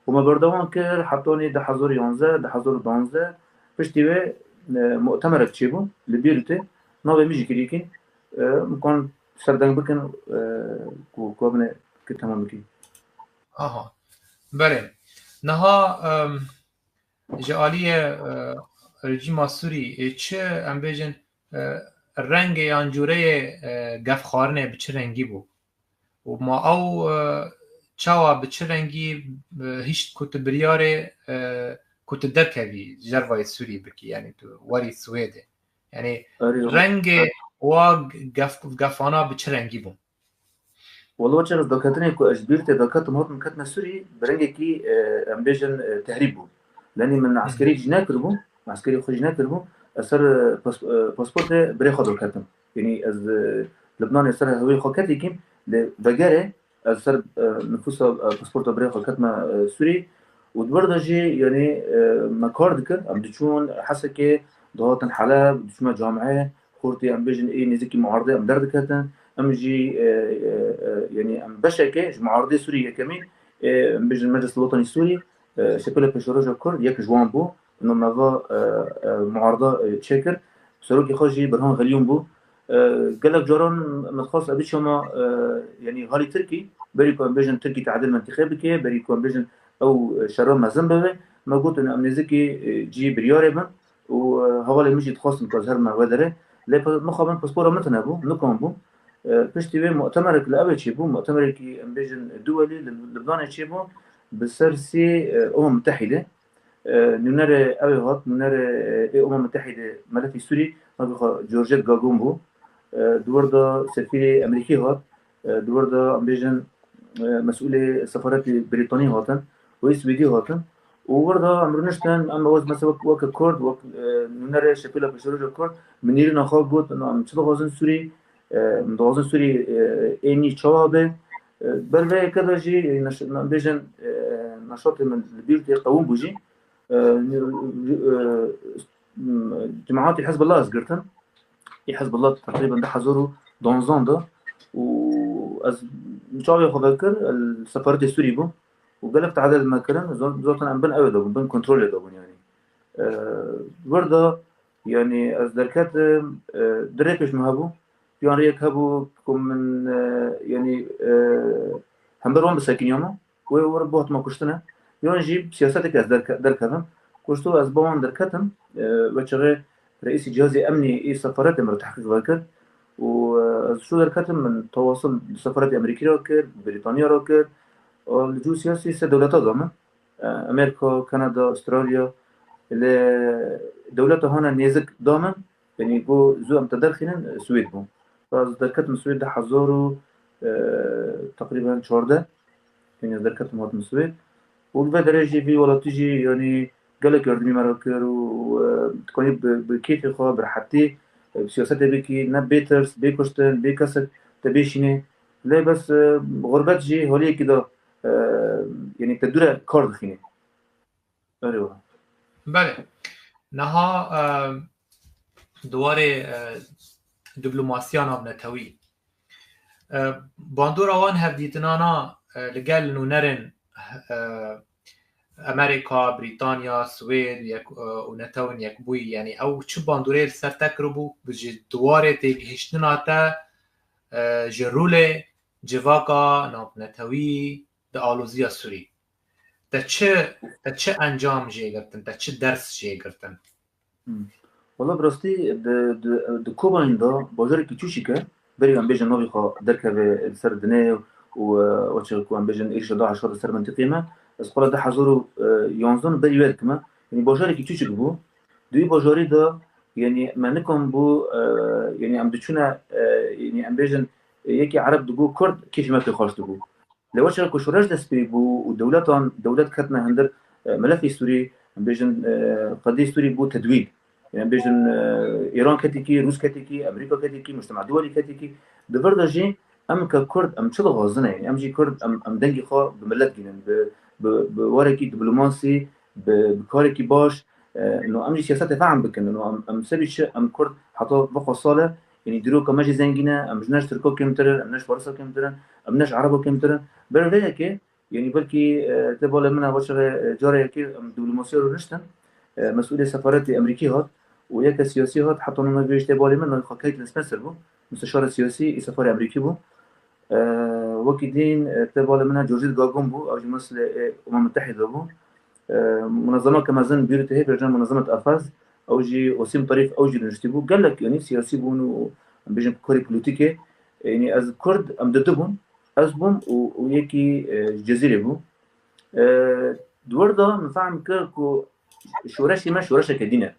Û me berdewam kir hetanî du hezar û yanzdeh, du hezar û danzdeh. Piştî wê, e, mutemerek çêbû li Bêrûtê. Navê min jî kirîkî. E, em kan serdeng bikin, e, ku, ku bine ki temam bikî. Aha. Belê. Niha, em, ji aliyê, e, rejîma Sûrî, ê çi, em bêjin, e, rengê yan cûreyê, e, gefxwarinê bi çi rengî bû? Û ma ew, e, çawa bi çi rengî, e, hişt ku tu biryarê, e, ku tu derkevî jervayê Sûrî bikî, yanî tu werî Swêdê? Yanî Erê, rengê wa gef-, gefana bi çi rengî bûn? Wala çax ez daketinê ku ez ji Bêrûtê daketim, hatim ketime Sûrî, bi rengekî, e, em bêjin, e, tehrîb bû. Lenî min Hı. eskerî jî nekiribû, eskerî xwe jî nekiribû. Ez ser, e, pas-, e, pasportê birê xwe daketim. Yanî ez, e, Libnanê ser hewê xwe ketîkîm, lê vegerê ez ser, e, nifûsa, e, pasporta birê xwe ketime, e, Sûrî. Û di wir de jî, yanî, e, me kar dikir, em diçûn Hesekê, dihatin Heleb, diçûme camiyê, xortê em bêjin ê nêzîkî muaridê em derdiketin. Em jî, e, e, e, yanî em beşekê ji muaridê Sûrî yekemîn, e, em bêjin Meclis Wetanî Sûrî, e, şepêla pêşeroja Kurd yek ji wan bû. Ino me va, e, e, muarida, e, çêkir. Serokê xwe jî Birhan Xeliyûn bû. E, gelek caran min dixwest ez biçûma, e, yanî halî Tirkî, berî ku em bêjin Tirkî tehdil mentiqê bike, berî ku em bêjin ew, e, şera mezin bibe, me got, em nêzîkî, e, cî biryarê bin û, e, hevalê min jî dixwestin ku ez herime wê derê. Lê pe-, mixabin paspora min tune bû, nikan bû. E, piştî wê mutemerek li ev çêbû, mutemerekî em bêjin duwelî li Libnanê çêbû, bi ser sê, e, Umem Mutehîde. E, nûnerê ew ê hat, nûnerê, e, ê Umem Mutehîde, melefî Sûrî, navê xwe Georgette Gagon bû. E, di wir de sefîrê Emerîkî hat, e, di wir de em bêjin, e, mesûlê sefaretê Brîtanî hatin û yê Swêdî hatin. Û wir de em rûniştin, em, ez mesela wek, weke Kurd, wek, e, nûnerê şepêla pêşeroja Kurd, min nêrîna xwe got, na, em çi dixwazin Sûrî, e, em dixwazin Sûrî, e, ê nî çawa be. E, ber vê yeke de jî, e, neş-, em bêjin, e, neşatê min li Bêrûtê qewim bû jî. E, e, Cemaetî Hizbullah ez girtim. Ê Hizbullah teqrîben du hezar û duwazdeh de û ez çavê xwe vekir, li sefaretê Sûrî bûm û gelek tehdê li me kirin, zon-, zaten em bin ew de bûn, bin kontrolê de bûn yanî. E, wir de yanî ez derketim, e, du rê pêş min hebû, yan rêyek hebû ku min, e, yanî, e, hember wan bisekiniyama. Wê wir bo hatima kuştine. Yan jî siyaseteke ez derke-, derkevim. Kuşto ez bo wan derketim. E, ve çaxê reîsî cihazê emnî ê sefaretê min re tehqîq vekir. Û, e, ez şû derketim, min tewasil bi sefaretê Amerîkî re kir, bi Brîtanya re kir. Û li cû siyasî se dewleta da min. E, Amerîka, Kanada, Astralya. Lê dewleta hane nêzik da min. Yanî got, zû em te derxînin, Swêd bû. Ez derketim Swêd du hezar û, e, teqrîben çardeh. Yanî ez derketim hatim Swêd. Û li vê derê jî vî welatî jî, yanî gelek yardimî me re kir û, e, dikanî bi, bi kêfê xwe, bi rehetî, e, siyasetê bikî, ne bê tirs, bê kuştin, bê kesek te bêşînê. Lê bes, e, xurbet jî haliyekî de, e, yanî te dûre kar dixînê. Erê wa. Belê. Niha, e, di warê, e, diplomasiya navnetewî. E, bandora wan hevdîtinana, e, li gel nûnerên, e, Amerîka, Brîtanya, Swêd yek, e, û netewên yekbûyî, yanî ew çi bandorê li ser te kiribû, bi ji di warê têgihiştina te, e, ji rolê civaka navnetewî di aloziya Sûrî. Te çi, te çi encam jê girtin, te çi ders jê girtin? Hmm. Wala bi rastî di, di, di Kobanî de bajarekî çûçik e, berî em bêjin navê xwe derkeve li ser dinê û, e, o çi ku em bêjin êrişa DAIŞ di ser mintîqê me, ez xwe du hezar û yanzdeh berî wê dikime. Yanî bajarekî çûçik bû. Di wî bajarî de, yanî me nikom bû, e, yanî em diçûne, e, yanî em bêjin, e, yekî Ereb digot Kurd kêfî me pê xweş dibû. Lê weşa ku şoreş dest pê bû û dewletan, dewlet ketine hundir, e, milefê Sûrî, em bêjin, e, qedê Sûrî bû tedwîl. Em bêjin, e, Îran ketikî, Rûs ketikî, Amerîka ketikî, mujtema duwelî ketikî. Di vir de jî em ke Kurd, em çi dixwazin e? Em jî Kurd, em, em dengê xwe bi milet gînin, bi, bi, bi warekî diplomasî, bi, bi karekî baş. E, no em jî siyasetê fehm bikin. No em, em sebî çi, em Kurd heta veqo sal e, yanî dîroka me jî zengîn e, em ji ne ji Tirka kêmtir in, em ne ji Farisa kêmtir in, em ne ji Ereba kêmtir in. Ber vê yekê, yanî belkî, e, te balê min e, weşa, e, cara yekê em diplomasiya rûniştin. E, mesûlê sefaretê Amerîkî hat û yeke siyasî hat, heta nû me vê tê balê min, navê xwe Caitlin Spencer bû. Mustişara siyasî ê sefarê Amerîkî bû. E, wekî din, e, te balê min e, George Gagon bû, ew jî mesulê, e, Umem Mutehîde bû. E, munezemeke mezin, bîrû te hê bêjin munezemet Afaz, ew jî Osim Tarîf, ew jî rûniştî bû. Gelek, yanî siyasî bûn û, em bêjin, karê polîtîkê, yanî ez Kurd, em di du bûn. Ez bûm û, û yekî, e, ji Cezîrê bû. E, di wir de min fehm kir ku şoreşê me şoreşeke din e.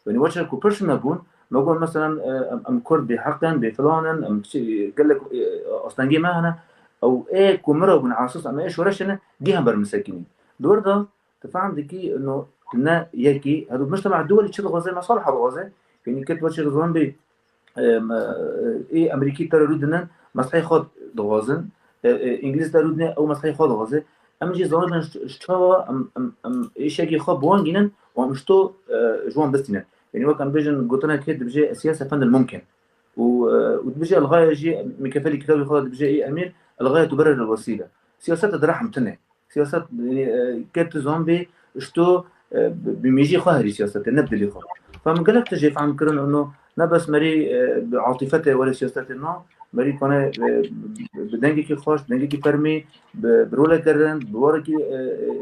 Yanî weşa ku pişt me bûn, me got, meselan, e, em, em Kurd bêheq in, bêfilan in, em çi, gelek, e, astengê me hene. Ew ê ku min re bûn esas, em ê şoreşê ne, dî hember min sekinî. Di wir de, tu fehm dikî, no, tu ne yekî, hedo mujtema duwelî çi dixwaze, mesaliha dixwaze. Yanî ke tu weşa dixwazin bê, em, e, ê Amerîkî te re rûdinin, meslehê xwe dixwazin. E, e, Îngilîz te rûdine, ew meslehê xwe dixwaze. Em jî zanibin ji, ji çawa em, em, em êşekê xwe bi wan gînin û em ji to, e, ji wan bistînin. Yanî wek em bêjin gotinek hê dibêje, "Siyase fendil mumkin." Û, e, û dibêje, el gaya jî, Mîkefelî kitabê xwe de dibêje, "Ey Emîr, el gayatu tuberrir el wesîle." Siyasete di rehm tune. Siyaset, yanî, e, ke tu zan bê, ji to, e, bi, bi mêjî xwe herî siyasetê, ne bi dilê xwe. Fa min gelek tişt jê fehm kirin, û no, ne bes merî, e, bi atîfetê were siyasetê, na, merî kane, e, bi dengekî xweş, dengekî fermî, bi, bi roleke rind, bi warekî, e,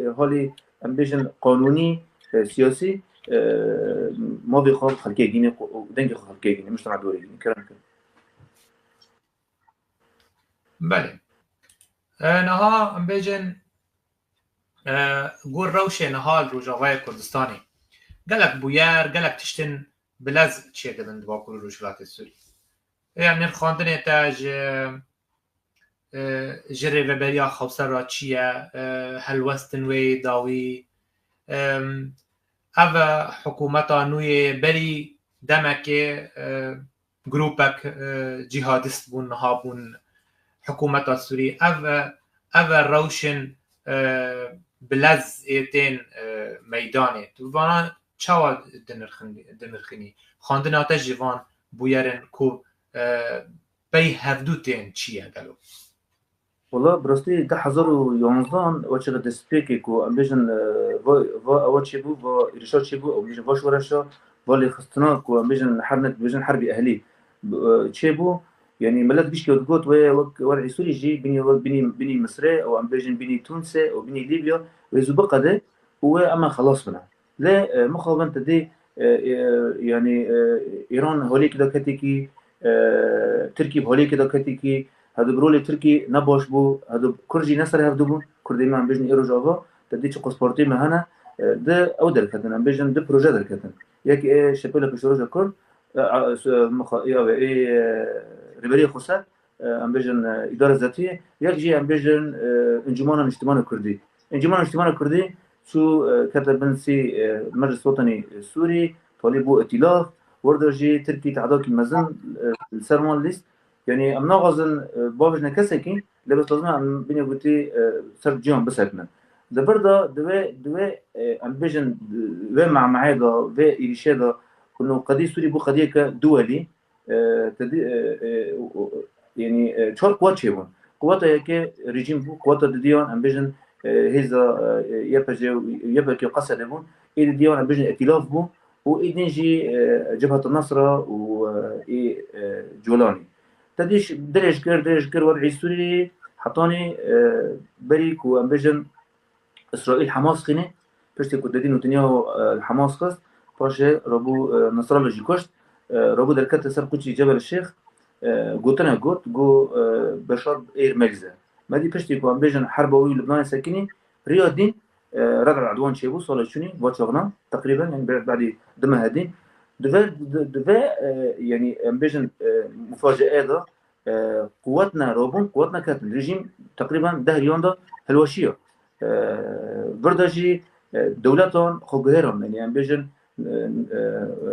e, halî, em bêjin, qanûnî, e, siyasî, e, mavê xwe xelkê gînî, û dengê xwe xelkê gînî, mujtema dorê gînî, kerem kirin. Belê. E, niha em bêjin, e, gor rewşê niha li Rojavayê Kurdistanê gelek bûyer, gelek tiştin bilez çêdibin di Bakur û Rojhilatê Sûrî. Ê, em nirxandinê te ji, e, ji rêveberiya xewser re çi ye, e, helwestin wê dawî, e, ev hikûmeta nû yê berî demekê, e, grûpek, e, cîhadîst bûn, niha bûn hikûmeta Sûrî. Ev, ev rewşên, e, bilez ê tên, e, meydanê. Tu vana çawa dinirxin-, dinirxînî? Xwendina te ji van bûyerên ku, e, pey hevdû tên çi ye gelo? Wala, bi rastî du hezar û yanzdehan weçira destpêkê ku em bêjin, e, va, va ewa çêbû, va êrişa çêbû, ew bêjin va şoreşa, va lêxistina ku em bêjin her ne dibêjin herbî ehlî, e, çêbû. Yanî milet gişkê digot wê wek werê Sûrî jî bînî wek bînî, bînî Misrê, ew em bêjin bînî Tûnsê, ew bînî Lîbya, wê zû biqede û wê ema xelas bine. Lê, e, mixabin te dê, e, e, yanî, e, Îran holêkî de ketekî, e, Tirkî holêkî de ketekî, hedo bi rolê Tirkî ne baş bû, hedo Kurd jî ne ser hev dibûn, Kurdê me em bêjin ê Rojava, te dê çi qas partiyê me hene, e, di ew derketin, em bêjin di proje derketin. Yek ê Şepêla Pêşeroja Kurd, e, a, s-, e, mixa-, ê, ê, ê, e, Rêberiyê Xweser, e, em bêjin, e, îdara zetiyê, yek jî em bêjin, e, Encûmena Niştimana Kurdî. Encûmena Niştimana Kurdî çû, e, kete bin sî, e, Meclis Wetenî Sûrî, talî bû îtîlaf, wir de jî Tirkî tehdakî mezin, e, li ser wan lîst. Yanî em naxwazin, e, bavêjine kesekî, lê bes lazim e em binê gotî, e, ser ciyan bisekinin. Di vir de, di wê, di wê, e, em bêjin, di wê memehê de, vê êrîşê de, ku qedî Sûrî bû qediyeke duwelî, e, te dî, e, e, o, o, yanî, e, çar quwet çêbûn. Quweta yekê rejîm bû, quweta didiyan, em bêjin, e, hêza, e, Y P G û Y P G û Qesedê bûn. Ê didiyan, em bêjin, îtîlaf bû û ê din jî, e, Cebhet Nesra û, e, ê, e, Colanî. Te dî dirêj kir, dirêj kir wed'î Sûriyeyê hetanî, e, berî ku em bêjin Îsraîl Hamas xînê, piştî ku Nedî Netanyahu, e, Hamas xist, paşê rabû, e, Nasrallah jî kuşt, e, rabû derkete ser quçî Cebel Şêx, e, gotine got, got, e, Beşar êr megze. Me dî piştî ku em bêjin herba wî Lubnanê sekinî, riya dîn, e, red al edwan çêbû, sala çûnî, va çaxna, teqrîben, yani be-, bedî du mehe dîn. Di ve, di, di ve, e, yani em bêjin, e, mufaceê de, e, quwet ne rabûn, quwet ne ketin. Rejîm teqrîben deh riyan de hilweşiya. E, vir de jî, e, dewletan xwe guhêran, yani em bêjin, e, e, e,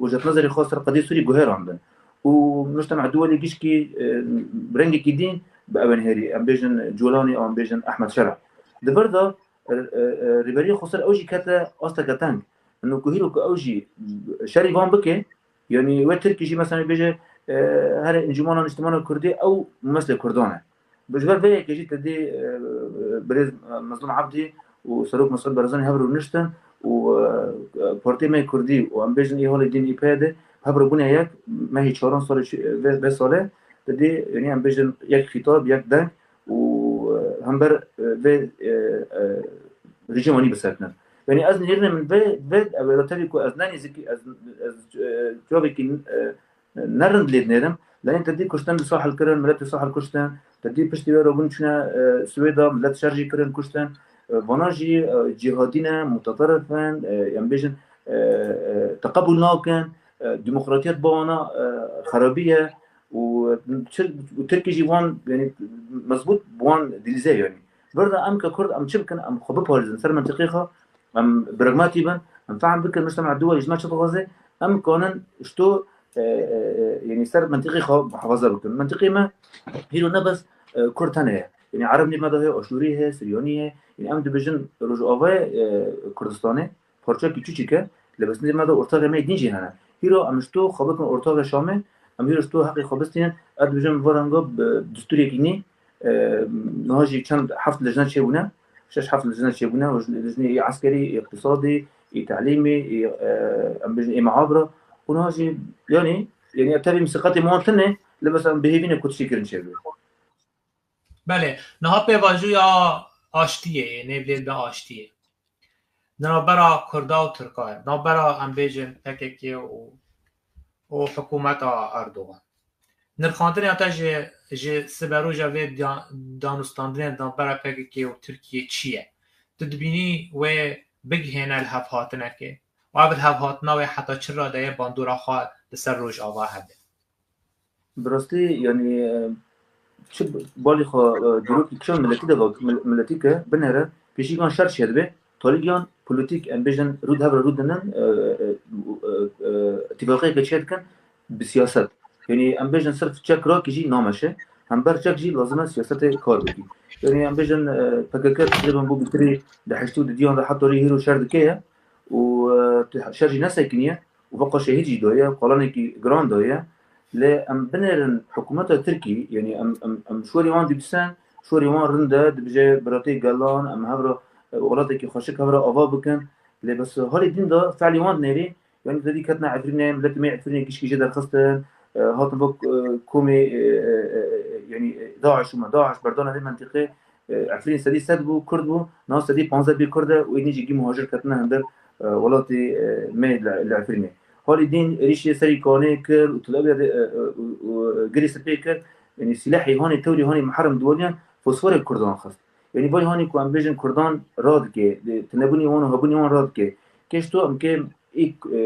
wechet nezerê xwe ser qedê Sûrî guhêrandin. Û mujtema duwelî gişkî, e, rengekî dîn bi ewen herî, em bêjin Colanî, em bêjin Ehmed Şera. Di vir de, e, e, e, rêberiyê Xweser ew jî kete asteke teng. Ino ku hîro ku ew jî şerî van bike, yani wê Tirkî jî mesela bêje, e, here Encûmena Niştimana Kurdî ew meslê Kurdan e. Ji ber vê yekê jî te dî, e, birêz Mezlûm Ebdî û Serok Mesûd Barzanî hev rûniştin û, e, Partiyê me Kurdî û em bêjin ê halê dîn ê P Y D hev re bûne yek, mehê çaran salê çi-, vê, vê salê te dî, yani em bêjin yek xîtab, yek deng û, e, hember, e, vê, e, e, rejîma nî bisekinin. Yani ez nêrîne min vê, vê ew ê tevî ku ez ne nêzîkî, ez, ez, e, cavekî, e, ne rind lê dinêrim. Lenê te dî kuştin li sahil kirin, miletê sahil kuştin. Te dî piştî wê rabûn çûne, e, Swêda, milet şer jî kirin, kuştin. E, vana jî, e, cihadî ne, mutaterif in, e, em bêjin, e, e, te qebûl nakin, e, demokratiyet bi wana, e, xerabî ye û, e, Tir-, û Tirkî jî wan, yani, mezbût bi wan dilîze, yani. Vir de em ke Kurd, em çi bikin, em xwe biparêzin ser mentiqê xwe, em pragmatî bin, em fehm bikin, mujtema duwelî ji me çi dixwaze, em kanin ji to, e, e, e, yani ser mentiqê xwe muhafaza bikin. Mentiqê me hîro ne bes, e, Kurd tene ye. Yani Ereb nêv me de heye, Aşûrî heye, Siryanî heye. Yani em dibêjin Rojavayê, e, Kurdistanê, parçekî çûçik e, lê bes nêv me de ortaxê me yê dîn jî hene. Hîro em ji to xwe bikin ortaxê Şamê, em hîro ji to heqê xwe bistînin, ez dibêjim va renga bi destûrekî nî, e, niha jî çend heft lejne çêbûne, şeş heft lejne çêbûne, û lejnê ê eskerî, ê îqtisadî, ê telîmî, ê, e, em bêjin ê mehabra. Û niha jî, yani, yani tevî misîqetê wan tune, lê bes em bihêvî ne ku tiştê kirin çêbibe. Belê, niha pêvajoya aştiyê, nêvlêl be aştiyê. Di navbera Kurda û Tirka ye. Navbera, em bêjin, P K K û, û hikûmeta Erdogan. Nirxandinê te ji, ji siberoja vê dia-, danûstandinê di navbera P K K û Tirkiyê çi ye? Tu dibînî wê bigihêne li hevhatinekê? Û ev li hevhatina wê heta çi radeyê bandora xwe li ser Rojava hebe? Bi rastî, yani, e, çi balî xwe, e, dîrokî kişan miletî de vak-, mil-, miletî ke binêre, pêşîgan şer çêdibe, talîgiyan polîtîk, em bêjin, rû di hev re rû dinin, e, e, e, e, îtîfaqiyeke çêdikin bi siyaset. Yani, em bêjin, sirf çek rakî jî nameşe, hember çek jî lazim e siyasetê kar bikî. Yani, em bêjin, e, P K K tiştê bin bû bitirî di heştê û dudiyan de heta rê hîro şer dike ye û, e, tu şer jî nesekiniye. Û veqa şehîd jî daye, qalanekî giran daye. Lê em binêrin hikûmeta Tirkî, yanî em, em, em şorê wan dibîsin, şorê wan rind e, dibêje biratê gelan, em hev re, e, welatekî xweşik hev re ava bikin. Lê bes halê din de fe'lê wan dinêrî, yanî te dî ketine Efrînê, miletê me Efrînê gişkî jê derxistin, e, hatin bo, e, komê, e, e, e, e, yanî, e, DAIŞ û me, DAIŞ berdana vê mentiqê, e, Efrîn sedî sed bû, Kurd bû, niha sedî panzdeh bê Kurd e û êdî jî gî muhacir ketine hundir, e, welatê, e, me li, li Efrînê. Halî din êrîşê serî Kanê kir û Tel Aviv, e, e, û, û, e, Girê Spê kir. Yanî sîlehê hanê tewrê hanê Miherrem duwaliyan fosforê Kurdan xist. Yanî vay hanê ku em bêjin Kurdan radike, di tunebûnê wan û hebûnê wan radike. Kê ji to em kê îk, e,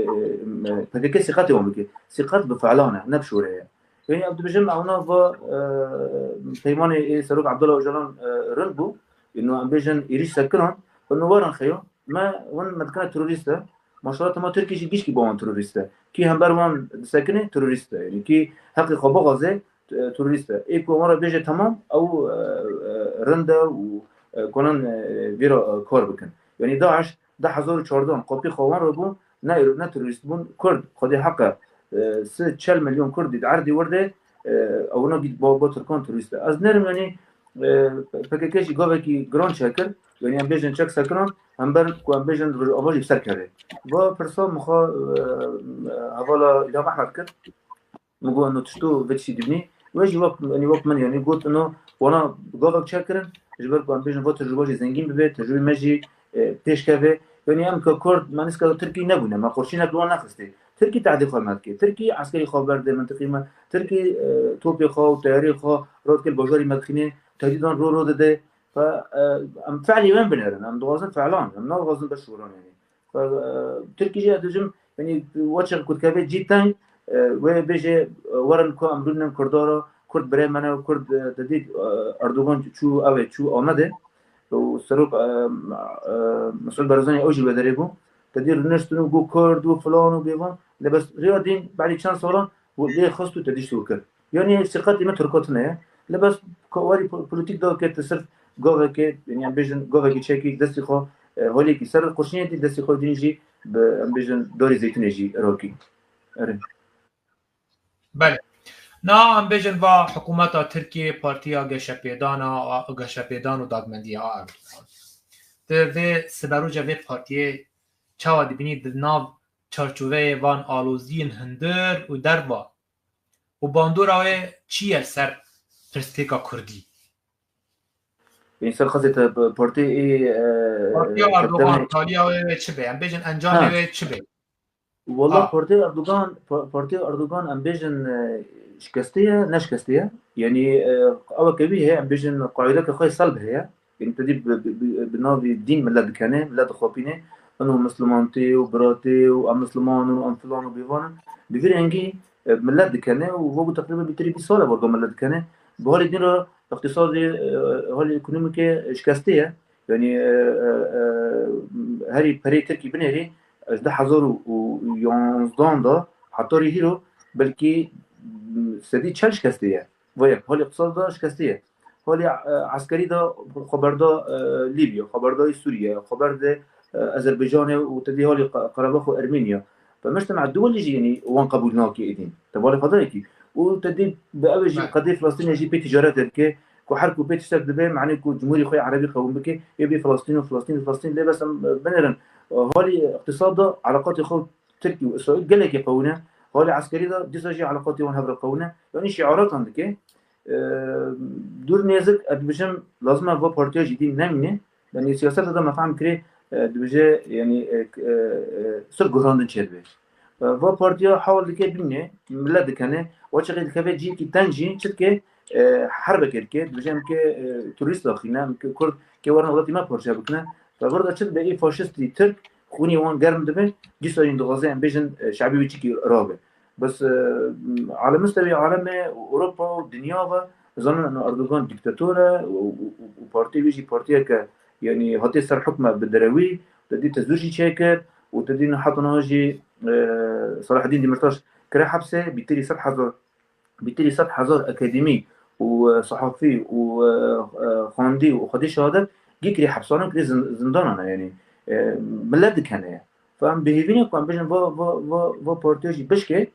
e, P K K sîqetê wan bike. Sîqet bi fe'lan e, ne bi şorê ye. Yanî ev dibêjim, ewna va, e, peymanê ê Serok Abdullah Ocalan, e, rind bû. Ino em bêjin êrîş sekiran, ino werin xeyo, me, win me dikine terorîst e. Maşallah tema Tirkî jî gişkî ba wan terorîst e. Kî hember wan disekine terorîst e. Yanî kî heqê xwe bixwaze, e, terorîst e. Ê ku wan re bêje temam, ew, e, e, rind e û, e, konan, e, vê re, e, kar bikin. Yanî DAIŞ du hezar û çardeh qopî xwe wan re bû, ne, ne terorîst bûn. Kurd, Xwedê heq e, e, si çel milyon Kurd di erdê wir de, e, ewna gît bo, bo Tirkan terorîst e. Ez nerim, yanî, e, P K K jî gavekî giran çekir, yanî em bêjin çek sekiran, hember ku em bêjin Rojava jî bi ser keve. Va pirsa min xwe, e, hevala Îlham Ehmed kir. Min got, eno tişto vê tiştî dibînî, Wê jî wek, yanî wek min, yanî got, ino wana gavek çêkirin, ji ber ku em bêjin va tecrûba jî zengîn bibe, tecrûbê me jî, e, pêş keve. Yanî em ke Kurd, me nîska Tirkî nebûne, me qurşînek li wan nexistê. Tirkî tehdê xwe me dike. Tirkî eskerî xwe berde mintiqî me. Tirkî, e, topê xwe û teyarê xwe radikê li bajarî me dixîne, tehdîdan ro ro dide. Fe, e, em fe'lî wên binêrin, em dixwazin fe'lan, em nadixwazin beş şoran yanî. Fe, e, Tirkî jî ez dibêjim, yanî weçek ku dikeve cî teng, e, wê bêje, e, werin ku em rûnin Kurda re, Kurd birê me ne, Kurd, e, te dît, e, Erdogan çû, ew ê çû Amedê û serok, e, e, Mesûd Barzanî ew jî wê derê bû. Te dî rûniştin û got Kurd û filan û bêvan. Lê bes rêya din, badî çend salan, û lê xist û te dî şûr kir. Yanî sîqetê me Tirka tune ye. Lê bes ka warî po-, polîtîk da ke te sirf gaveke, yanî em bêjin gavekî çekî destî xwe, e, holêkî ser qurşinê dî destî xwe din jî bi, em bêjin darî zeytûnê jî rakî. Erê. Belê. Na em bêjin va hikûmeta Tirkiyê partiya geşepêdana, geşepêdan û dadmendiya a Erdogan. Di vê siberoja vê partiyê çawa dibînî di nav çarçoveyê van aloziyên hundir û derva û bandora wê çi ye li ser pirsgirêka kurdî? Ên ser xezê te bi partê ê, e, Partiya Erdogan, taliya wê, wê çi be? Em bêjin encamê Ha. wê çi be? Wala Ha. Partiya Erdogan, pa-, Partiya Erdogan em bêjin, e, şikestê ye, ne şikestê ye. Yanî, e, ew ke wî heye, em bêjin qaîdeke xwe selb heye. Yanî te dî bi, bi, bi, bi navê dîn milet dikene, milet dixapîne. Ino misliman tê û bira tê û em misliman in û em filan û bêvan in. Bi vî rengî, e, milet dikene û vebû teqrîben bîtirî bîst sal e warga milet dikene. Bi halê din re îqtîsadê, e, halê ekonomîkê şikestê ye. Yanî, e, e, e, herî perê Tirkî binêrî, ji du hezar û yanzdan de heta rê hîro belkî, m, sedî çel şikestê ye. Vê yek, halê îqtisad de şikestê ye. Halê, e, eskerî de xwe berda, e, Lîbya, xwe berda Sûriye, xwe berde, e, Azerbaycanê û te dî halê Qa-, Qerebax û Ermeniya. Fe mectema duwelî jî, yanî wan qebûl nake êdî. Te balê xwe dayekî. Û te dî bi ew jî Belê. qedê Filistînê jî pê tîcaret dike, ku her ku pê tiştek dibe, manê ku cumhûrê xwe yê erebî qewim bike, yê bê Filistîn û Filistîn û Filistîn. Lê bes em, e, binêrin, e, halê îqtîsad de eleqatê xwe Tirkî û Îsraîl gelekî qewîn e. Halê eskerî de dîsa jî eleqatê wan hev re qewîn e. Yanî şiaratan dike. E, dûr nêzik, ez dibêjim, lazim e va partiya jî dî nemîne. Yanî siyaseta de me fehm kirê, e, dibêje, yanî, e, e, e, sirf guhrandin çêdibe. E, va partiya hewl dike bimîne, milet dikene, wa çiqî dikeve cihekî teng jî, çi dike, e, herbekê dike, dibêje em ke, e, terorîst daxîne, em ke Kurd ke werin welatî me parçe bikine. Ve vir de çi dibe, ê faşistî Tirk, xûnê wan germ dibe, dîsa jî dixwaze em bêjin, e, şebî wî çikî rabe. Bes, e, alemistewî aleme, Ewropa û dinya ve, zanin ino Erdogan dîktator e û, û, û, û partiyê wî jî partiyeke, yanî hatiye ser hukme bi derewî, te dî tezûr jî çêkir û te dî heta niha jî, e, Selahaddîn Demîrtaş kire hepse, bîtirî sed hezar, bîtirî sed hezar akademî û, e, sehafî û, e, e, xwendî û xwedî şehadet gî kirî hepsanan, kirî zin-, zindanan e, yanî, e, milet dikene ye. Fe em bi hêvî ne ku em bêjin va, va, va, va partiya jî bişkê,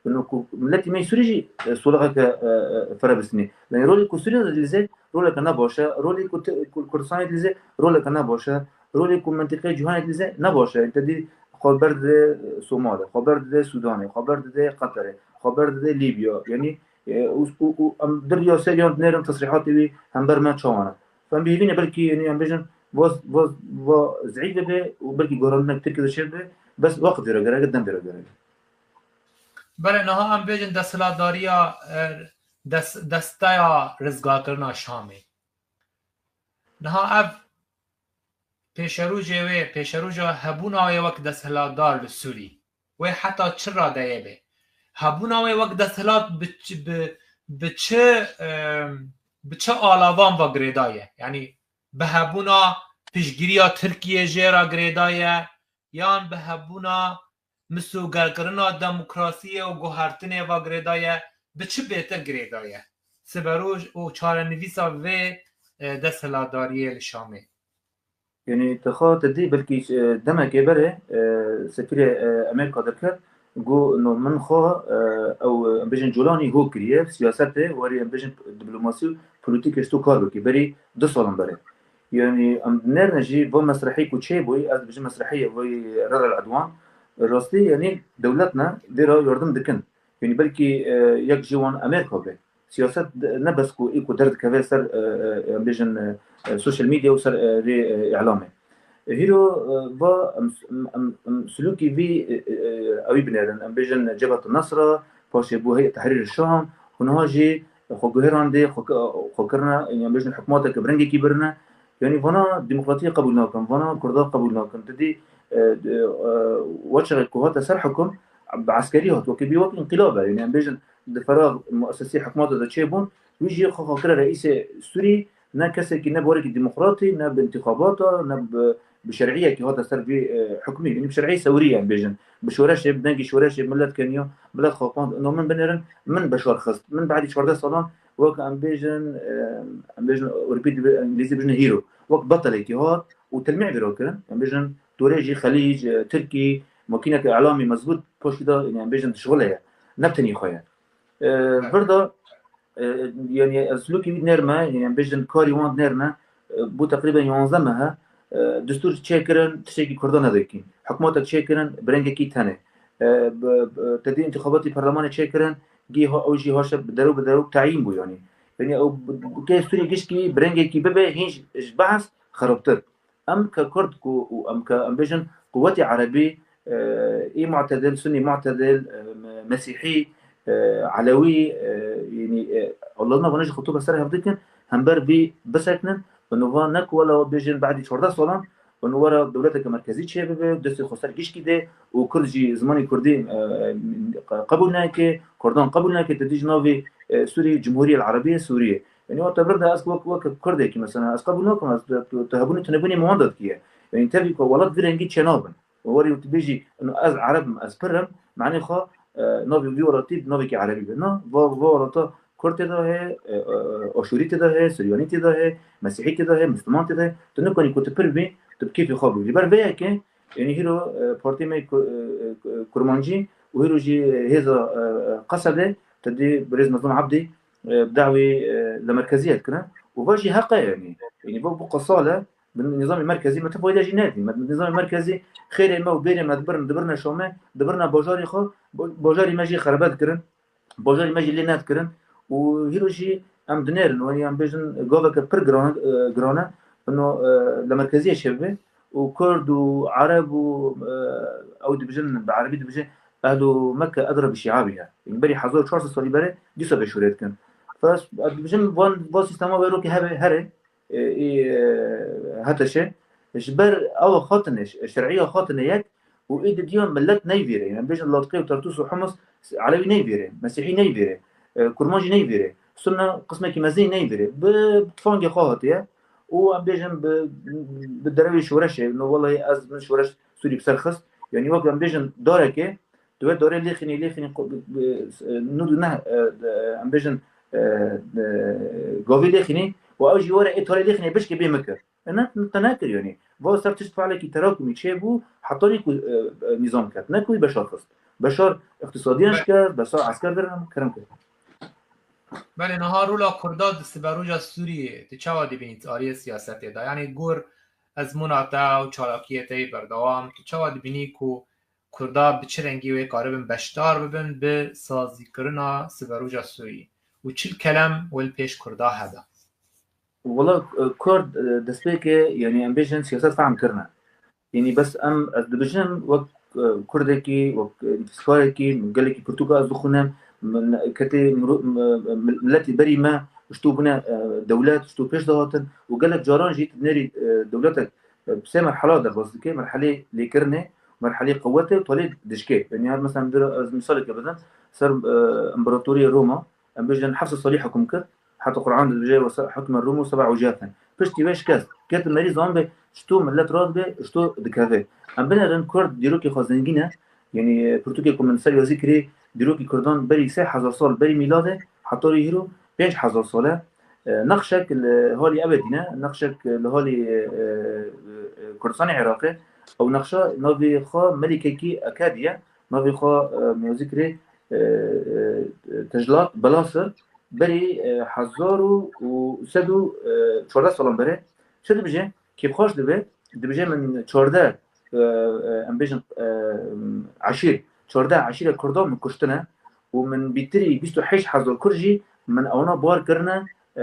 ino ku miletî me yê Sûrî jî, e, solexeke, e, e, fere bistînê. Yanî rolê ku Sûriye de dilîze, roleke ne baş e. Rolê ku te-, ku Kurdistanê dilîze, roleke ne baş e. Rolê ku mentiqeyê cîhanê dilîze, ne baş e. Te dî xwe berdide Somalê, xwe berdide Sûdanê, xwe berdide Qeterê, xwe berdide Lîbya. Yanî, e, û, û, û em dir ya ser yan dinêrin tesrîhatê wî hember me çawan e. Em bi hêvî ne belkî, yanî em bêjin, va, va, va zîf bibe û belkî guhrandinek Tirkiye de çêbibe, bes wext vê re gerek e, dem vê re gerek e. Belê, niha em bêjin desthilatdariya, e, des-, desteya rizgarkirina Şamê. Niha ev pêşerojê wê, pêşeroja hebûna wê wek desthilatdar li Sûrî. Wê heta çi radeyê be? Hebûna wê wek desthilat bi çi, bi, bi çi, e, bi çi alavan ve girêdaye? Yanî bi hebûna piştgiriya Tirkiye jê re girêdaye, yan bi hebûna misogerkirina demokrasiyê û guhertinê ve girêdaye, bi çi bêtir girêdaye? Siberoj û çarenivîsa vê, e, desthilatdariyê li Şamê. Yanî, te xwe te dî belkî, e, demekê berê, e, sefîrê, e, Amerîka derket, got, no, min xwe, e, ew, em bêjin Colanî hok kiriye, siyasetê, werî em bêjin diplomasî û polîtîkê ji to kar bikî, berî du salan berê. Yanî, em dinêrine jî va mesrehî ku çêbûyî, ez dibêjim mesrehî ye, vay Rerel Edwan, rastî, yanî, dewlet ne, vê re yardim dikin. Yanî, belkî, e, yek ji wan Amerîka be. Siyaset ne bes ku ê ku derdikeve ser, e, e, em bêjin, e, e, social media û ser, e, rê, e, îlamê. Hîro, e, va em, em, em, em silûkî vî, e, e, e, ewî binêrin. Em bêjin Cebhet Nesra, paşê bû Heyet Tehrîr Şam, hûnha jî xwe guherandê, xwe ki-, xwe kirine, em bêjin hikûmeteke bi rengekî birine. Yanî vana demokratiyê qebûl nakin, vana Kurda qebûl nakin. Didî, e, e, e, weçexê ku hate ser hikum, bi eskerî hat, wekî bî wek înqilab e. Yanî em bêjin di ferax muesesî hikûmeta de çêbûn, wî jî xwe xwe kire reîsê Sûrî, ne kesekî, ne bi werekî demokratî, ne bi întîxabata, ne bi, bi şer'iyekî hate ser vî, e, hukmî. Yanî bi şer'iyê sewrî ye, em bêjin. Bi şoreşê, bi dengê şoreşê milet keniya, milet xapand. Ino min binêrin, min beşar xist. Min badî çardeh salan wek em bêjin, e, em bêjin Ewropî dibe, Îngilîzî bijin hero. Wek betelekî hat û telmî vî ra kirin. Em bêjin torê jî Xelîc, e, Tirkî, makîneke îlamî mezbût paşî de, yanî em bêjin dişixule ye. Ne bi tenî xwe ye. E, vir de, e, yanî ez silûkî wî dinêrime, yanî em bêjin karî wan dinêrime, e, bû teqrîben yanzdeh meh e, e, destûr çêkirin, tiştekî Kurdan nedikîn. Hikûmetek çêkirin, bi rengekî tenê. E, bi, bi, te dî întîxabatî perlemanê çêkirin, gî ha, ew jî haşe bi derew bi derew tayîn bû yanî. Yanî ew bi, bi, kê Sûrî gişkî bi rengekî bibe, hîn ji, ji behs xerabtir. Em ke Kurd ku û em ke, em bêjin, quwetê erebî, e, ê mu'tedil, sunî mu'tedil, e, me-, mesîhî, e, elewî, e, yanî, e, Allah'ına vana jî xwe tu be ser hev dikin, hember vî bisekinin, û nûva ne ku wela bêjin badî çardeh salan, û nû were dewleteke merkezî çêbibe, destê xwe ser gişkî de, û Kurd jî zimanê Kurdî, e, qebûl neke, Kurdan qebûl neke, te dî ji navê, e, Sûrî, Cumhuriyet Erebiye Sûriye. Yanî, wata vir de ez wek, wek Kurdekî, mesela, ez qebûl nakim, ez, tu, tu hebûnê tunebûnê min wan de dikiye. Yanî, tevî ku welat vî rengî çênabin. Û werî tu bêjî, ino ez Ereb im, ez pir im, manê xwe, e, navê vî welatî bi navekî Erebî be. Na, va, va welata Kurd tê de heye, e, e, Aşûrî tê de heye, Suryanî tê de heye, Mesîhî tê de heye, Misliman tê de heye. Tu nikanî ku tu pir bî, tu bi kêfê xwe bibî. Ji ber vê yekê, yanî hîro, e, partiyê me ku-, e, e, Kurmancî û hîro jî hêza, e, e, Qesedê, te dî birêz Mezlûm Ebdî, e, bi dawî, e, li merkeziyê dikirin. Û va jî heq e yanî. Yanî va bu qesal e, bi nîzamê merkezî me ti fayde jî nedî. Me nîzamê merkezî xêrê me û bêrê me dibirin, dibirine Şamê, dibirine bajarê xwe, ba-, bajarê me jî xerebe dikirin. Bajarê me jî lê nedikirin. Û hîro jî em dinêrin, wanî em bêjin gaveke pir giran, e, giran e. Ino, e, li merkeziyê çêbibe. Û Kurd û Ereb û, e, ew dibêjin, bi Erebî dibêje, "Ehlu Mekke edra bi şiabiha." Yanî berî hezar û çar sed salî berê dîsa vê şûrê dikin. Fes, ez dibêjim, van, van sîstema wê rokê hebe, here, e, e, heteşe. Ji ber ew xatine, ş-, şer'iya xatine yek û ê didiyan millet neyvêre. Yanî bêjin Latqê û Tartûs û Humus Elewî neyvêre, Mesîhî neyvêre, e, Kurman jî neyvêre. Sunna qismekî mezin neyvêre. Bi tifangê xwe hatiye û em bêjin bi, bi derewê şoreşê, no wellahî ez min şoreş Sûrî bi ser xist. Yanî wek em bêjin darekê, tu wê darê lêxînî, lêxînî qu-, bi, bi, e, nû du neh, e, e, em bêjin, e, e, gavî lêxînî û ew jî were ê tarê lêxînê bişkê bê min kir. E, ne, te nekir yanî. Va ser tişt fe'lekî terakumî çêbû, hetanî ku, e, e, nîzam ket. Ne ku wî Beşar xist. Beşar iqtisadiyan şikest, Beşar esker dirin, kerem kir. Belê, niha rola Kurda di siberoja Sûriyê, tu çawa dibînî di aliyê siyasetê de? Yanî gor ezmûna te û çalakiyê te yê berdewam, tu çawa dibînî ku Kurda bi çi rengî wê karibin beşdar bibin bi sazîkirina siberoja Sûriyê û çil kelem wê li pêş Kurda hebe? Wela, e, Kurd, e, destpêkê, yanî em bêjin siyaset fehm kirine. Yanî bes em, ez dibêjim wek, e, Kurdekî, wek, e, nivîskarekî, min gelekî pirtûka ez dixwînim, min ketê miro-, m-, m-, miletî berî me ji to bûne, e, dewlet, ji to pêş de hatin û gelek caran jî tu dinêrî, e, dewletek, e, bi sê merhela derbas dike, merhelê lêkirinê, merhelê qewetê û talê dişkê. Yanî her mesela, ez misaleke bidim, ser, e, împaratoriyê Roma, em bêjin heft sed salî hukm kir. Heta Quran dibêje, "Ve se-, hukme Rumu seba ucafen." Piştî wê şikest. Ket merî zan be, ji to millet radibe, ji to dikeve. Em binêrin Kurd dîrokê xwe zengîn e. Yanî pirtûkê ku min ser yazî kirî, dîrokî Kurdan berî sê hezar sal berî mîladê, heta rê hîro pênc hezar sal e. E, nexşek li halî Ebedî ne, nexşek li halî, e, e, e, Kurdistanê Iraqê. Ew nexşa navê xwe Melîkekî Ekadî ye. Navê xwe, e, min yazî kirî, e, e, Teclat Belasir. Berî, e, hezar û sed û çardeh salan berê çi dibêje? Kêfxweş dibe, dibêje, "Min çardeh, e, e, em bêjin, e, eşîr, çardeh eşîre Kurdan min kuştine û min bîtirî bîst û heşt hezar Kurd jî Min ewna bar kirine, e,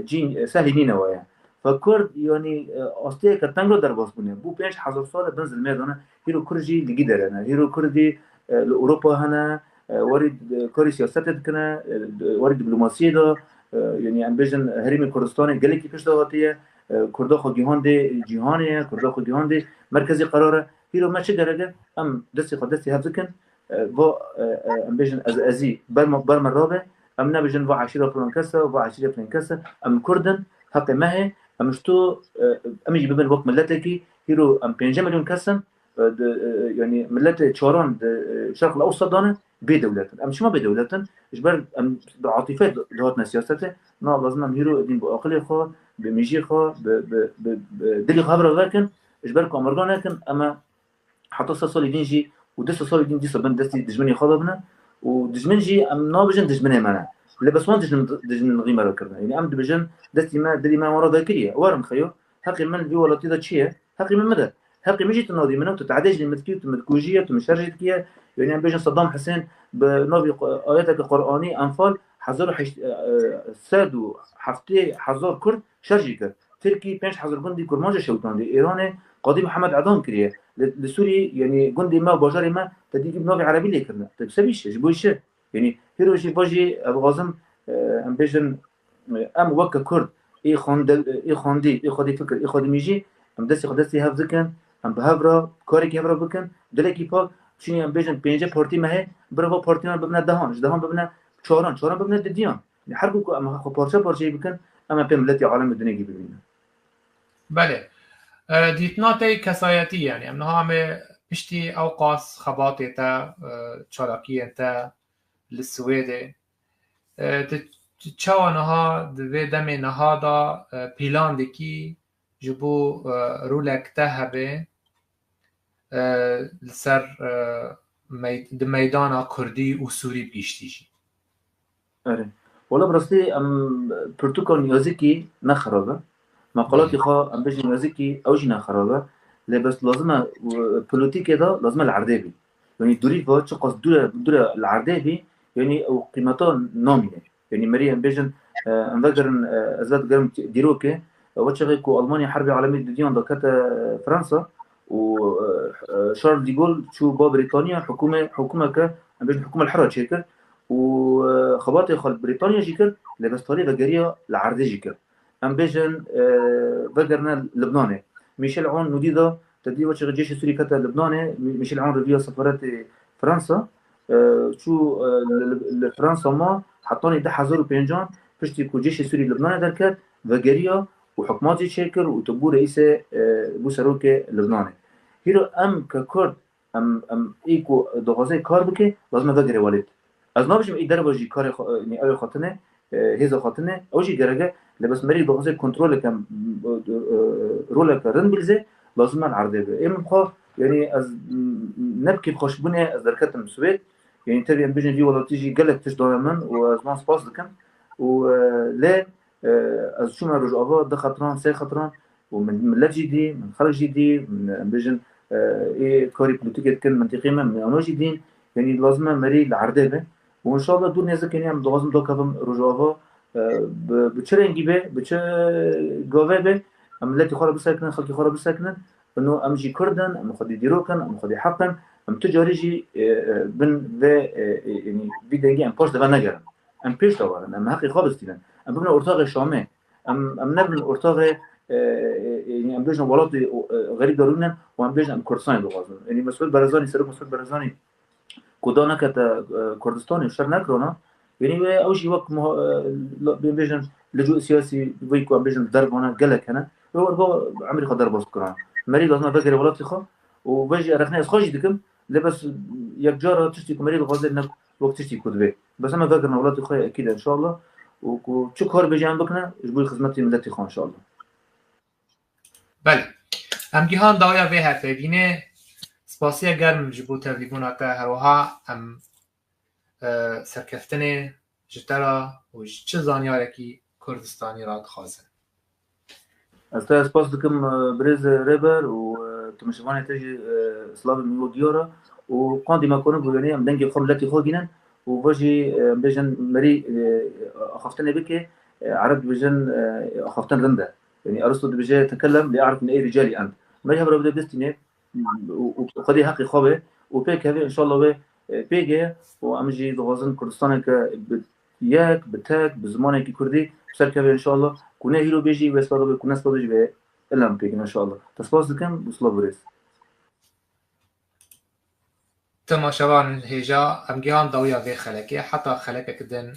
cîn, e, sehî nîne waye. Fe Kurd, yanî, e, astiyeke teng re derbas bûne. Bû pênc hezar sal e bin zilmê dane. Hîro Kurd jî li gî dere ne. Hîro Kurdî, e, li Ewropa hene, e, warî, e, karî siyasetê dikine, e, d-, warî diplomasiyê de, e, yanî em bêjin herêmê Kurdistanê gelekî pişt de hatiye, e, Kurda xwe gihandê cîhanê ye, Kurda xwe gihandê merkezê qerar e. Hîro me çi gerek e? Em destê xwe destê hev dikin, e, va, e, e, em bêjin ez, ezî ber me, ber me rabe, em nebêjin va eşîra filan kes e, va eşîra filan kes e, em Kurd in, heqê me heye, em ji to, e, em jî bibin wek miletekî, hîro em pêncî milyon kes in, e, di, e, yanî miletê çaran di, e, Şerq el Ewsat de ne, bê dewlet in. Em çima bê dewlet in? Ji ber em bi atîfe dihatine siyasetê, na lazim em hîro edîn bi aqilê xwe, bi mêjiyê xwe, bi, bi, bi, bi dilê xwe hev re vekin, ji ber ku em rê nekin, em ê heta sed salî din jî û du sed salî din dîsa bin destî dijminê xwe de bine û dijmin jî em nabêjin dijminê me ne. Lê bes wan dijmin, dijmin rî me re kirine. Yanî em dibêjin destî me, dilî me wan re vekiriye. Werin xeyo, heqê min li vî welatî de çi ye? Heqê min min de. Heqê min jî tu nadî min e, tu tehdê jî min dikî, tu min dikujî ye, tu min şer jî dikiye. Yanî em bêjin Saddam Husên bi navî Qu-, ayeteke Qur'anî Enfal hezar û heşt, e, e, sed û heftê hezar Kurd şer jî kir. Tirkî pênc hezar gundî Kurmanca şewitandî. Îranê Qadî Mihemed edam kiriye. Li, li Sûrî, yanî gundê me û bajarê me te dî bi navê Erebî lê kirine. Te bi se bî şi, ji bo şi. Yanî hîro jî va jî ez dixwazim, e, em bêjin, e, em weke Kurd ê xwendil-, ê xwendî, ê xwedî fikir, ê xwedî mîjî, em destê xwe destê hev dikin, em bi hev re karekî hev re bikin, dilekî pak, çinî em bêjin pêncî partî me heye, bira va partiyan bibine dehan, ji dehan bibine çaran, çaran bibine didiyan. Yanî her ku em xwe parçe parçeyî bikin, em ê pê miletê alemê dinêkî bibînin. Belê. E, dîtina te yê kesayetî, yanî em niha em ê piştî ewqas xebatê te, e, çalakiyên te li Swêdê, e, tu çawa niha di vê demê niha de, e, pîlan dikî ji bo, e, rolek te hebe, e, li ser, e, mey-, di meydana kurdî û sûrî bi giştî jî? Erê. Wala bi rastî em pirtûka niyazikî ne xerab e. Maqalatê xwe em bêjin niyazikî ew jî ne xerab e. Lê bes lazim e, e, polîtîkê de lazim e li erdê bî. Yanî dûrî ve çiqas dûr e, dûr e li erdê bî, yanî ew qîmeta namîne. Yanî merî em bêjin, e, em vegerin, e, ez vedigerim dîrokê, e, we çaxê ku Almanya Herbê Alemî Dudiyan de kete Fransa û, e, e, Charles de Gaulle çû ba Brîtanya, hikûme-, hikûmeke, em bêjin hikûme li hera çêkir û, e, xebatê xwe li Brîtanya jî kir, lê bes talê vegeriya li erdê jî kir. Em bêjin, e, vegerine Libnanê. Michel Aoun nûdî de, te dî weçê cêşê Sûrî kete Libnanê, Mi-, Michel Aoun riviya sefaretê Fransa, e, çû, e, li, li, li Fransa ma, hetanî du hezar û pêncan, piştî ku cêşê Sûrî Libnanê derket, vegeriya û hikmat jî çêkir û tu bû reîsê, e, bû serokê Libnanê. Hîro em ke Kurd, em, em ê ku dixwaze kar bike, lazim e vegere welêt. Ez nabêjim ê derve jî karê xwe, e, yanî ew ê xwe tine, e, hêza xwe tine, ew jî gerek e, lê bes merî dixwaze kontroleke, e, e, roleke rind bilîze, lazim e li erdê be. Ê min xwe, yanî ez, m, ne bi kêfxweşbûnê ez derketim Swêd, yanî tevî em bêjin vî welatî jî gelek tişt dane min û ez wan spas dikim û, e, lê, e, ez çûme Rojava du xetiran, sê xetiran, û min millet jî dî, min xelk jî dî, min, em bêjin, e, ê karî polîtîkê dikin mintîqê me, min ewna jî dîn, yanî lazim e merî li erdê be. Û înşallah dûr nêzik, yanî em dixwazim dakevim Rojava, e, bi, bi çi rengî be, bi çi gavê be, em miletî xwe re bisekinin, xelkê xwe re bisekinin. Ino em jî Kurd in, em xwedî dîrok in, em xwedî heq in, em tu carî jî, e, e, bin vê, e, e, yanî vî dengê em paş de venegerin. Em pêş de werin, em heqê xwe bistînin. Em bibin ortaxê Şamê. Em, em nebin ortaxê, e, e, e, em bêjin welatê, e, xerîb de rûnin û em bêjin em Kurdistanê dixwazin. Yanî Mesûd Barzanî, Serok Mesûd Barzanî ku da nekete, e, Kurdistanê û şer nekirana, yanî wê ew jî wek muha-, e, la-, bê-, bêjin licû siyasî wê ku em bêjin dervane gelek hene. Wê werba emrî xwe derbas bikirana. Merî lazim e vegere welatê xwe û vê jî rexnê ez xwe jî dikim. Lê bes yek cara tiştî ku merî dixwaze ne wek tiştî ku divê. Bes em ê vegirine welatê xwe yê ekîd e înşallah. Û ku çi kar bêje em bikine ji bo xizmetê miletê xwe înşallah. Belê. Em gihan dawiya vê hevpeyvînê. Spasiya germ ji bo tevlîbûna te, her wiha em, e, serkeftinê ji te re û ji çi zanyarekî Kurdistanî re dixwazin. Ez te spas dikim, e, birêz Rêber û, e, temaşevanê te jî, e, silavê min bo diyar e û qandî me konibû, yanî em dengê xwe miletê xwe gînin û va jî, e, em bêjin merî, e, axaftinê bike, e, Ereb dibêjin, e, axaftin rind e. Yanî Aristo dibêje, "Tekellem li e'rif min ey ricalî ent." Me hev re bide bistîne û, û xwedî heqê xwe be û pêk hevê inşallah wê, e, pêk e û em jî dixwazin Kurdistaneke bi yek, bi tek, bi zimanekî Kurdî bi ser keve inşallah. Ku ne hîro bêjî wê stada be, ku ne stada jî wê ilem pêkin inşallah. Te spas dikim û silav û rêz. Temaşevan hêja em gihan dawiya vê xelekê, heta xelekek din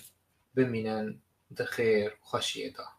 bimînin di xêr û xweşiyê de.